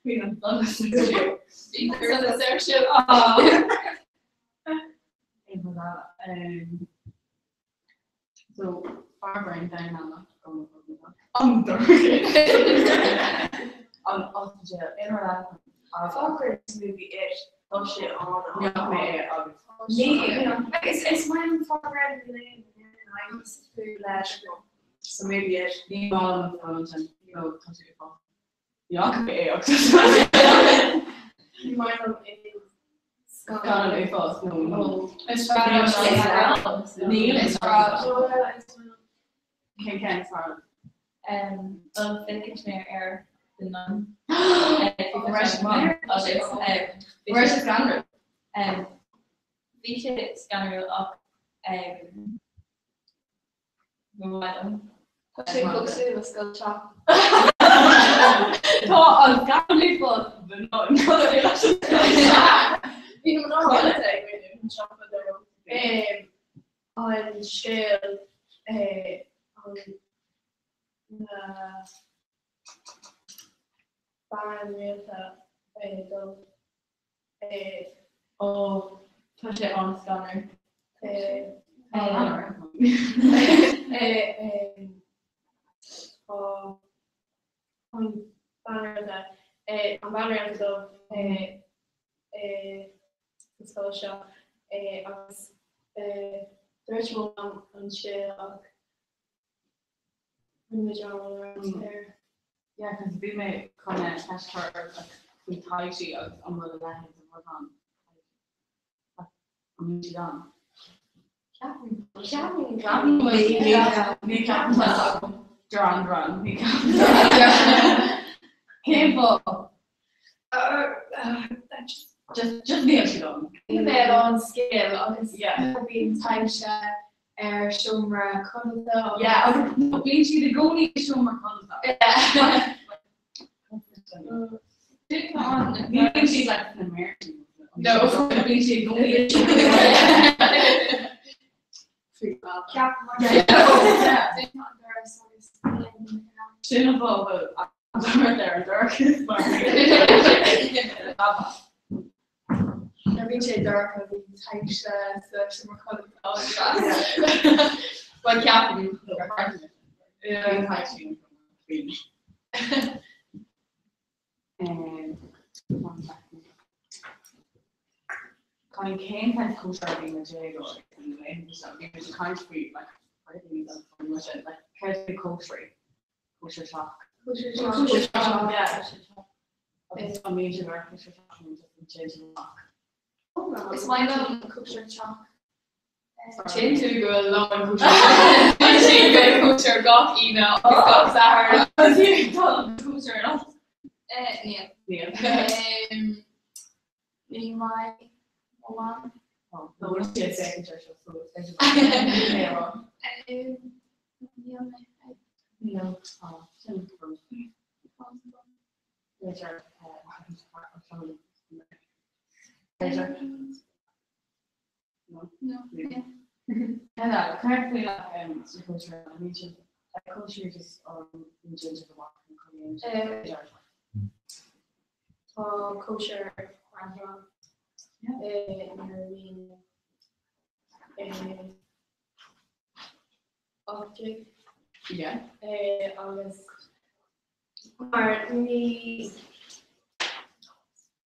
Bhí an donas ar sin. So fear brain dynamic an an ospidéal ina Fágfaidh movie It tá sé an mé é agus Agus is maith an fágra leis so maybe it. Ní maith liom an sin nó tá sé fá. Ní fhaca mé é agus Ní maith liom aon Scannán uafás nó Is fearr Níl is fearr. Cén ceann is fearr? Well, féachann mé ar The Nun. Raibh sé scanrúil? Bhí sé scanrúil ach ba mhaith liom. Tá sé cosúil le scoil teach. Tá an scannán uafás The Nun cosúil leis an scoil teach. Bhí na mná ábalta ag rinne an siopa dó. An scéal an na bean rialta dó. Ó tá sé an-scanrúil. Tá an bean rialta an bean rialta dubh sa scoil seo agus dúirt mo mham an scéal ach rinne mé dearmad air. Yeah, cos bhí mé chun ceist a chur ort like faoi taibhsí agus an bhfuil a leithéid de rud ann. Like, an bhfuil siad ann? Ceapaim. Ceapaim. Ní ceapaim tá agam. Duran Duran. Ní ceapaim. Cén fáth? Just just níl siad ann. Bhí mé ar an scéal agus bíonn taibhse ar seomra codlata agus. Yeah, agus bíonn siad i gcónaí i seomra codlata. Ní bhíonn siad like sna méirsí. No. Bíonn siad i gcónaí i seomra Sin an fáth a bhfuil an dord ar an dorchas mar Nuair a bhíonn sé dorcha bíonn taibhse sa seomra codlata Bhuel ceapaim Bíonn taibhsí Cén cén cóisir a bhí na déagóirí na laethanta seo? Bhí muid ag caint faoi like like céard é cóisirí? Cóisir teach. Cóisir teach. Yeah. Agus an mbíonn sibh ar cóisir teach nó just an téann sibh amach? Is maith liom cóisir teach. Tchíonn tú go bhfuil lán cóisir cóisir gach Aoine agus gach Satharn. Tá cóisir enough. Níl. Níl. Ní maith mo mham. No, bhfuil sé ag féachaint ar seo, so is féidir é a rá. Níl mé ag. Níl. Sin rud. B'fhéidir B'fhéidir. No. No. Céard faoi sa chóisir an mbíonn sibh ag cóisir just an dtéann sibh amach an codlaíonn sibh? Tá cóisir ann nuair a bhí 18 agus mar ní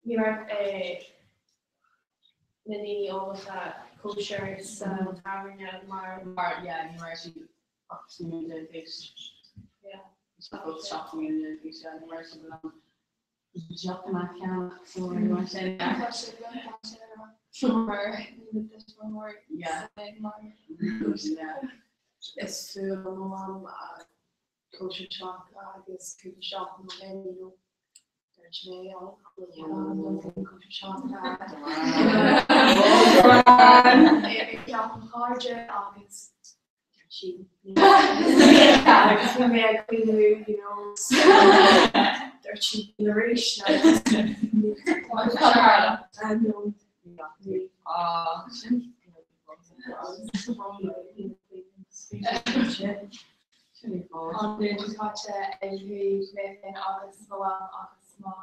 ní raibh na daoine ábalta cóisir sa tábhairne mar mar yeah ní raibh siad ach 17 mbliana d'aois. Yeah. 17 mbliana d'aois yeah ní raibh siad in ann deochanna a cheannach so mar sin yeah. Tá sé buntáiste mar ní tuismitheoir Yeah. mar Yeah. Is fuath liom mo mham cóisir teach agus cúpla seachtain ó shin you know dúirt mé ó cóisir teach ag teach mo chairde agus dúirt Sí. Agus bhí mé ag cuimhniú, you know, dúirt sí níl arís agus An bhliain seo caite chuaigh mé féin agus mo mham agus mo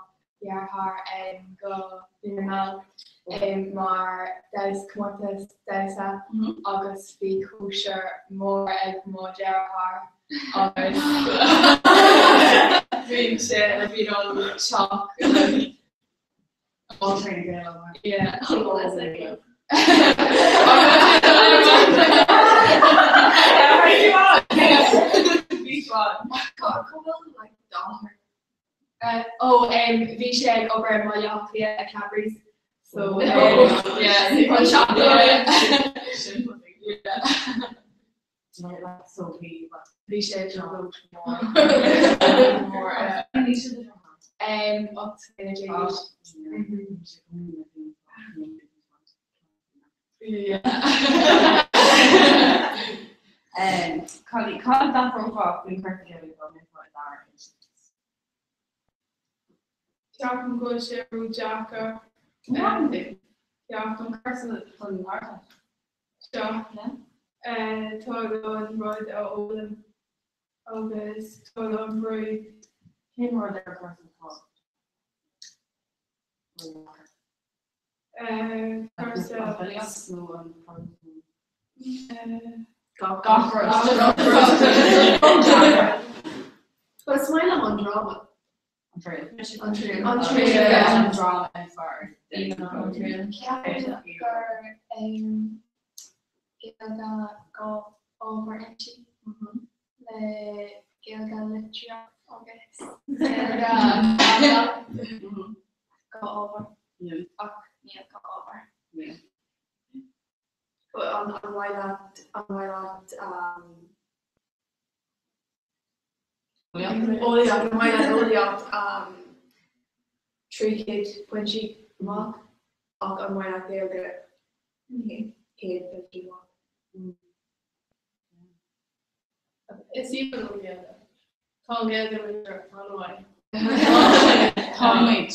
dheartháir go Dún na nGall mar damhsa comórtas damhsa agus bhí cóisir mór ag mo dheartháir agus bhí sé bhí an teach Yeah. Ó bhí sé ag obair i mBaile Átha Cliath ag Cadbury's so yeah bhí sé mór 18 mbliana d'aois. Cad a d'athrófá faoin chúrsa Gaeilge dá mbeifeá i d'Aire Oideachais? Ceapaim go bhfuil sé ró-deacair. Ceapaim cúrsa don Ardteist. Seo. Tá a lán rud a fhoghlaim agus tá a lán brú. Cén rud ar an gcúrsa atá ró-dheacair? Cúrsa. An filíocht nó an Gach rud. But is maith liom an dráma. An triail. An triail. An triail. An dráma is fearr. Ceapaim gur Gaeilge dhá ábhar inti le Gaeilge litríocht agus Gaeilge dhá ábhar ach níl dhá ábhar. An mhaith leat an mhaith leat eolaíocht an mhaith leat eolaíocht 300 pointí amach ach an mhaith leat Gaeilge 100 pointí amach? Is aoibhinn liom Gaeilge. Tá an Ghaeilge an-mhaith. Tá muid.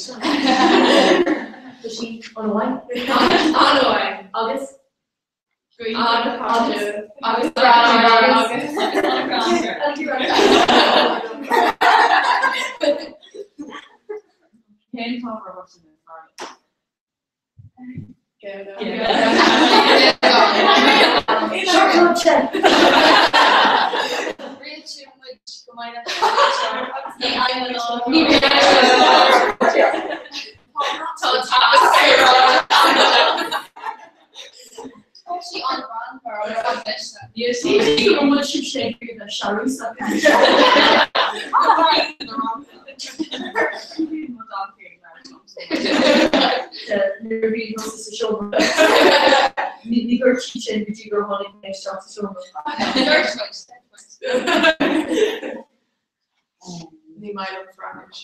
Tá sí an-mhaith. An-mhaith. Agus? Agus Agus agus Cén t-ábhar a thaitin is fearr leat? Nuair a bhí tusa sa seomra ní dúirt sí sin go dtí gur tháinig mé isteach sa seomra. Ní maith liom Fraincis.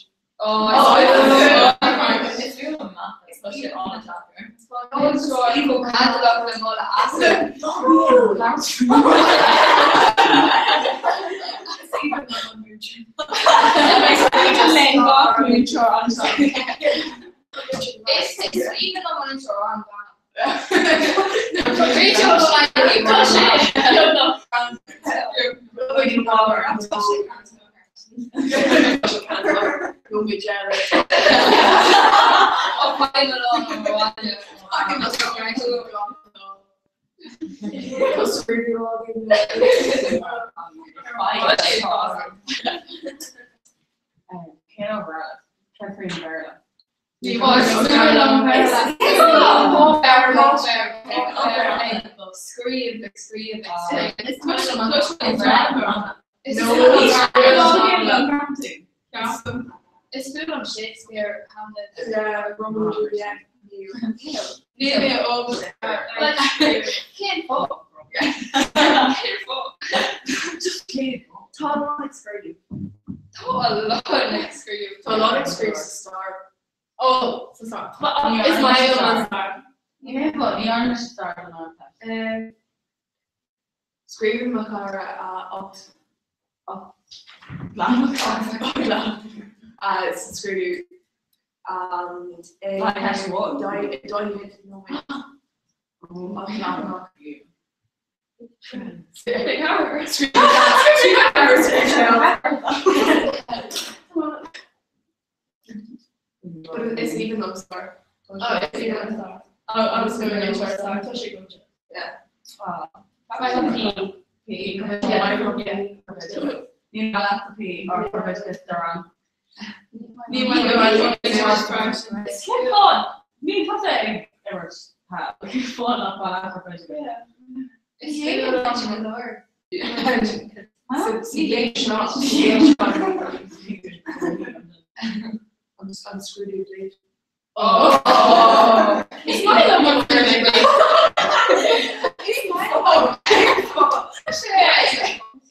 Cén ábhar eile? Cén faoin Bhéarla? Is fuath liom Shakespeare, Hamlet. Romeo Juliet. Níl mé ábalta. Cén fáth? Cén fáth? Tá a lán ag scríobh. Tá a lán ag scríobh. Tá a lán ag scríobh sa stair. Ó, sa stair. Is maith liom an stair. Ní mé ní arna stair don Ardteist. Scríobhann mo chara 8 sa scrúdú i 40 nóiméad. Is aoibhinn liom sár. Oh, is aoibhinn liom sár. Oh, agus go bhfuil sár sár. Tá sé go Yeah. P. P. Ní leat P or an. Ní Ní tá sé ag imirt fáin nach Is féidir An scrúdú dlí. Is maith liom an Is maith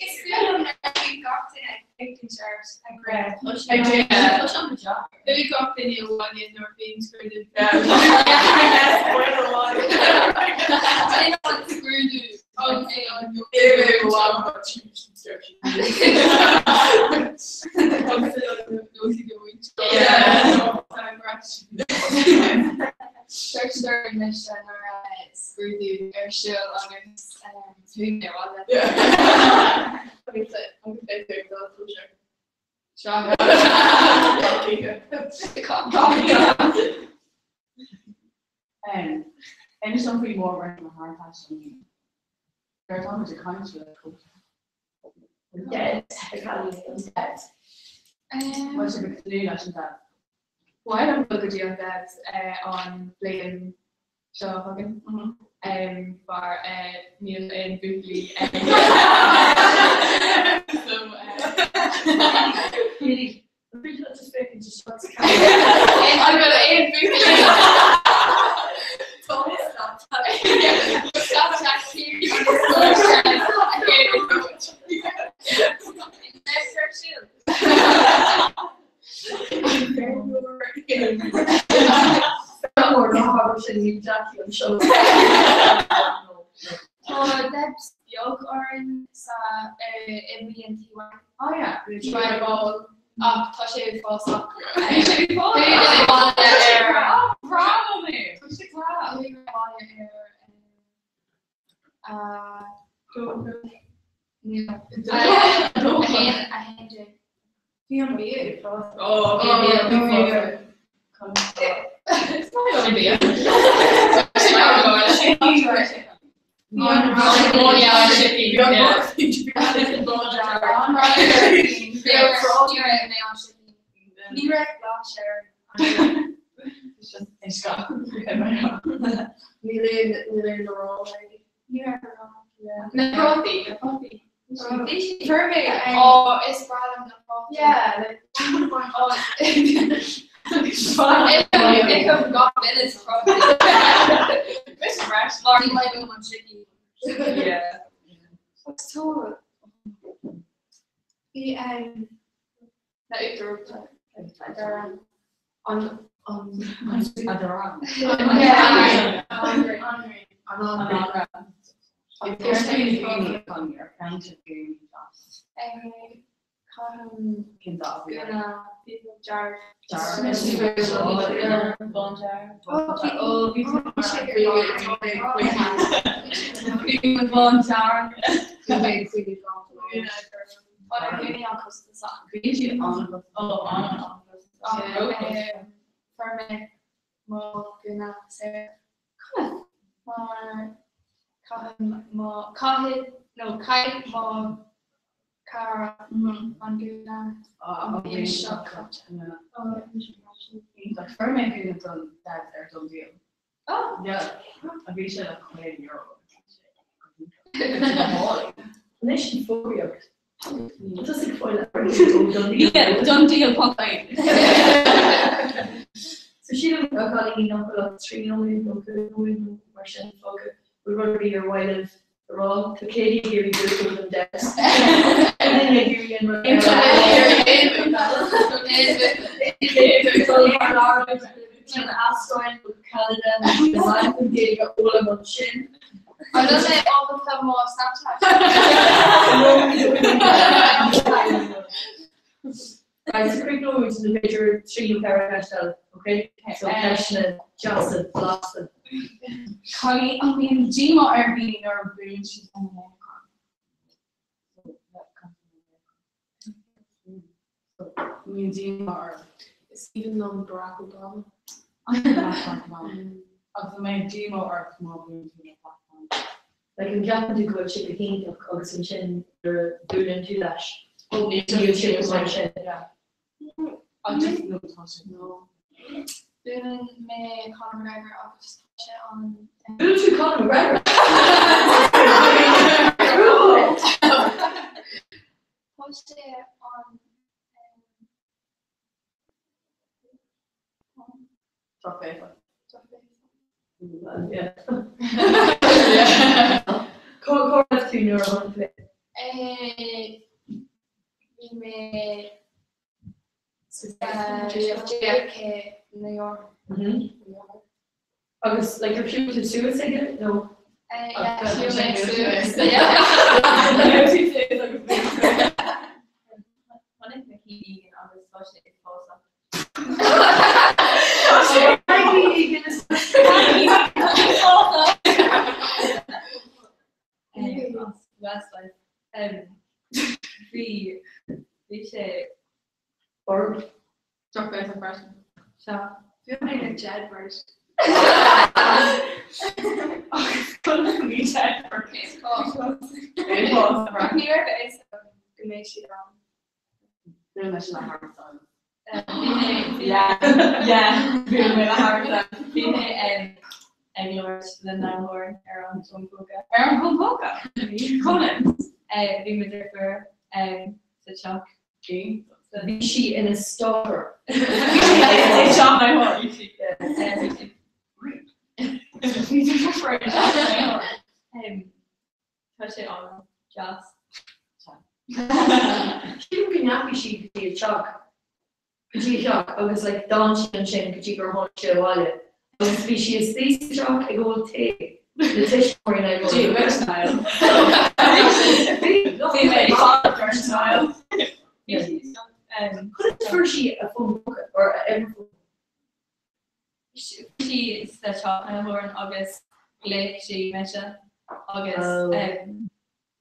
Is fiú liom gach duine ag ag ag rá. Bhí gach duine abhaile nuair a bhíonn scrúdú. Scrúdú agus é an Scrúdú ar siúl agus chuaigh mé abhaile. Agus Inis dom faoi mór mar na hArdteiste Gur tá muid ag caint le Dead Dead. Bhfuil sibh ag tnúth leis an Dead? Ba mhaith liom dul go dtí an Dead an bhliain seo chugainn mar níl aon bhuachaillí so An bhfuil aon bhuachaillí Tá Debs beag orainn sa i mbliain TY. Oh yeah. TY ball ach tá sé ag fás ach. Tá sé ag fás. Bravo mé. Tá sé class. Ar 1 Bhí an bia ag fás. Oh, bhí an bia ag fás. An bia. Ní raibh blas ar Níl aon níl aon arán aige. Ní raibh arán. Na prátaí, na prátaí. Fuair mé Ó, is breá liom na prátaí. Yeah, like Ithim gach duine sa prátaí. Fresh. Mar ní maith liom an sicín. Yeah. Agus tú Bhí na uachtar an an Arán. Fuair mé mo ghúna saor. Mar caithim mo caithfidh nó chaith mo chara an gúna an bhliain seo caite. Fuair mé gúna don Dad ar DoneDeal. Yeah. A bhí sé le €50. Anois an fógraíocht. Tá ag fáil Yeah, DoneDeal ponc ie. So sílim a chailíní nach bhfuil ach 3 nóiméad nó 5 nóiméad nó mar sin fágtha. Bhfuil rud ar bith ar mhaith libh a rá? Tá Katie ag iarraidh buachaillí don desk. Duine ag iarraidh an rud eile. Astráil nó Ceanada nó an Ghaeilge a fhoghlaim ansin. An bhfuil mé ábalta Tá mo Snapchat. Right, so críochnóidh muid le b'fhéidir 3 nó 4 cheist eile, okay? So ceisteanna deasa, blasta. Cad é an mbíonn díomá ar dhaoine nuair a bhuann siad an Léacáin? Bíonn díomá orm. Is aoibhinn liom Barack Obama. Agus an mbeidh díomá ort má bhuann tú le Obama? Like an gceapann tú go bhfuil sé go hiontach agus ansin nuair a bhuaileann tú leis, níl sé go mar sin. Buaileann mé Conor McGregor agus tá sé an. Bhuail tú Conor McGregor? Tá sé an. Drochbhéasa. Cá raibh tú nuair a chonaic tú é? Bhí mé sa JFK New York. Agus like ar shiúil tú suas aige nó? Yeah, shiúil mé suas. Chonaic mé Keith Egan agus tá sé uafásach. Westlife. Bhí bhí sé Borb. Drochbhéasa freisin. Sea. Bhí mé le Jedward. Agus chonaic mé Jedward. Ní raibh a fhios agam go mbeidh siad ann. Bhí mé le Harry Styles. Bhí mé le Harry Styles. Bhí mé ag labhairt le Niall Horan ar an bhfón póca. Ar an bhfón póca? Conan. Bhí mo deirfiúr sa teach. Bhí sí ina stalker. Tá sé an-deas. Sílim go ndeachaigh sí go dtí a teach, go dtí a theach agus like d'fhan sí ansin go dtí gur tháinig sé abhaile agus bhí sí istigh sa teach ag ól tae le tuismitheoirí Niall Horan. Bhí mé ag fanacht ar Niall. Conas fuair sí a fón póca or a uimhir fóin? Bhí sí sa teach Niall Horan agus ghlaoigh sí mise agus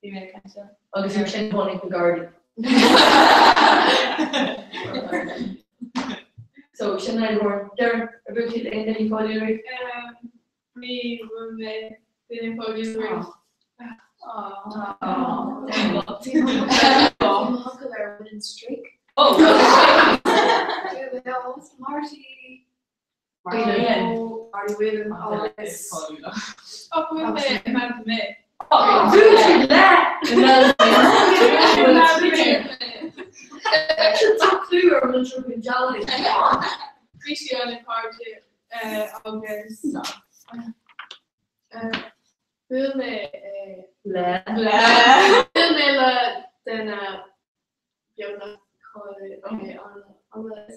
bhí mé ag caint. Agus ansin tháinig na Gardaí. So sin Niall Horan. Darren, ar bhuail tú le aon duine cáiliúil riamh? Ní bhuail mé duine cáiliúil riamh. Bhí m'uncail ar winning streak. Marty. Marty Whelan agus Bhuail mé Amanda May. Bhuail tú le Amanda May. Tá clú ar muintir Punjabi. Bhí sí an cairde agus bhuail mé le Bhuail mé le duine beagnach cáiliúil an Bhuail mé le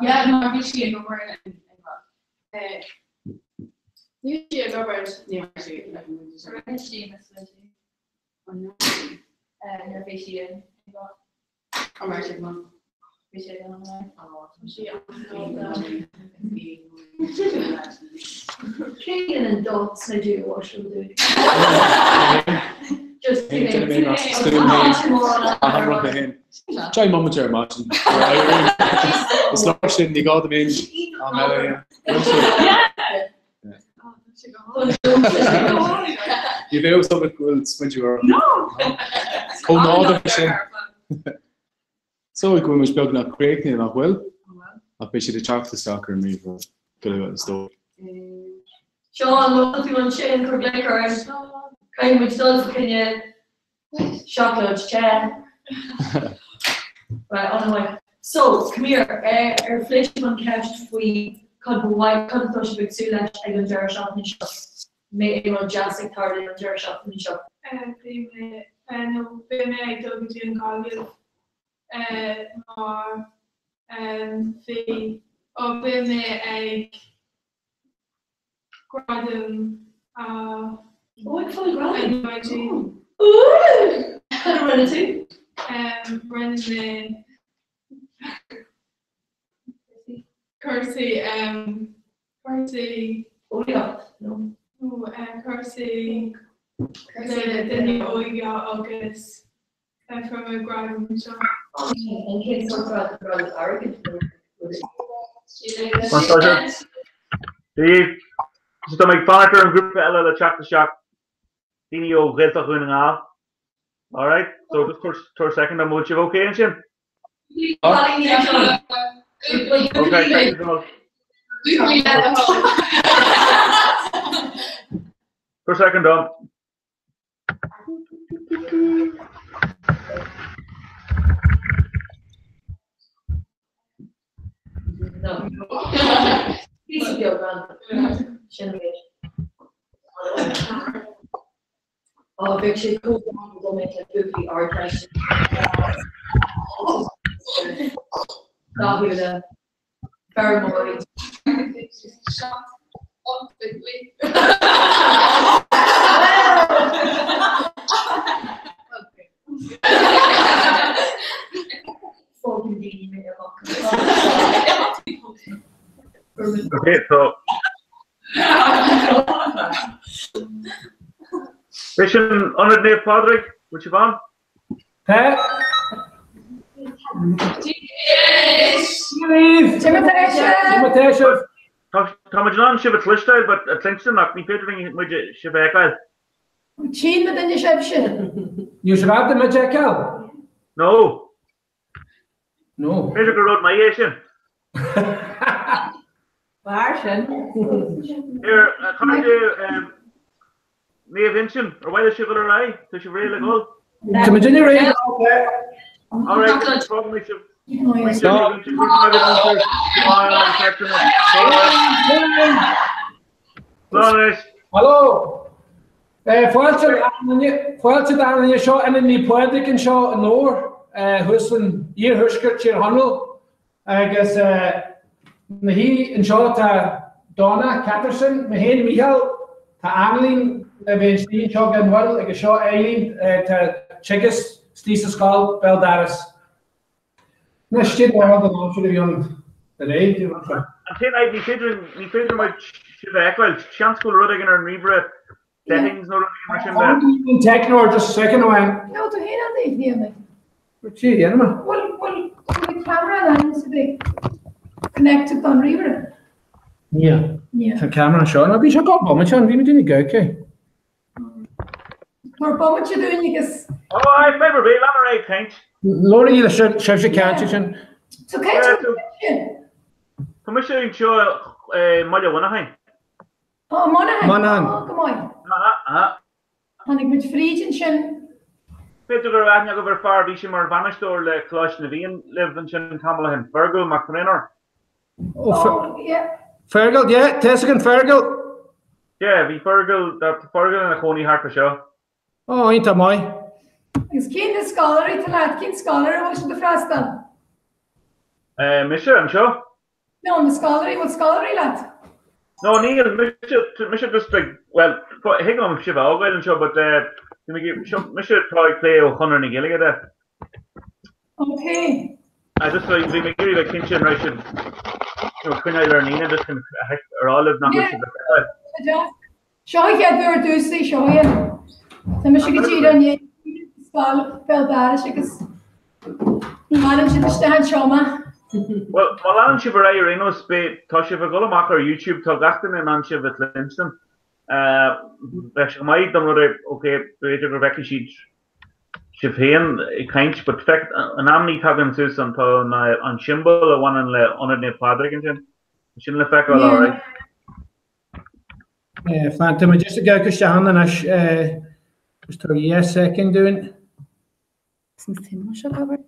Yeah, mar bhí sí ag obair in Ní sí ag obair ní sí Rinne sí na sluaite. Nuair a bhí sí in Bhí sé in Cé an dot sna dúáis dúinn? Just Try moment ar maidin. Is leor sin ní gá dom aon am eile. Ní bheadh fhios agat go bhfuil smaointiú orm. Chomh nádúrtha sin. So go bhfuil muid beagnach críochnaithe nach bhfuil? Ach beidh siad ag teacht isteach ar an ríomhaire go luath is dóigh. Seán, má tá tú ansin, cuir glaoch orainn. Caithfidh muid dul fa choinne seacláid te. Right, an-mhaith. So, come here, ar phléigh sibh an cheist faoi cad ba mhaith, cad atá sibh ag súil leis ag an deireadh seachtaine seo? Mbeidh aon rud deas ag tarlú an deireadh seachtaine seo? Beidh mé, nó beidh mé ag dul go dtí an Ghaillimh mar. Bhí, ó bhí mé ag gradam a Ó, ag fáil gradam? NUIG. Ooh! Cad a rinne tú? Rinne mé cúrsaí, cúrsaí. Eolaíocht, nó? Nó cúrsaí le daoine óga agus fuair mé gradam anseo. An cén sórt gradam, gradam airgid nó Tá mé ag fanacht ar an ghrúpa eile le teacht isteach, daoine ó Ghaeltacht Dhún na nGall. Alright, so just tabhair second an bhfuil sibh okay ansin? Okay, thank you so much. Tabhair second dom. Ó bheadh sé chomh maith go mbeadh le buachaillí Ardteiste dathúla feirmeoirí. Fágann daoine mé amach. Okay, so B'é sin Ionad Naomh Pádraig, bhfuil sibh ann? Tá. Tá muid in ann sibh a chloisteáil, but a chluinstin ach ní féidir linn muid sibh a fheiceáil. Tchíonn na duine sibhse. Níl sibh ábalta muid a fheiceáil? No. No. B'fhéidir gur rud maith é sin. B'fhearr sin. Here, a chairde, Naomh Uinseann, ar mhaith libh sibh dul ar aghaidh? Tá sibh réidh le dhul? Tá muid inne réidh. All right, fágfaidh mé sibh. Slán anois. Hello. Fáilte fáilte d'Ainne seo Ionad Naomh Pádraig anseo i nDobhar thuas in iarthuaisceart Tír Chonaill agus ina shuí anseo tá Donna Catterson, mé féin Mícheál, tá Annalín le bheith istigh anseo gan mhoill agus seo Eileen tá teagasc istigh sa scoil béal dorais. Anois, cé dóibh don aimsir a bhí ann aréir? An t-aon fhadhb, ní féidir, ní féidir muid sibh a fheiceáil. Seans go bhfuil rud éigin ar an ríomhaire, settings nó rud éigin mar sin de. An teicneoir, just second amháin. No, tú féin an é dhéanamh. Cé a dhéanamh? Bhfuil, bhfuil, bhfuil ceamara an sa bhig connected don ríomhaire? Níl. Níl. Tá ceamara anseo. No, bhí sé go bomaite ann, bhí muid ina gcócaí. Tabhair bomaite dúinn agus. Ó, aye, fadhb ar bith, lean ar aghaidh ag caint. Labhraigí le sibhse cainte sin. So cé tú sin? Tá mise anseo i mBaile Mhuineacháin. Ó, Monaghan. Monaghan. Ó, go maith. Aha, aha. Tháinig muid fríd ansin. B'fhéidir go raibh aithne agaibh ar fear, bhí sé mar bhainisteoir le Coláiste na bhFiann libh ansin tamall ó shin, Fergal Mac Thréanóir. Oh, Fergal, yeah, tá a fhios againn Fergal. Yeah, bhí Fergal, tá Fergal ina chónaí thart fá seo. Oh, iontach maith. Agus cén na scoláirí atá leat? Cén scoláire a bhfuil siad ag freastal? Eh, mise, anseo? No, na scoláirí, bhfuil scoláirí leat? No, níl, mise, mise just ag, well, thig liom sibh a fhágáil anseo, but eh, mise atá ag plé ó Chonradh na Gaeilge de. Ok. I just bhí mé ag iarraidh bheith cinnte an raibh sibh you know, coinneáil ar an líne just chun a rá libh nach bhfuil sibh le feiceáil. Seo an chéad uair domhsa seo a dhéanamh. Tá mise go díreach i ndiaidh scoil béal dorais agus ní leanann siad isteach anseo mé. Well, má leanann sibh ar aghaidh ar aon nós, beidh, tá sibh ag dul amach ar YouTube, tá gach duine in ann sibh a chluinstin. Bheadh sé go maith dá mba rud é, ok, b'fhéidir go bhfeicfidh siad sibh féin ag caint, but feic, in amannaí tagann suas an, tá an siombail a bhaineann le Ionad Naomh Pádraig ansin, tá sin le feiceáil alright. Fan, tá muid just ag gabháil isteach ann anois, just tabhair dhá soicind dúinn. Sin sin seo abair.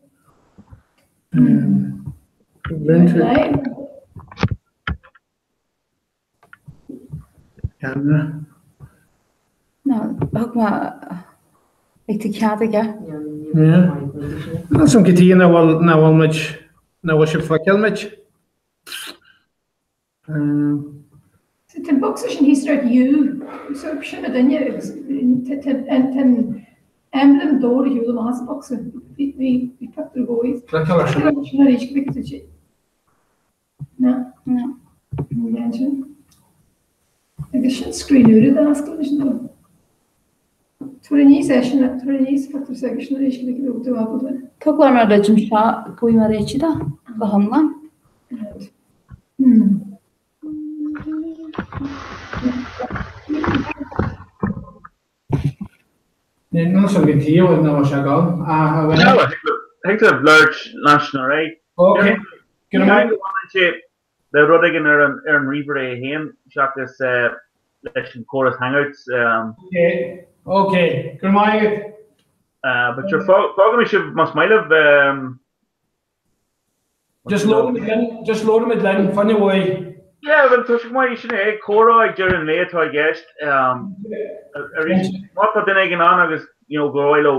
Camera. No, thug mé ag tú cead aige. Yeah. Níl some go dtí nach bhfuil nach bhfuil muid. Nach bhfuil sibh feiceáil muid? Tá an bocsa sin thíos ar U, so sin na duine agus tá an emblem dó ar shiúl amach as an bocsa. Bhí pictiúr dhóibh. Cliceáil ar sin. Sin arís go bhfeicfidh tú si. No. No. Ní dhein sin. Agus sin screen úr a d'oscail leis an dó. Tabhair aníos é sin, tabhair aníos pictiúr s'aige sin arís go bhfeicfidh tú tú ábalta. Tá clár mar rud anseo go bhfuil mé réitithe dó, go hiomlán. Hmm. Níl sé go dtí ó ná sé gan. Thig libh labhairt leis an aré. Ok. Go raibh sé le rud éigin ar an ar an ríomhaire é féin seachas leis an córas Hangouts. Ok. Ok. Go raibh maith agat. But sure, fágfaidh mé sibh más maith libh. Just labhraímid linn, just labhraímid linn, fáinne uaidh. Yeah, well, tá sé go maith, sin é, comhrá ag deireadh an lae atá i gceist. Arís, má tá duine éigin ann agus, you know, gur mhaith leo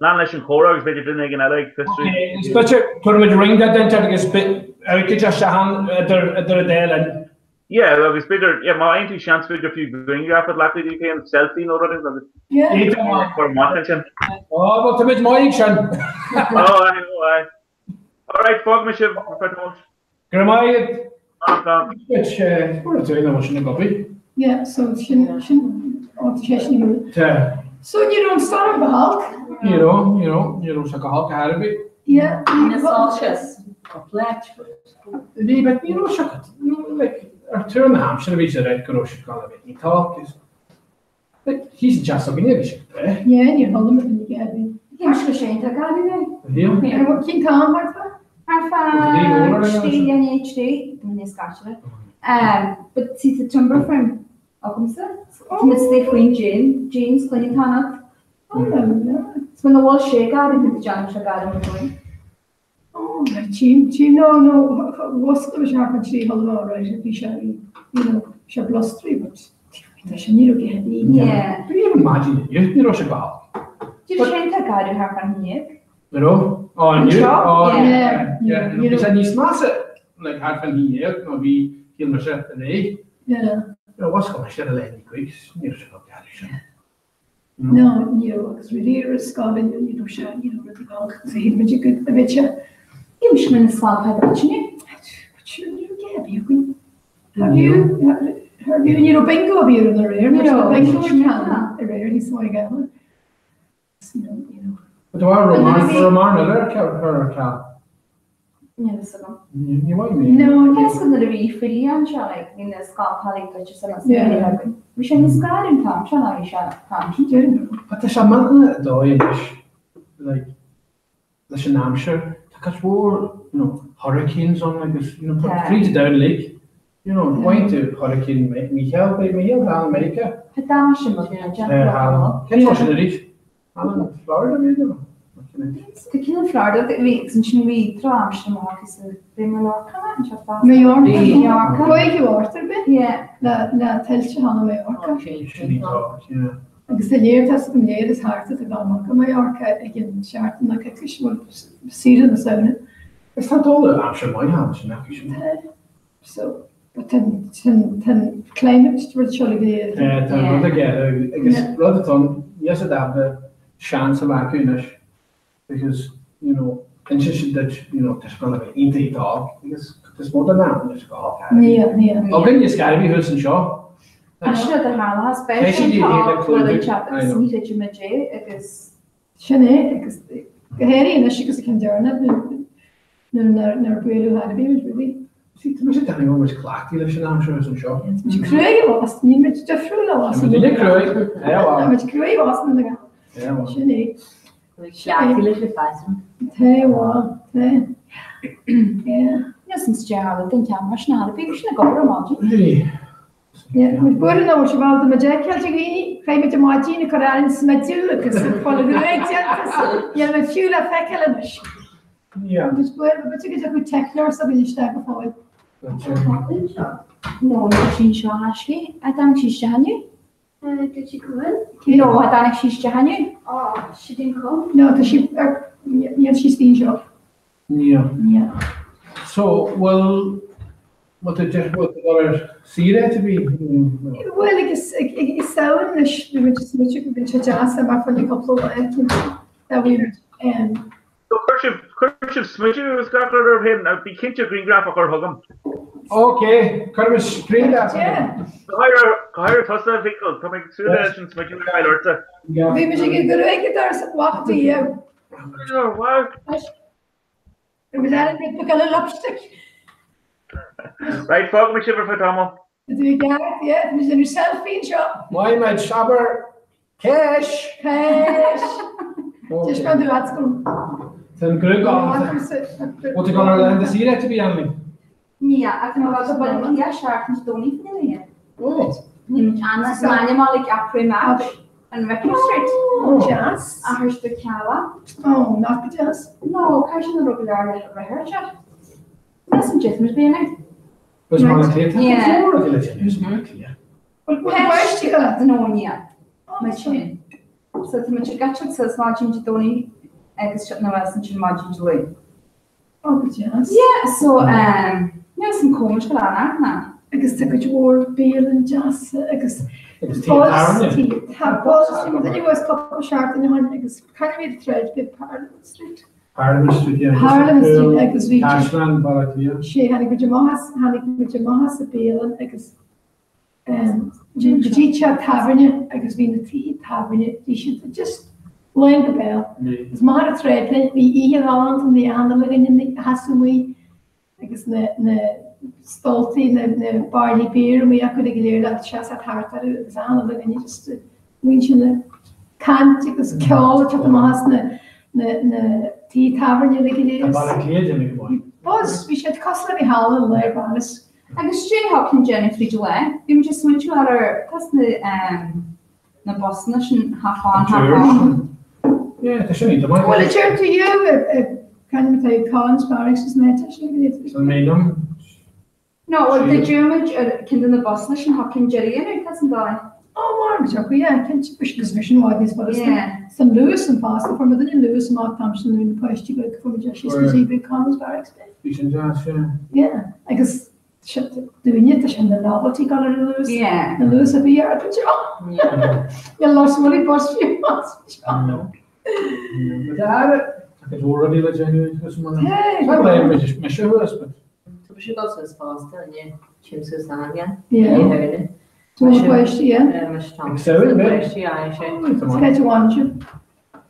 lean leis an chomhrá agus b'fhéidir duine éigin eile ag fiosrú. Is b'fhéidir, cuirfimid ring de duine agus amharcfaidh isteach ann idir idir an dá linn. Yeah, agus b'fhéidir, yeah, má fhaigheann tú seans b'fhéidir fiú grianghraf a ghlacadh díot féin, selfie nó rud éigin agus cur amach ansin. Ó, bhuel, táimid maith ag sin. Ó, aye, ó, aye. Alright, fágfaidh mé sibh, ar feadh tamaill. Go raibh maith agat. Fuair tú na sin ag obair. Yeah, so sin, sin, ó, tá sé sin go. Tá. So ní raibh an stoirm go holc? Ní raibh, ní raibh, ní raibh sé go holc ar bith. Yeah. Ní sáltas. Bhí, but ní raibh sé, like, ar túr na haimsire bhí sé right go raibh sé gan a bheith iontach. Is, like, thíos an teas againne bhí sé go breá. Yeah, níor chuala mé duine ag bhí. Bhí sé sé iontach againn é. Bhí. Cén t-am thart fá? Thart fá trí i ndiaidh a trí, tá mé níos scaitire. But see tá timber frame agamsa. Tá mé istigh faoin díon, díon is gloine atá ann. Oh, no. Is muna bhfuil sé gairid, tá déanamh sé gairid mo dhóigh. Oh, tchím, tchím, no, no, mhuscail mise thart an trí chuile lá, right, bhí sé, you know, bhí sé blustery, but tá sé, ní raibh geit ní. Yeah. But even maidin inniu, ní raibh sé go holc. Did sé iontach gairid thart fán ndéag? Ní raibh? Oh, inniu? Anseo? Oh, Yeah. yeah, yeah. Bhí sé níos measa, like, thart fán ndéag ná bhí, shíl mise, inné. Yeah. You know, mhuscail mise ar a leath i ndiaidh a cúig, ní raibh sé go gairid sin. No, ní raibh agus really ar an scoil inniu, ní raibh sé, ní raibh rud ag olc, so shíl muid go a bheadh sé. Bhí mise mar na sláinte duit inniu. But sure, ní raibh gé ar bith againn. Have you, have you, ní raibh bingo a bhí ar an aréir, ní raibh bingo ag ceann aréir níos mó ag eile. You know, you know. But do I remind, remind eile ar ar ceal? Níl fhios agam. Ní bhfaighidh mé. No, Tá fhios agam nuair a bhí filí anseo, like, bhí na scátálaí duit is an Yeah. yeah. againn. Bhí sé níos gaire an t-am seo ná bhí sé an t-am sin. Déarfainn. But tá sé millteanach an dóigh anois, like, leis an aimsir, tá cuid mhór, you know, hurricanes ann agus, you know, Tá. fríd an domhan uilig, you know, bhain tú hurricane Michael, beidh Michael thall i Meiriceá. Tá dá sin rud ar Eh, Cén fáth sin arís? Alan, Florida b'fhéidir? Tá ceann in Florida bhí agus ansin bhí tráth aimsire amach agus bhí Mallorca anseo fosta. Mallorca. Mallorca. Chuaigh tú ort ar bith? Yeah. Le le tuilte cheana Mallorca. Sin í tá, yeah. Agus tá léir tá an léir is thart atá gabháil amach go Mallorca ag an seachtain na coicís bhfuil saoire na Samhna. Is tá dul ar aimsir maith ann sin acu sin. Tá. So, but tá an tá an climate rud seo le go léir. Tá tá rud aige agus rud atá ann níos a dáimh seans a bheith acu anois because you know insíonn siad duit you know tá sé gonna bheith iontach iontach agus is mó den am níl sé go holc ar Níl, níl. Againn is gairbhí thuas anseo. Sin rud a tharla as beidh Tá sé siad an iad ag t-ádh rud clúdú. inteacht I agus know. ní thitfidh muid é agus Sin é agus go háirithe anois agus a ceann deireanach nuair nár buaileadh thar a bhí muid really. See, tá mise déanamh go bhfuil muid cleachtaithe leis an aimsir is anseo. Tá muid cruaidh abhus, níl muid difriúil abhus. Tá muid uile cruaidh. É, bhuel. Tá muid cruaidh abhus na na. É, bhuel. Sin é. Cleachtaithe leis an bhfaisean. Tá, bhuel, tá. Yeah. Níl san steall den cheann mar sin a bhí sin ag obair ar maidin. Really? Yeah, muid buartha nach bhfuil sibh ábalta muid a fheiceáil a dhaoine, chaith muid an mhaidin ag cur orainn smideadh agus ag fáil an ghruaig déanta so níl muid fiú le feiceáil anois. Yeah. Muid buartha, b'fhéidir go dtiocfadh teicneoir s'againn isteach go fóill. No, níl sí anseo Ashley. A dtáinig sí isteach inniu? Did she come in? No, a dtáinig sí isteach inniu? Oh, she didn't come. No, tá sí ar, níl sí istigh anseo. Níl. Níl. So, bhfuil, bhfuil tú de, bhfuil tú dul ar saoire áit ar bith? Bhuel, agus i Samhain anois, bhí muid ag smaoitiú go bhfuil sé deas a bheith fá cúpla lá, cinnte, dá bhfuil muid. So chuir sibh, chuir sibh smideadh agus gach rud oraibh féin, bí cinnte grianghraf a chur chugam. Ok, cuirfimid grianghraf chugam. Go háirithe, go háirithe tusa, a Mhíchíl, tá mé ag súil leis an smideadh a fháil ortsa. Bhí muid ag gruaig ag doras mhac Dia. Wow. Bhí muid ar an rud beag eile lipstick. Right, fágfaidh mé sibh ar feadh tamaill. Tá tú i gceart, yeah, tá muid ag déanamh selfie anseo. Maith muid, abair, Ceis! Ceis! Just fan do at go. Tá an gruaig á. Bhfuil tú ag dul ar laethanta saoire áit ar bith, Annlín? Níl, ach tá mé ag dul go Baile Átha Cliath seachtain Dé Domhnaigh faoina leith. Oh. Níl muid an an ag aprú match an Vicar Street. Oh, deas. Athair do cealla. Oh, nach go deas. No, caithfidh sin an rud go leor le rithir. That's an jith muid bhéine. Was mar an cléta Yeah. mór a bhí le déanamh, is mar an clia. Páistí go No, níl. Mar sin. So tá muid ag gabháil suas maidin Dé Domhnaigh agus seo nó as ansin maidin Dé Luain. Oh, go deas. Yeah, so um, níl san cómas go lean ná. Agus tá cuid mhór bialann deasa agus Agus tí tábhairne. Tá buzz, duine was cúpla seachtain ó shin agus caithfidh mé troid bit Parliament Street. Parliament Street, yeah. Parliament Street agus bhí Caisleán Bhaile Átha Cliath. Sé tháinig muid amach as, tháinig muid amach as an bialann agus um, go dtí teach tábhairne agus bhí na tithe tábhairne, bhí siad just lán go béal. Is maith ar an tsráid linn, bhí oíche ghalánta, bhí achan uile dhuine ina sheasamh amuigh agus na, na stoltaí, na, na bairillí beer amuigh acu go léir le seasamh thart orthu agus achan uile dhuine just muintir na caint agus ceol ag teacht amach as na, na, na tithe tábhairne uilig go léir. Tá Baile Átha Cliath déanamh go maith. Buzz, bhí siad cosúil le bheith thall i lár Paris. Agus sé thug déanamh fríd an lá. Bhí muid ag smaointiú ar ar tá na na busanna sin half on, half off. Yeah, tá sin iontach maith. Bhuel, a deir tú you, can you tell Collins Barracks is net sin San mé No, well, did you muid ar ceann de na busanna sin thug cinn deiridh inniu, tá san dóigh. Ó, mar go dtiocfaidh, yeah, cinnte, bhí sin bhí sin i bhfad níos fada Yeah. san Luas an fosta, fuair muid duine Luas amach t-am sin nuair na páistí beag, fuair muid síos go dtí Collins Barracks. Bhí sin deas, yeah. Yeah, agus dúinne tá sin na novelty dul ar an Luas. Yeah. Na Luas a bhí ar an seo. Yeah, los bhfuil bus fiú as seo. No. But tá cuid mhór rudaí le déanamh thuas i mBaile. Hey. Tá le mise thuas, but. Tá sé dul suas fosta, inné, tchím suas aithne. Yeah. Tá na páistí, yeah. Ag Samhain, b'é? Páistí, aye, sé. Cé a bhain sibh?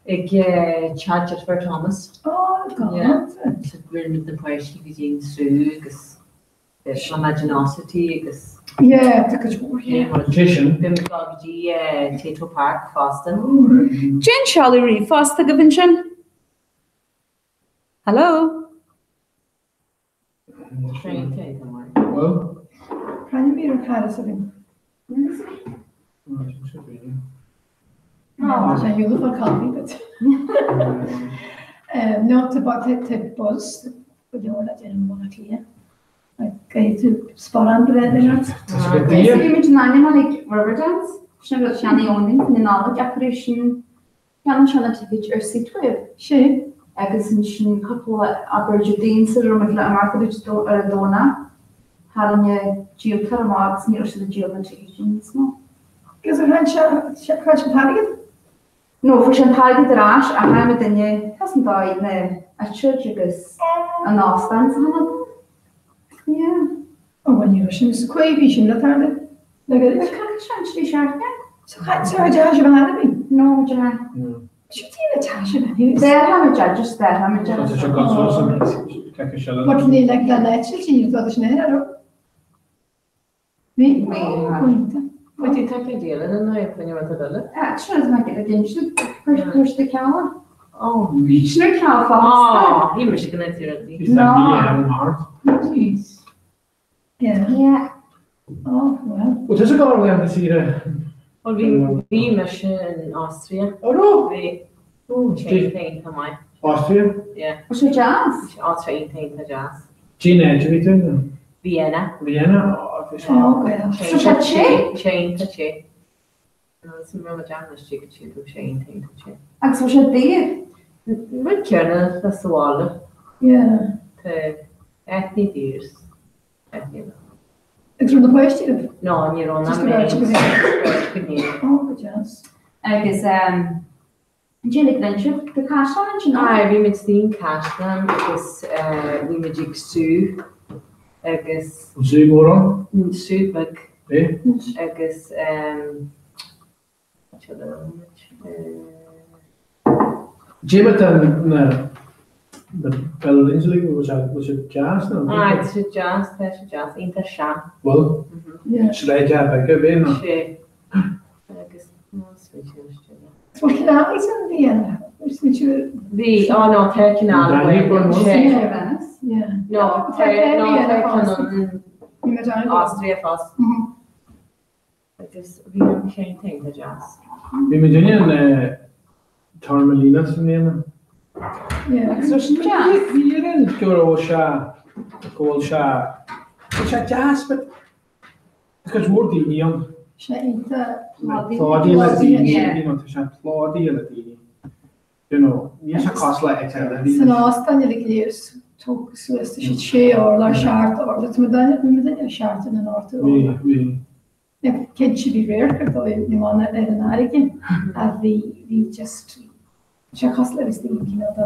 Ag teach deirfiúr Thomas. Oh, galánta. So rinne muid na páistí go dtí an sú agus Imaginosity agus. Yeah, tá cuid mhór, yeah. Cé sin? Bhí muid ag dul go dtí Tayto Park fosta. Déan seoladh ríomhphost agaibh ansin. Hello? Bhuel? Caithfidh mé ar charas againn. Tá sé beautiful coffee but no tá tá buzz go leor le déanamh i mBaile Átha Cliath. Caithfidh tú sparán breá a bheith ort. Bhí muid in ainm like Riverdance, sin rud cheannaigh Eoin na Nollag ach tar éis sin Cheannaigh sé na ticéid ar Seatwave. Sé. Agus ansin cúpla abair Dé Daoin sar a raibh muid le amharc ar ar an Domhnach, tharraing díoltóir amach agus ní raibh siad ag díol na ticéid níos mó. Agus ar tháinig sé, chuir sé an t-airgead? No, fuair sé an t-airgead ar ais ach tháinig muid duine, tá san dóigh na eitilt agus an óstán sa hionad. Yeah. Ó bhuel ní raibh sin sa chaoi bhí sin le tarlú le gairid. Caithfidh sé an tslí seachtaine. So chaith so ar deas a bheith ann No, dear. Seo tí na teas a bheith Déarfaidh muid just déarfaidh muid. Tá sé gan suas an ceaca seo. But ní le le eitilt ní raibh sin air ar Bhí? Ó, Bhuel, tá tú ag díol ina nó faoin rud a eile. Ah, sin is maith ag insint chuir siad ceann. Ó. Sin ar ceann fosta. Ó, bhí mise go n-inti No. Jeez. Yeah. Yeah. Oh, well. Well, tá sé go leor na saoire. Bhuel, bhí bhí mise in Austria. Oh, no. Bhí. Sé féin tá maith. Austria? Yeah. Bhí sé deas. Austria féin tá deas. Gina, do bhí tú? Vienna. Vienna? Oh, bhí sé. Oh, well. So sé te? Sé tá te. San rud dean istigh go tí sé féin tá te. Agus bhí sé daor? Rud céanna le sa bhaile. Yeah. Tá Thaitnigh díreach. Thaitnigh. Agus raibh na páistí libh? No, ní raibh Just ná the mé. bheirt agaibh. Beirt againn. Oh, go deas. Agus ansin ag roinnt sibh do caisleán ansin, an? Aye, bhí muid istigh an caisleán agus bhí muid ag sú agus. An sú mór ann? An sú beag. É? Agus Cad é mar tá na na buildings uilig, bhfuil sé bhfuil siad deas nó? Aye, tá siad deas, tá siad deas, iontach sean. Bhfuil? Sráideacha beaga ab é nó? Sé. Agus nó smaointe anois de. Bhfuil canal san Vienna? Bhí, ó no, tá canal amháin, sé. No, tá, no, tá canal Austria fós. Agus bhí an ceann iontach deas. Bhí muid in in Torremolinos i mbliana. Agus raibh sin deas. Bhí ar an go raibh sé go bhfuil sé bhfuil sé deas but tá cuid mhór daoine ann. Sé iontach Plódaithe le daoine, you know, tá sé plódaithe le daoine. You know, níl sé cosúil le áit eile. San óstán uilig léir tógtha suas, tá siad sé orlár, seacht orlár, tá muid ar seacht in an ochtú orlár. Cinnte bhí radharc ar dóigh na mban ar an fharraige a bhí, bhí just, sé cosúil le bheith istigh i gcineál de,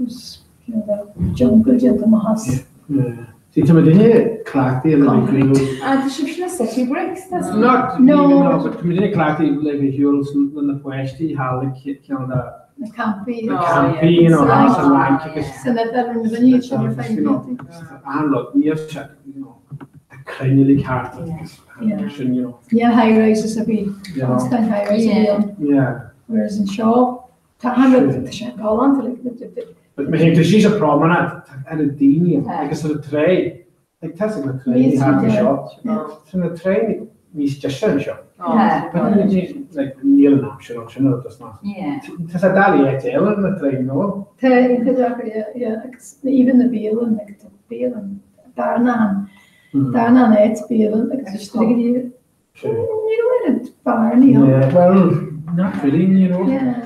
cineál de jungle déanta amach as. See, tá muidinne cleachtaithe le bheith ag siúl. Ah, tá sibhse na city breaks, tá sí. Not, no, no, but tá muidinne cleachtaithe le bheith ag siúl le na páistí thall ag cineál de. Na campaí. Na campaí, you know, sa Fhrainc agus. San Iodáil, rinne muidinne iad sin ar feadh na blianta. An-rud, níl sé, you know, tá crainn uilig thart agus sin, you know. Níl high rises ar bith, óstán high rise ar bith ann. Yeah. Whereas anseo, tá an-rud, tá sé galánta, like, But má théann tú síos an promenade, tá oiread daoine ann agus ar an tráigh, like tá a fhios agat na tráigh thart anseo, tá na tráigh níos deise anseo. But like níl an aimsir ann sin rud is ná. Tá sé doiligh áit eile ar na tráigh, no? Tá, iontach deacair, yeah, yeah, agus even na bialann, like tá bialann, bearna an, bearna an áit bialann agus is go dtí Ní raibh oiread bearnaí ann. Yeah, well, not really, ní raibh. Yeah.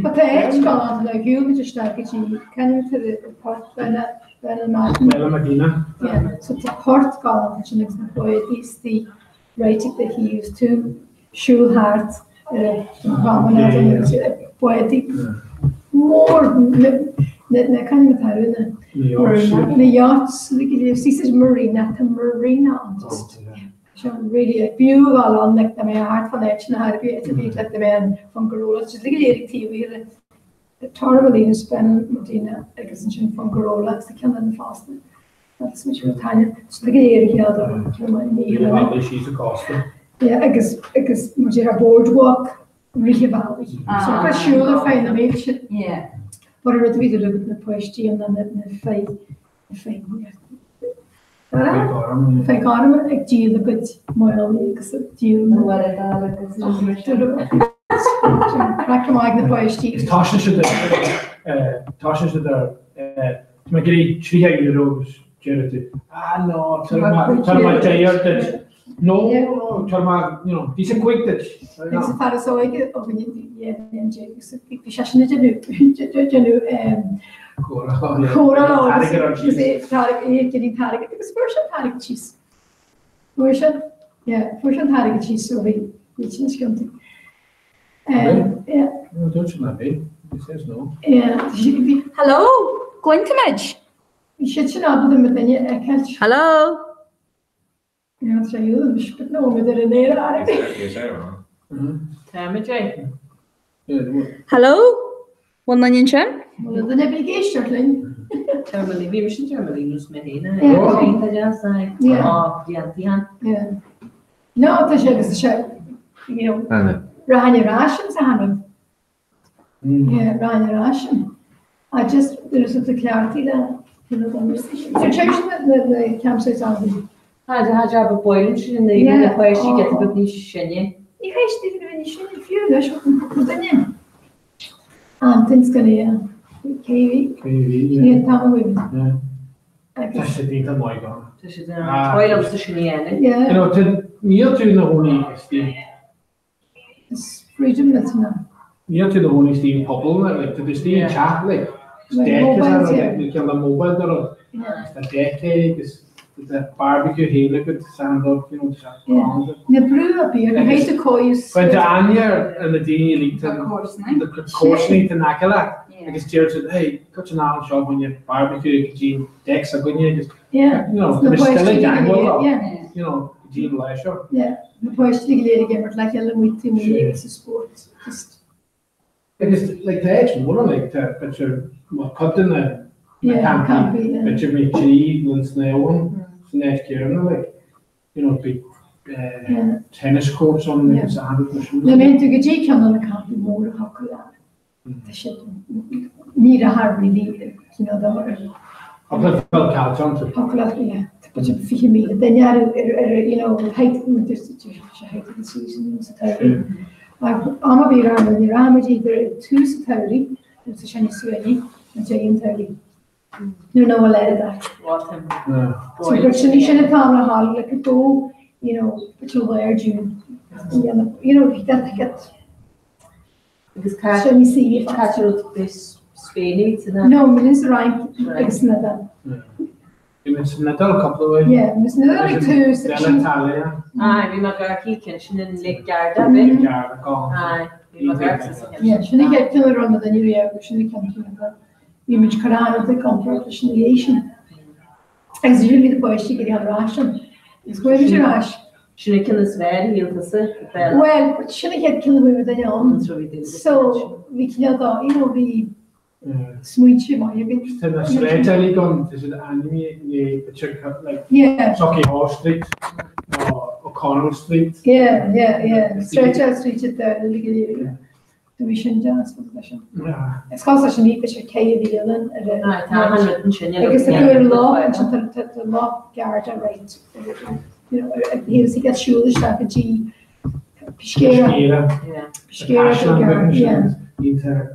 But tá áit galánta le shiúil muid isteach go dtí ceann de port Benalmádena. Benalmádena. Yeah, so tá port galánta ansin agus na báid istigh right ag do thaobh tú siúl thart ar an promenade agus báid mór na na ceann na na na yachts like marina tá marina ann just. Sin really like b'fhiú a ghabháil ann like dá mbeadh thart fán áit na hAirbí is a bhí like dá mbeadh an Fuengirola just like léirigh taobh thiar de Torremolinos Benalmádena agus ansin Fuengirola agus tá ceann eile fosta agus muid ag taitneamh just like léirigh chead ar ceann amháin ní Bhí an síos a cósta. Yeah agus agus muid ar boardwalk rith an bhealaigh. So go siúl ar feadh na mílte. Yeah. But an rud a bhí de rud na páistí an na na feidh Bheadh gorm ag díol a gcuid málaí agus ag díol na Craic amach ag na páistí. Is toisíonn siad ar toisíonn siad ar tá mé ag iarraidh 30 euro agus deir tú ah no tabharfaidh mé 10 eur duit. No no tabharfaidh mé you know píosa 5 duit. Agus an fear is óige againne bhí 11 agus bhí seisean ag déanamh déanamh Comhrá agus é ag déanamh an t-airgead agus fuair sé an t-airgead síos. Fuair sé, yeah, fuair sé an t-airgead síos so bhí bhí sin sciontaí. Yeah. No, dúirt sé ná bhí. He says no. Yeah, bhí. Hello, cluintimid? Bhí siad sin ábalta mo dhuine a fheiceáilt. Hello. Hello? Bhfuil duine ansin? Bhfuil duine ar bith ag éisteacht linn? Bhí mise in Torremolinos mé féin. No, tá sé agus tá sé, you know, rachainn ar ais ann sa hanrad. Yeah, rachainn ar ais ann. I just, there is a clarity le, you know, so téis na na campsites ann. Tá tá jab a bhailim sin na na páistí get a bit níos sine. Ní théis daoibh a bheith níos sine fiú anois ó mo dhuine. An tionsclaíoch KV. KV, yeah. Ní tá mo dhuine. Tá sé iontach maith gan. Tá sé den bhailim sa sin dhéanamh. Yeah. You know, níl tú ina chónaí istigh. Is freedom le tú ná. Níl tú i do chónaí istigh i bpobal, like, tá tú istigh i dteach, like, Like deck is mobiles, ann, yeah. like, ceann le mobile do rud. Tá deck agus tá barbecue féin agat stand up, you know, tá sé galánta. Na brú a bíonn, na héad a cóis. Cuir d'aithne ar na daoine uilig tá na comharsanaí in aice leat agus deir siad, hey, cad an am seo againne barbecue go dtí an deck s'againne agus you know, tá mé still ag teagmháil leo, you know, go dtí an lá seo. Yeah, na páistí go léir ag imirt le chéile amuigh taobh amuigh agus sa spórt, just. Agus like tá áit mhór ann, like tá b'fhéidir well cuid de na na campaí b'fhéidir bhí trí linn snámh ann san áit chéanna like you know bhí tennis courts ann agus a hanna mar sin. Nuair a théann tú go dtí ceann de na campaí móra acu tá siad ní raibh thar really cineál de ar Thig leat fáil caillte iontu. Thig leat yeah tá b'fhéidir 20,000 duine ar ar you know height sé height of the season sa tsamhradh. Ach am ar bith ar ní rachaimid idir ag tús an tsamhraidh agus tá sé níos suaimhní ná deireadh an tsamhraidh. Nuair nach bhfuil oiread acu. So but sin sin an t-am le haghaidh like go you know till lár June you know get get Agus cá Sin níos saoire cá rud is Spain san am? No, muid sa Fhrainc agus san Iodáil. Bhí muid san Iodáil cúpla uair. Yeah, muid san Iodáil ag tús. Bella Italia. Aye, bhí mé ag amharc í cionn sin in Lake Garda, bhí? Lake Garda, galánta. Aye, bhí mé ag amharc sa cionn sin. Yeah, sin an chéad ceann a raibh na daoine riamh agus sin an ceann sin a bhí muid cur an-rud i gcomparáid leis an léi sin. Agus ansin bhí na páistí ag iarraidh dul ar ais ann. Agus chuaigh muid ar ais. Sin an ceann is fearr a shíl tusa, Bella. Bhuel, sin an chéad ceann a chuaigh muid ann. So, bhí cineál dá, you know, bhí smaointe maith againn. Tá na sráideanna uilig ann, tá siad ainmnithe i like Yeah. Sauchiehall Street nó O'Connell Street. Yeah, yeah, yeah. Sráid Street at the uilig go léir. Do bhí sin deas fós leis an. Is cás leis an ní sé cé a bhí ann ar a. Tá an rud ansin. Agus tá tú ar lá ansin tá tá Loch Garda right you know he was he gets siúl isteach go dtí Peschiera. Peschiera. Peschiera yeah. Iontach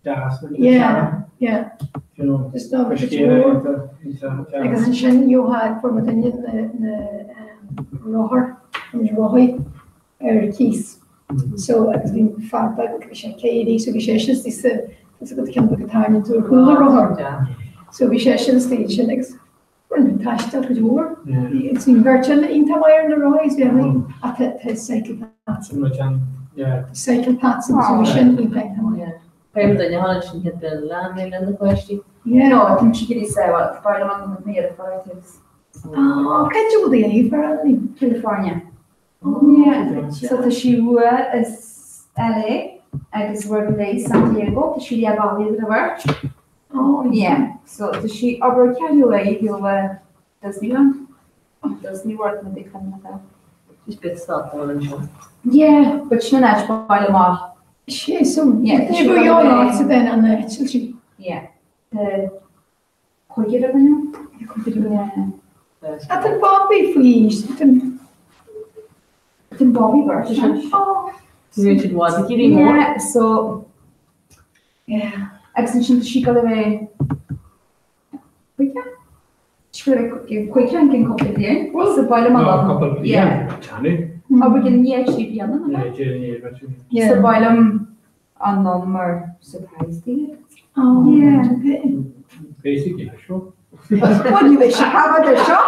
deas. Yeah, yeah. You know, Just not Peschiera iontach deas. Agus ansin gheofá fuair muid na na rothar an rothaí ar cíos. So agus bhí fear beag bhí sé céirí so bhí sé sin istigh sa tá a fhios agat ceann beag atá tarraingíonn tú ar chúl an rothar. So bhí sé sin istigh ansin agus rinne muid taisteal cuid mhór. Bhí an bheirt eile iontach maith ar na rothaí so bhí ach tá tá cycle paths. Cycle paths so bhí sin iontach iontach maith. Cén duine a tháinig sin chéad bliain le mé lena pháistí? Yeah. No, tá sí go dtí sa bhaile amach na mí ar fáil. Oh, cad é rud a dhéanfaidh fear ann? California. Yeah, so tá sí uaidh is LA agus rugadh léi San Diego, tá sí le baile de bheirt. Oh, yeah. So tá sí obair ceathrú léi go Disneyland. Disney World na big fan na Just bit stop on anseo. Yeah, but sin an áit baile amach. Sé so, Yeah, tá sí go baile leor áit den an áit sí. Yeah. The Cúigear againn ann. Cúigear againn. Tá an Bobby faoi aois. Tá an Bobby beirt. Bhí siad bhfad ag iarraidh mór. Yeah, so yeah. Agus ansin tá sí ag dul a bheith cúige? Sí ag dul a bheith cúige an gcinn cúpla bliain. So baile mar No, cúpla bliain. Yeah. Teanú. Ó, bhí ní trí bliana. Yeah, déarfainn. So baile an ann mar surprise di. Oh, yeah. Basically, sure. What do you wish you had ar seo?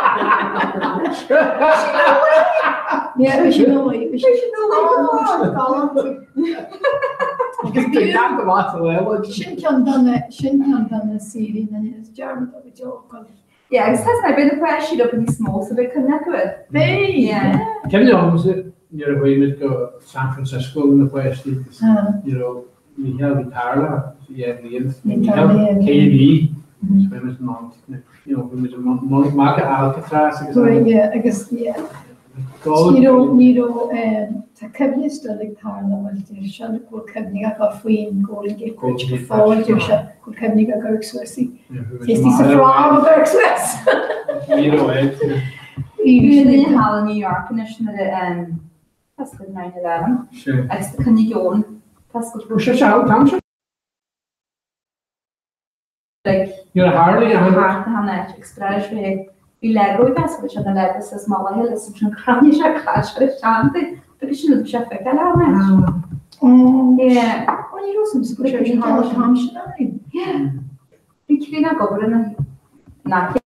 Yeah, we should know what we should know. Sin ceann de na sin ceann de na saoirí na is dearmad a bhí go. Yeah, agus tá mé b'fhéidir chuir siad up níos mó sa bheith chun acu. Beidh! Yeah. Cuimhin liomsa nuair a chuaigh muid go San Francisco le na páistí agus you know Mícheál bhí Tarla yeah bhí Mícheál cé a bhí so bhí muid in ann you know bhí muid i mbun magadh Alcatraz agus Right, yeah, agus yeah. Ní raibh, ní raibh, tá cuimhne still ag Tarla, bhuel deir sé go bhfuil cuimhne acu faoin Golden Gate Bridge go fóill, deir sé go bhfuil cuimhne acu gur suas í. Is í sa phrám a bheadh suas. Ní raibh é. Bhí duine thall i New York anois nuair a d'oscail 9/11 agus tá coinne Eoin, d'oscail. Ó sé seal, tá sé. like Nuair a tharla an rud. thart na han-áit agus breis bhí bhí Lego ag fás bhí sé na Lego sa small hill is an crann sé caid sé seantaí agus sin rud sé feiceáil ann anois. Oh. Yeah. Oh, ní raibh suim sa go sé sin tharla an t-am sin ann. Yeah. Bhí críonna ag obair ina n-aice.